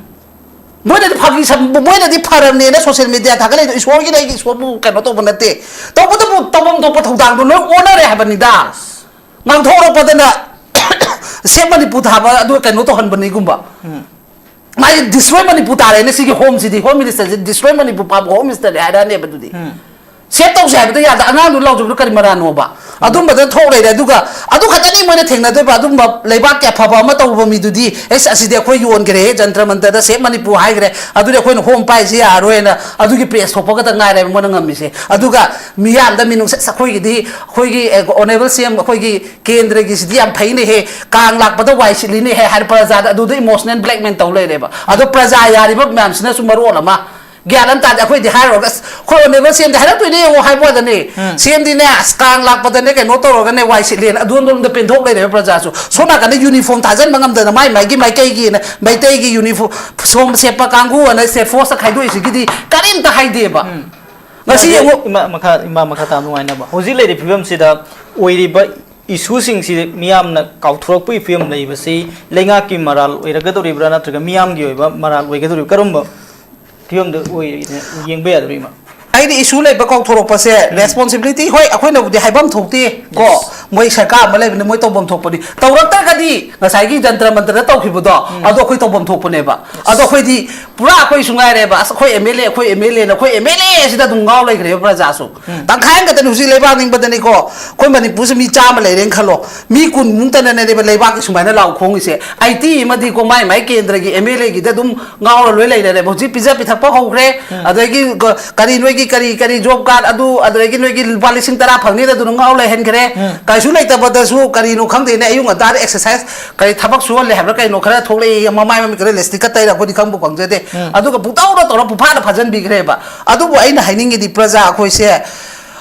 ꯃꯣꯏꯅꯗꯤ ꯐꯥꯒꯤ ꯁꯝ-, ꯃꯣꯏꯅꯗꯤ ꯐꯔꯕꯅꯦꯅ ꯁꯣꯁꯤꯌꯦꯜ ꯃꯦꯗꯤꯌꯥ ꯊꯥꯒꯠꯂꯛꯏꯗꯣ, ꯏꯁꯣꯔꯒꯤꯅ ꯑꯩꯒꯤ ꯏꯁꯣꯔꯕꯨ ꯀꯩꯅꯣ ꯇꯧꯕ ꯅꯠꯇꯦ꯫ ꯇꯧꯕꯇꯕꯨ ꯇꯧꯐꯝ ꯊꯣꯛꯄ ꯊꯧꯗꯥꯡꯗꯣ ꯂꯣꯏ ꯑꯣꯟꯅꯔꯦ ꯍꯥꯏꯕꯅꯤꯗ꯫ ꯉꯥꯡꯊꯣꯛꯂꯛꯄꯗꯅ ꯁꯦꯞ ꯃꯅꯤꯄꯨꯔ ꯊꯥꯕ ꯑꯗꯨ ꯀꯩꯅꯣ ꯇꯧꯍꯟꯕꯅꯤꯒꯨꯝꯕ꯫ ꯎꯝ꯫ ꯃꯥꯒꯤ ꯗꯤꯁꯇ꯭ꯔꯣꯏ ꯃꯅꯤꯄꯨꯔ ꯇꯥꯔꯦꯅꯦ, ꯁꯤꯒꯤ ꯍꯣꯝꯁꯤꯗꯤ, ꯍꯣꯝ ꯃꯤꯅꯤꯁꯇꯔꯁꯤ ꯗꯤꯁꯇ꯭ꯔꯣꯏ ꯃꯅꯤꯄꯨꯔ ꯄꯥꯕ ꯍꯣꯝ ꯃꯤꯅꯤꯁꯇꯔꯅꯦ ꯍꯥꯏꯔꯛꯑꯅꯦꯕ ꯑꯗꯨꯗꯤ꯫ ꯎꯝ꯫ ꯁꯦꯞ ꯇꯧꯁꯦ ꯍꯥꯏꯕꯗ ꯌꯥꯗ, ꯑꯉꯥꯡꯗꯨ ꯂꯥꯎꯖꯕꯗꯣ ꯀꯔꯤ ꯃꯔꯥꯟꯅꯣꯕ? ꯑꯗꯨꯝꯕꯗ ꯊꯣꯛ ꯂꯩꯔꯦ꯫ ꯑꯗꯨꯒ ꯑꯗꯨ ꯈꯛꯇꯅꯤ ꯃꯣꯏꯅ ꯊꯦꯡꯅꯗꯣꯏꯕ, ꯑꯗꯨꯝꯕ ꯂꯩꯕꯥꯛꯀꯤ ꯑꯐꯕ ꯑꯃ ꯇꯧꯕ ꯃꯤꯗꯨꯗꯤ, "ꯑꯦꯁ, ꯑꯁꯤꯗꯤ ꯑꯩꯈꯣꯏ ꯌꯣꯟꯈ꯭ꯔꯦ, ꯖꯟꯇ꯭ꯔ ꯃꯟꯇ꯭ꯔꯗ ꯁꯦꯞ ꯃꯅꯤꯄꯨꯔ ꯍꯥꯏꯈ꯭ꯔꯦ, ꯑꯗꯨꯗꯤ ꯑꯩꯈꯣꯏꯅ ꯍꯣꯝ ꯄꯥꯏꯁꯤ ꯌꯥꯔꯔꯣꯏꯅ" ꯑꯗꯨꯒꯤ ꯄ꯭ꯔꯦꯁ ꯊꯣꯛꯄ ꯈꯛꯇ ꯉꯥꯏꯔꯦꯕ ꯃꯣꯏꯅ ꯉꯝꯃꯤꯁꯦ꯫ ꯑꯗꯨꯒ ꯃꯤꯌꯥꯝꯗ ꯃꯤꯅꯨꯡꯁꯤ, "ꯑꯁ, ꯑꯩꯈꯣꯏꯒꯤꯗꯤ, ꯑꯩꯈꯣꯏꯒꯤ, ꯑꯦ, ꯑꯣꯅꯦꯕꯜ ꯁꯤ ꯑꯦꯝ, ꯑꯩꯈꯣꯏꯒꯤ ꯀꯦꯟꯗ꯭ꯔꯒꯤꯁꯤꯗꯤ ꯌꯥꯝ ꯐꯩꯅꯦꯍꯦ, ꯀꯥꯡ ꯂꯥꯛꯄꯗ ꯋꯥꯏ ꯁꯤꯠꯂꯤꯅꯦꯍꯦ" ꯍꯥꯏꯅ ꯄ꯭ꯔꯖꯥꯗ ꯑꯗꯨꯗ ꯏꯃꯣꯁꯅꯦꯜ ꯕ꯭ꯂꯦꯛꯃꯦꯜ ꯇꯧ ꯂꯩꯔꯦꯕ꯫ ꯑꯗꯣ ꯄ꯭ꯔꯖꯥ ꯌꯥꯔꯤꯕ ꯃꯌꯥꯝꯁꯤꯅꯁꯨ ꯃꯔꯣꯜ ꯑꯃ ꯒ꯭ꯌꯥꯟ ꯑꯃ ꯇꯥꯗꯦ꯫ ꯑꯩꯈꯣꯏꯗꯤ ꯍꯥꯏꯔꯨꯔꯒ, "ꯑꯁ, ꯑꯩꯈꯣꯏ ꯑꯣꯅꯦꯕꯜ ꯁꯤ ꯑꯦꯝꯗꯤ ꯍꯥꯏꯔꯛꯇꯣꯏꯅꯦ ꯌꯦꯡꯉꯣ" ꯍꯥꯏꯕ ꯋꯥꯗꯅꯦ꯫ ꯎꯝ꯫ ꯁꯤ ꯑꯦꯝꯗꯤꯅꯦ, "ꯑꯁ, ꯀꯥꯡ ꯂꯥꯛꯄꯗꯅꯦ ꯀꯩꯅꯣ ꯇꯧꯔꯒꯅꯦ ꯋꯥꯏ ꯁꯤꯠꯂꯦꯅ" ꯑꯗꯣꯝꯗꯣꯝꯗ ꯄꯦꯟꯊꯣꯛ ꯂꯩꯔꯦꯕ ꯄ꯭ꯔꯖꯥꯁꯨ꯫ ꯁꯣꯝ ꯅꯥꯀꯟꯗ ꯌꯨꯅꯤꯐꯣꯔꯝ ꯊꯥꯖꯟꯕ ꯉꯝꯗꯅ ꯃꯥꯏ ꯃꯥꯏꯒꯤ ꯃꯥꯏꯀꯩꯒꯤꯅ ꯃꯩꯇꯩꯒꯤ ꯌꯨꯅꯤꯐꯣꯔꯝ ꯁꯣꯝ ꯁꯦꯠꯄ ꯀꯥꯡꯕꯨ ꯑꯅ ꯁ꯭ꯇꯦꯠ ꯐꯣꯔꯁꯇ ꯈꯥꯏꯗꯣꯛꯏꯁꯤꯒꯤꯗꯤ ꯀꯔꯤꯝꯇ ꯍꯥꯏꯗꯦꯕ꯫ ꯎꯝ꯫ ꯉꯁꯤ ꯌꯥꯗꯦ, ꯌꯦꯡꯉꯨ꯫ ꯏꯃꯥ ꯃꯈꯥ, ꯏꯃꯥ ꯃꯈꯥ ꯇꯥꯕ ꯅꯨꯡꯉꯥꯏꯅꯕ꯫ ꯍꯧꯖꯤꯛ ꯂꯩꯔꯤꯕ ꯐꯤꯕꯝꯁꯤꯗ ꯑꯣꯏꯔꯤꯕ ꯏꯁꯨꯁꯤꯡꯁꯤ ꯃꯤꯌꯥꯝꯅ ꯀꯥꯎꯊꯣꯔꯛꯄꯒꯤ ꯐꯤꯕꯝ ꯂꯩꯕꯁꯤ ꯂꯩꯉꯥꯛꯀꯤ ꯃꯔꯥꯜ ꯑꯣꯏꯔꯒꯗꯧꯔꯤꯕ꯭ꯔꯥ, ꯅꯠꯇ꯭ꯔꯒ ꯃꯤꯌꯥꯝꯒꯤ ꯑꯣꯏꯕ ꯃꯔꯥꯜ ꯑꯣꯏꯒꯗꯧꯔꯤꯕ꯭ꯔꯥ? ꯀꯔꯝꯕ ꯐꯤꯕꯝꯗ ꯑꯣꯏꯔꯤꯅ ꯌꯦꯡꯕ ꯌꯥꯗꯧꯔꯤ, ꯏꯃꯥ? ꯑꯩꯗꯤ ꯏꯁꯨ ꯂꯩꯕ ꯀꯥꯎꯊꯣꯔꯛꯄꯁꯦ, ꯎꯝ꯫ ꯔꯦꯁꯄꯣꯟꯁꯤꯕꯤꯂꯤꯇꯤ, ꯍꯣꯏ, ꯑꯩꯈꯣꯏꯅꯕꯨꯗꯤ ꯍꯥꯏꯐꯝ ꯊꯣꯛꯇꯦ ꯀꯣ꯫ Yes. ꯃꯣꯏ ꯁꯔꯀꯥꯔ ꯑꯃ ꯂꯩꯕꯅꯤ, ꯃꯣꯏ ꯇꯧꯐꯝ ꯊꯣꯛꯄꯅꯤ꯫ ꯇꯧꯔꯛꯇ꯭ꯔꯒꯗꯤ ꯉꯁꯥꯏꯒꯤ ꯖꯟꯇ꯭ꯔ ꯃꯟꯇ꯭ꯔꯗ ꯇꯧꯈꯤꯕꯗꯣ ꯑꯗꯣ ꯑꯩꯈꯣꯏ ꯇꯧꯐꯝ ꯊꯣꯛꯄꯅꯦꯕ꯫ ꯑꯗꯣ ꯑꯩꯈꯣꯏꯗꯤ ꯄꯨꯔꯥ ꯑꯩꯈꯣꯏꯁꯨ ꯉꯥꯏꯔꯦꯕ, ꯑꯁ, ꯑꯩꯈꯣꯏ ꯑꯦꯝ ꯑꯦꯜ ꯑꯦ, ꯑꯩꯈꯣꯏ ꯑꯦꯝ ꯑꯦꯜ ꯑꯦꯅ, ꯑꯩꯈꯣꯏ ꯑꯦꯝ ꯑꯦꯜ ꯑꯦ ꯑꯁꯤꯗ ꯑꯗꯨꯝ ꯉꯥꯎ ꯂꯩꯈ꯭ꯔꯦꯕ ꯄ꯭ꯔꯖꯥꯁꯨ꯫ ꯇꯪꯈꯥꯏ ꯑꯃꯈꯛꯇꯅꯤ ꯍꯧꯖꯤꯛ ꯂꯩꯕꯥꯛ ꯅꯤꯡꯕꯗꯅꯤꯀꯣ꯫ ꯑꯩꯈꯣꯏ ꯃꯅꯤꯄꯨꯔꯁꯤ ꯃꯤ ꯆꯥꯝꯃ ꯂꯩꯔꯦꯅ ꯈꯜꯂꯣ, ꯃꯤ ꯀꯨꯟꯃꯨꯛꯇꯅꯅꯦꯕ ꯂꯩꯕꯥꯛꯀꯤ ꯁꯨꯃꯥꯏꯅ ꯂꯥꯎ ꯈꯣꯡꯉꯤꯁꯦ꯫ ꯑꯥꯏꯇꯤ ꯑꯃꯗꯤꯀꯣ ꯃꯥꯏ ꯃꯥꯏ ꯀꯦꯟꯗ꯭ꯔꯒꯤ ꯑꯦꯝ ꯑꯦꯜ ꯑꯦꯒꯤꯗ ꯑꯗꯨꯝ ꯉꯥꯎꯔ ꯂꯣꯏ ꯂꯩꯅꯔꯦꯕ꯫ ꯍꯧꯖꯤꯛ ꯄꯤꯖ ꯄꯤꯊꯛꯄ ꯍꯧꯈ꯭ꯔꯦ꯫ ꯑꯗꯒꯤ ꯀ-, ꯀꯔꯤ ꯅꯣꯏꯒꯤ ꯀꯔꯤ ꯀꯔꯤ ꯖꯣꯕ ꯀꯥꯔꯗ ꯑꯗꯨ, ꯑꯗꯨꯗꯒꯤ ꯅꯣꯏꯒꯤ ꯂꯨꯄꯥ ꯂꯤꯁꯤꯡ ꯇꯔꯥ ꯐꯪꯅꯤꯗ ꯑꯗꯨꯅ ꯉꯥꯎ ꯂꯩꯍꯟꯈ꯭ꯔꯦ꯫ ꯀꯩꯁꯨ ꯂꯩꯇꯕꯗꯁꯨ ꯀꯔꯤꯅꯣ ꯈꯪꯗꯦꯅꯦ, ꯑꯌꯨꯛ ꯉꯟꯇꯥꯗ ꯑꯦꯛꯁꯔꯁꯥꯏꯁ ꯀꯔꯤ ꯊꯕꯛ ꯁꯨꯍꯜꯂꯦ ꯍꯥꯏꯕ꯭ꯔꯥ ꯀꯩꯅꯣ ꯈꯔ ꯊꯣꯛꯂꯛꯏ, ꯃꯃꯥꯏ ꯃꯃꯤꯠ ꯈꯔ ꯂꯤꯞꯁꯇꯤꯛꯀ ꯇꯩꯔ ꯑꯩꯈꯣꯏꯗꯤ ꯈꯪꯕꯨ ꯈꯪꯖꯗꯦ꯫ ꯑꯗꯨꯒ ꯄꯨꯡꯇꯧꯗ ꯇꯧꯔ ꯄꯨꯐꯥꯗ ꯐꯥꯖꯟꯕꯤꯈ꯭ꯔꯦꯕ꯫ ꯑꯗꯨꯕꯨ ꯑꯩꯅ ꯍꯥꯏꯅꯤꯡꯉꯤꯗꯤ ꯄ꯭ꯔꯖꯥ ꯑꯩꯈꯣꯏꯁꯦ,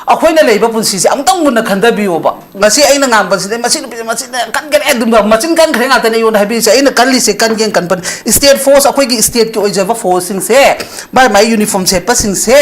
ꯑꯩꯈꯣꯏꯅ ꯂꯩꯕ ꯄꯨꯟꯁꯤꯁꯦ ꯑꯃꯨꯛꯇꯪ ꯃꯨꯟꯅ ꯈꯟꯊꯕꯤꯌꯣꯕ꯫ ꯉꯁꯤ ꯑꯩꯅ ꯉꯥꯡꯕꯁꯤꯗ ꯃꯁꯤ ꯅꯨꯄꯤꯁꯦ ꯃꯆꯤꯟ ꯀꯟꯈ꯭ꯔꯦ, ꯑꯗꯨꯝ ꯃꯆꯤꯟ ꯀꯟꯈ꯭ꯔꯦ ꯉꯥꯛꯇꯅꯦ ꯑꯩꯉꯣꯟꯗ ꯍꯥꯏꯕꯤꯔꯤꯁꯦ꯫ ꯑꯩꯅ ꯀꯜꯂꯤꯁꯦ ꯀꯟꯒꯦꯅ ꯀꯟꯕꯅꯤ꯫ ꯁ꯭ꯇꯦꯠ ꯐꯣꯔꯁ, ꯑꯩꯈꯣꯏꯒꯤ ꯁ꯭ꯇꯦꯠꯀꯤ ꯑꯣꯏꯖꯕ ꯐꯣꯔꯁꯁꯤꯡꯁꯦ, ꯃꯥꯏ ꯃꯥꯏ ꯌꯨꯅꯤꯐꯣꯔꯝ ꯁꯦꯠꯄꯁꯤꯡꯁꯦ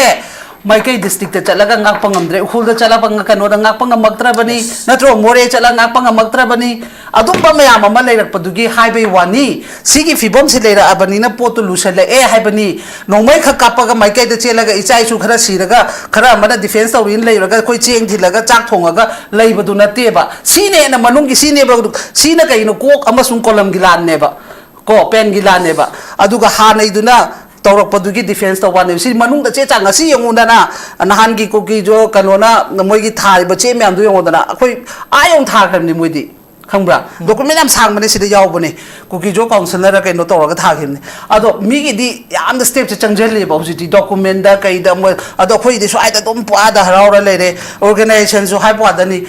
ꯃꯥꯏꯀꯩ ꯗꯤꯁꯇ꯭ꯔꯤꯛꯇ ꯆꯠꯂꯒ ꯉꯥꯛꯄ ꯉꯝꯗ꯭ꯔꯦ, ꯎꯈ꯭ꯔꯨꯜꯗ ꯆꯠꯂꯒ ꯉ-, ꯀꯩꯅꯣꯗ ꯉꯥꯛꯄ ꯉꯝꯃꯛꯇ꯭ꯔꯕꯅꯤ, ꯅꯠꯇ꯭ꯔꯣ? ꯃꯣꯔꯦ ꯆꯠꯂꯒ ꯉꯥꯛꯄ ꯉꯝꯃꯛꯇ꯭ꯔꯕꯅꯤ꯫ ꯑꯗꯨꯝꯕ ꯃꯌꯥꯝ ꯑꯃ ꯂꯩꯔꯛꯄꯗꯨꯒꯤ ꯍꯥꯏꯕꯩ ꯋꯥꯅꯤ꯫ ꯁꯤꯒꯤ ꯐꯤꯕꯝꯁꯤ ꯂꯩꯔꯛꯑꯕꯅꯤꯅ ꯄꯣꯠꯇꯨ ꯂꯨꯁꯜꯂꯛꯑꯦ ꯍꯥꯏꯕꯅꯤ꯫ ꯅꯣꯡꯃꯩ ꯈꯛ ꯀꯥꯞꯄꯒ ꯃꯥꯏꯀꯩꯗ ꯆꯦꯜꯂꯒ ꯏꯆꯥ ꯏꯁꯨ ꯈꯔ ꯁꯤꯔꯒ ꯈꯔ ꯑꯃꯅ ꯗꯤꯐꯦꯟꯁ ꯇꯧꯔꯤꯅ ꯂꯩꯔꯒ ꯑꯩꯈꯣꯏ ꯆꯦꯡ ꯊꯤꯜꯂꯒ ꯆꯥꯛ ꯊꯣꯡꯉꯒ ꯂꯩꯕꯗꯨ ꯅꯠꯇꯦꯕ꯫ ꯁꯤꯅ ꯍꯦꯟꯅ ꯃꯅꯨꯡꯒꯤ ꯁꯤꯅꯦꯕ꯫ ꯁꯤꯅ ꯀꯩꯅꯣ? ꯀꯣꯛ ꯑꯃꯁꯨꯡ ꯀꯣꯂꯝꯒꯤ ꯂꯥꯟꯅꯦꯕ꯫ ꯀꯣ, ꯄꯦꯟꯒꯤ ꯂꯥꯟꯅꯦꯕ꯫ ꯑꯗꯨꯒ ꯍꯥꯟꯅꯩꯗꯨꯅ ꯇꯧꯔꯛꯄꯗꯨꯒꯤ ꯗꯤꯐꯦꯟꯁ ꯇꯧꯕ ꯋꯥꯅꯦꯕ꯫ ꯁꯤ ꯃꯅꯨꯡꯗ ꯆꯦ ꯆꯥꯡ ꯉꯁꯤ ꯌꯦꯡꯉꯨꯗꯅ, ꯅꯍꯥꯟꯒꯤ ꯀꯨꯀꯤꯖꯣ ꯀꯩꯅꯣꯅ ꯃꯣꯏꯒꯤ ꯊꯥꯔꯤꯕ ꯆꯦ ꯃꯌꯥꯝꯗꯨ ꯌꯦꯡꯉꯨꯗꯅ, ꯑꯩꯈꯣꯏ ꯑꯥ ꯌꯧꯅ ꯊꯥꯈ꯭ꯔꯕꯅꯤ ꯃꯣꯏꯗꯤ, ꯈꯪꯕ꯭ꯔꯥ? ꯗꯣꯀꯨꯃꯦꯟ ꯌꯥꯝ ꯁꯥꯡꯕꯅꯦ ꯁꯤꯗ ꯌꯥꯎꯕꯅꯦ꯫ ꯀꯨꯀꯤꯖꯣ ꯀꯥꯎꯟꯁꯤꯜꯅꯔ ꯀꯩꯅꯣ ꯇꯧꯔꯒ ꯊꯥꯈꯤꯕꯅꯦ꯫ ꯑꯗꯣ ꯃꯤꯒꯤꯗꯤ ꯌꯥꯝꯅ ꯁ꯭ꯇꯦꯞꯁꯦ ꯆꯪꯁꯤꯜꯂꯦꯕ ꯍꯧꯖꯤꯛꯇꯤ, ꯗꯣꯀꯨꯃꯦꯟꯗ ꯀꯩꯗ ꯃꯣꯏ꯫ ꯑꯗꯣ ꯑꯩꯈꯣꯏꯗꯤ ꯁ꯭ꯋꯥꯏꯗ ꯑꯗꯨꯝ ꯄꯨꯡꯍꯥꯗ ꯍꯔꯥꯎꯔ ꯂꯩꯔꯦ꯫ ꯑꯣꯔꯒꯅꯥꯏꯖꯦꯁꯟꯁꯨ ꯍꯥꯏꯕ ꯋꯥꯗꯅꯤ,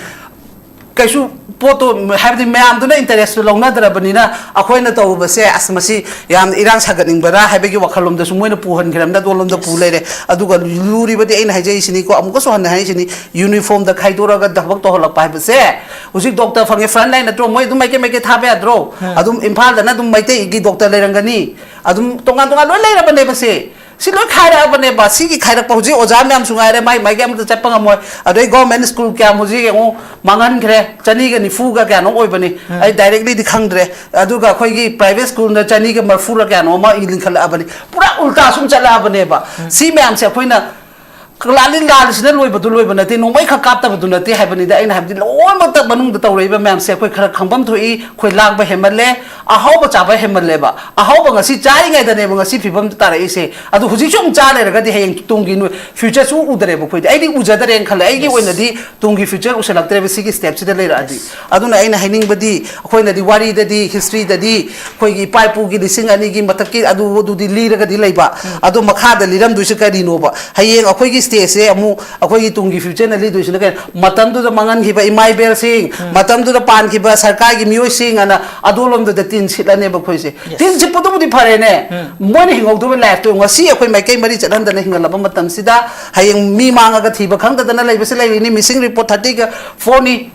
ꯀꯩꯁꯨ ꯄꯣꯠꯇꯣ, ꯍꯥꯏꯕꯗꯤ ꯃꯌꯥꯝꯗꯨꯅ ꯏꯟꯇꯔꯦꯁꯇꯨ ꯂꯧꯅꯗ꯭ꯔꯕꯅꯤꯅ ꯑꯩꯈꯣꯏꯅ ꯇꯧꯔꯨꯕꯁꯦ, ꯑꯁ, ꯃꯁꯤ ꯌꯥꯝꯅ ꯏꯔꯥꯡ ꯁꯥꯒꯠꯅꯤꯡꯕꯔꯥ ꯍꯥꯏꯕꯒꯤ ꯋꯥꯈꯜꯂꯣꯝꯗꯁꯨ ꯃꯣꯏꯅ ꯄꯨꯍꯟꯈ꯭ꯔꯕꯅꯤꯅ ꯑꯗꯣꯝꯂꯣꯝꯗ ꯄꯨ ꯂꯩꯔꯦ꯫ ꯑꯗꯨꯒ ꯂꯨꯔꯤꯕꯗꯤ ꯑꯩꯅ ꯍꯥꯏꯖꯔꯤꯁꯤꯅꯤꯀꯣ, ꯑꯃꯨꯛꯀꯁꯨ ꯍꯟꯅ ꯍꯥꯏꯔꯤꯁꯤꯅꯤ, ꯌꯨꯅꯤꯐꯣꯔꯝꯗ ꯈꯥꯏꯗꯣꯔꯒ ꯊꯕꯛ ꯇꯧꯍꯜꯂꯛꯄ ꯍꯥꯏꯕꯁꯦ, ꯍꯧꯖꯤꯛ ꯗꯣꯛꯇꯔ ꯐꯪꯉꯦ, ꯐ꯭ꯔꯟ ꯂꯥꯏꯟ ꯅꯠꯇ꯭ꯔꯣ? ꯃꯣꯏ ꯑꯗꯨꯝ ꯃꯥꯏꯀꯩ ꯃꯥꯏꯀꯩ ꯊꯥꯕ ꯌꯥꯗ꯭ꯔꯣ? ꯑꯗꯨꯝ ꯏꯝꯐꯥꯜꯗꯅ ꯑꯗꯨꯝ ꯃꯩꯇꯩꯒꯤ ꯗꯣꯛꯇꯔ ꯂꯩꯔꯝꯒꯅꯤ, ꯑꯗꯨꯝ ꯇꯣꯉꯥꯟ ꯇꯣꯉꯥꯟ ꯂꯣꯏ ꯂꯩꯔꯕꯅꯦꯕ ꯁꯦ꯫ ꯁꯤ ꯂꯣꯏ ꯈꯥꯏꯔꯛꯑꯕꯅꯦꯕ꯫ ꯁꯤꯒꯤ ꯈꯥꯏꯔꯛꯄ ꯍꯧꯖꯤꯛ ꯑꯣꯖꯥ ꯃꯌꯥꯝꯁꯨ ꯉꯥꯏꯔꯦ, ꯃꯥꯏ ꯃꯥꯏꯒꯤ ꯑꯃꯠꯇ ꯆꯠꯄ ꯉꯝꯃꯣꯏ꯫ ꯑꯗꯩ ꯒꯣꯔꯃꯦꯟ ꯁ꯭ꯀꯨꯜ ꯀꯌꯥꯝ ꯍꯧꯖꯤꯛ ꯌꯦꯡꯉꯨ, ꯃꯥꯡꯍꯟꯈ꯭ꯔꯦ, ꯆꯅꯤꯒ ꯅꯤꯐꯨꯒ ꯀꯌꯥꯅꯣ ꯑꯣꯏꯕꯅꯤ꯫ ꯑꯩ ꯗꯥꯏꯔꯦꯛꯂꯤꯗꯤ ꯈꯪꯗ꯭ꯔꯦ꯫ ꯑꯗꯨꯒ ꯑꯩꯈꯣꯏꯒꯤ ꯄ꯭ꯔꯥꯏꯚꯦꯠ ꯁ꯭ꯀꯨꯜꯅ ꯆꯅꯤꯒ ꯃꯔꯐꯨꯔ ꯀꯌꯥꯅꯣ ꯑꯃ ꯂꯤꯡꯈꯠꯂꯛꯑꯕꯅꯤ꯫ ꯄꯨꯔꯥ ꯎꯜꯇꯥ ꯁꯨꯝ ꯆꯠꯂꯛꯑꯕꯅꯦꯕ꯫ ꯁꯤ ꯃꯌꯥꯝꯁꯦ ꯑꯩꯈꯣꯏꯅ ꯂꯥꯜꯂꯤ ꯂꯥꯜꯂꯤꯁꯤꯅ ꯂꯣꯏꯕꯗꯨ ꯂꯣꯏꯕ ꯅꯠꯇꯦ, ꯅꯣꯡꯃꯩ ꯈꯛ ꯀꯥꯞꯇꯕꯗꯨ ꯅꯠꯇꯦ ꯍꯥꯏꯕꯅꯤꯗ꯫ ꯑꯩꯅ ꯍꯥꯏꯕꯗꯤ ꯂꯣꯏꯅꯃꯛꯇ ꯃꯅꯨꯡꯗ ꯇꯧꯔꯛꯏꯕ ꯃꯌꯥꯝꯁꯦ ꯑꯩꯈꯣꯏ ꯈꯔ ꯈꯪꯐꯝ ꯊꯣꯛꯏ, ꯑꯩꯈꯣꯏ ꯂꯥꯡꯕ ꯍꯦꯟꯃꯜꯂꯦ, ꯑꯍꯥꯎꯕ ꯆꯥꯕ ꯍꯦꯟꯃꯜꯂꯦꯕ꯫ ꯑꯍꯥꯎꯕ ꯉꯁꯤ ꯆꯥꯔꯤꯉꯩꯗꯅꯦꯕ ꯉꯁꯤ ꯐꯤꯕꯝ ꯇꯥꯔꯛꯏꯁꯦ꯫ ꯑꯗꯨ ꯍꯧꯖꯤꯛꯁꯨ ꯑꯃꯨꯛ ꯆꯥ ꯂꯩꯔꯒꯗꯤ ꯍꯌꯦꯡ ꯇꯨꯡꯒꯤ ꯅꯣꯏ future ꯁꯨ ꯎꯗꯔꯦꯕ ꯑꯩꯈꯣꯏꯗꯤ꯫ ꯑꯩꯗꯤ ꯎꯖꯗꯔꯦꯅ ꯈꯜꯂꯦ꯫ ꯑꯩꯒꯤ Yes. ꯑꯣꯏꯅꯗꯤ ꯇꯨꯡꯒꯤ future ꯎꯁꯜꯂꯛꯇ꯭ꯔꯦꯕ ꯁꯤꯒꯤ step ꯁꯤꯗ ꯂꯩꯔꯛꯑꯗꯤ꯫ Yes. ꯑꯗꯨꯅ ꯑꯩꯅ ꯍꯥꯏꯅꯤꯡꯕꯗꯤ ꯑꯩꯈꯣꯏꯅꯗꯤ ꯋꯥꯔꯤꯗꯗꯤ, history ꯗꯗꯤ ꯑꯩꯈꯣꯏꯒꯤ ꯏꯄꯥ ꯏꯄꯨꯒꯤ ꯂꯤꯁꯤꯡ ꯑꯅꯤꯒꯤ ꯃꯊꯛꯀꯤ ꯑꯗꯨ ꯑꯗꯨꯗꯤ ꯂꯤꯔꯒꯗꯤ ꯂꯩꯕ꯫ ꯑꯗꯣ ꯃꯈꯥꯗ ꯂꯤꯔꯝꯗꯣꯏꯁꯦ ꯀꯔꯤꯅꯣꯕ? ꯍꯌꯦꯡ ꯑꯩꯈꯣꯏꯒꯤ stage ꯁꯦ ꯑꯃꯨꯛ ꯑꯩꯈꯣꯏꯒꯤ ꯇꯨꯡꯒꯤ future ꯅ ꯂꯤꯗꯣꯏꯁꯤꯅ ꯀꯩꯅꯣ? ꯃꯇꯝꯗꯨꯗ ꯃꯥꯡꯍꯟꯈꯤꯕ ꯏꯃꯥ ꯏꯕꯦꯜꯁꯤꯡ, ꯃꯇꯝꯗꯨꯗ ꯄꯥꯟꯈꯤꯕ ꯁꯔꯀꯥꯔꯒꯤ ꯃꯤꯑꯣꯏꯁꯤꯡ ꯑꯅ ꯑꯗꯣꯂꯣꯝꯗꯨꯗ ꯇꯤꯟ ꯁꯤꯠꯂꯅꯦꯕ ꯑꯩꯈꯣꯏꯁꯦ꯫ Yes. ꯇꯤꯟ ꯁꯤꯠꯄꯗꯨꯕꯨꯗꯤ ꯐꯔꯦꯅꯦ꯫ ꯃꯣꯏꯅ ꯍꯤꯡꯍꯧꯗꯕ life ꯇꯣ ꯉꯁꯤ ꯑꯩꯈꯣꯏ ꯃꯥꯏꯀꯩ ꯃꯔꯤ ꯆꯠꯍꯟꯗꯅ ꯍꯤꯡꯍꯜꯂꯕ ꯃꯇꯝꯁꯤꯗ ꯍꯌꯦꯡ ꯃꯤ ꯃꯥꯡꯉꯒ ꯊꯤꯕ ꯈꯪꯗꯗꯅ ꯂꯩꯕꯁꯦ ꯂꯩꯔꯤꯅꯤ꯫ Missing report thirty ꯒ four ꯅꯤ꯫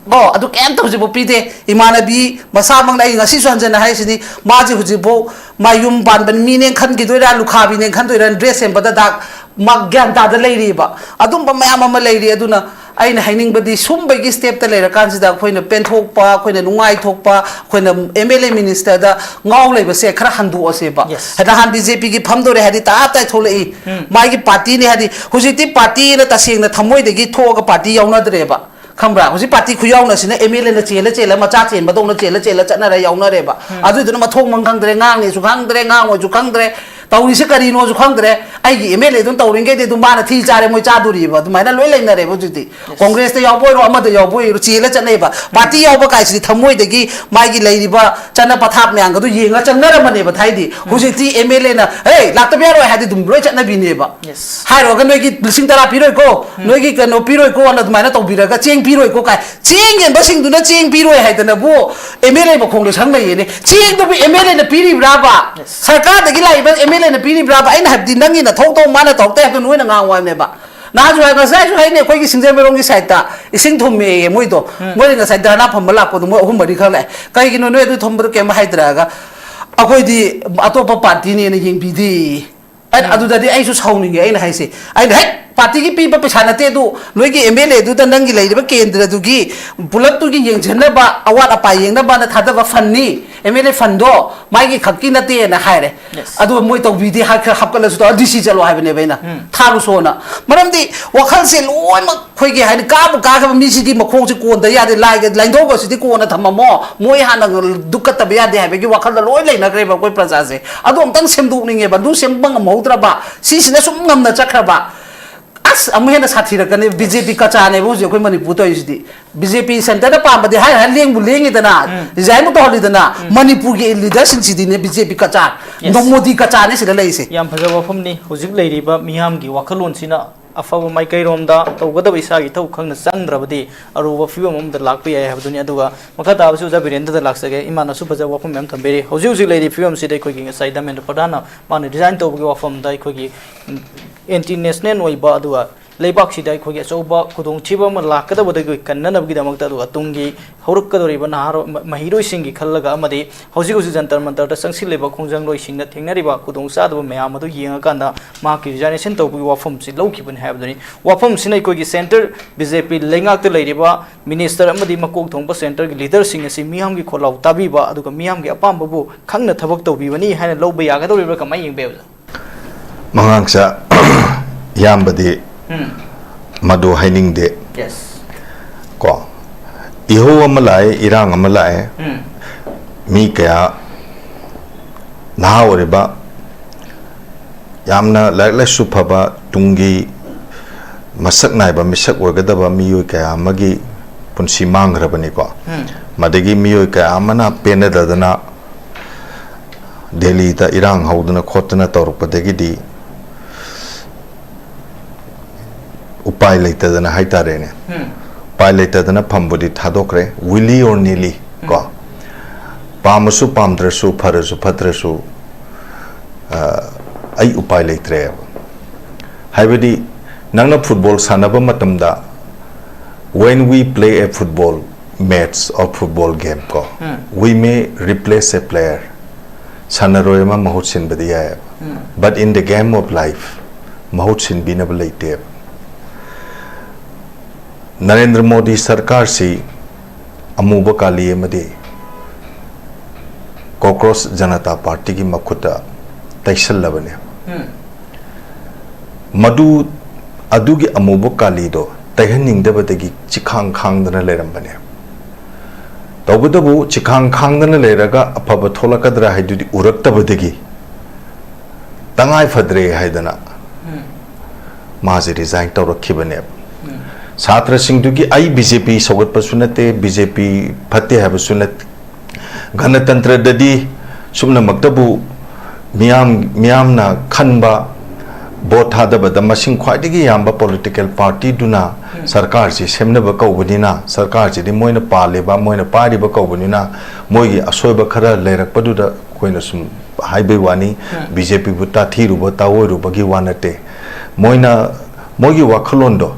ꯀꯣ, ꯑꯗꯨ ꯀꯩꯝꯇ ꯍꯧꯖꯤꯛꯐꯥꯎ ꯄꯤꯗꯦ꯫ ꯏꯃꯥꯟꯅꯕꯤ ꯃꯁꯥꯃꯛꯅ ꯑꯩ ꯉꯁꯤꯁꯨ ꯍꯟꯖꯟꯅ ꯍꯥꯏꯁꯤꯅꯤ, ꯃꯥꯁꯦ ꯍꯧꯖꯤꯛꯐꯥꯎ ꯃꯥ ꯌꯨꯝ ꯄꯥꯟꯕ ꯃꯤꯅꯦ ꯈꯟꯈꯤꯗꯣꯏꯔꯥ, ꯂꯨꯈꯥꯕꯤꯅꯦ ꯈꯟꯗꯣꯏꯔꯥ, dress ꯁꯦꯝꯕꯗ ꯗꯥꯛ, ꯃꯥ ꯒ꯭ꯌꯥꯟ ꯇꯥꯗ ꯂꯩꯔꯤꯕ꯫ ꯑꯗꯨꯝꯕ ꯃꯌꯥꯝ ꯑꯃ ꯂꯩꯔꯤ꯫ ꯑꯗꯨꯅ ꯑꯩꯅ ꯍꯥꯏꯅꯤꯡꯕꯗꯤ ꯁꯨꯝꯕꯒꯤ step ꯇ ꯂꯩꯔꯀꯥꯟꯁꯤꯗ ꯑꯩꯈꯣꯏꯅ ꯄꯦꯟꯊꯣꯛꯄ, ꯑꯩꯈꯣꯏꯅ ꯅꯨꯡꯉꯥꯏꯊꯣꯛꯄ, ꯑꯩꯈꯣꯏꯅ M L A minister ꯗ ꯉꯥꯎ ꯂꯩꯕꯁꯦ ꯈꯔ ꯍꯟꯗꯣꯛꯑꯁꯦꯕ꯫ Yes. ꯅꯍꯥꯟ B J P ꯒꯤ ꯐꯝꯗꯣꯔꯦ ꯍꯥꯏꯗꯤ ꯇꯥꯞ ꯇꯥꯏ ꯊꯣꯛꯂꯛꯏ꯫ ꯃꯥꯒꯤ party ꯅꯦ ꯍꯥꯏꯗꯤ ꯍꯧꯖꯤꯛꯇꯤ party ꯅ ꯇꯁꯦꯡꯅ ꯊꯃꯣꯏꯗꯒꯤ ꯊꯣꯛꯑꯒ party ꯌꯥꯎꯅꯗ꯭ꯔꯦꯕ꯫ ꯈꯪꯕ꯭ꯔꯥ? ꯍꯧꯖꯤꯛ party ꯈꯨꯌꯥꯎꯅꯁꯤꯅ M L A ꯅ ꯆꯦꯜꯂ ꯆꯦꯜꯂ, ꯃꯆꯥ ꯆꯦꯟꯕꯗꯧꯅ ꯆꯦꯜꯂ ꯆꯦꯜꯂ ꯆꯠꯅꯔ ꯌꯥꯎꯅꯔꯦꯕ꯫ ꯑꯗꯨꯏꯗꯨꯅ ꯃꯊꯣꯡ ꯃꯔꯝ ꯈꯪꯗ꯭ꯔꯦ, ꯉꯥꯡꯅꯦꯁꯨ ꯈꯪꯗ꯭ꯔꯦ, ꯉꯥꯡꯉꯣꯏꯁꯨ ꯈꯪꯗ꯭ꯔꯦ, ꯇꯧꯔꯤꯁꯦ ꯀꯔꯤꯅꯣꯁꯨ ꯈꯪꯗ꯭ꯔꯦ꯫ ꯑꯩꯒꯤ M L A ꯗꯨꯅ ꯇꯧꯔꯤꯈꯩꯗꯤ ꯑꯗꯨꯝ ꯃꯥꯅ ꯊꯤ ꯆꯥꯔꯦ, ꯃꯣꯏ ꯆꯥꯗꯣꯔꯤꯕ, ꯑꯗꯨꯃꯥꯏꯅ ꯂꯣꯏ ꯂꯩꯅꯔꯦꯕ ꯍꯧꯖꯤꯛꯇꯤ꯫ Congress ꯇ ꯌꯥꯎꯕ ꯑꯣꯏꯔꯣ, ꯑꯃꯗ ꯌꯥꯎꯕ ꯑꯣꯏꯔꯣ, ꯆꯦꯜꯂ ꯆꯠꯅꯩꯕ꯫ Party ꯌꯥꯎꯕ ꯀꯥꯏꯁꯤꯗꯤ ꯊꯃꯣꯏꯗꯒꯤ ꯃꯥꯒꯤ ꯂꯩꯔꯤꯕ ꯆꯠꯅ ꯄꯊꯥꯞ ꯃꯌꯥꯝꯒꯗꯨ ꯌꯦꯡꯉ ꯆꯪꯅꯔꯝꯕꯅꯦꯕ ꯊꯥꯏꯗꯤ꯫ ꯍꯧꯖꯤꯛꯇꯤ M L A ꯅ, "ꯍꯦ, ꯂꯥꯛꯇꯕ ꯌꯥꯔꯣꯏ" ꯍꯥꯏꯗꯤ ꯑꯗꯨꯝ ꯂꯣꯏ ꯆꯠꯅꯕꯤꯅꯦꯕ꯫ Yes. ꯍꯥꯏꯔꯨꯔꯒ ꯅꯣꯏꯒꯤ ꯂꯤꯁꯤꯡ ꯇꯔꯥ ꯄꯤꯔꯣꯏꯀꯣ, ꯅꯣꯏꯒꯤ ꯀꯩꯅꯣ ꯄꯤꯔꯣꯏꯀꯣ, ꯑꯅ ꯑꯗꯨꯃꯥꯏꯅ ꯇꯧꯕꯤꯔꯒ ꯆꯦꯡ ꯄꯤꯔꯣꯏꯀꯣ ꯀꯥꯏ꯫ ꯆꯦꯡ ꯌꯦꯟꯕꯁꯤꯡꯗꯨꯅ ꯆꯦꯡ ꯄꯤꯔꯣꯏ ꯍꯥꯏꯗꯅꯕꯨ M L A ꯃꯈꯣꯡꯗ ꯁꯪ ꯂꯩꯌꯦꯅꯦ꯫ ꯆꯦꯡꯗꯨꯕꯨ M L A ꯅ ꯄꯤꯔꯤꯕ꯭ꯔꯥꯕ? Yes. ꯁꯔꯀꯥꯔꯗꯒꯤ ꯂꯥꯛꯏꯕ M L A ꯅ ꯄꯤꯔꯤꯕ꯭ꯔꯥꯕ? ꯑꯩꯅ ꯍꯥꯏꯕꯗꯤ ꯅꯪꯒꯤ ꯅꯊꯧ ꯇꯧ ꯃꯥꯅ ꯇꯧꯔꯛꯇꯦ ꯍꯥꯏꯕꯗꯨ ꯅꯣꯏꯅ ꯉꯥꯡꯉꯨ ꯍꯥꯏꯕꯅꯦꯕ꯫ ꯅꯍꯥꯟꯁꯨ ꯍꯥꯏ, ꯉꯁꯥꯏꯁꯨ ꯍꯥꯏꯅꯦ, ꯑꯩꯈꯣꯏꯒꯤ ꯁꯤꯡꯖꯃꯩꯔꯣꯝꯒꯤ side ꯇ ꯏꯁꯤꯡ ꯊꯨꯝꯃꯦꯌꯦ ꯃꯣꯏꯗꯣ꯫ ꯃꯣꯏ ꯉꯁꯥꯏ ꯙꯔꯅꯥ ꯐꯝꯕ ꯂꯥꯛꯄꯗꯣ ꯃꯣꯏ ꯑꯍꯨꯝ ꯃꯔꯤ ꯈꯛ ꯂꯥꯛꯑꯦ꯫ ꯀꯩꯒꯤꯅꯣ ꯅꯣꯏ ꯑꯗꯨ ꯊꯨꯝꯕꯗꯣ ꯀꯩꯝ ꯍꯥꯏꯗ꯭ꯔꯒ? "ꯑꯩꯈꯣꯏꯗꯤ ꯑꯇꯣꯞꯄ party ꯅꯦꯅ ꯌꯦꯡꯕꯤꯗꯦ"꯫ ꯑꯩꯅ, ꯑꯗꯨꯗꯗꯤ ꯑꯩꯁꯨ ꯁꯥꯎꯅꯤꯡꯉꯦ꯫ ꯑꯩꯅ ꯍꯥꯏꯁꯦ, ꯑꯩꯅ, "ꯍꯦꯛ party ꯒꯤ ꯄꯤꯕ ꯄꯩꯁꯥ ꯅꯠꯇꯦ ꯑꯗꯨ, ꯅꯣꯏꯒꯤ M L A ꯗꯨꯗ ꯅꯪꯒꯤ ꯂꯩꯔꯤꯕ ꯀꯦꯟꯗ꯭ꯔꯗꯨꯒꯤ ꯄꯨꯂꯞꯇꯨꯒꯤ ꯌꯦꯡꯁꯤꯟꯅꯕ, ꯑꯋꯥꯠ ꯑꯄꯥ ꯌꯦꯡꯅꯕꯅ ꯊꯥꯗꯕ fund ꯅꯤ꯫ ꯑꯦꯝ ꯑꯦꯜ ꯑꯦ ꯐꯟꯗꯣ ꯃꯥꯒꯤ ꯈꯛꯀꯤ ꯅꯠꯇꯦꯅ ꯍꯥꯏꯔꯦ꯫ Yes. ꯑꯗꯨꯒ ꯃꯣꯏ ꯇꯧꯕꯤꯗꯦ ꯍꯥꯏ-, ꯈꯔ ꯍꯥꯞꯀꯠꯂꯁꯨ ꯇꯧ, ꯗꯤ ꯁꯤ ꯆꯠꯂꯣ ꯍꯥꯏꯕꯅꯦꯕ ꯑꯩꯅ꯫ ꯎꯝ. ꯊꯥꯔꯨꯁꯣꯅ꯫ ꯃꯔꯝꯗꯤ ꯋꯥꯈꯜꯁꯦ ꯂꯣꯏꯅꯃꯛ ꯑꯩꯈꯣꯏꯒꯤ ꯍꯥꯏꯗꯤ ꯀꯥꯕꯨ ꯀꯥꯈ꯭ꯔꯕ ꯃꯤꯁꯤꯗꯤ ꯃꯈꯣꯡꯁꯦ ꯀꯣꯟꯗ ꯌꯥꯗꯦ, ꯂꯥꯏꯒ ꯂꯥꯏꯙꯧꯕꯁꯤꯗꯤ ꯀꯣꯟꯅ ꯊꯝꯃꯝꯃꯣ, ꯃꯣꯏ ꯍꯥꯟꯅ ꯗꯨꯛ ꯀꯠꯇꯕ ꯌꯥꯗꯦ ꯍꯥꯏꯕꯒꯤ ꯋꯥꯈꯜꯗ ꯂꯣꯏ ꯂꯩꯅꯈ꯭ꯔꯦꯕ ꯑꯩꯈꯣꯏ ꯄ꯭ꯔꯖꯥꯁꯦ꯫ ꯑꯗꯨ ꯑꯝꯇꯪ ꯁꯦꯝꯗꯣꯛꯅꯤꯡꯉꯦꯕ꯫ ꯑꯗꯨ ꯁꯦꯝꯕ ꯉꯝꯍꯧꯗ꯭ꯔꯕ, ꯁꯤꯁꯤꯅ ꯁꯨꯝ ꯉꯝꯅ ꯆꯠꯈ꯭ꯔꯕ, ꯑꯁ, ꯑꯃꯨꯛ ꯍꯦꯟꯅ ꯁꯥꯊꯤꯔꯛꯀꯅꯤ꯫ ꯕꯤ ꯖꯦ ꯄꯤ ꯀꯆꯥꯅꯦꯕ ꯍꯧꯖꯤꯛ ꯑꯩꯈꯣꯏ ꯃꯅꯤꯄꯨꯔ ꯇꯧꯔꯤꯁꯤꯗꯤ꯫ ꯕꯤ ꯖꯦ ꯄꯤ ꯁꯦꯟꯇꯔꯗ ꯄꯥꯝꯕꯗꯤ ꯍꯥꯏ ꯍꯥꯏ ꯂꯦꯡꯕꯨ ꯂꯦꯡꯉꯤꯗꯅ, ꯎꯝ. ꯔꯤꯖꯥꯏꯟꯕꯨ ꯇꯧꯍꯜꯂꯤꯗꯅ, ꯎꯝ. ꯃꯅꯤꯄꯨꯔꯒꯤ ꯂꯤꯗꯔꯁꯤꯡꯁꯤꯗꯤꯅꯦ ꯕꯤ ꯖꯦ ꯄꯤ ꯀꯆꯥ, Yes. ꯅꯣꯡꯃꯣꯗꯤ ꯀꯆꯥꯅꯦ ꯁꯤꯗ ꯂꯩꯔꯤꯁꯦ꯫ ꯌꯥꯝ ꯐꯖꯕ ꯋꯥꯐꯝꯅꯤ꯫ ꯍꯧꯖꯤꯛ ꯂꯩꯔꯤꯕ ꯃꯤꯌꯥꯝꯒꯤ ꯋꯥꯈꯜꯂꯣꯟꯁꯤꯅ ꯑꯐꯕ ꯃꯥꯏꯀꯩꯔꯣꯝꯗ ꯇꯧꯒꯗꯕ ꯏꯁꯥꯒꯤ ꯏꯊꯧ ꯈꯪꯅ ꯆꯪꯗ꯭ꯔꯕꯗꯤ ꯑꯔꯨꯕ ꯐꯤꯕꯝ ꯑꯃꯗ ꯂꯥꯛꯄ ꯌꯥꯏ ꯍꯥꯏꯕꯗꯨꯅꯤ꯫ ꯑꯗꯨꯒ ꯃꯈꯥ ꯇꯥꯕꯁꯤ ꯑꯣꯖꯥ ꯕꯤꯔꯦꯟꯗ꯭ꯔꯗ ꯂꯥꯛꯆꯒꯦ꯫ ꯏꯃꯥꯅꯁꯨ ꯐꯖꯕ ꯋꯥꯐꯝ ꯃꯌꯥꯝ ꯊꯝꯕꯤꯔꯤ꯫ ꯍꯧꯖꯤꯛ ꯍꯧꯖꯤꯛ ꯂꯩꯔꯤꯕ ꯐꯤꯕꯝꯁꯤꯗ ꯑꯩꯈꯣꯏꯒꯤ ꯉꯁꯥꯏ ꯙꯔꯃꯦꯟꯗ꯭ꯔ ꯄ꯭ꯔꯙꯥꯟꯅ ꯃꯥꯅ ꯔꯤꯖꯥꯏꯟ ꯇꯧꯕꯒꯤ ꯋꯥꯐꯝꯗ ꯑꯩꯈꯣꯏꯒꯤ ꯑꯦꯟꯇꯤ ꯅꯦꯁꯅꯦꯜ ꯑꯣꯏꯕ, ꯑꯗꯨꯒ ꯂꯩꯕꯥꯛꯁꯤꯗ ꯑꯩꯈꯣꯏꯒꯤ ꯑꯆꯧꯕ ꯈꯨꯗꯣꯡꯊꯤꯕ ꯑꯃ ꯂꯥꯛꯀꯗꯕꯗꯒꯤ ꯀꯟꯅꯅꯕꯒꯤꯗꯃꯛꯇ, ꯑꯗꯨꯒ ꯇꯨꯡꯒꯤ ꯍꯧꯔꯛꯀꯗꯧꯔꯤꯕ ꯅꯍꯥꯔꯣꯜ, ꯃ-, ꯃꯍꯩꯔꯣꯏꯁꯤꯡꯒꯤ ꯈꯜꯂꯒ ꯑꯃꯗꯤ ꯍꯧꯖꯤꯛ ꯍꯧꯖꯤꯛ ꯖꯟꯇꯔ ꯃꯟꯇꯔꯗ ꯆꯪꯁꯤꯜꯂꯤꯕ ꯈꯣꯡꯖꯪꯂꯣꯏꯁꯤꯡꯅ ꯊꯦꯡꯅꯔꯤꯕ ꯈꯨꯗꯣꯡꯆꯥꯗꯕ ꯃꯌꯥꯝ ꯑꯗꯨ ꯌꯦꯡꯉꯀꯥꯟꯗ ꯃꯍꯥꯛꯀꯤ ꯔꯤꯖꯥꯏꯅꯦꯁꯟ ꯇꯧꯕꯒꯤ ꯋꯥꯐꯝꯁꯤ ꯂꯧꯈꯤꯕꯅꯤ ꯍꯥꯏꯕꯗꯨꯅꯤ꯫ ꯋꯥꯐꯝꯁꯤꯅ ꯑꯩꯈꯣꯏꯒꯤ ꯁꯦꯟꯇꯔ ꯕꯤ ꯖꯦ ꯄꯤ ꯂꯩꯉꯥꯛꯇ ꯂꯩꯔꯤꯕ ꯃꯤꯅꯤꯁꯇꯔ ꯑꯃꯗꯤ ꯃꯀꯣꯛ ꯊꯣꯡꯕ ꯁꯦꯟꯇꯔꯒꯤ ꯂꯤꯗꯔꯁꯤꯡ ꯑꯁꯤ ꯃꯤꯌꯥꯝꯒꯤ ꯈꯣꯜꯂꯥꯎ ꯇꯥꯕꯤꯕ ꯑꯗꯨꯒ ꯃꯤꯌꯥꯝꯒꯤ ꯑꯄꯥꯝꯕꯕꯨ ꯈꯪꯅ ꯊꯕꯛ ꯇꯧꯕꯤꯕꯅꯤ ꯍꯥꯏꯅ ꯂꯧꯕ ꯌꯥꯒꯗꯧꯔꯤꯕ꯭ꯔꯥ? ꯀꯃꯥꯏꯅ ꯌꯦꯡꯕꯤꯕ? ꯃꯉꯥꯡꯁꯥ ꯏꯌꯥꯝꯕꯗꯤ ꯎꯝ. ꯃꯗꯨ ꯍꯥꯏꯅꯤꯡꯗꯦ꯫ Yes. ꯀꯣ, ꯏꯍꯧ ꯑꯃ ꯂꯥꯛꯑꯦ, ꯏꯔꯥꯡ ꯑꯃ ꯂꯥꯛꯑꯦ, ꯎꯝ. ꯃꯤ ꯀꯌꯥ, ꯅꯍꯥ ꯑꯣꯏꯔꯤꯕ, ꯌꯥꯝꯅ ꯂꯥꯏꯔꯤꯛ ꯂꯥꯏꯁꯨ ꯐꯕ, ꯇꯨꯡꯒꯤ ꯃꯁꯛ ꯅꯥꯏꯕ ꯃꯤꯁꯛ ꯑꯣꯏꯒꯗꯕ ꯃꯤꯑꯣꯏ ꯀꯌꯥ ꯑꯃꯒꯤ ꯄꯨꯟꯁꯤ ꯃꯥꯡꯈ꯭ꯔꯕꯅꯤꯀꯣ꯫ ꯎꯝ. ꯃꯗꯒꯤ ꯃꯤꯑꯣꯏ ꯀꯌꯥ ꯑꯃꯅ ꯄꯦꯟꯅꯗꯗꯅ ꯗꯦꯜꯂꯤꯗ ꯏꯔꯥꯡ ꯍꯧꯗꯅ ꯈꯣꯠꯇꯅ ꯇꯧꯔꯛꯄꯗꯒꯤꯗꯤ ꯎꯄꯥꯏ ꯂꯩꯇꯗꯅ ꯍꯥꯏꯇꯥꯔꯦꯅꯦ, ꯎꯝ. ꯎꯄꯥꯏ ꯂꯩꯇꯗꯅ ꯐꯝꯕꯨꯗꯤ ꯊꯥꯗꯣꯛꯈ꯭ꯔꯦ, willy or nilly ꯀꯣ꯫ ꯎꯝ. ꯄꯥꯝꯃꯁꯨ ꯄꯥꯝꯗ꯭ꯔꯁꯨ, ꯐꯔꯁꯨ ꯐꯠꯇ꯭ꯔꯁꯨ, ꯑ, ꯑꯩ ꯎꯄꯥꯏ ꯂꯩꯇ꯭ꯔꯦꯕ꯫ ꯍꯥꯏꯕꯗꯤ ꯅꯪꯅ ꯐꯨꯠꯕꯣꯜ ꯁꯥꯟꯅꯕ ꯃꯇꯝꯗ, when we play a football match or football game ꯀꯣ, ꯎꯝ. we may replace a player, ꯁꯥꯟꯅꯔꯣꯏ ꯑꯃ ꯃꯍꯨꯠ ꯁꯤꯟꯕꯗꯤ ꯌꯥꯏꯑꯕ꯫ ꯎꯝ. But in the game of life, ꯃꯍꯨꯠ ꯁꯤꯟꯕꯤꯅꯕ ꯂꯩꯇꯦꯕ꯫ ꯅꯔꯦꯟꯗ꯭ꯔ ꯃꯣꯗꯤ ꯁꯔꯀꯥꯔꯁꯤ ꯑꯃꯨꯕ ꯀꯥꯂꯤ ꯑꯃꯗꯤ ꯀꯣꯀ꯭ꯔꯣꯁ ꯖꯅꯇꯥ ꯄꯥꯔꯇꯤꯒꯤ ꯃꯈꯨꯠꯇ ꯇꯩꯁꯜꯂꯕꯅꯦ꯫ ꯃꯗꯨ, ꯑꯗꯨꯒꯤ ꯑꯃꯨꯕ ꯀꯥꯂꯤꯗꯣ ꯇꯩꯍꯟꯅꯤꯡꯗꯕꯗꯒꯤ ꯆꯤꯈꯥꯡ ꯈꯥꯡꯗꯅ ꯂꯩꯔꯝꯕꯅꯦ꯫ ꯇꯧꯕꯇꯕꯨ ꯆꯤꯈꯥꯡ ꯈꯥꯡꯗꯅ ꯂꯩꯔꯒ ꯑꯐꯕ ꯊꯣꯛꯂꯛꯀꯗ꯭ꯔꯥ ꯍꯥꯏꯗꯨꯗꯤ ꯎꯔꯛꯇꯕꯗꯒꯤ ꯇꯉꯥꯏ ꯐꯗ꯭ꯔꯦ ꯍꯥꯏꯗꯅ ꯃꯥꯁꯦ ꯔꯤꯖꯥꯏꯟ ꯇꯧꯔꯛꯈꯤꯕꯅꯦꯕ꯫ ꯁꯥꯇ꯭ꯔꯁꯤꯡꯗꯨꯒꯤ, ꯑꯩ ꯕꯤ ꯖꯦ ꯄꯤ ꯁꯧꯒꯠꯄꯁꯨ ꯅꯠꯇꯦ, ꯕꯤ ꯖꯦ ꯄꯤ ꯐꯠꯇꯦ ꯍꯥꯏꯕꯁꯨ ꯅꯠꯇꯦ꯫ ꯒꯅꯇꯟꯇ꯭ꯔꯗꯗꯤ ꯁꯨꯞꯅꯃꯛꯇꯕꯨ ꯃꯤꯌꯥꯝ, ꯃꯤꯌꯥꯝꯅ ꯈꯟꯕ ꯚꯣꯠ ꯊꯥꯗꯕꯗ ꯃꯁꯤꯡ ꯈ꯭ꯋꯥꯏꯗꯒꯤ ꯌꯥꯝꯕ ꯄꯣꯂꯤꯇꯤꯀꯦꯜ ꯄꯥꯔꯇꯤꯗꯨꯅ ꯁꯔꯀꯥꯔꯁꯤ ꯁꯦꯝꯅꯕ ꯀꯧꯕꯅꯤꯅ, ꯁꯔꯀꯥꯔꯁꯤꯗꯤ ꯃꯣꯏꯅ ꯄꯥꯜꯂꯤꯕ, ꯃꯣꯏꯅ ꯄꯥꯏꯔꯤꯕ ꯀꯧꯕꯅꯤꯅ, ꯃꯣꯏꯒꯤ ꯑꯁꯣꯏꯕ ꯈꯔ ꯂꯩꯔꯛꯄꯗꯨꯗ ꯑꯩꯈꯣꯏꯅ ꯁꯨꯝ ꯍꯥꯏꯕꯩ ꯋꯥꯅꯤ꯫ ꯕꯤ ꯖꯦ ꯄꯤꯕꯨ ꯇꯥꯊꯤꯔꯨꯕ, ꯇꯥꯑꯣꯏꯔꯨꯕꯒꯤ ꯋꯥ ꯅꯠꯇꯦ꯫ ꯃꯣꯏꯅ, ꯃꯣꯏꯒꯤ ꯋꯥꯈꯜꯂꯣꯟꯗꯣ,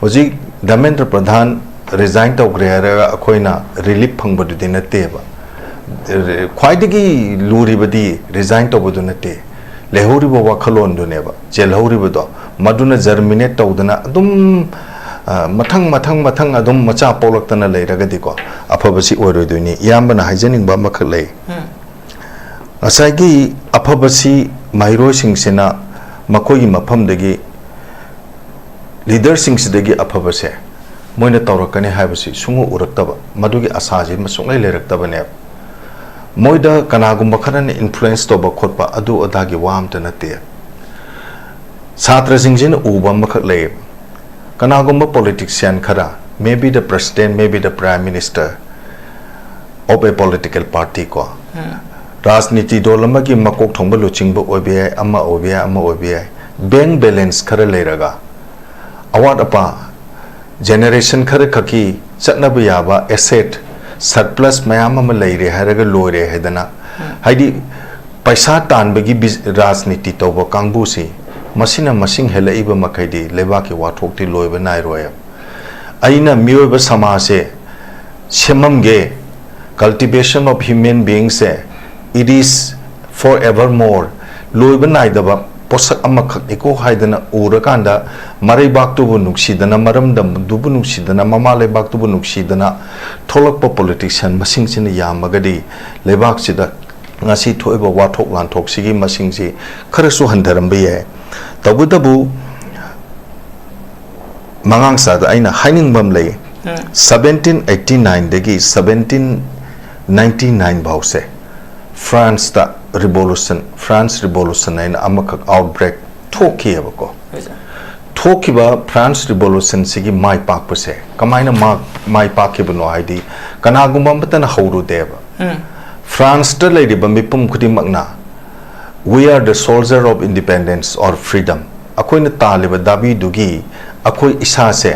ꯍꯧꯖꯤꯛ ꯙꯔꯃꯦꯟꯗ꯭ꯔ ꯄ꯭ꯔꯙꯥꯟ ꯔꯤꯖꯥꯏꯟ ꯇꯧꯈ꯭ꯔꯦ ꯍꯥꯏꯔꯒ ꯑꯩꯈꯣꯏꯅ ꯔꯤꯂꯤꯐ ꯐꯪꯕꯗꯨꯗꯤ ꯅꯠꯇꯦꯕ꯫ ꯈ꯭ꯋꯥꯏꯗꯒꯤ ꯂꯨꯔꯤꯕꯗꯤ ꯔꯤꯖꯥꯏꯟ ꯇꯧꯕꯗꯨ ꯅꯠꯇꯦ, ꯂꯩꯍꯧꯔꯤꯕ ꯋꯥꯈꯜꯂꯣꯟꯗꯨꯅꯦꯕ, ꯆꯦꯜꯍꯧꯔꯤꯕꯗꯣ, ꯃꯗꯨꯅ ꯖꯔꯃꯤꯅꯦꯠ ꯇꯧꯗꯅ ꯑꯗꯨꯝ, ꯑ, ꯃꯊꯪ, ꯃꯊꯪ, ꯃꯊꯪ ꯑꯗꯨꯝ ꯃꯆꯥ ꯄꯣꯛꯂꯛꯇꯅ ꯂꯩꯔꯒꯗꯤꯀꯣ, ꯑꯐꯕꯁꯤ ꯑꯣꯏꯔꯣꯏꯗꯣꯏꯅꯤ꯫ ꯏꯌꯥꯝꯕꯅ ꯍꯥꯏꯖꯅꯤꯡꯕ ꯑꯃꯈꯛ ꯂꯩ꯫ ꯉꯁꯥꯏꯒꯤ ꯑꯐꯕꯁꯤ ꯃꯍꯩꯔꯣꯏꯁꯤꯡꯁꯤꯅ ꯃꯈꯣꯏꯒꯤ ꯃꯐꯝꯗꯒꯤ, ꯂꯤꯗꯔꯁꯤꯡꯁꯤꯗꯒꯤ ꯑꯐꯕꯁꯦ ꯃꯣꯏꯅ ꯇꯧꯔꯛꯀꯅꯤ ꯍꯥꯏꯕꯁꯤ ꯁꯨꯡꯎ ꯎꯔꯛꯇꯕ, ꯃꯗꯨꯒꯤ ꯑꯁꯥꯁꯤ ꯁꯨꯡꯂꯩ ꯂꯩꯔꯛꯇꯕꯅꯦꯕ꯫ ꯃꯣꯏꯗ ꯀꯅꯥꯒꯨꯝꯕ ꯈꯔꯅ ꯏꯟꯐ꯭ꯂꯨꯌꯦꯟꯁ ꯇꯧꯕ ꯈꯣꯠꯄ ꯑꯗꯨ ꯑꯗꯥꯒꯤ ꯋꯥ ꯑꯝꯇ ꯅꯠꯇꯦ꯫ ꯁꯥꯇ꯭ꯔꯁꯤꯡꯁꯤꯅ ꯎꯕ ꯑꯃꯈꯛ ꯂꯩꯌꯦꯕ꯫ ꯀꯅꯥꯒꯨꯝꯕ ꯄꯣꯂꯤꯇꯤꯛꯁꯤꯌꯥꯟ ꯈꯔ, maybe the president, maybe the prime minister of a political party ꯀꯣ, ꯔꯥꯖꯅꯤꯇꯤ ꯗꯣꯜ ꯑꯃꯒꯤ ꯃꯀꯣꯛ ꯊꯣꯡꯕ ꯂꯨꯆꯤꯡꯕ ꯑꯣꯏꯕ ꯌꯥꯏ, ꯑꯃ ꯑꯣꯏꯕ ꯌꯥꯏ, ꯑꯃ ꯑꯣꯏꯕ ꯌꯥꯏ, ꯕꯦꯡ ꯕꯦꯂꯦꯟꯁ ꯈꯔ ꯂꯩꯔꯒ, ꯑꯋꯥꯠ ꯑꯄꯥ ꯖꯦꯅꯦꯔꯦꯁꯟ ꯈꯔ ꯈꯛꯀꯤ ꯆꯠꯅꯕ ꯌꯥꯕ ꯑꯦꯁꯦꯠ ꯁꯔꯄ꯭ꯂꯁ ꯃꯌꯥꯝ ꯑꯃ ꯂꯩꯔꯦ ꯍꯥꯏꯔꯒ ꯂꯣꯏꯔꯦ ꯍꯥꯏꯗꯅ, ꯍꯥꯏꯗꯤ ꯄꯩꯁꯥ ꯇꯥꯟꯕꯒꯤ ꯕꯤꯖ-, ꯔꯥꯖꯅꯤꯇꯤ ꯇꯧꯕ ꯀꯥꯡꯕꯨꯁꯤ ꯃꯁꯤꯅ ꯃꯁꯤꯡ ꯍꯦꯜꯂꯛꯏꯕ ꯃꯈꯩꯗꯤ ꯂꯩꯕꯥꯛꯀꯤ ꯋꯥꯊꯣꯛꯇꯤ ꯂꯣꯏꯕ ꯅꯥꯏꯔꯣꯏ꯫ ꯑꯩꯅ ꯃꯤꯑꯣꯏꯕ ꯁꯃꯥꯖꯁꯦ ꯁꯦꯝꯃꯝꯒꯦ, cultivation of human beingꯁꯦ, it is forevermore, ꯂꯣꯏꯕ ꯅꯥꯏꯗꯕ ꯄꯣꯠꯁꯛ ꯑꯃꯈꯛꯅꯤꯀꯣ ꯍꯥꯏꯗꯅ ꯎꯔꯀꯥꯟꯗ, ꯃꯔꯩꯕꯥꯛꯇꯨꯕꯨ ꯅꯨꯡꯁꯤꯗꯅ, ꯃꯔꯝꯗꯝꯗꯨꯕꯨ ꯅꯨꯡꯁꯤꯗꯅ, ꯃꯃꯥ ꯂꯩꯕꯥꯛꯇꯨꯕꯨ ꯅꯨꯡꯁꯤꯗꯅ ꯊꯣꯛꯂꯛꯄ ꯄꯣꯂꯤꯇꯤꯁꯤꯌꯥꯟ ꯃꯁꯤꯡꯁꯤꯅ ꯌꯥꯝꯃꯒꯗꯤ, ꯂꯩꯕꯥꯛꯁꯤꯗ ꯉꯁꯤ ꯊꯣꯛꯏꯕ ꯋꯥꯊꯣꯛ ꯂꯥꯟꯊꯣꯛꯁꯤꯒꯤ ꯃꯁꯤꯡꯁꯤ ꯈꯔꯁꯨ ꯍꯟꯊꯔꯝꯕ ꯌꯥꯏ꯫ ꯇꯧꯕꯇꯕꯨ, ꯃꯉꯥꯡꯆꯥꯗ ꯑꯩꯅ ꯍꯥꯏꯅꯤꯡꯕ ꯑꯃ ꯂꯩ꯫ ꯎꯝ꯫ ꯁꯕꯦꯟꯇꯤꯟ ꯑꯩꯠꯇꯤ ꯅꯥꯏꯟꯗꯒꯤ ꯁꯕꯦꯟꯇꯤꯟ ꯅꯥꯏꯟꯇꯤ ꯅꯥꯏꯟ ꯐꯥꯎꯁꯦ ꯐ꯭ꯔꯥꯟꯁꯇ ꯔꯤꯚꯣꯂꯨꯁꯟ, ꯐ꯭ꯔꯥꯟꯁ ꯔꯤꯚꯣꯂꯨꯁꯟ ꯍꯥꯏꯅ ꯑꯃꯈꯛ ꯑꯥꯎꯠꯕ꯭ꯔꯦꯛ ꯊꯣꯛꯈꯤꯑꯕꯀꯣ꯫ ꯍꯣꯏ, ꯁꯥꯔ꯫ ꯊꯣꯛꯈꯤꯕ ꯐ꯭ꯔꯥꯟꯁ ꯔꯤꯚꯣꯂꯨꯁꯟꯁꯤꯒꯤ ꯃꯥꯏ ꯄꯥꯛꯄꯁꯦ ꯀꯃꯥꯏꯅ ꯃꯥ-, ꯃꯥꯏ ꯄꯥꯛꯈꯤꯕꯅꯣ ꯍꯥꯏꯗꯤ, ꯀꯅꯥꯒꯨꯝꯕ ꯑꯃꯠꯇꯅ ꯍꯧꯔꯨꯗꯦꯕ꯫ ꯎꯝ꯫ ꯐ꯭ꯔꯥꯟꯁꯇ ꯂꯩꯔꯤꯕ ꯃꯤꯄꯨꯝ ꯈꯨꯗꯤꯡꯃꯛꯅ "We are the soldier of independence or freedom", ꯑꯩꯈꯣꯏꯅ ꯇꯥꯜꯂꯤꯕ ꯗꯥꯕꯤꯗꯨꯒꯤ ꯑꯩꯈꯣꯏ ꯏꯁꯥꯁꯦ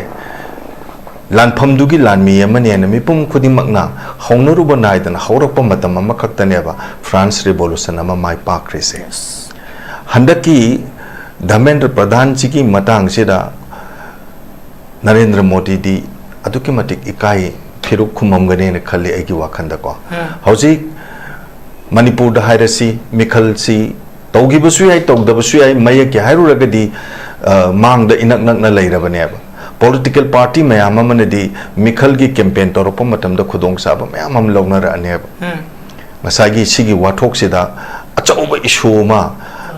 ꯂꯥꯟꯐꯝꯗꯨꯒꯤ ꯂꯥꯟꯃꯤ ꯑꯃꯅꯦꯅ ꯃꯤꯄꯨꯝ ꯈꯨꯗꯤꯡꯃꯛꯅ ꯍꯧꯅꯔꯨꯕ ꯅꯥꯏꯗꯅ ꯍꯧꯔꯛꯄ ꯃꯇꯝ ꯑꯃꯈꯛꯇꯅꯦꯕ ꯐ꯭ꯔꯥꯟꯁ ꯔꯤꯚꯣꯂꯨꯁꯟ ꯑꯃ ꯃꯥꯏ ꯄꯥꯛꯈ꯭ꯔꯤꯁꯦ꯫ ꯌꯦꯁ꯫ ꯍꯟꯗꯛꯀꯤ ꯙꯔꯃꯦꯟꯗ꯭ꯔ ꯄ꯭ꯔꯙꯥꯟꯁꯤꯒꯤ ꯃꯇꯥꯡꯁꯤꯗ ꯅꯔꯦꯟꯗ꯭ꯔ ꯃꯣꯗꯤꯗꯤ ꯑꯗꯨꯛꯀꯤ ꯃꯇꯤꯛ ꯏꯀꯥꯏ ꯐꯤꯔꯨꯛ ꯈꯨꯝꯃꯝꯒꯅꯦꯅ ꯈꯜꯂꯤ ꯑꯩꯒꯤ ꯋꯥꯈꯜꯗꯀꯣ꯫ ꯎꯝ꯫ ꯍꯧꯖꯤꯛ ꯃꯅꯤꯄꯨꯔꯗ ꯍꯥꯏꯔꯁꯤ, ꯃꯤꯈꯜꯁꯤ ꯇꯧꯈꯤꯕꯁꯨ ꯌꯥꯏ, ꯇꯧꯗꯕꯁꯨ ꯌꯥꯏ, ꯃꯌꯦꯛꯀꯤ ꯍꯥꯏꯔꯨꯔꯒꯗꯤ, ꯑ, ꯃꯥꯡꯗ ꯏꯅꯛ ꯅꯛꯅ ꯂꯩꯔꯕꯅꯦꯕ꯫ ꯄꯣꯂꯤꯇꯤꯀꯦꯜ ꯄꯥꯔꯇꯤ ꯃꯌꯥꯝ ꯑꯃꯅꯗꯤ ꯃꯤꯈꯜꯒꯤ ꯀꯦꯝꯄꯦꯟ ꯇꯧꯔꯛꯄ ꯃꯇꯝꯗ ꯈꯨꯗꯣꯡꯆꯥꯕ ꯃꯌꯥꯝ ꯑꯃ ꯂꯧꯅꯔꯛꯑꯅꯦꯕ꯫ ꯎꯝ꯫ ꯉꯁꯥꯏꯒꯤ ꯁꯤꯒꯤ ꯋꯥꯊꯣꯛꯁꯤꯗ ꯑꯆꯧꯕ ꯏꯁꯨ ꯑꯃ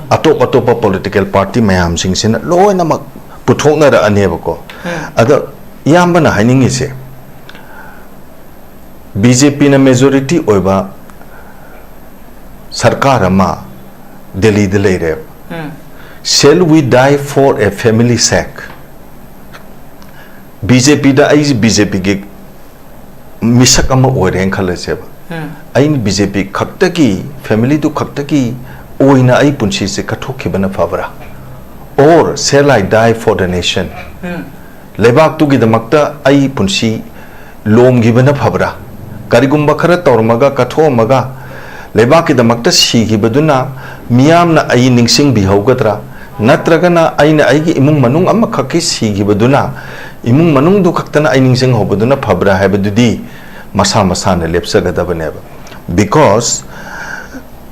ꯑꯇꯣꯞ ꯑꯇꯣꯞꯄ ꯄꯣꯂꯤꯇꯤꯀꯦꯜ ꯄꯥꯔꯇꯤ ꯃꯌꯥꯝꯁꯤꯡꯁꯤꯅ ꯂꯣꯏꯅꯃꯛ ꯄꯨꯊꯣꯛꯅꯔꯛꯑꯅꯦꯕꯀꯣ꯫ ꯎꯝ꯫ ꯑꯗ ꯏꯌꯥꯝꯕꯅ ꯍꯥꯏꯅꯤꯡꯉꯤꯁꯦ, ꯕꯤ ꯖꯦ ꯄꯤꯅ ꯃꯦꯖꯣꯔꯤꯇꯤ ꯑꯣꯏꯕ ꯁꯔꯀꯥꯔ ꯑꯃ ꯗꯦꯜꯂꯤꯗ ꯂꯩꯔꯦꯕ꯫ ꯎꯝ꯫ Shall we die for a family sake? B J ꯄꯤꯗ ꯑꯩꯁꯦ ꯕꯤ ꯖꯦ ꯄꯤꯒꯤ ꯃꯤꯁꯛ ꯑꯃ ꯑꯣꯏꯔꯦꯅ ꯈꯜꯂꯁꯦꯕ꯫ ꯎꯝ꯫ ꯑꯩꯅ ꯕꯤ ꯖꯦ ꯄꯤ ꯈꯛꯇꯒꯤ, ꯐꯦꯃꯤꯂꯤꯗꯨ ꯈꯛꯇꯒꯤ ꯑꯣꯏꯅ ꯑꯩ ꯄꯨꯟꯁꯤꯁꯦ ꯀꯠꯊꯣꯛꯈꯤꯕꯅ ꯐꯕ꯭ꯔꯥ? Or shall I die for the nation? ꯎꯝ꯫ ꯂꯩꯕꯥꯛꯇꯨꯒꯤꯗꯃꯛꯇ ꯑꯩ ꯄꯨꯟꯁꯤ ꯂꯣꯝꯈꯤꯕꯅ ꯐꯕ꯭ꯔꯥ? ꯀꯔꯤꯒꯨꯝꯕ ꯈꯔ ꯇꯧꯔꯝꯃꯒ, ꯀꯠꯊꯣꯛꯑꯝꯃꯒ, ꯂꯩꯕꯥꯛꯀꯤꯗꯃꯛꯇ ꯁꯤꯈꯤꯕꯗꯨꯅ ꯃꯤꯌꯥꯝꯅ ꯑꯩ ꯅꯤꯡꯁꯤꯡꯕꯤꯍꯧꯒꯗ꯭ꯔꯥ? ꯅꯠꯇ꯭ꯔꯒꯅ ꯑꯩꯅ ꯑꯩꯒꯤ ꯏꯃꯨꯡ ꯃꯅꯨꯡ ꯑꯃꯈꯛꯀꯤ ꯁꯤꯈꯤꯕꯗꯨꯅ ꯏꯃꯨꯡ ꯃꯅꯨꯡꯗꯨ ꯈꯛꯇꯅ ꯑꯩ ꯅꯤꯡꯁꯤꯡꯍꯧꯕꯗꯨꯅ ꯐꯕ꯭ꯔꯥ ꯍꯥꯏꯕꯗꯨꯗꯤ ꯃꯁꯥ ꯃꯁꯥꯅ ꯂꯦꯞꯆꯒꯗꯕꯅꯦꯕ꯫ Because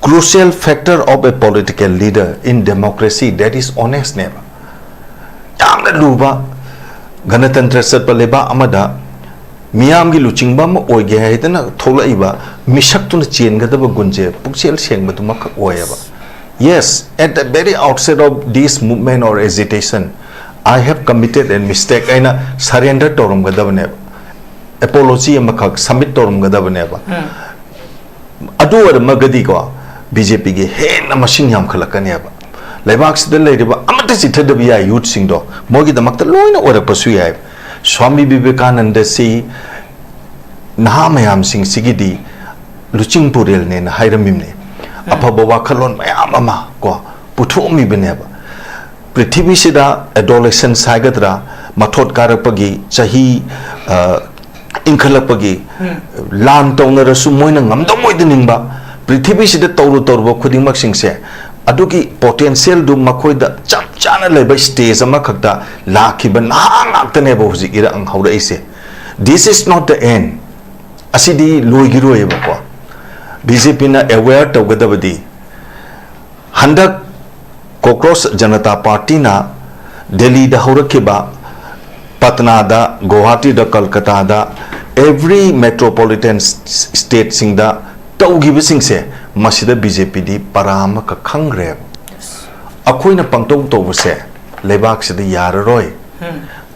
Crucial factor of a political leader in democracy, that is honest ꯅꯦꯕ꯫ ꯌꯥꯝꯅ ꯂꯨꯕ ꯒꯅꯇꯟꯇ꯭ꯔ ꯆꯠꯄ ꯂꯩꯕꯥꯛ ꯑꯃꯗ ꯃꯤꯌꯥꯝꯒꯤ ꯂꯨꯆꯤꯡꯕ ꯑꯃ ꯑꯣꯏꯒꯦ ꯍꯥꯏꯗꯅ ꯊꯣꯛꯂꯛꯏꯕ ꯃꯤꯁꯛꯇꯨꯅ ꯆꯦꯟꯒꯗꯕ ꯒꯨꯟꯁꯦ ꯄꯨꯛꯆꯦꯜ ꯁꯦꯡꯕꯗꯨꯃꯛꯈꯛ ꯑꯣꯏꯌꯦꯕ꯫ Yes, at the very outset of this movement or agitation, I have committed a mistake. ꯑꯩꯅ surrender ꯇꯧꯔꯝꯒꯗꯕꯅꯦꯕ, apology ꯑꯃꯈꯛ submit ꯇꯧꯔꯝꯒꯗꯕꯅꯦꯕ꯫ ꯑꯗꯨ ꯑꯣꯏꯔꯝꯃꯒꯗꯤꯀꯣ, ꯕꯤ ꯖꯦ ꯄꯤꯒꯤ ꯍꯦꯟꯅ ꯃꯁꯤꯡ ꯌꯥꯝꯈꯠꯂꯛꯀꯅꯦꯕ꯫ ꯂꯩꯕꯥꯛꯁꯤꯗ ꯂꯩꯔꯤꯕ ꯑꯃꯠꯇ ꯆꯤꯠꯊꯗꯕ ꯌꯥꯏ, ꯌꯨꯠꯁꯤꯡꯗꯣ ꯃꯣꯏꯒꯤꯗꯃꯛꯇ ꯂꯣꯏꯅ ꯑꯣꯏꯔꯛꯄꯁꯨ ꯌꯥꯏ꯫ ꯁ꯭ꯋꯥꯃꯤ ꯕꯤꯕꯦꯀꯥꯅꯟꯗꯁꯤ ꯅꯍꯥ ꯃꯌꯥꯝꯁꯤꯡꯁꯤꯒꯤꯗꯤ ꯂꯨꯆꯤꯡ ꯄꯨꯔꯦꯜꯅꯦꯅ ꯍꯥꯏꯔꯝꯃꯤꯕꯅꯦ꯫ ꯑꯐꯕ ꯋꯥꯈꯜꯂꯣꯟ ꯃꯌꯥꯝ ꯑꯃ ꯀꯣ ꯄꯨꯊꯣꯛꯑꯝꯃꯤꯕꯅꯦꯕ꯫ ꯄ꯭ꯔꯤꯊꯤꯕꯤꯁꯤꯗ adolescence ꯍꯥꯏꯒꯗ꯭ꯔꯥ, ꯃꯊꯣꯠ ꯀꯥꯔꯛꯄꯒꯤ ꯆꯍꯤ, ꯑ, ꯏꯟꯈꯠꯂꯛꯄꯒꯤ ꯂꯥꯟ ꯇꯧꯅꯔꯁꯨ ꯃꯣꯏꯅ ꯉꯝꯗꯧ ꯑꯣꯏꯗ ꯅꯤꯡꯕ, ꯄ꯭ꯔꯤꯊꯤꯕꯤꯁꯤꯗ ꯇꯧꯔꯨ ꯇꯧꯔꯨꯕ ꯈꯨꯗꯤꯡꯃꯛꯁꯤꯡꯁꯦ, ꯑꯗꯨꯒꯤ potentialꯗꯨ ꯃꯈꯣꯏꯗ ꯆꯞ ꯆꯥꯅ ꯂꯩꯕ stage ꯑꯃꯈꯛꯇ ꯂꯥꯛꯈꯤꯕ ꯅꯍꯥ ꯉꯥꯛꯇꯅꯦꯕ ꯍꯧꯖꯤꯛ ꯏꯔꯥꯡ ꯍꯧꯔꯛꯏꯁꯦ꯫ This is not the end. ꯑꯁꯤꯗꯤ ꯂꯣꯏꯈꯤꯔꯣꯏꯕꯀꯣ꯫ ꯕꯤ ꯖꯦ ꯄꯤꯅ aware ꯇꯧꯒꯗꯕꯗꯤ, ꯍꯟꯗꯛ ꯀꯣꯀ꯭ꯔꯣꯁ ꯖꯅꯇꯥ ꯄꯥꯔꯇꯤꯅ ꯗꯦꯜꯂꯤꯗ ꯍꯧꯔꯛꯈꯤꯕ, ꯄꯠꯅꯥꯗ, ꯒꯨꯋꯥꯍꯥꯇꯤꯗ, ꯀꯜꯀꯇꯥꯗ, every metropolitan stateꯁꯤꯡꯗ ꯇꯧꯈꯤꯕꯁꯤꯡꯁꯦ, ꯃꯁꯤꯗ ꯕꯤ ꯖꯦ ꯄꯤꯗꯤ ꯄꯔꯥ ꯑꯃꯈꯛ ꯈꯪꯈ꯭ꯔꯦꯕ꯫ ꯑꯩꯈꯣꯏꯅ ꯄꯪꯇꯧ ꯇꯧꯕꯁꯦ ꯂꯩꯕꯥꯛꯁꯤꯗ ꯌꯥꯔꯔꯣꯏ꯫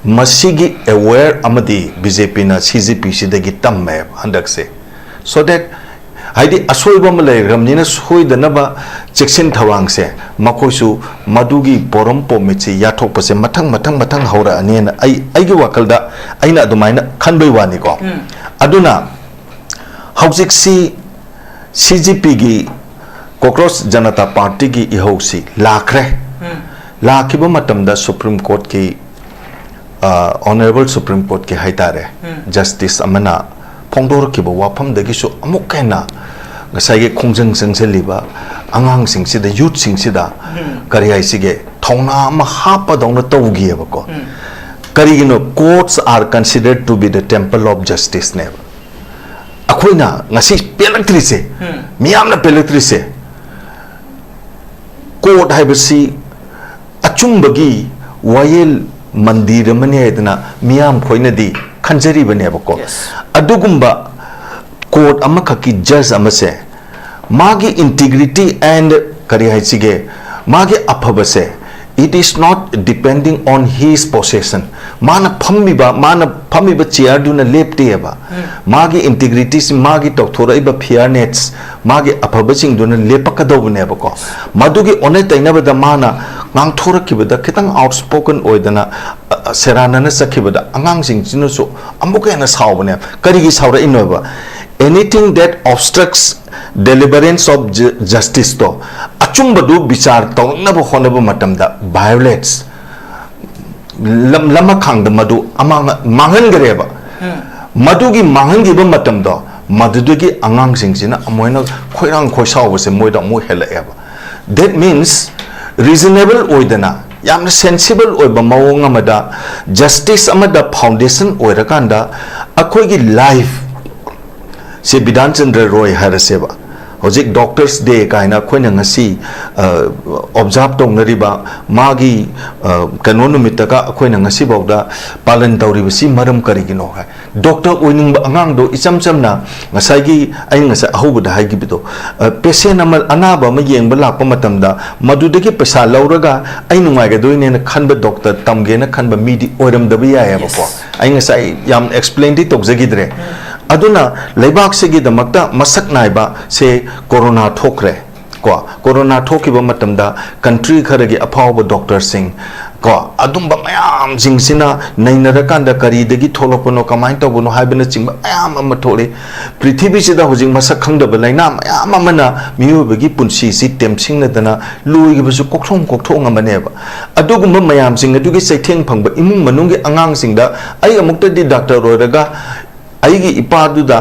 ꯃꯁꯤꯒꯤ aware ꯑꯃꯗꯤ ꯕꯤ ꯖꯦ ꯄꯤꯅ ꯁꯤ ꯖꯤ ꯄꯤꯁꯤꯗꯒꯤ ꯇꯝꯃꯦꯕ ꯍꯟꯗꯛꯁꯦ꯫ So that, ꯍꯥꯏꯗꯤ, ꯑꯁꯣꯏꯕ ꯑꯃ ꯂꯩꯔꯕꯅꯤꯅ ꯁꯣꯏꯗꯅꯕ ꯆꯦꯛꯁꯤꯟ ꯊꯧꯔꯥꯡꯁꯦ ꯃꯈꯣꯏꯁꯨ ꯃꯗꯨꯒꯤ ꯄꯣꯔꯝ ꯄꯣꯃꯤꯠꯁꯤ ꯌꯥꯊꯣꯛꯄꯁꯦ ꯃꯊꯪ, ꯃꯊꯪ, ꯃꯊꯪ ꯍꯧꯔꯛꯑꯅꯤꯅ ꯑꯩ, ꯑꯩꯒꯤ ꯋꯥꯈꯜꯗ ꯑꯩꯅ ꯑꯗꯨꯃꯥꯏꯅ ꯈꯟꯕꯩ ꯋꯥꯅꯤꯀꯣ꯫ ꯑꯗꯨꯅ ꯍꯧꯖꯤꯛꯁꯤ ꯁꯤ ꯖꯤ ꯄꯤꯒꯤ, ꯀꯣꯀ꯭ꯔꯣꯁ ꯖꯅꯇꯥ ꯄꯥꯔꯇꯤꯒꯤ ꯏꯍꯧꯁꯤ ꯂꯥꯛꯈ꯭ꯔꯦ꯫ ꯂꯥꯛꯈꯤꯕ ꯃꯇꯝꯗ ꯁꯨꯄ꯭ꯔꯤꯝ ꯀꯣꯔꯠꯀꯤ, ꯑ, ꯑꯣꯅꯔꯦꯕꯜ ꯁꯨꯄ꯭ꯔꯤꯝ ꯀꯣꯔꯠꯀꯤ ꯍꯥꯏꯇꯥꯔꯦ, ꯖꯁꯇꯤꯁ ꯑꯃꯅ ꯐꯣꯡꯗꯣꯔꯛꯈꯤꯕ ꯋꯥꯐꯝꯗꯒꯤꯁꯨ ꯑꯃꯨꯛ ꯍꯦꯟꯅ ꯉꯁꯥꯏꯒꯤ ꯈꯣꯡꯖꯪ ꯆꯪꯁꯤꯜꯂꯤꯕ ꯑꯉꯥꯡꯁꯤꯡꯁꯤꯗ, ꯌꯨꯠꯁꯤꯡꯁꯤꯗ ꯀꯔꯤ ꯍꯥꯏꯁꯤꯒꯦ, ꯊꯧꯅꯥ ꯑꯃ ꯍꯥꯞꯄꯗꯧꯅ ꯇꯧꯈꯤꯑꯕꯀꯣ꯫ ꯀꯔꯤꯒꯤꯅꯣ? Courts are considered to be the temple of justice ꯅꯦꯕ꯫ ꯑꯩꯈꯣꯏꯅ ꯉꯁꯤ ꯄꯦꯜꯂꯛꯇ꯭ꯔꯤꯁꯦ, ꯃꯤꯌꯥꯝꯅ ꯄꯦꯜꯂꯛꯇ꯭ꯔꯤꯁꯦ, ꯀꯣꯔꯠ ꯍꯥꯏꯕꯁꯤ ꯑꯆꯨꯝꯕꯒꯤ ꯋꯥꯌꯦꯜ ꯃꯟꯗꯤꯔ ꯑꯃꯅꯤ ꯍꯥꯏꯗꯅ ꯃꯤꯌꯥꯝ ꯈꯣꯏꯅꯗꯤ ꯈꯟꯖꯔꯤꯕꯅꯦꯕꯀꯣ꯫ Yes. ꯑꯗꯨꯒꯨꯝꯕ ꯀꯣꯔꯠ ꯑꯃꯈꯛꯀꯤ ꯖꯖ ꯑꯃꯁꯦ ꯃꯥꯒꯤ integrity and ꯀꯔꯤ ꯍꯥꯏꯁꯤꯒꯦ, ꯃꯥꯒꯤ ꯑꯐꯕꯁꯦ, it is not depending on his position. ꯃꯥꯅ ꯐꯝꯃꯤꯕ ꯃꯥꯅ ꯐꯝꯃꯤꯕ ꯆꯤꯌꯔꯗꯨꯅ ꯂꯦꯞꯇꯦꯕ꯫ ꯃꯥꯒꯤ ꯏꯟꯇꯤꯒ꯭ꯔꯤꯇꯤꯁꯤ, ꯃꯥꯒꯤ ꯇꯧꯊꯣꯔꯛꯏꯕ ꯐꯤꯌꯔꯅꯦꯁ, ꯃꯥꯒꯤ ꯑꯐꯕꯁꯤꯡꯗꯨꯅ ꯂꯦꯞꯄꯛꯀꯗꯧꯕꯅꯦꯕꯀꯣ꯫ ꯃꯗꯨꯒꯤ ꯑꯣꯟꯅ ꯇꯩꯅꯕꯗ ꯃꯥꯅ ꯉꯥꯡꯊꯣꯔꯛꯈꯤꯕꯗ ꯈꯤꯇꯪ ꯑꯥꯎꯠꯁ꯭ꯄꯣꯀꯟ ꯑꯣꯏꯗꯅ, ꯑ, ꯑ, ꯁꯦꯔꯥꯟꯅꯅ ꯆꯠꯈꯤꯕꯗ ꯑꯉꯥꯡꯁꯤꯡꯁꯤꯅꯁꯨ ꯑꯃꯨꯛꯀ ꯍꯦꯟꯅ ꯁꯥꯎꯕꯅꯦꯕ꯫ ꯀꯔꯤꯒꯤ ꯁꯥꯎꯔꯛꯏꯅꯣꯕ? Anything that obstructs deliverance of ju- justice ꯇꯣ, ꯑꯆꯨꯝꯕꯗꯨ ꯕꯤꯆꯥꯔ ꯇꯧꯔꯛꯅꯕ ꯍꯣꯠꯅꯕ ꯃꯇꯝꯗ violates, ꯂꯝ ꯂꯃꯈꯥꯡꯗ ꯃꯗꯨ ꯑꯃꯥꯡ ꯃꯥꯡꯍꯟꯈ꯭ꯔꯦꯕ꯫ ꯃꯗꯨꯒꯤ ꯃꯥꯡꯍꯟꯈꯤꯕ ꯃꯇꯝꯗꯣ, ꯃꯗꯨꯗꯒꯤ ꯑꯉꯥꯡꯁꯤꯡꯁꯤꯅ ꯑꯃꯨꯛ ꯍꯦꯟꯅ ꯈꯣꯏꯔꯥꯡ ꯈꯣꯏꯁꯥꯎꯕꯁꯦ ꯃꯣꯏꯗ ꯑꯃꯨꯛ ꯍꯦꯜꯂꯛꯑꯦꯕ꯫ That means, reasonable ꯑꯣꯏꯗꯅ, ꯌꯥꯝꯅ sensible ꯑꯣꯏꯕ ꯃꯑꯣꯡ ꯑꯃꯗ, ꯖꯁꯇꯤꯁ ꯑꯃꯗ ꯐꯥꯎꯟꯗꯦꯁꯟ ꯑꯣꯏꯔꯀꯥꯟꯗ, ꯑꯩꯈꯣꯏꯒꯤ ꯂꯥꯏꯐ ꯁꯦ, ꯕꯤꯙꯥꯟ ꯆꯟꯗ꯭ꯔ ꯔꯣꯏ ꯍꯥꯏꯔꯁꯦꯕ, ꯍꯧꯖꯤꯛ ꯗꯣꯛꯇꯔꯁ ꯗꯦ ꯀꯥꯏꯅ ꯑꯩꯈꯣꯏꯅ ꯉꯁꯤ ꯑꯣꯕꯖꯥꯔꯕ ꯇꯧꯅꯔꯤꯕ ꯃꯥꯒꯤ, ꯑ, ꯀꯩꯅꯣ ꯅꯨꯃꯤꯠꯇꯒ ꯑꯩꯈꯣꯏꯅ ꯉꯁꯤꯐꯥꯎꯗ ꯄꯥꯂꯟ ꯇꯧꯔꯤꯕꯁꯤ ꯃꯔꯝ ꯀꯔꯤꯒꯤꯅꯣ ꯍꯥꯏ, ꯗꯣꯛꯇꯔ ꯑꯣꯏꯅꯤꯡꯕ ꯑꯉꯥꯡꯗꯣ ꯏꯆꯝ ꯆꯝꯅ ꯉꯁꯥꯏꯒꯤ ꯑꯩꯅ ꯉꯁꯥꯏ ꯑꯍꯧꯕꯗ ꯍꯥꯏꯈꯤꯕꯗꯣ, ꯑ, ꯄꯦꯁꯦꯟ ꯑꯃ, ꯑꯅꯥꯕ ꯑꯃ ꯌꯦꯡꯕ ꯂꯥꯛꯄ ꯃꯇꯝꯗ ꯃꯗꯨꯗꯒꯤ ꯄꯩꯁꯥ ꯂꯧꯔꯒ ꯑꯩ ꯅꯨꯡꯉꯥꯏꯒꯗꯣꯏꯅꯦꯅ ꯈꯟꯕ ꯗꯣꯛꯇꯔ ꯇꯝꯒꯦꯅ ꯈꯟꯕ ꯃꯤꯗꯤ ꯑꯣꯏꯔꯝꯗꯕ ꯌꯥꯏꯑꯕꯀꯣ꯫ Yes. ꯑꯩ ꯉꯁꯥꯏ ꯌꯥꯝ ꯑꯦꯛꯁꯄ꯭ꯂꯦꯟꯗꯤ ꯇꯧꯖꯈꯤꯗ꯭ꯔꯦ꯫ ꯑꯗꯨꯅ ꯂꯩꯕꯥꯛꯁꯤꯒꯤꯗꯃꯛꯇ ꯃꯁꯛ ꯅꯥꯏꯕ ꯁꯦ ꯀꯣꯔꯣꯅꯥ ꯊꯣꯛꯈ꯭ꯔꯦ꯫ ꯀꯣ, ꯀꯣꯔꯣꯅꯥ ꯊꯣꯛꯈꯤꯕ ꯃꯇꯝꯗ ꯀꯟꯇ꯭ꯔꯤ ꯈꯔꯒꯤ ꯑꯐꯥꯎꯕ ꯗꯣꯛꯇꯔꯁꯤꯡ, ꯀꯣ, ꯑꯗꯨꯝꯕ ꯃꯌꯥꯝꯁꯤꯡꯁꯤꯅ ꯅꯩꯅꯔꯀꯥꯟꯗ ꯀꯔꯤꯗꯒꯤ ꯊꯣꯛꯂꯛꯄꯅꯣ, ꯀꯃꯥꯏꯅ ꯇꯧꯕꯅꯣ ꯍꯥꯏꯕꯅꯆꯤꯡꯕ ꯃꯌꯥꯝ ꯑꯃ ꯊꯣꯛꯂꯤ꯫ ꯄ꯭ꯔꯤꯊꯤꯕꯤꯁꯤꯗ ꯍꯧꯖꯤꯛ ꯃꯁꯛ ꯈꯪꯗꯕ ꯂꯥꯏꯅꯥ ꯃꯌꯥꯝ ꯑꯃꯅ ꯃꯤꯑꯣꯏꯕꯒꯤ ꯄꯨꯟꯁꯤꯁꯤ ꯇꯦꯝꯁꯤꯡꯅꯗꯅ ꯂꯣꯏꯈꯤꯕꯁꯨ ꯀꯣꯛꯊꯣꯡ ꯀꯣꯛꯊꯣꯡ ꯑꯃꯅꯦꯕ꯫ ꯑꯗꯨꯒꯨꯝꯕ ꯃꯌꯥꯝꯁꯤꯡ ꯑꯗꯨꯒꯤ ꯆꯩꯊꯦꯡ ꯐꯪꯕ ꯏꯃꯨꯡ ꯃꯅꯨꯡꯒꯤ ꯑꯉꯥꯡꯁꯤꯡꯗ ꯑꯩ ꯑꯃꯨꯛꯇꯗꯤ ꯗꯥꯛꯇꯔ ꯑꯣꯏꯔꯒ ꯑꯩꯒꯤ ꯏꯄꯥꯗꯨꯗ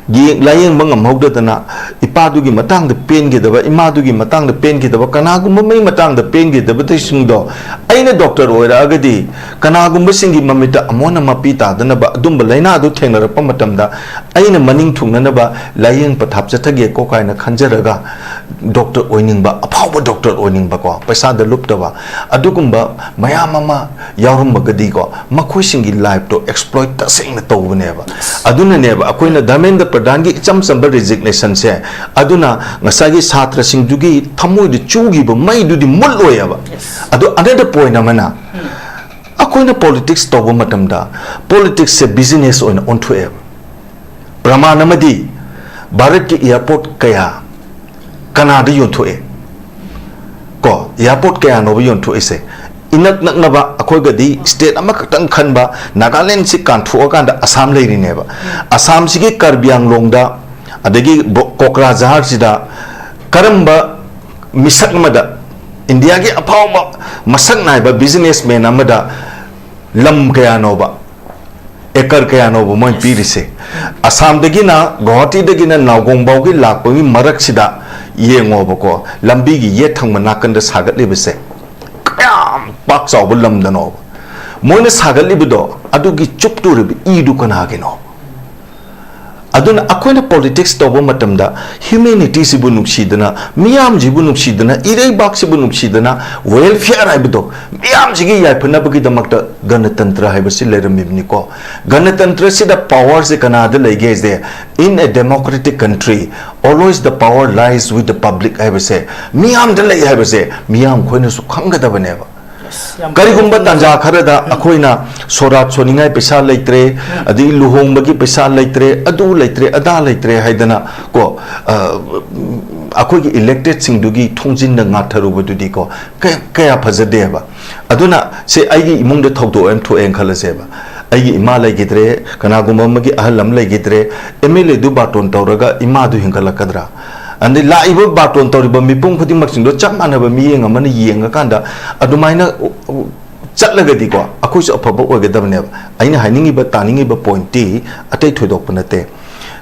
ꯌꯦꯡ-, ꯂꯥꯌꯦꯡꯕ ꯉꯝꯍꯧꯗꯗꯅ, ꯏꯄꯥꯗꯨꯒꯤ ꯃꯇꯥꯡꯗ ꯄꯦꯟꯈꯤꯗꯕ, ꯏꯃꯥꯗꯨꯒꯤ ꯃꯇꯥꯡꯗ ꯄꯦꯟꯈꯤꯗꯕ, ꯀꯅꯥꯒꯨꯝꯕ ꯑꯃꯒꯤ ꯃꯇꯥꯡꯗ ꯄꯦꯟꯈꯤꯗꯕꯁꯤꯡꯗꯣ, ꯑꯩꯅ ꯗꯣꯛꯇꯔ ꯑꯣꯏꯔꯛꯑꯒꯗꯤ ꯀꯅꯥꯒꯨꯝꯕꯁꯤꯡꯒꯤ ꯃꯃꯤꯠꯇ ꯑꯃꯨꯛ ꯍꯟꯅ ꯃꯄꯤ ꯇꯥꯗꯅꯕ, ꯑꯗꯨꯝꯕ ꯂꯥꯏꯅꯥꯗꯨ ꯊꯦꯡꯅꯔꯛꯄ ꯃꯇꯝꯗ ꯑꯩꯅ ꯃꯅꯤꯡ ꯊꯨꯡꯅꯅꯕ ꯂꯥꯏꯌꯦꯡ ꯄꯊꯥꯞ ꯆꯠꯊꯒꯦꯀꯣ ꯀꯥꯏꯅ ꯈꯟꯖꯔꯒ, ꯗꯣꯛꯇꯔ ꯑꯣꯏꯅꯤꯡꯕ, ꯑꯐꯥꯎꯕ ꯗꯣꯛꯇꯔ ꯑꯣꯏꯅꯤꯡꯕꯀꯣ, ꯄꯩꯁꯥꯗ ꯂꯨꯞꯇꯕ, ꯑꯗꯨꯒꯨꯝꯕ ꯃꯌꯥꯝ ꯑꯃ ꯌꯥꯎꯔꯝꯃꯒꯗꯤꯀꯣ, ꯃꯈꯣꯏꯁꯤꯡꯒꯤ ꯂꯥꯏꯐꯇꯣ ꯑꯦꯛꯁꯄ꯭ꯂꯣꯏꯠ ꯇꯁꯦꯡꯅ ꯇꯧꯕꯅꯦꯕ꯫ ꯑꯗꯨꯅꯅꯦꯕ ꯑꯩꯈꯣꯏꯅ ꯙꯔꯃꯦꯟꯗ꯭ꯔ ꯄ꯭ꯔꯙꯥꯟꯒꯤ ꯏꯆꯝ ꯆꯝꯕ ꯔꯤꯖꯤꯒꯅꯦꯁꯟꯁꯦ, ꯑꯗꯨꯅ ꯉꯁꯥꯏꯒꯤ ꯁꯥꯇ꯭ꯔꯁꯤꯡꯗꯨꯒꯤ ꯊꯃꯣꯏꯗ ꯆꯨꯈꯤꯕ ꯃꯩꯗꯨꯗꯤ ꯃꯨꯠꯂꯣꯏꯑꯕ꯫ ꯑꯗꯣ ꯑꯅꯗꯔ ꯄꯣꯏꯟ ꯑꯃꯅ, ꯑꯩꯈꯣꯏꯅ ꯄꯣꯂꯤꯇꯤꯛꯁ ꯇꯧꯕ ꯃꯇꯝꯗ ꯄꯣꯂꯤꯇꯤꯛꯁꯁꯦ ꯕꯤꯖꯤꯅꯦꯁ ꯑꯣꯏꯅ ꯑꯣꯟꯊꯣꯛꯑꯦꯕ꯫ ꯄ꯭ꯔꯃꯥꯟ ꯑꯃꯗꯤ, ꯚꯥꯔꯠꯀꯤ ꯑꯦꯌꯥꯔꯄꯣꯔꯠ ꯀꯌꯥ ꯀꯅꯥꯗ ꯌꯣꯟꯊꯣꯛꯑꯦ? ꯀꯣ, ꯑꯦꯌꯥꯔꯄꯣꯔꯠ ꯀꯌꯥꯅꯣꯕ ꯌꯣꯟꯊꯣꯛꯏꯁꯦ? ꯏꯅꯛ ꯅꯛꯅꯕ, ꯑꯩꯈꯣꯏꯒꯗꯤ ꯁ꯭ꯇꯦꯠ ꯑꯃꯈꯛꯇꯪ ꯈꯟꯕ ꯅꯥꯒꯥꯂꯦꯟꯁꯤ ꯀꯥꯟꯊꯣꯛꯑꯀꯥꯟꯗ ꯑꯁꯥꯝ ꯂꯩꯔꯤꯅꯦꯕ꯫ ꯑꯁꯥꯝꯁꯤꯒꯤ ꯀꯥꯔꯕꯤ ꯑꯪꯂꯣꯡꯗ, ꯑꯗꯒꯤ ꯕꯣ-, ꯀꯣꯀ꯭ꯔꯥꯖꯍꯥꯔꯁꯤꯗ ꯀꯔꯝꯕ ꯃꯤꯁꯛ ꯑꯃꯗ, ꯏꯟꯗꯤꯌꯥꯒꯤ ꯑꯐꯥꯎꯕ ꯃꯁꯛ ꯅꯥꯏꯕ ꯕꯤꯖꯤꯅꯦꯁꯃꯦꯟ ꯑꯃꯗ ꯂꯝ ꯀꯌꯥꯅꯣꯕ, ꯑꯦꯀꯔ ꯀꯌꯥꯅꯣꯕ ꯃꯣꯏ ꯄꯤꯔꯤꯁꯦ? ꯑꯁꯥꯝꯗꯒꯤꯅ, ꯒꯨꯋꯥꯍꯥꯇꯤꯗꯒꯤꯅ ꯅꯥꯎꯒꯣꯡꯐꯥꯎꯒꯤ ꯂꯥꯛꯄꯒꯤ ꯃꯔꯛꯁꯤꯗ ꯌꯦꯡꯉꯣꯕꯀꯣ, ꯂꯝꯕꯤꯒꯤ ꯌꯦꯠ ꯊꯪꯕ ꯅꯥꯀꯟꯗ ꯁꯥꯒꯠꯂꯤꯕꯁꯦ ꯀꯌꯥꯝ ꯄꯥꯛ ꯆꯥꯎꯕ ꯂꯝꯗꯅꯣꯕ? ꯃꯣꯏꯅ ꯁꯥꯒꯠꯂꯤꯕꯗꯣ, ꯑꯗꯨꯒꯤ ꯆꯨꯞꯇꯣꯔꯤꯕ ꯏꯗꯨ ꯀꯅꯥꯒꯤꯅꯣ? ꯑꯗꯨꯅ ꯑꯩꯈꯣꯏꯅ ꯄꯣꯂꯤꯇꯤꯛꯁ ꯇꯧꯕ ꯃꯇꯝꯗ ꯍ꯭ꯌꯨꯃꯦꯅꯤꯇꯤꯁꯤꯕꯨ ꯅꯨꯡꯁꯤꯗꯅ, ꯃꯤꯌꯥꯝꯁꯤꯕꯨ ꯅꯨꯡꯁꯤꯗꯅ, ꯏꯔꯩꯕꯥꯛꯁꯤꯕꯨ ꯅꯨꯡꯁꯤꯗꯅ, ꯋꯦꯜꯐꯤꯌꯔ ꯍꯥꯏꯕꯗꯣ, ꯃꯤꯌꯥꯝꯁꯤꯒꯤ ꯌꯥꯏꯐꯅꯕꯒꯤꯗꯃꯛꯇ ꯒꯅꯇꯟꯇ꯭ꯔ ꯍꯥꯏꯕꯁꯤ ꯂꯩꯔꯝꯃꯤꯕꯅꯤꯀꯣ꯫ ꯒꯅꯇꯟꯇ꯭ꯔꯁꯤꯗ ꯄꯥꯋꯔꯁꯦ ꯀꯅꯥꯗ ꯂꯩꯒꯦ ꯍꯥꯏꯁꯦ, "In a democratic country, always the power lies with the public" ꯍꯥꯏꯕꯁꯦ ꯃꯤꯌꯥꯝꯗ ꯂꯩ ꯍꯥꯏꯕꯁꯦ ꯃꯤꯌꯥꯝ ꯈꯣꯏꯅꯁꯨ ꯈꯪꯒꯗꯕꯅꯦꯕ꯫ ꯌꯥꯝ ꯀꯔꯤꯒꯨꯝꯕ ꯐꯩ꯫ ꯇꯥꯟꯖꯥ ꯈꯔꯗ ꯎꯝ꯫ ꯑꯩꯈꯣꯏꯅ ꯁꯣꯔꯥꯠ ꯁꯣꯟꯅꯤꯡꯉꯥꯏ ꯄꯩꯁꯥ ꯂꯩꯇ꯭ꯔꯦ, ꯎꯝ꯫ ꯑꯗꯒꯤ ꯂꯨꯍꯣꯡꯕꯒꯤ ꯄꯩꯁꯥ ꯂꯩꯇ꯭ꯔꯦ, ꯑꯗꯨ ꯂꯩꯇ꯭ꯔꯦ, ꯑꯗꯥ ꯂꯩꯇ꯭ꯔꯦ ꯍꯥꯏꯗꯅ ꯀꯣ, ꯑ, ꯑꯩꯈꯣꯏꯒꯤ ꯏꯂꯦꯛꯇꯦꯠꯁꯤꯡꯗꯨꯒꯤ ꯊꯣꯡꯖꯤꯟꯗ ꯉꯥꯊꯔꯨꯕꯗꯨꯗꯤꯀꯣ, ꯀꯌꯥ, ꯀꯌꯥ ꯐꯖꯗꯦꯕ꯫ ꯑꯗꯨꯅ ꯁꯦ ꯑꯩꯒꯤ ꯏꯃꯨꯡꯗ ꯊꯧꯗꯣꯛ ꯑꯃ ꯊꯣꯛꯑꯦꯅ ꯈꯜꯂꯁꯦꯕ, ꯑꯩꯒꯤ ꯏꯃꯥ ꯂꯩꯈꯤꯗ꯭ꯔꯦ, ꯀꯅꯥꯒꯨꯝꯕ ꯑꯃꯒꯤ ꯑꯍꯜ ꯑꯃ ꯂꯩꯈꯤꯗ꯭ꯔꯦ, ꯑꯦꯝ ꯑꯦꯜ ꯑꯦꯗꯨ ꯕꯥꯔꯇꯣꯟ ꯇꯧꯔꯒ ꯏꯃꯥꯗꯨ ꯍꯤꯡꯒꯠꯂꯛꯀꯗ꯭ꯔꯥ? ꯑꯗꯩ ꯂꯥꯛꯏꯕ ꯕꯥꯔꯇꯣꯟ ꯇꯧꯔꯤꯕ ꯃꯤꯄꯨꯝ ꯈꯨꯗꯤꯡꯃꯛꯁꯤꯡꯗꯣ ꯆꯞ ꯃꯥꯟꯅꯕ ꯃꯤꯠꯌꯦꯡ ꯑꯃꯅ ꯌꯦꯡꯉꯀꯥꯟꯗ ꯑꯗꯨꯃꯥꯏꯅ ꯆꯠꯂꯒꯗꯤꯀꯣ, ꯑꯩꯈꯣꯏꯁꯨ ꯑꯐꯕ ꯑꯣꯏꯒꯗꯕꯅꯦꯕ꯫ ꯑꯩꯅ ꯍꯥꯏꯅꯤꯡꯉꯤꯕ, ꯇꯥꯅꯤꯡꯉꯤꯕ ꯄꯣꯏꯟꯠꯇꯤ ꯑꯇꯩ ꯊꯣꯏꯗꯣꯛꯄ ꯅꯠꯇꯦ꯫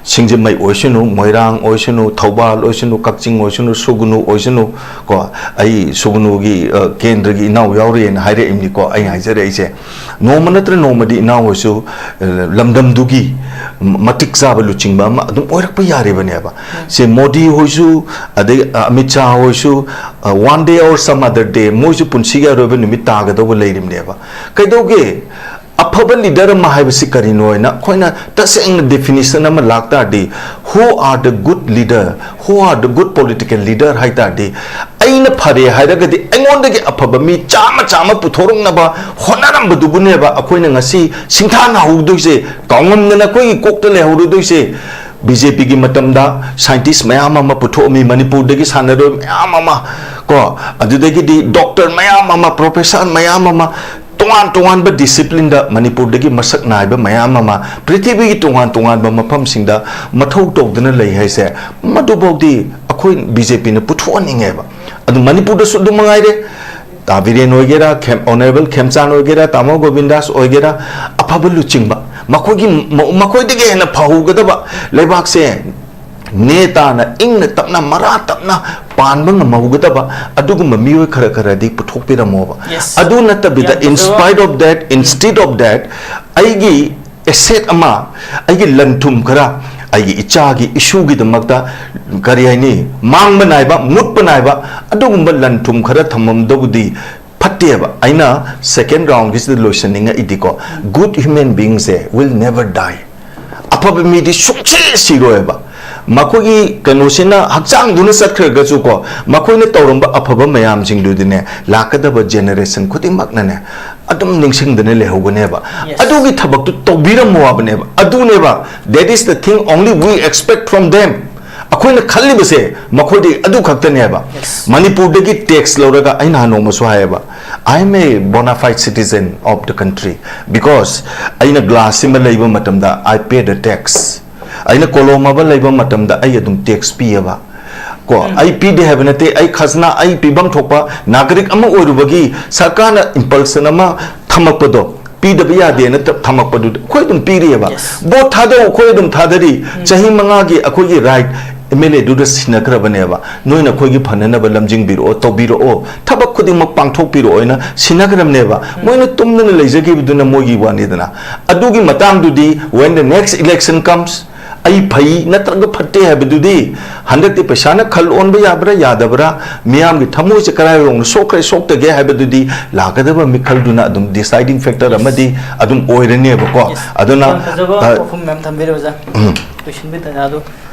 ꯁꯤꯡꯖꯃꯩ ꯑꯣꯏꯁꯅꯨ, ꯃꯣꯏꯔꯥꯡ ꯑꯣꯏꯁꯅꯨ, ꯊꯧꯕꯥꯜ ꯑꯣꯏꯁꯅꯨ, ꯀꯛꯆꯤꯡ ꯑꯣꯏꯁꯅꯨ, ꯁꯨꯒꯅꯨ ꯑꯣꯏꯁꯅꯨ, ꯀꯣ, ꯑꯩ ꯁꯨꯒꯅꯨꯒꯤ, ꯑ, ꯀꯦꯟꯗ꯭ꯔꯒꯤ ꯏꯅꯥꯎ ꯌꯥꯎꯔꯤꯑꯅ ꯍꯥꯏꯔꯛꯏꯕꯅꯤꯀꯣ ꯑꯩꯅ ꯍꯥꯏꯖꯔꯛꯏꯁꯦ꯫ ꯅꯣꯡꯃ ꯅꯠꯇ꯭ꯔ ꯅꯣꯡꯃꯗꯤ ꯏꯅꯥꯎ ꯍꯣꯏꯁꯨ, ꯑ, ꯂꯝꯗꯝꯗꯨꯒꯤ ꯃꯇꯤꯛ ꯆꯥꯕ ꯂꯨꯆꯤꯡꯕ ꯑꯃ ꯑꯗꯨꯝ ꯑꯣꯏꯔꯛꯄ ꯌꯥꯔꯤꯕꯅꯦꯕ꯫ ꯁꯦ ꯃꯣꯗꯤ ꯍꯣꯏꯁꯨ, ꯑꯗꯩ, ꯑ, ꯑꯃꯤꯠ ꯁꯥꯍ ꯍꯣꯏꯁꯨ, ꯑ, one day or some other day ꯃꯣꯏꯁꯨ ꯄꯨꯟꯁꯤꯒꯤ ꯑꯔꯣꯏꯕ ꯅꯨꯃꯤꯠ ꯇꯥꯒꯗꯧꯕ ꯂꯩꯔꯤꯕꯅꯦꯕ꯫ ꯀꯩꯗꯧꯒꯦ? ꯑꯐꯕ leader ꯑꯃ ꯍꯥꯏꯕꯁꯤ ꯀꯔꯤꯅꯣ ꯍꯥꯏꯅ ꯑꯩꯈꯣꯏꯅ ꯇꯁꯦꯡꯅ definition ꯑꯃ ꯂꯥꯛ ꯇꯥꯔꯗꯤ, who are the good leader, who are the good political leader ꯍꯥꯏ ꯇꯥꯔꯗꯤ, ꯑꯩꯅ ꯐꯔꯦ ꯍꯥꯏꯔꯒꯗꯤ ꯑꯩꯉꯣꯟꯗꯒꯤ ꯑꯐꯕ ꯃꯤ ꯆꯥꯝꯃ ꯆꯥꯝꯃ ꯄꯨꯊꯣꯔꯛꯅꯕ ꯍꯣꯠꯅꯔꯝꯕꯗꯨꯕꯨꯅꯦꯕ ꯑꯩꯈꯣꯏꯅ ꯉꯁꯤ ꯁꯤꯡꯊꯥꯅꯍꯧꯗꯣꯏꯁꯦ, ꯀꯥꯎꯉꯝꯗꯅ ꯑꯩꯈꯣꯏꯒꯤ ꯀꯣꯛꯇ ꯂꯩꯍꯧꯔꯗꯣꯏꯁꯦ꯫ ꯕꯤ ꯖꯦ ꯄꯤꯒꯤ ꯃꯇꯝꯗ scientist ꯃꯌꯥꯝ ꯑꯃ ꯄꯨꯊꯣꯛꯑꯝꯃꯤ, ꯃꯅꯤꯄꯨꯔꯗꯒꯤ ꯁꯥꯟꯅꯔꯣꯏ ꯃꯌꯥꯝ ꯑꯃ, ꯀꯣ, ꯑꯗꯨꯗꯒꯤꯗꯤ doctor ꯃꯌꯥꯝ ꯑꯃ, professor ꯃꯌꯥꯝ ꯑꯃ, ꯇꯣꯉꯥꯟ ꯇꯣꯉꯥꯟꯕ disciplineꯗ ꯃꯅꯤꯄꯨꯔꯗꯒꯤ ꯃꯁꯛ ꯅꯥꯏꯕ ꯃꯌꯥꯝ ꯑꯃ ꯄ꯭ꯔꯤꯊꯤꯕꯤꯒꯤ ꯇꯣꯉꯥꯟ ꯇꯣꯉꯥꯟꯕ ꯃꯐꯝꯁꯤꯡꯗ ꯃꯊꯧ ꯇꯧꯗꯨꯅ ꯂꯩ ꯍꯥꯏꯁꯦ, ꯃꯗꯨꯐꯥꯎꯗꯤ ꯑꯩꯈꯣꯏ ꯕꯤ ꯖꯦ ꯄꯤꯅ ꯄꯨꯊꯣꯛꯍꯟꯅꯤꯡꯉꯦꯕ꯫ ꯑꯗꯨ ꯃꯅꯤꯄꯨꯔꯗꯁꯨ ꯑꯗꯨꯝ ꯃꯉꯥꯏꯔꯦ, ꯇꯥ ꯕꯤꯔꯦꯟ ꯑꯣꯏꯒꯦꯔꯥ, ꯈꯦꯝ-, Honourable ꯈꯦꯝꯆꯥꯟ ꯑꯣꯏꯒꯦꯔꯥ, ꯇꯥꯃꯣ ꯒꯣꯕꯤꯟꯗꯥꯁ ꯑꯣꯏꯒꯦꯔꯥ, ꯑꯐꯕ ꯂꯨꯆꯤꯡꯕ, ꯃꯈꯣꯏꯒꯤ, ꯃ-, ꯃꯈꯣꯏꯗꯒꯤ ꯍꯦꯟꯅ ꯐꯍꯧꯒꯗꯕ, ꯂꯩꯕꯥꯛꯁꯦ ꯅꯦ ꯇꯥꯅ, ꯏꯪꯅ ꯇꯞꯅ, ꯃꯔꯥ ꯇꯞꯅ ꯄꯥꯟꯕ ꯉꯝꯍꯧꯒꯗꯕ ꯑꯗꯨꯒꯨꯝꯕ ꯃꯤꯑꯣꯏ ꯈꯔ ꯈꯔꯗꯤ ꯄꯨꯊꯣꯛꯄꯤꯔꯝꯃꯣꯕ꯫ Yes. ꯑꯗꯨ ꯅꯠꯇꯕꯤꯗ, ꯌꯥꯝ in ꯐꯖꯕ꯫ Spite of that, instead of that, ꯑꯩꯒꯤ asset ꯑꯃ, ꯑꯩꯒꯤ ꯂꯟ ꯊꯨꯝ ꯈꯔ, ꯑꯩꯒꯤ ꯏꯆꯥꯒꯤ ꯏꯁꯨꯒꯤꯗꯃꯛꯇ, ꯀꯔꯤ ꯍꯥꯏꯅꯤ, ꯃꯥꯡꯕ ꯅꯥꯏꯕ, ꯃꯨꯠꯄ ꯅꯥꯏꯕ ꯑꯗꯨꯒꯨꯝꯕ ꯂꯟ ꯊꯨꯝ ꯈꯔ ꯊꯝꯃꯝꯗꯧꯕꯗꯤ ꯐꯠꯇꯦꯕ꯫ ꯑꯩꯅ second roundꯒꯤꯁꯤꯗ ꯂꯣꯏꯁꯟꯅꯤꯡꯉꯛꯏꯗꯤꯀꯣ, good human beingꯁꯦ will never die꯫ ꯑꯐꯕ ꯃꯤꯗꯤ ꯁꯨꯡꯁꯤ ꯁꯤꯔꯣꯏꯕ꯫ ꯃꯈꯣꯏꯒꯤ ꯀꯩꯅꯣꯁꯤꯅ, ꯍꯛꯆꯥꯡꯗꯨꯅ ꯆꯠꯈ꯭ꯔꯒꯁꯨꯀꯣ, ꯃꯈꯣꯏꯅ ꯇꯧꯔꯝꯕ ꯑꯐꯕ ꯃꯌꯥꯝꯁꯤꯡꯗꯨꯗꯤꯅꯦ, ꯂꯥꯛꯀꯗꯕ generation ꯈꯨꯗꯤꯡꯃꯛꯅꯅꯦ ꯑꯗꯨꯝ ꯅꯤꯡꯁꯤꯡꯗꯅ ꯂꯩꯍꯧꯒꯅꯦꯕ꯫ Yes. ꯑꯗꯨꯒꯤ ꯊꯕꯛꯇꯨ ꯇꯧꯕꯤꯔꯝꯃꯣ ꯍꯥꯏꯕꯅꯦꯕ꯫ ꯑꯗꯨꯅꯦꯕ, that is the thing only we expect from them꯫ ꯑꯩꯈꯣꯏꯅ ꯈꯜꯂꯤꯕꯁꯦ ꯃꯈꯣꯏꯗꯒꯤ ꯑꯗꯨ ꯈꯛꯇꯅꯦꯕ꯫ Yes. ꯃꯅꯤꯄꯨꯔꯗꯒꯤ tax ꯂꯧꯔꯒ, ꯑꯩ ꯅꯍꯥꯟ ꯅꯣꯡꯃꯁꯨ ꯍꯥꯏꯌꯦꯕ, "I am a bona fide citizen of the country because ꯑꯩꯅ glass ꯑꯃ ꯂꯩꯕ ꯃꯇꯝꯗ I pay the tax꯫ ꯑꯩꯅ ꯀꯣꯂꯣꯝ ꯑꯃ ꯂꯩꯕ ꯃꯇꯝꯗ ꯑꯩ ꯑꯗꯨꯝ tax ꯄꯤꯌꯦꯕ꯫ ꯀꯣ, ꯎꯝ꯫ ꯑꯩ ꯄꯤꯗꯦ ꯍꯥꯏꯕ ꯅꯠꯇꯦ, ꯑꯩ ꯈꯖꯅꯥ, ꯑꯩ ꯄꯤꯐꯝ ꯊꯣꯛꯄ ꯅꯥꯒꯔꯤꯛ ꯑꯃ ꯑꯣꯏꯔꯨꯕꯒꯤ ꯁꯔꯀꯥꯔꯅ impulsion ꯑꯃ ꯊꯝꯃꯛꯄꯗꯣ, ꯄꯤꯗꯕ ꯌꯥꯗꯦꯅ ꯊ- ꯊꯝꯃꯛꯄꯗꯨꯗꯤ ꯑꯩꯈꯣꯏ ꯑꯗꯨꯝ ꯄꯤꯔꯤꯑꯕ꯫ Yes. ꯚꯣꯠ ꯊꯥꯗꯧ, ꯑꯩꯈꯣꯏ ꯑꯗꯨꯝ ꯊꯥꯗꯔꯤ꯫ ꯎꯝ. ꯆꯍꯤ ꯃꯉꯥꯒꯤ ꯑꯩꯈꯣꯏꯒꯤ ꯔꯥꯏꯠ ꯑꯦꯝ ꯑꯦꯜ ꯑꯦꯗꯨꯗ ꯁꯤꯟꯅꯈ꯭ꯔꯕꯅꯦꯕ, "ꯅꯣꯏꯅ ꯑꯩꯈꯣꯏꯒꯤ ꯐꯅꯅꯕ ꯂꯝꯖꯤꯡꯕꯤꯔꯛꯑꯣ, ꯇꯧꯕꯤꯔꯛꯑꯣ, ꯊꯕꯛ ꯈꯨꯗꯤꯡꯃꯛ ꯄꯥꯡꯊꯣꯛꯄꯤꯔꯛꯑꯣꯅ" ꯁꯤꯟꯅꯈ꯭ꯔꯕꯅꯦꯕ꯫ ꯎꯝ. ꯃꯣꯏꯅ ꯇꯨꯝꯗꯅ ꯂꯩꯖꯈꯤꯕꯗꯨꯅ ꯃꯣꯏꯒꯤ ꯋꯥꯅꯤꯗꯅ꯫ ꯑꯗꯨꯒꯤ ꯃꯇꯥꯡꯗꯨꯗꯤ, when the next election comes, ꯑꯩ ꯐꯩ ꯅꯠꯇ꯭ꯔꯒ ꯐꯠꯇꯦ ꯍꯥꯏꯕꯗꯨꯗꯤ, ꯍꯟꯗꯛꯇꯤ ꯄꯩꯁꯥꯅ ꯈꯜ ꯑꯣꯟꯕ ꯌꯥꯕ꯭ꯔꯥ ꯌꯥꯗꯕ꯭ꯔꯥ, ꯃꯤꯌꯥꯝꯒꯤ ꯊꯃꯣꯏꯁꯦ ꯀꯗꯥꯏꯔꯣꯝꯗ ꯁꯣꯛꯈ꯭ꯔꯦ ꯁꯣꯛꯇꯒꯦ ꯍꯥꯏꯕꯗꯨꯗꯤ ꯂꯥꯛꯀꯗꯕ ꯃꯤꯈꯜꯗꯨꯅ ꯑꯗꯨꯝ ꯗꯤꯁꯥꯏꯗꯤꯡ ꯐꯦꯛꯇꯔ ꯑꯃꯗꯤ ꯑꯗꯨꯝ ꯑꯣꯏꯔꯅꯦꯕꯀꯣ꯫ Yes. ꯑꯗꯨꯅ, ꯌꯥꯝ ꯐꯖꯕ ꯑ, ꯋꯥꯐꯝ ꯃꯌꯥꯝ ꯊꯝꯕꯤꯔꯦ ꯑꯣꯖꯥ꯫ ꯎꯝ. ꯂꯣꯏꯁꯤꯟꯕ ꯇꯥꯟꯖꯥ ꯑꯗꯨ,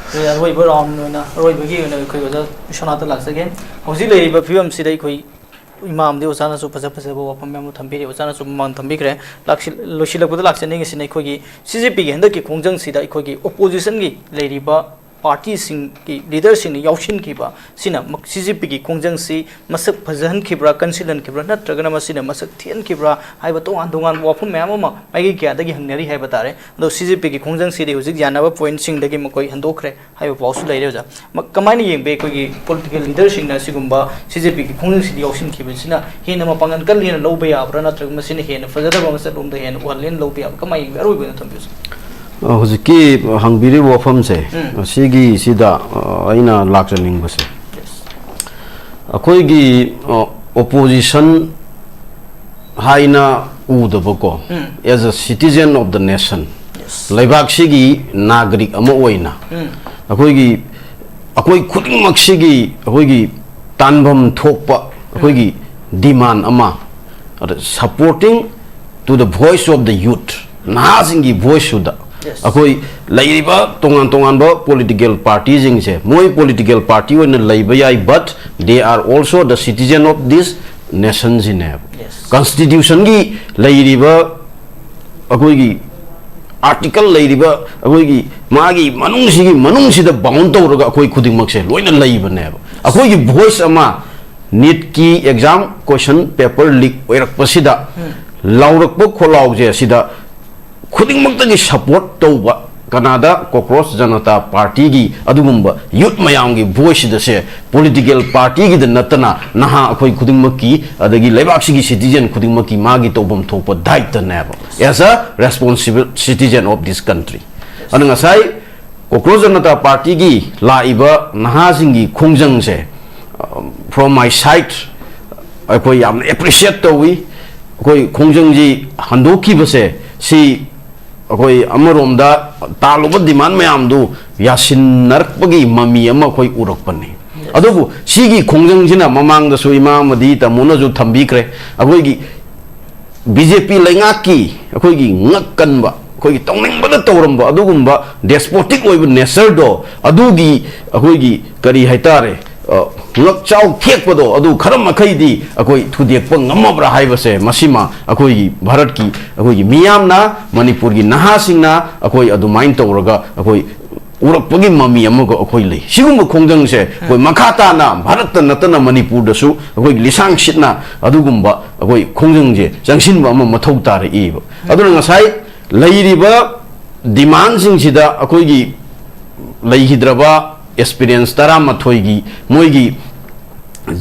ꯑꯔꯣꯏꯕ ꯔꯥꯎꯟ ꯑꯣꯏꯅ, ꯑꯔꯣꯏꯕꯒꯤ ꯑꯣꯏꯅ ꯑꯩꯈꯣꯏ ꯑꯣꯖꯥ ꯕꯤꯁ꯭ꯋꯥꯅꯥꯊꯇ ꯂꯥꯛꯆꯒꯦ꯫ ꯍꯧꯖꯤꯛ ꯂꯩꯔꯤꯕ ꯐꯤꯕꯝꯁꯤꯗ ꯑꯩꯈꯣꯏ ꯏꯃꯥ ꯑꯃꯗꯤ ꯑꯣꯖꯥꯅꯁꯨ ꯐꯖ ꯐꯖꯕ ꯋꯥꯐꯝ ꯃꯌꯥꯝ ꯑꯃ ꯊꯝꯕꯤꯔꯦ, ꯑꯣꯖꯥꯅꯁꯨ ꯃꯃꯥꯡ ꯊꯝꯕꯤꯈ꯭ꯔꯦ꯫ ꯂꯥꯛꯁꯤ-, ꯂꯣꯏꯁꯤꯜꯂꯛꯄꯗ ꯂꯥꯛꯆꯅꯤꯡꯉꯤꯁꯤꯅ ꯑꯩꯈꯣꯏꯒꯤ ꯁꯤ ꯖꯦ ꯄꯤꯒꯤ ꯍꯟꯗꯛꯀꯤ ꯈꯣꯡꯖꯪꯁꯤꯗ ꯑꯩꯈꯣꯏꯒꯤ ꯑꯣꯄꯣꯖꯤꯁꯟꯒꯤ ꯂꯩꯔꯤꯕ ꯄꯥꯔꯇꯤꯁꯤꯡꯒꯤ ꯂꯤꯗꯔꯁꯤꯡꯅ ꯌꯥꯎꯁꯤꯟꯈꯤꯕ ꯁꯤꯅ ꯃꯛ-, ꯁꯤ ꯖꯦ ꯄꯤꯒꯤ ꯈꯣꯡꯖꯪꯁꯤ ꯃꯁꯛ ꯐꯖꯍꯟꯈꯤꯕ꯭ꯔꯥ, ꯀꯟꯁꯤꯜꯍꯟꯈꯤꯕ꯭ꯔꯥ, ꯅꯠꯇ꯭ꯔꯒꯅ ꯃꯁꯤꯅ ꯃꯁꯛ ꯊꯤꯍꯟꯈꯤꯕ꯭ꯔꯥ ꯍꯥꯏꯕ ꯇꯣꯉꯥꯟ ꯇꯣꯉꯥꯟꯕ ꯋꯥꯐꯝ ꯃꯌꯥꯝ ꯑꯃ ꯃꯥꯏꯀꯩ ꯀꯌꯥꯗꯒꯤ ꯍꯪꯅꯔꯤ ꯍꯥꯏꯕ ꯇꯥꯔꯦ꯫ ꯑꯗꯣ ꯁꯤ ꯖꯦ ꯄꯤꯒꯤ ꯈꯣꯡꯖꯪꯁꯤꯗꯤ ꯍꯧꯖꯤꯛ ꯌꯥꯅꯕ ꯄꯣꯏꯟꯠꯁꯤꯡꯗꯒꯤ ꯃꯈꯣꯏ ꯍꯟꯗꯣꯛꯈ꯭ꯔꯦ ꯍꯥꯏꯕ ꯄꯥꯎꯁꯨ ꯂꯩꯔꯦ ꯑꯣꯖꯥ꯫ ꯃ-, ꯀꯃꯥꯏꯅ ꯌꯦꯡꯕ ꯑꯩꯈꯣꯏꯒꯤ ꯄꯣꯂꯤꯇꯤꯀꯦꯜ ꯂꯤꯗꯔꯁꯤꯡꯅ ꯁꯤꯒꯨꯝꯕ ꯁꯤ ꯖꯦ ꯄꯤꯒꯤ ꯈꯣꯡꯖꯪꯁꯤꯗ ꯌꯥꯎꯁꯤꯟꯈꯤꯕꯁꯤꯅ ꯍꯦꯟꯅ ꯃꯄꯥꯡꯒꯜ ꯀꯜꯂꯦꯅ ꯂꯧꯕ ꯌꯥꯕ꯭ꯔꯥ, ꯅꯠꯇ꯭ꯔꯒ ꯃꯁꯤꯅ ꯍꯦꯟꯅ ꯐꯖꯗꯕ ꯃꯁꯛꯂꯣꯝꯗ ꯍꯦꯟꯅ ꯎꯍꯜꯂꯦꯅ ꯂꯧꯕ ꯌꯥꯕ꯭ꯔꯥ? ꯀꯃꯥꯏꯅ ꯌꯦꯡꯕ? ꯑꯔꯣꯏꯕ ꯑꯣꯏꯅ ꯊꯝꯕꯤꯌꯨ ꯁꯥꯔ꯫ ꯑ, ꯍꯧꯖꯤꯛꯀꯤ ꯍꯪꯕꯤꯔꯤꯕ ꯋꯥꯐꯝꯁꯦ, ꯎꯝ꯫ ꯑꯁꯤꯒꯤꯁꯤꯗ, ꯑ, ꯑꯩꯅ ꯂꯥꯛꯆꯅꯤꯡꯕꯁꯦ, Yes. ꯑꯩꯈꯣꯏꯒꯤ, ꯑ, ꯑꯣꯄꯣꯖꯤꯁꯟ ꯍꯥꯏꯅ ꯎꯗꯕꯀꯣ, ꯎꯝ꯫ As a citizen of the nation, Yes. ꯂꯩꯕꯥꯛꯁꯤꯒꯤ ꯅꯥꯒꯔꯤꯛ ꯑꯃ ꯑꯣꯏꯅ ꯎꯝ꯫ ꯑꯩꯈꯣꯏꯒꯤ, ꯑꯩꯈꯣꯏ ꯈꯨꯗꯤꯡꯃꯛꯁꯤꯒꯤ ꯑꯩꯈꯣꯏꯒꯤ ꯇꯥꯟꯐꯝ ꯊꯣꯛꯄ ꯑꯩꯈꯣꯏꯒꯤ ꯗꯤꯃꯥꯟ ꯑꯃ, ꯑꯗ supporting to the voice of the youth, ꯅꯍꯥꯁꯤꯡꯒꯤ ꯚꯣꯏꯁꯇꯨꯗ Yes. ꯑꯩꯈꯣꯏ ꯂꯩꯔꯤꯕ ꯇꯣꯉꯥꯟ ꯇꯣꯉꯥꯟꯕ ꯄꯣꯂꯤꯇꯤꯀꯦꯜ ꯄꯥꯔꯇꯤꯁꯤꯡꯁꯦ, ꯃꯣꯏ ꯄꯣꯂꯤꯇꯤꯀꯦꯜ ꯄꯥꯔꯇꯤ ꯑꯣꯏꯅ ꯂꯩꯕ ꯌꯥꯏ, but they are also the citizen of this nation ꯁꯤꯅꯦꯕ꯫ Yes. ꯀꯟꯁꯇꯤꯇ꯭ꯌꯨꯁꯟꯒꯤ ꯂꯩꯔꯤꯕ ꯑꯩꯈꯣꯏꯒꯤ ꯑꯥꯔꯇꯤꯀꯜ ꯂꯩꯔꯤꯕ ꯑꯩꯈꯣꯏꯒꯤ ꯃꯥꯒꯤ ꯃꯅꯨꯡꯁꯤꯒꯤ ꯃꯅꯨꯡꯁꯤꯗ ꯕꯥꯎꯟ ꯇꯧꯔꯒ ꯑꯩꯈꯣꯏ ꯈꯨꯗꯤꯡꯃꯛꯁꯦ ꯂꯣꯏꯅ ꯂꯩꯕꯅꯦꯕ꯫ ꯑꯩꯈꯣꯏꯒꯤ ꯚꯣꯏꯁ ꯑꯃ ꯅꯤꯠꯀꯤ ꯑꯦꯛꯖꯥꯝ ꯀꯣꯏꯁꯟ ꯄꯦꯄꯔ ꯂꯤꯛ ꯑꯣꯏꯔꯛꯄꯁꯤꯗ ꯎꯝ꯫ ꯂꯥꯎꯔꯛꯄ ꯈꯣꯜꯂꯥꯎꯁꯦ ꯑꯁꯤꯗ ꯈꯨꯗꯤꯡꯃꯛꯇꯒꯤ ꯁꯄꯣꯔꯠ ꯇꯧꯕ ꯀꯅꯥꯗ ꯀꯣꯀ꯭ꯔꯣꯁ ꯖꯅꯇꯥ ꯄꯥꯔꯇꯤꯒꯤ ꯑꯗꯨꯒꯨꯝꯕ ꯌꯨꯠ ꯃꯌꯥꯝꯒꯤ ꯚꯣꯏꯁꯁꯤꯗꯁꯦ ꯄꯣꯂꯤꯇꯤꯀꯦꯜ ꯄꯥꯔꯇꯤꯒꯤꯗ ꯅꯠꯇꯅ ꯅꯍꯥ ꯑꯩꯈꯣꯏ ꯈꯨꯗꯤꯡꯃꯛꯀꯤ, ꯑꯗꯒꯤ ꯂꯩꯕꯥꯛꯁꯤꯒꯤ ꯁꯤꯇꯤꯖꯦꯟ ꯈꯨꯗꯤꯡꯃꯛꯀꯤ ꯃꯥꯒꯤ ꯇꯧꯐꯝ ꯊꯣꯛꯄ ꯗꯥꯏꯇꯅꯦꯕ, as a responsible citizen of this country. ꯑꯗꯨꯅ ꯉꯁꯥꯏ ꯀꯣꯀ꯭ꯔꯣꯁ ꯖꯅꯇꯥ ꯄꯥꯔꯇꯤꯒꯤ ꯂꯥꯛꯏꯕ ꯅꯍꯥꯁꯤꯡꯒꯤ ꯈꯣꯡꯖꯪꯁꯦ, from my side, ꯑꯩꯈꯣꯏ ꯌꯥꯝꯅ ꯑꯦꯄ꯭ꯔꯤꯁꯤꯌꯦꯠ ꯇꯧꯏ꯫ ꯑꯩꯈꯣꯏ ꯈꯣꯡꯖꯪꯁꯤ ꯍꯟꯗꯣꯛꯈꯤꯕꯁꯦ, ꯁꯤ ꯑꯩꯈꯣꯏ ꯑꯃꯔꯣꯝꯗ ꯇꯥꯜꯂꯨꯕ ꯗꯤꯃꯥꯟ ꯃꯌꯥꯝꯗꯨ ꯌꯥꯁꯤꯟꯅꯔꯛꯄꯒꯤ ꯃꯃꯤ ꯑꯃ ꯑꯩꯈꯣꯏ ꯎꯔꯛꯄꯅꯤ꯫ ꯑꯗꯨꯕꯨ ꯁꯤꯒꯤ ꯈꯣꯡꯖꯪꯁꯤꯅ ꯃꯃꯥꯡꯗꯁꯨ ꯏꯃꯥ ꯑꯃꯗꯤ ꯇꯥꯃꯣꯅꯁꯨ ꯊꯝꯕꯤꯈ꯭ꯔꯦ, ꯑꯩꯈꯣꯏꯒꯤ ꯕꯤ ꯖꯦ ꯄꯤ ꯂꯩꯉꯥꯛꯀꯤ ꯑꯩꯈꯣꯏꯒꯤ ꯉꯛ ꯀꯟꯕ, ꯑꯩꯈꯣꯏꯒꯤ ꯇꯧꯅꯤꯡꯕꯗ ꯇꯧꯔꯝꯕ ꯑꯗꯨꯒꯨꯝꯕ ꯗꯦꯁꯄꯣꯇꯤꯛ ꯑꯣꯏꯕ ꯅꯦꯆꯔꯗꯣ, ꯑꯗꯨꯒꯤ ꯑꯩꯈꯣꯏꯒꯤ ꯀꯔꯤ ꯍꯥꯏꯇꯥꯔꯦ, ꯑ, ꯉꯛꯆꯥꯎ ꯊꯦꯛꯄꯗꯣ, ꯑꯗꯨ ꯈꯔ ꯃꯈꯩꯗꯤ ꯑꯩꯈꯣꯏ ꯊꯨꯗꯦꯛꯄ ꯉꯝꯃꯕ꯭ꯔꯥ ꯍꯥꯏꯕꯁꯦ, ꯃꯁꯤꯃ ꯑꯩꯈꯣꯏꯒꯤ ꯚꯥꯔꯠꯀꯤ ꯑꯩꯈꯣꯏꯒꯤ ꯃꯤꯌꯥꯝꯅ, ꯃꯅꯤꯄꯨꯔꯒꯤ ꯅꯍꯥꯁꯤꯡꯅ ꯑꯩꯈꯣꯏ ꯑꯗꯨꯃꯥꯏꯅ ꯇꯧꯔꯒ ꯑꯩꯈꯣꯏ ꯎꯔꯛꯄꯒꯤ ꯃꯃꯤ ꯑꯃꯒ ꯑꯩꯈꯣꯏ ꯂꯩ꯫ ꯁꯤꯒꯨꯝꯕ ꯈꯣꯡꯖꯪꯁꯦ ꯑꯩꯈꯣꯏ ꯃꯈꯥ ꯇꯥꯅ ꯚꯥꯔꯠꯇ ꯅꯠꯇꯅ ꯃꯅꯤꯄꯨꯔꯗꯁꯨ ꯑꯩꯈꯣꯏ ꯂꯤꯁꯥꯡ ꯁꯤꯠꯅ ꯑꯗꯨꯒꯨꯝꯕ ꯑꯩꯈꯣꯏ ꯈꯣꯡꯖꯪꯁꯦ ꯆꯪꯁꯤꯟꯕ ꯑꯃ ꯃꯊꯧ ꯇꯥꯔꯛꯏꯕ꯫ ꯑꯗꯨꯅ ꯉꯁꯥꯏ ꯂꯩꯔꯤꯕ ꯗꯤꯃꯥꯟꯁꯤꯡꯁꯤꯗ ꯑꯩꯈꯣꯏꯒꯤ ꯂꯩꯈꯤꯗ꯭ꯔꯕ ꯑꯦꯁꯄꯤꯔꯦꯟꯁ ꯇꯔꯥꯃꯥꯊꯣꯏꯒꯤ ꯃꯣꯏꯒꯤ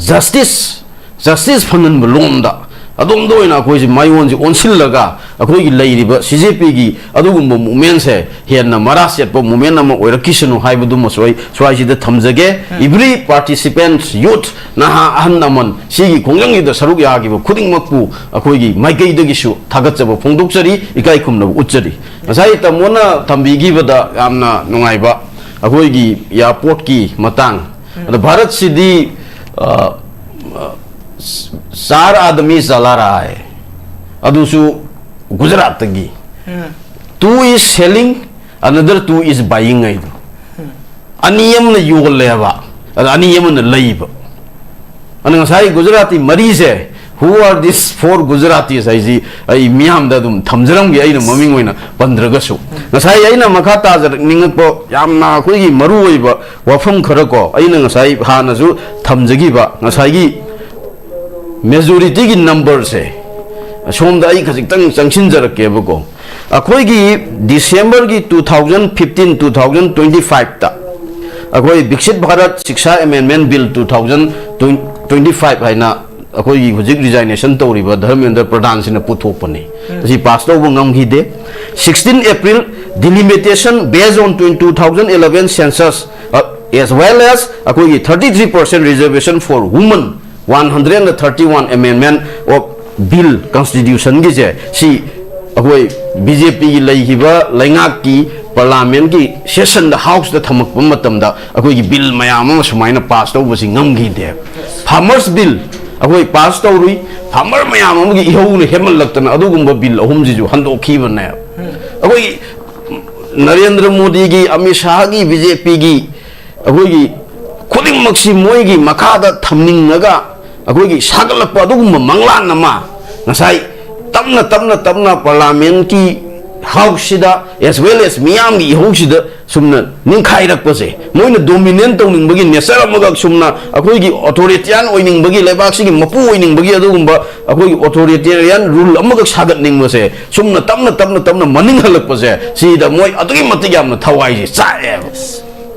ꯖꯁꯇꯤꯁ, ꯖꯁꯇꯤꯁ ꯐꯪꯍꯟꯕ ꯂꯣꯝꯗ ꯑꯗꯣꯝꯗ ꯑꯣꯏꯅ ꯑꯩꯈꯣꯏꯁꯦ ꯃꯥꯏꯑꯣꯟꯁꯦ ꯑꯣꯟꯁꯤꯜꯂꯒ ꯑꯩꯈꯣꯏꯒꯤ ꯂꯩꯔꯤꯕ ꯁꯤ ꯖꯦ ꯄꯤꯒꯤ ꯑꯗꯨꯒꯨꯝꯕ ꯃꯨꯞꯃꯦꯟꯁꯦ ꯍꯦꯟꯅ ꯃꯔꯥ ꯆꯦꯠꯄ ꯃꯨꯞꯃꯦꯟ ꯑꯃ ꯑꯣꯏꯔꯛꯈꯤꯁꯅꯨ ꯍꯥꯏꯕꯗꯨꯃꯁꯨ ꯑꯩ ꯁ꯭ꯋꯥꯏꯁꯤꯗ ꯊꯝꯖꯒꯦ꯫ Every participants, youth, ꯅꯍꯥ ꯑꯍꯟ ꯑꯃꯟ, ꯁꯤꯒꯤ ꯈꯣꯡꯖꯪꯁꯤꯗ ꯁꯔꯨꯛ ꯌꯥꯈꯤꯕ ꯈꯨꯗꯤꯡꯃꯛꯄꯨ ꯑꯩꯈꯣꯏꯒꯤ ꯃꯥꯏꯀꯩꯗꯒꯤꯁꯨ ꯊꯥꯒꯠꯆꯕ ꯐꯣꯡꯗꯣꯛꯆꯔꯤ, ꯏꯀꯥꯏ ꯈꯨꯝꯅꯕ ꯎꯠꯆꯔꯤ꯫ ꯉꯁꯥꯏ ꯇꯥꯃꯣꯅ ꯊꯝꯕꯤꯈꯤꯕꯗ ꯌꯥꯝꯅ ꯅꯨꯡꯉꯥꯏꯕ ꯑꯩꯈꯣꯏꯒꯤ ꯑꯦꯌꯥꯔꯄꯣꯔꯠꯀꯤ ꯃꯇꯥꯡ꯫ ꯑꯗꯣ ꯚꯥꯔꯠꯁꯤꯗꯤ, ꯑ, ꯑ, ꯆꯥꯔ ꯑꯥꯗꯃꯤ ꯆꯂꯥ ꯔꯍꯥ ꯍꯥꯏ, ꯑꯗꯨꯁꯨ ꯒꯨꯖꯔꯥꯠꯇꯒꯤ꯫ Two is selling, another two is buying ꯍꯥꯏꯗꯣ꯫ ꯑꯅꯤ ꯑꯃꯅ ꯌꯣꯜꯂꯦꯕ, ꯑꯗ ꯑꯅꯤ ꯑꯃꯅ ꯂꯩꯕ꯫ ꯑꯗ ꯉꯁꯥꯏ Gujarati ꯃꯔꯤꯁꯦ, who are these four Gujaratis ꯍꯥꯏꯁꯤ ꯑꯩ ꯃꯤꯌꯥꯝꯗ ꯑꯗꯨꯝ ꯊꯝꯖꯔꯝꯒꯦ, ꯑꯩꯅ ꯃꯃꯤꯡ ꯑꯣꯏꯅ ꯄꯟꯗ꯭ꯔꯒꯁꯨ꯫ ꯉꯁꯥꯏ ꯑꯩꯅ ꯃꯈꯥ ꯇꯥꯖꯔꯛꯅꯤꯡꯉꯛꯄ ꯌꯥꯝꯅ ꯑꯩꯈꯣꯏꯒꯤ ꯃꯔꯨꯑꯣꯏꯕ ꯋꯥꯐꯝ ꯈꯔ ꯀꯣ, ꯑꯩꯅ ꯉꯁꯥꯏ ꯍꯥꯟꯅꯁꯨ ꯊꯝꯖꯈꯤꯕ ꯉꯁꯥꯏꯒꯤ ꯃꯦꯖꯣꯔꯤꯇꯤꯒꯤ ꯅꯝꯕꯔꯁꯦ, ꯑꯁꯣꯝꯗ ꯑꯩ ꯈꯖꯤꯛꯇꯪ ꯆꯪꯁꯤꯟꯖꯔꯛꯀꯦꯕꯀꯣ꯫ ꯑꯩꯈꯣꯏꯒꯤ ꯗꯤꯁꯦꯝꯕꯔꯒꯤ two thousand fifteen, two thousand twenty five ꯇ ꯑꯩꯈꯣꯏ ꯕꯤꯛꯁꯤꯠ ꯚꯥꯔꯠ ꯁꯤꯛꯁꯥ ꯑꯦꯃꯦꯟꯃꯦꯟ bill two thousand twenty five ꯍꯥꯏꯅ ꯑꯩꯈꯣꯏꯒꯤ ꯍꯧꯖꯤꯛ ꯔꯤꯖꯥꯏꯅꯦꯁꯟ ꯇꯧꯔꯤꯕ ꯙꯔꯃꯦꯟꯗ꯭ꯔ ꯄ꯭ꯔꯙꯥꯟꯁꯤꯅ ꯄꯨꯊꯣꯛꯄꯅꯤ꯫ ꯑꯁꯤ ꯄꯥꯁ ꯇꯧꯕ ꯉꯝꯈꯤꯗꯦ꯫ Sixteen April, delimitation based on two thousand eleven census, uh, as well as ꯑꯩꯈꯣꯏꯒꯤ thirty three percent reservation for women, one hundred thirty one amendment of bill, constitution ꯒꯤꯁꯦ ꯁꯤ ꯑꯩꯈꯣꯏ ꯕꯤ ꯖꯦ ꯄꯤꯒꯤ ꯂꯩꯈꯤꯕ ꯂꯩꯉꯥꯛꯀꯤ ꯄꯥꯔꯂꯥꯃꯦꯟꯒꯤ ꯁꯦꯁꯟꯗ, ꯍꯥꯎꯁꯇ ꯊꯝꯃꯛꯄ ꯃꯇꯝꯗ ꯑꯩꯈꯣꯏꯒꯤ ꯕꯤꯜ ꯃꯌꯥꯝ ꯑꯃ ꯁꯨꯃꯥꯏꯅ ꯄꯥꯁ ꯇꯧꯕꯁꯤ ꯉꯝꯈꯤꯗꯦꯕ꯫ ꯐꯥꯔꯃꯔꯁ ꯕꯤꯜ ꯑꯩꯈꯣꯏ ꯄꯥꯁ ꯇꯧꯔꯨꯏ, ꯐꯥꯔꯃꯔ ꯃꯌꯥꯝ ꯑꯃꯒꯤ ꯏꯍꯧꯅ ꯍꯦꯟꯃꯜꯂꯛꯇꯅ ꯑꯗꯨꯒꯨꯝꯕ ꯕꯤꯜ ꯑꯍꯨꯝꯁꯤꯁꯨ ꯍꯟꯗꯣꯛꯈꯤꯕꯅꯦꯕ꯫ ꯑꯩꯈꯣꯏꯒꯤ ꯅꯔꯦꯟꯗ꯭ꯔ ꯃꯣꯗꯤꯒꯤ, ꯑꯃꯤꯠ ꯁꯥꯍꯒꯤ, ꯕꯤ ꯖꯦ ꯄꯤꯒꯤ ꯑꯩꯈꯣꯏꯒꯤ ꯈꯨꯗꯤꯡꯃꯛꯁꯤ ꯃꯣꯏꯒꯤ ꯃꯈꯥꯗ ꯊꯝꯅꯤꯡꯉꯒ ꯑꯩꯈꯣꯏꯒꯤ ꯁꯥꯒꯠꯂꯛꯄ ꯑꯗꯨꯒꯨꯝꯕ ꯃꯪꯂꯥꯟ ꯑꯃ ꯉꯁꯥꯏ ꯇꯞꯅ ꯇꯞꯅ ꯇꯞꯅ ꯄꯥꯔꯂꯥꯃꯦꯟꯀꯤ ꯍꯥꯎꯁꯁꯤꯗ, as well as ꯃꯤꯌꯥꯝꯒꯤ ꯏꯍꯧꯁꯤꯗ ꯁꯨꯝꯅ ꯅꯤꯡꯈꯥꯏꯔꯛꯄꯁꯦ, ꯃꯣꯏꯅ ꯗꯣꯃꯤꯅꯦꯟ ꯇꯧꯅꯤꯡꯕꯒꯤ ꯅꯦꯆꯔ ꯑꯃꯒ, ꯁꯨꯝꯅ ꯑꯩꯈꯣꯏꯒꯤ ꯑꯣꯊꯣꯔꯤꯇꯤꯌꯥꯟ ꯑꯣꯏꯅꯤꯡꯕꯒꯤ, ꯂꯩꯕꯥꯛꯁꯤꯒꯤ ꯃꯄꯨ ꯑꯣꯏꯅꯤꯡꯕꯒꯤ ꯑꯗꯨꯒꯨꯝꯕ ꯑꯩꯈꯣꯏꯒꯤ ꯑꯣꯊꯣꯔꯤꯇꯦꯔꯤꯌꯥꯟ ꯔꯨꯜ ꯑꯃꯈꯛ ꯁꯥꯒꯠꯅꯤꯡꯕꯁꯦ, ꯁꯨꯝꯅ ꯇꯞꯅ ꯇꯞꯅ ꯇꯞꯅ ꯃꯅꯤꯡ ꯍꯜꯂꯛꯄꯁꯦ, ꯁꯤꯗ ꯃꯣꯏ ꯑꯗꯨꯛꯀꯤ ꯃꯇꯤꯛ ꯌꯥꯝꯅ ꯊꯋꯥꯏꯁꯦ ꯆꯥꯛꯑꯦꯕ꯫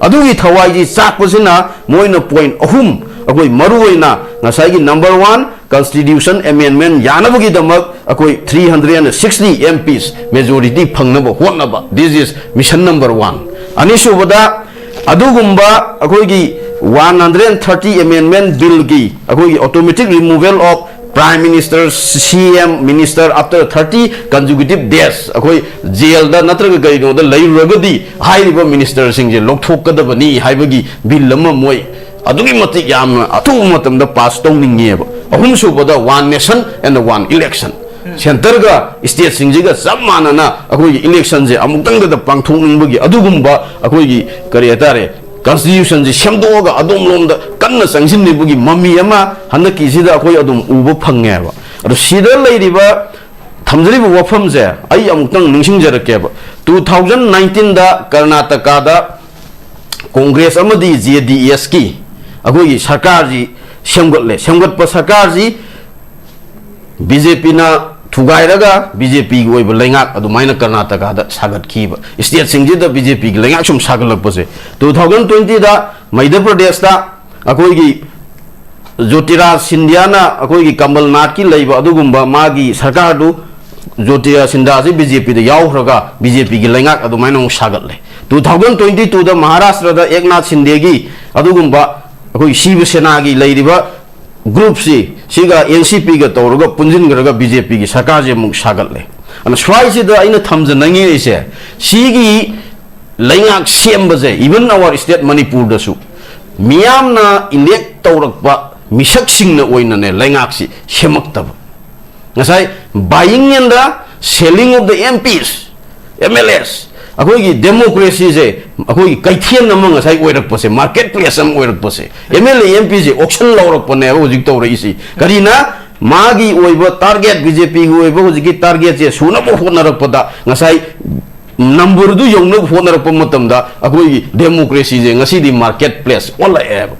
ꯑꯗꯨꯒꯤ ꯊꯋꯥꯏꯁꯤ ꯆꯥꯛꯄꯁꯤꯅ ꯃꯣꯏꯅ ꯄꯣꯏꯟ ꯑꯍꯨꯝ, ꯑꯩꯈꯣꯏ ꯃꯔꯨꯑꯣꯏꯅ ꯉꯁꯥꯏꯒꯤ number one, constitution amendment ꯌꯥꯅꯕꯒꯤꯗꯃꯛ ꯑꯩꯈꯣꯏ three hundred and sixty M Ps majority ꯐꯪꯅꯕ ꯍꯣꯠꯅꯕ, this is mission number one꯫ ꯑꯅꯤꯁꯨꯕꯗ, ꯑꯗꯨꯒꯨꯝꯕ ꯑꯩꯈꯣꯏꯒꯤ one hundred thirty amendment billꯒꯤ ꯑꯩꯈꯣꯏꯒꯤ automatic removal of Prime Minister, C M, Minister after thirty consecutive days, ꯑꯩꯈꯣꯏ ꯖꯦꯜꯗ ꯅꯠꯇ꯭ꯔꯒ ꯀꯔꯤꯅꯣꯗ ꯂꯩꯔꯨꯔꯒꯗꯤ ꯍꯥꯏꯔꯤꯕ ꯃꯤꯅꯤꯁꯇꯔꯁꯤꯡꯁꯦ ꯂꯧꯊꯣꯛꯀꯗꯕꯅꯤ ꯍꯥꯏꯕꯒꯤ ꯕꯤꯜ ꯑꯃ ꯃꯣꯏ ꯑꯗꯨꯛꯀꯤ ꯃꯇꯤꯛ ꯌꯥꯝꯅ ꯑꯊꯨꯕ ꯃꯇꯝꯗ ꯄꯥꯁ ꯇꯧꯅꯤꯡꯉꯦꯕ꯫ ꯑꯍꯨꯝꯁꯨꯕꯗ, one nation and one election, ꯁꯦꯟꯇꯔꯒ ꯁ꯭ꯇꯦꯠꯁꯤꯡꯁꯤꯒ ꯆꯞ ꯃꯥꯟꯅꯅ ꯑꯩꯈꯣꯏꯒꯤ ꯏꯂꯦꯛꯁꯟꯁꯦ ꯑꯃꯨꯛꯇꯪꯗꯗ ꯄꯥꯡꯊꯣꯛꯅꯤꯡꯕꯒꯤ ꯑꯗꯨꯒꯨꯝꯕ ꯑꯩꯈꯣꯏꯒꯤ, ꯀꯔꯤ ꯍꯥꯏꯇꯥꯔꯦ, ꯀꯟꯁꯇꯤꯇ꯭ꯌꯨꯁꯟꯁꯤ ꯁꯦꯝꯗꯣꯛꯑꯒ ꯑꯗꯣꯝꯂꯣꯝꯗ ꯀꯟꯅ ꯆꯪꯁꯤꯟꯅꯤꯡꯕꯒꯤ ꯃꯃꯤ ꯑꯃ ꯍꯟꯗꯛꯀꯤꯁꯤꯗ ꯑꯩꯈꯣꯏ ꯑꯗꯨꯝ ꯎꯕ ꯐꯪꯉꯦꯕ꯫ ꯑꯗꯣ ꯁꯤꯗ ꯂꯩꯔꯤꯕ, ꯊꯝꯖꯔꯤꯕ ꯋꯥꯐꯝꯁꯦ ꯑꯩ ꯑꯃꯨꯛꯇꯪ ꯅꯤꯡꯁꯤꯡꯖꯔꯛꯀꯦꯕ꯫ Two thousand nineteenꯗ ꯀꯔꯅꯥꯇꯀꯥꯗ ꯀꯣꯡꯒ꯭ꯔꯦꯁ ꯑꯃꯗꯤ J D Sꯀꯤ ꯑꯩꯈꯣꯏꯒꯤ ꯁꯔꯀꯥꯔꯁꯤ ꯁꯦꯝꯒꯠꯂꯦ꯫ ꯁꯦꯝꯒꯠꯄ ꯁꯔꯀꯥꯔꯁꯤ ꯕꯤ ꯖꯦ ꯄꯤꯅ ꯊꯨꯒꯥꯏꯔꯒ ꯕꯤ ꯖꯦ ꯄꯤꯒꯤ ꯑꯣꯏꯕ ꯂꯩꯉꯥꯛ ꯑꯗꯨꯃꯥꯏꯅ ꯀꯔꯅꯥꯇꯀꯥꯗ ꯁꯥꯒꯠꯈꯤꯕ꯫ ꯁ꯭ꯇꯦꯠꯁꯤꯡꯁꯤꯗ ꯕꯤ ꯖꯦ ꯄꯤꯒꯤ ꯂꯩꯉꯥꯛ ꯁꯨꯝ ꯁꯥꯒꯠꯂꯛꯄꯁꯦ, ꯇꯨ ꯊꯥꯎꯖꯟ ꯇ꯭ꯋꯦꯟꯇꯤꯗ ꯃꯙ꯭ꯌ ꯄ꯭ꯔꯗꯦꯁꯇ ꯑꯩꯈꯣꯏꯒꯤ ꯖꯣꯇꯤꯔꯥꯖ ꯁꯤꯟꯙꯤꯌꯥꯅ ꯑꯩꯈꯣꯏꯒꯤ ꯀꯃꯜꯅꯥꯊꯀꯤ ꯂꯩꯕ ꯑꯗꯨꯒꯨꯝꯕ ꯃꯥꯒꯤ ꯁꯔꯀꯥꯔꯗꯨ, ꯖꯣꯇꯤꯔꯥꯖ ꯁꯤꯟꯙꯤꯌꯥꯁꯤ ꯕꯤ ꯖꯦ ꯄꯤꯗ ꯌꯥꯎꯈ꯭ꯔꯒ ꯕꯤ ꯖꯦ ꯄꯤꯒꯤ ꯂꯩꯉꯥꯛ ꯑꯗꯨꯃꯥꯏꯅ ꯑꯃꯨꯛ ꯁꯥꯒꯠꯂꯦ꯫ ꯇꯨ ꯊꯥꯎꯖꯟ ꯇ꯭ꯋꯦꯟꯇꯤ ꯇꯨꯗ ꯃꯍꯥꯔꯥꯁꯇ꯭ꯔꯗ ꯑꯦꯛꯅꯥꯊ ꯁꯤꯟꯗꯦꯒꯤ ꯑꯗꯨꯒꯨꯝꯕ ꯑꯩꯈꯣꯏ ꯁꯤꯕ ꯁꯦꯅꯥꯒꯤ ꯂꯩꯔꯤꯕ ꯒ꯭ꯔꯨꯞꯁꯤ, ꯁꯤꯒ ꯑꯦꯟ ꯁꯤ ꯄꯤꯒ ꯇꯧꯔꯒ ꯄꯨꯟꯁꯤꯟꯈ꯭ꯔꯒ ꯕꯤ ꯖꯦ ꯄꯤꯒꯤ ꯁꯔꯀꯥꯔꯁꯦ ꯑꯃꯨꯛ ꯁꯥꯒꯠꯂꯦ꯫ ꯑꯗꯨꯅ ꯁ꯭ꯋꯥꯏꯁꯤꯗ ꯑꯩꯅ ꯊꯝꯖꯅꯤꯡꯉꯤꯁꯦ, ꯁꯤꯒꯤ ꯂꯩꯉꯥꯛ ꯁꯦꯝꯕꯁꯦ, even our state ꯃꯅꯤꯄꯨꯔꯗꯁꯨ ꯃꯤꯌꯥꯝꯅ ꯏꯂꯦꯛ ꯇꯧꯔꯛꯄ ꯃꯤꯁꯛꯁꯤꯡꯅ ꯑꯣꯏꯅꯅꯦ ꯂꯩꯉꯥꯛꯁꯤ ꯁꯦꯝꯃꯛꯇꯕ꯫ ꯉꯁꯥꯏ buying and the selling of the M Ps, M L As, ꯑꯩꯈꯣꯏꯒꯤ ꯗꯦꯃꯣꯀ꯭ꯔꯦꯁꯤꯁꯦ ꯑꯩꯈꯣꯏꯒꯤ ꯀꯩꯊꯦꯜ ꯑꯃ ꯉꯁꯥꯏ ꯑꯣꯏꯔꯛꯄꯁꯦ, ꯃꯥꯔꯀꯦꯠ ꯄ꯭ꯂꯦꯁ ꯑꯃ ꯑꯣꯏꯔꯛꯄꯁꯦ, ꯑꯦꯝ ꯑꯦꯜ ꯑꯦ, ꯑꯦꯝ ꯄꯤꯁꯦ ꯑꯣꯛꯁꯟ ꯂꯧꯔꯛꯄꯅꯦꯕ ꯍꯧꯖꯤꯛ ꯇꯧꯔꯛꯏꯁꯤ꯫ ꯀꯔꯤꯅ? ꯃꯥꯒꯤ ꯑꯣꯏꯕ ꯇꯥꯔꯒꯦꯠ, ꯕꯤ ꯖꯦ ꯄꯤꯒꯤ ꯑꯣꯏꯕ ꯍꯧꯖꯤꯛꯀꯤ ꯇꯥꯔꯒꯦꯠꯁꯦ ꯁꯨꯅꯕ ꯍꯣꯠꯅꯔꯛꯄꯗ ꯉꯁꯥꯏ ꯅꯝꯕꯔꯗꯨ ꯌꯧꯅꯕ ꯍꯣꯠꯅꯔꯛꯄ ꯃꯇꯝꯗ ꯑꯩꯈꯣꯏꯒꯤ ꯗꯦꯃꯣꯀ꯭ꯔꯦꯁꯤꯁꯦ ꯉꯁꯤꯗꯤ ꯃꯥꯔꯀꯦꯠ ꯄ꯭ꯂꯦꯁ ꯑꯣꯜꯂꯛꯑꯦꯕ꯫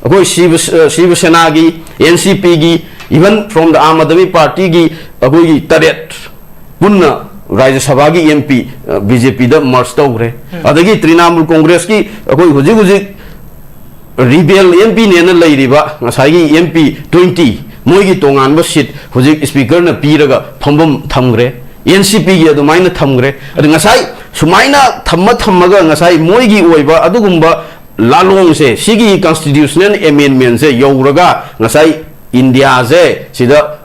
ꯑꯩꯈꯣꯏ ꯁꯤꯕ, ꯁꯤꯕ ꯁꯦꯅꯥꯒꯤ, ꯑꯦꯟ ꯁꯤ ꯄꯤꯒꯤ, even from the Aam Aadmi Partyꯒꯤ ꯑꯩꯈꯣꯏꯒꯤ ꯇꯔꯦꯠ ꯄꯨꯟꯅ ꯔꯥꯖ꯭ꯌ ꯁꯚꯥꯒꯤ ꯑꯦꯝ ꯄꯤ ꯕꯤ ꯖꯦ ꯄꯤꯗ ꯃꯔꯖ ꯇꯧꯈ꯭ꯔꯦ꯫ ꯑꯗꯒꯤ ꯇ꯭ꯔꯤꯅꯥꯃꯨꯜ ꯀꯣꯡꯒ꯭ꯔꯦꯁꯀꯤ ꯑꯩꯈꯣꯏ ꯍꯧꯖꯤꯛ ꯍꯧꯖꯤꯛ ꯔꯤꯕꯦꯜ ꯑꯦꯝ ꯄꯤꯅꯦꯅ ꯂꯩꯔꯤꯕ ꯉꯁꯥꯏꯒꯤ ꯑꯦꯝ ꯄꯤ ꯇ꯭ꯋꯦꯟꯇꯤ, ꯃꯣꯏꯒꯤ ꯇꯣꯉꯥꯟꯕ ꯁꯤꯠ ꯍꯧꯖꯤꯛ ꯁ꯭ꯄꯤꯀꯔꯅ ꯄꯤꯔꯒ ꯐꯝꯐꯝ ꯊꯝꯈ꯭ꯔꯦ, ꯑꯦꯟ ꯁꯤ ꯄꯤꯒꯤ ꯑꯗꯨꯃꯥꯏꯅ ꯊꯝꯈ꯭ꯔꯦ꯫ ꯑꯗꯨ ꯉꯁꯥꯏ ꯁꯨꯃꯥꯏꯅ ꯊꯝꯃ ꯊꯝꯃꯒ ꯉꯁꯥꯏ ꯃꯣꯏꯒꯤ ꯑꯣꯏꯕ ꯑꯗꯨꯒꯨꯝꯕ ꯂꯥꯂꯣꯡꯁꯦ, ꯁꯤꯒꯤ constitutional amendmentꯁꯦ ꯌꯧꯔꯒ ꯉꯁꯥꯏ ꯏꯟꯗꯤꯌꯥꯁꯦ ꯁꯤꯗ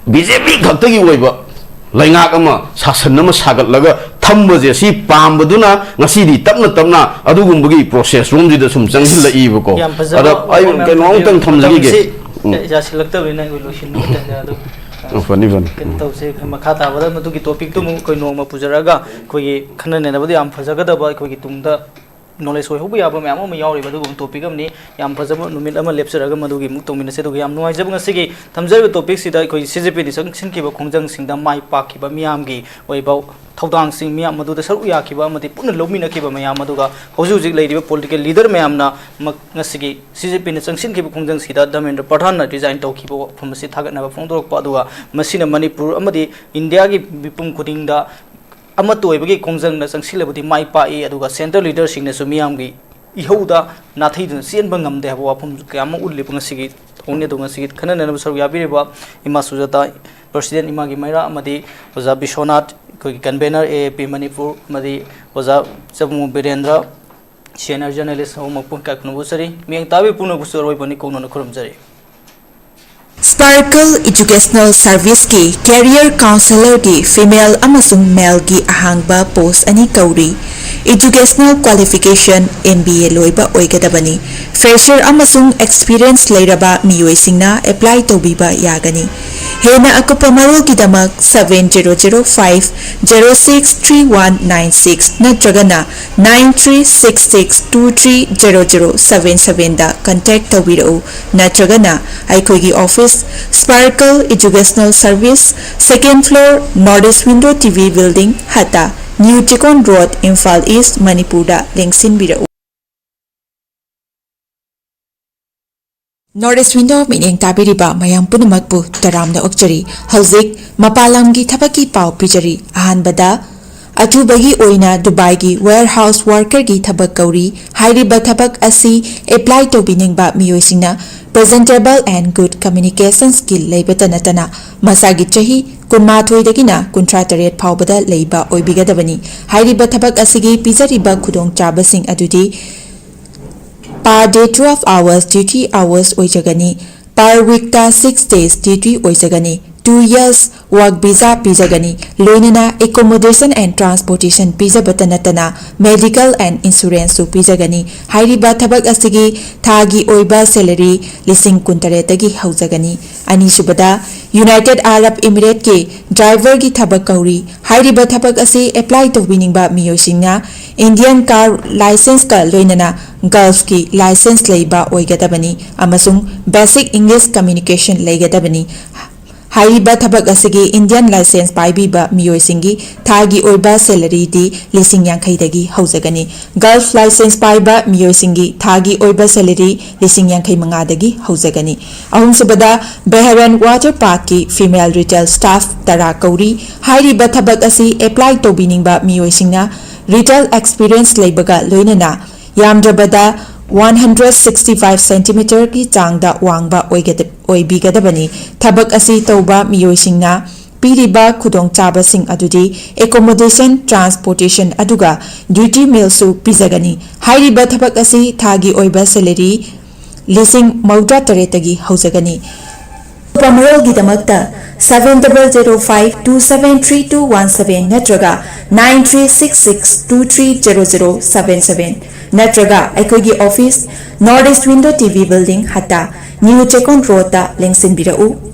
ꯕꯤ ꯖꯦ ꯄꯤ ꯈꯛꯇꯒꯤ ꯑꯣꯏꯕ ꯂꯩꯉꯥꯛ ꯑꯃ, ꯁꯥꯁꯟ ꯑꯃ ꯁꯥꯒꯠꯂꯒ ꯊꯝꯕꯁꯦ, ꯁꯤ ꯄꯥꯝꯕꯗꯨꯅ ꯉꯁꯤꯗꯤ ꯇꯞꯅ ꯇꯞꯅ ꯑꯗꯨꯒꯨꯝꯕꯒꯤ ꯄ꯭ꯔꯣꯁꯦꯁ ꯔꯣꯝꯁꯤꯗ ꯁꯨꯝ ꯆꯪꯁꯤꯜꯂꯛꯏꯕꯀꯣ꯫ ꯌꯥꯝ ꯐꯖꯕ ꯑꯗ ꯑꯩ ꯋꯥꯐꯝ ꯃꯌꯥꯝ ꯀꯩꯅꯣ ꯑꯃꯇꯪ ꯊꯝꯖꯒꯦ꯫ ꯊꯝꯖꯈꯤꯒꯦ꯫ ꯃꯇꯝꯁꯤ ꯎꯝ꯫ ꯌꯥꯁꯤꯜꯂꯛꯇꯕꯅꯤꯅ ꯑꯩꯈꯣꯏ ꯂꯣꯏꯁꯤꯟꯕ ꯃꯇꯝꯗ ꯑꯗꯨꯝ, ꯑ, ꯐꯅꯤ, ꯐꯅꯤ꯫ ꯀꯩꯅꯣ ꯎꯝ꯫ ꯇꯧꯁꯦ, ꯃꯈꯥ ꯇꯥꯕꯗ ꯃꯗꯨꯒꯤ ꯇꯣꯄꯤꯛꯇꯨ ꯑꯃꯨꯛ ꯑꯩꯈꯣꯏ ꯅꯣꯡꯃ ꯄꯨꯖꯔꯛꯑꯒ ꯑꯩꯈꯣꯏꯒꯤ ꯈꯟꯅ ꯅꯩꯅꯕꯗ ꯌꯥꯝ ꯐꯖꯒꯗꯕ, ꯑꯩꯈꯣꯏꯒꯤ ꯇꯨꯡꯗ ꯅꯣꯂꯦꯖ ꯑꯣꯏꯍꯧꯕ ꯌꯥꯕ ꯃꯌꯥꯝ ꯑꯃ ꯌꯥꯎꯔꯤꯕ ꯑꯗꯨꯒꯨꯝꯕ ꯇꯣꯄꯤꯛ ꯑꯃꯅꯤ꯫ ꯌꯥꯝ ꯐꯖꯕ ꯅꯨꯃꯤꯠ ꯑꯃ ꯂꯦꯞꯆꯔꯒ ꯃꯗꯨꯒꯤ ꯑꯃꯨꯛ ꯇꯧꯃꯤꯟꯅꯁꯤ꯫ ꯑꯗꯨꯒ ꯌꯥꯝ ꯅꯨꯡꯉꯥꯏꯖꯕ, ꯉꯁꯤꯒꯤ ꯊꯝꯖꯔꯤꯕ ꯇꯣꯄꯤꯛꯁꯤꯗ ꯑꯩꯈꯣꯏ ꯁꯤ ꯖꯤ ꯄꯤꯅ ꯆꯪꯁꯤꯟꯈꯤꯕ ꯈꯣꯡꯖꯪꯁꯤꯡꯗ ꯃꯥꯏ ꯄꯥꯛꯈꯤꯕ ꯃꯤꯌꯥꯝꯒꯤ ꯑꯣꯏꯕ ꯊꯧꯗꯥꯡꯁꯤꯡ, ꯃꯤꯌꯥꯝ ꯃꯗꯨꯗ ꯁꯔꯨꯛ ꯌꯥꯈꯤꯕ ꯑꯃꯗꯤ ꯄꯨꯟꯅ ꯂꯧꯃꯤꯟꯅꯈꯤꯕ ꯃꯌꯥꯝ, ꯑꯗꯨꯒ ꯍꯧꯖꯤꯛ ꯍꯧꯖꯤꯛ ꯂꯩꯔꯤꯕ ꯄꯣꯂꯤꯇꯤꯀꯦꯜ ꯂꯤꯗꯔ ꯃꯌꯥꯝꯅ ꯃꯛ-, ꯉꯁꯤꯒꯤ ꯁꯤ ꯖꯤ ꯄꯤꯅ ꯆꯪꯁꯤꯟꯈꯤꯕ ꯈꯣꯡꯖꯪꯁꯤꯗ ꯙꯔꯃꯦꯟꯗ꯭ꯔ ꯄ꯭ꯔꯙꯥꯟꯅ ꯔꯤꯖꯥꯏꯟ ꯇꯧꯈꯤꯕ ꯋꯥꯐꯝ ꯑꯁꯤ ꯊꯥꯒꯠꯅꯕ ꯐꯣꯡꯗꯣꯔꯛꯄ, ꯑꯗꯨꯒ ꯃꯁꯤꯅ ꯃꯅꯤꯄꯨꯔ ꯑꯃꯗꯤ ꯏꯟꯗꯤꯌꯥꯒꯤ ꯃꯤꯄꯨꯝ ꯈꯨꯗꯤꯡꯗ ꯑꯃꯠꯇ ꯑꯣꯏꯕꯒꯤ ꯈꯣꯡꯖꯪꯅ ꯆꯪꯁꯤꯜꯂꯕꯗꯤ ꯃꯥꯏ ꯄꯥꯛꯏ, ꯑꯗꯨꯒ ꯁꯦꯟꯇ꯭ꯔꯦꯜ ꯂꯤꯗꯔꯁꯤꯡꯅꯁꯨ ꯃꯤꯌꯥꯝꯒꯤ ꯏꯍꯧꯗ ꯅꯥꯊꯩꯗꯨꯅ ꯆꯦꯟꯕ ꯉꯝꯗꯦ ꯍꯥꯏꯕ ꯋꯥꯐꯝ ꯀꯌꯥ ꯑꯃ ꯎꯠꯂꯤꯕ ꯉꯁꯤꯒꯤ ꯊꯧꯔꯝꯅꯤ꯫ ꯑꯗꯨ ꯉꯁꯤꯒꯤ ꯈꯟꯅ ꯅꯩꯅꯕ ꯁꯔꯨꯛ ꯌꯥꯕꯤꯔꯤꯕ ꯏꯃꯥ ꯁꯨꯖꯥꯇꯥ, ꯄ꯭ꯔꯁꯤꯗꯦꯟ ꯏꯃꯥꯒꯤ ꯃꯩꯔꯥ, ꯑꯃꯗꯤ ꯑꯣꯖꯥ ꯕꯤꯁ꯭ꯋꯅꯥꯊ, ꯑꯩꯈꯣꯏꯒꯤ ꯀꯟꯚꯦꯅꯔ, ꯑꯦ ꯑꯦ ꯄꯤ ꯃꯅꯤꯄꯨꯔ, ꯑꯃꯗꯤ ꯑꯣꯖꯥ ꯆꯕꯨꯡ ꯕꯤꯔꯦꯟꯗ꯭ꯔ, ꯁꯤꯅꯤꯌꯔ ꯖꯔꯅꯦꯂꯤꯁ ꯑꯍꯨꯝꯃꯛꯄꯨ ꯏꯀꯥꯏ ꯈꯨꯝꯅꯕ ꯎꯠꯆꯔꯤ꯫ ꯃꯤꯠꯌꯦꯡ ꯇꯥꯕꯤ ꯄꯨꯝꯅꯃꯛꯄꯨꯁꯨ ꯑꯔꯣꯏꯕꯅꯤ ꯀꯧꯅꯅ ꯈꯨꯔꯨꯝꯖꯔꯤ꯫ Sparkle Educational Serviceꯀꯤ Career Counselorꯒꯤ female ꯑꯃꯁꯨꯡ maleꯒꯤ ꯑꯍꯥꯡꯕ post ꯑꯅꯤ ꯀꯧꯔꯤ꯫ Educational qualification M B A ꯂꯣꯏꯕ ꯑꯣꯏꯒꯗꯕꯅꯤ꯫ Fresher ꯑꯃꯁꯨꯡ experience ꯂꯩꯔꯕ ꯃꯤꯑꯣꯏꯁꯤꯡꯅ apply ꯇꯧꯕꯤꯕ ꯌꯥꯒꯅꯤ꯫ ꯍꯦꯟꯅ ꯑꯀꯨꯞꯄ ꯃꯔꯣꯜꯒꯤꯗꯃꯛ seven zero zero five zero six three one nine six ꯅꯠꯇ꯭ꯔꯒꯅ nine three six six two three zero zero seven sevenꯗ contact ꯇꯧꯕꯤꯔꯛꯎ, ꯅꯠꯇ꯭ꯔꯒꯅ ꯑꯩꯈꯣꯏꯒꯤ office, Sparkle Educational Service, second floor, North East Window T V Building, ꯍꯠꯇ, New Chikon Road, Imphal East, ꯃꯅꯤꯄꯨꯔꯗ ꯂꯦꯡꯁꯤꯟꯕꯤꯔꯛꯎ꯫ North East Window ꯃꯤꯠꯌꯦꯡ ꯇꯥꯕꯤꯔꯤꯕ ꯃꯌꯥꯝ ꯄꯨꯝꯅꯃꯛꯄꯨ ꯇꯔꯥꯝꯅ ꯑꯣꯛꯆꯔꯤ꯫ ꯍꯧꯖꯤꯛ ꯃꯄꯥꯟ ꯂꯝꯒꯤ ꯊꯕꯛꯀꯤ ꯄꯥꯎ ꯄꯤꯖꯔꯤ꯫ ꯑꯍꯥꯟꯕꯗ, ꯑꯊꯨꯕꯒꯤ ꯑꯣꯏꯅ ꯗꯨꯕꯥꯏꯒꯤ warehouse workerꯒꯤ ꯊꯕꯛ ꯀꯧꯔꯤ꯫ ꯍꯥꯏꯔꯤꯕ ꯊꯕꯛ ꯑꯁꯤ apply ꯇꯧꯕꯤꯅꯤꯡꯕ ꯃꯤꯑꯣꯏꯁꯤꯡꯅ presentable and good communication skill ꯂꯩꯕꯇ ꯅꯠꯇꯅ ꯃꯁꯥꯒꯤ ꯆꯍꯤ ꯀꯨꯟꯃꯥꯊꯣꯏꯗꯒꯤꯅ ꯀꯨꯟꯊ꯭ꯔꯥ ꯇꯔꯦꯠ ꯐꯥꯎꯕꯗ ꯂꯩꯕ ꯑꯣꯏꯕꯤꯒꯗꯕꯅꯤ꯫ ꯍꯥꯏꯔꯤꯕ ꯊꯕꯛ ꯑꯁꯤꯒꯤ ꯄꯤꯖꯔꯤꯕ ꯈꯨꯗꯣꯡꯆꯥꯕꯁꯤꯡ ꯑꯗꯨꯗꯤ, per day twelve hours duty hours ꯑꯣꯏꯖꯒꯅꯤ꯫ Per weekꯇ six days duty ꯑꯣꯏꯖꯒꯅꯤ꯫ Two years work visa ꯄꯤꯖꯒꯅꯤ꯫ ꯂꯣꯏꯅꯅ accommodation and transportation ꯄꯤꯖꯕꯇ ꯅꯠꯇꯅ medical and insuranceꯁꯨ ꯄꯤꯖꯒꯅꯤ꯫ ꯍꯥꯏꯔꯤꯕ ꯊꯕꯛ ꯑꯁꯤꯒꯤ ꯊꯥꯒꯤ ꯑꯣꯏꯕ salary ꯂꯤꯁꯤꯡ ꯀꯨꯟꯇꯔꯦꯠꯇꯒꯤ ꯍꯧꯖꯒꯅꯤ꯫ ꯑꯅꯤꯁꯨꯕꯗ, United Arab Emirateꯀꯤ driverꯒꯤ ꯊꯕꯛ ꯀꯧꯔꯤ꯫ ꯍꯥꯏꯔꯤꯕ ꯊꯕꯛ ꯑꯁꯤ apply ꯇꯧꯕꯤꯅꯤꯡꯕ ꯃꯤꯑꯣꯏꯁꯤꯡꯅ Indian car license ꯀ ꯂꯣꯏꯅꯅ Gulf ꯀꯤ license ꯂꯩꯕ ꯑꯣꯏꯒꯗꯕꯅꯤ ꯑꯃꯁꯨꯡ basic English communication ꯂꯩꯒꯗꯕꯅꯤ꯫ ꯍꯥꯏꯔꯤꯕ ꯊꯕꯛ ꯑꯁꯤꯒꯤ Indian license ꯄꯥꯏꯕꯤꯕ ꯃꯤꯑꯣꯏꯁꯤꯡꯒꯤ ꯊꯥꯒꯤ ꯑꯣꯏꯕ salary ꯗꯤ ꯂꯤꯁꯤꯡ ꯌꯥꯡꯈꯩꯗꯒꯤ ꯍꯧꯖꯒꯅꯤ꯫ Gulf license ꯄꯥꯏꯕ ꯃꯤꯑꯣꯏꯁꯤꯡꯒꯤ ꯊꯥꯒꯤ ꯑꯣꯏꯕ salary ꯂꯤꯁꯤꯡ ꯌꯥꯡꯈꯩ ꯃꯉꯥꯗꯒꯤ ꯍꯧꯖꯒꯅꯤ꯫ ꯑꯍꯨꯝꯁꯨꯕꯗ, Bahrain Water Park ꯀꯤ female retail staff ꯇꯔꯥ ꯀꯧꯔꯤ꯫ ꯍꯥꯏꯔꯤꯕ ꯊꯕꯛ ꯑꯁꯤ apply ꯇꯧꯕꯤꯅꯤꯡꯕ ꯃꯤꯑꯣꯏꯁꯤꯡꯅ retail experience ꯂꯩꯕꯒ ꯂꯣꯏꯅꯅ ꯌꯥꯝꯗ꯭ꯔꯕꯗ one hundred sixty five centimeter ꯒꯤ ꯆꯥꯡꯗ ꯋꯥꯡꯕ ꯑꯣꯏꯒꯗ-, ꯑꯣꯏꯕꯤꯒꯗꯕꯅꯤ꯫ ꯊꯕꯛ ꯑꯁꯤ ꯇꯧꯕ ꯃꯤꯑꯣꯏꯁꯤꯡꯅ ꯄꯤꯔꯤꯕ ꯈꯨꯗꯣꯡꯆꯥꯕꯁꯤꯡ ꯑꯗꯨꯗꯤ accommodation, transportation ꯑꯗꯨꯒ duty meal ꯁꯨ ꯄꯤꯖꯒꯅꯤ꯫ ꯍꯥꯏꯔꯤꯕ ꯊꯕꯛ ꯑꯁꯤ ꯊꯥꯒꯤ ꯑꯣꯏꯕ salary ꯂꯤꯁꯤꯡ ꯃꯧꯗ꯭ꯔꯥ ꯇꯔꯦꯠꯇꯒꯤ ꯍꯧꯖꯒꯅꯤ꯫ ꯑꯀꯨꯞꯄ ꯃꯔꯣꯜꯒꯤꯗꯃꯛꯇ seven double zero five two seven three two one seven ꯅꯠꯇ꯭ꯔꯒ nine three six six two three zero zero seven seven ꯅꯠꯇ꯭ꯔꯒ ꯑꯩꯈꯣꯏꯒꯤ office, North East Window T V Building, ꯍꯠꯇꯥ, New Chekon Road ꯇ ꯂꯦꯡꯁꯤꯟꯕꯤꯔꯛꯎ꯫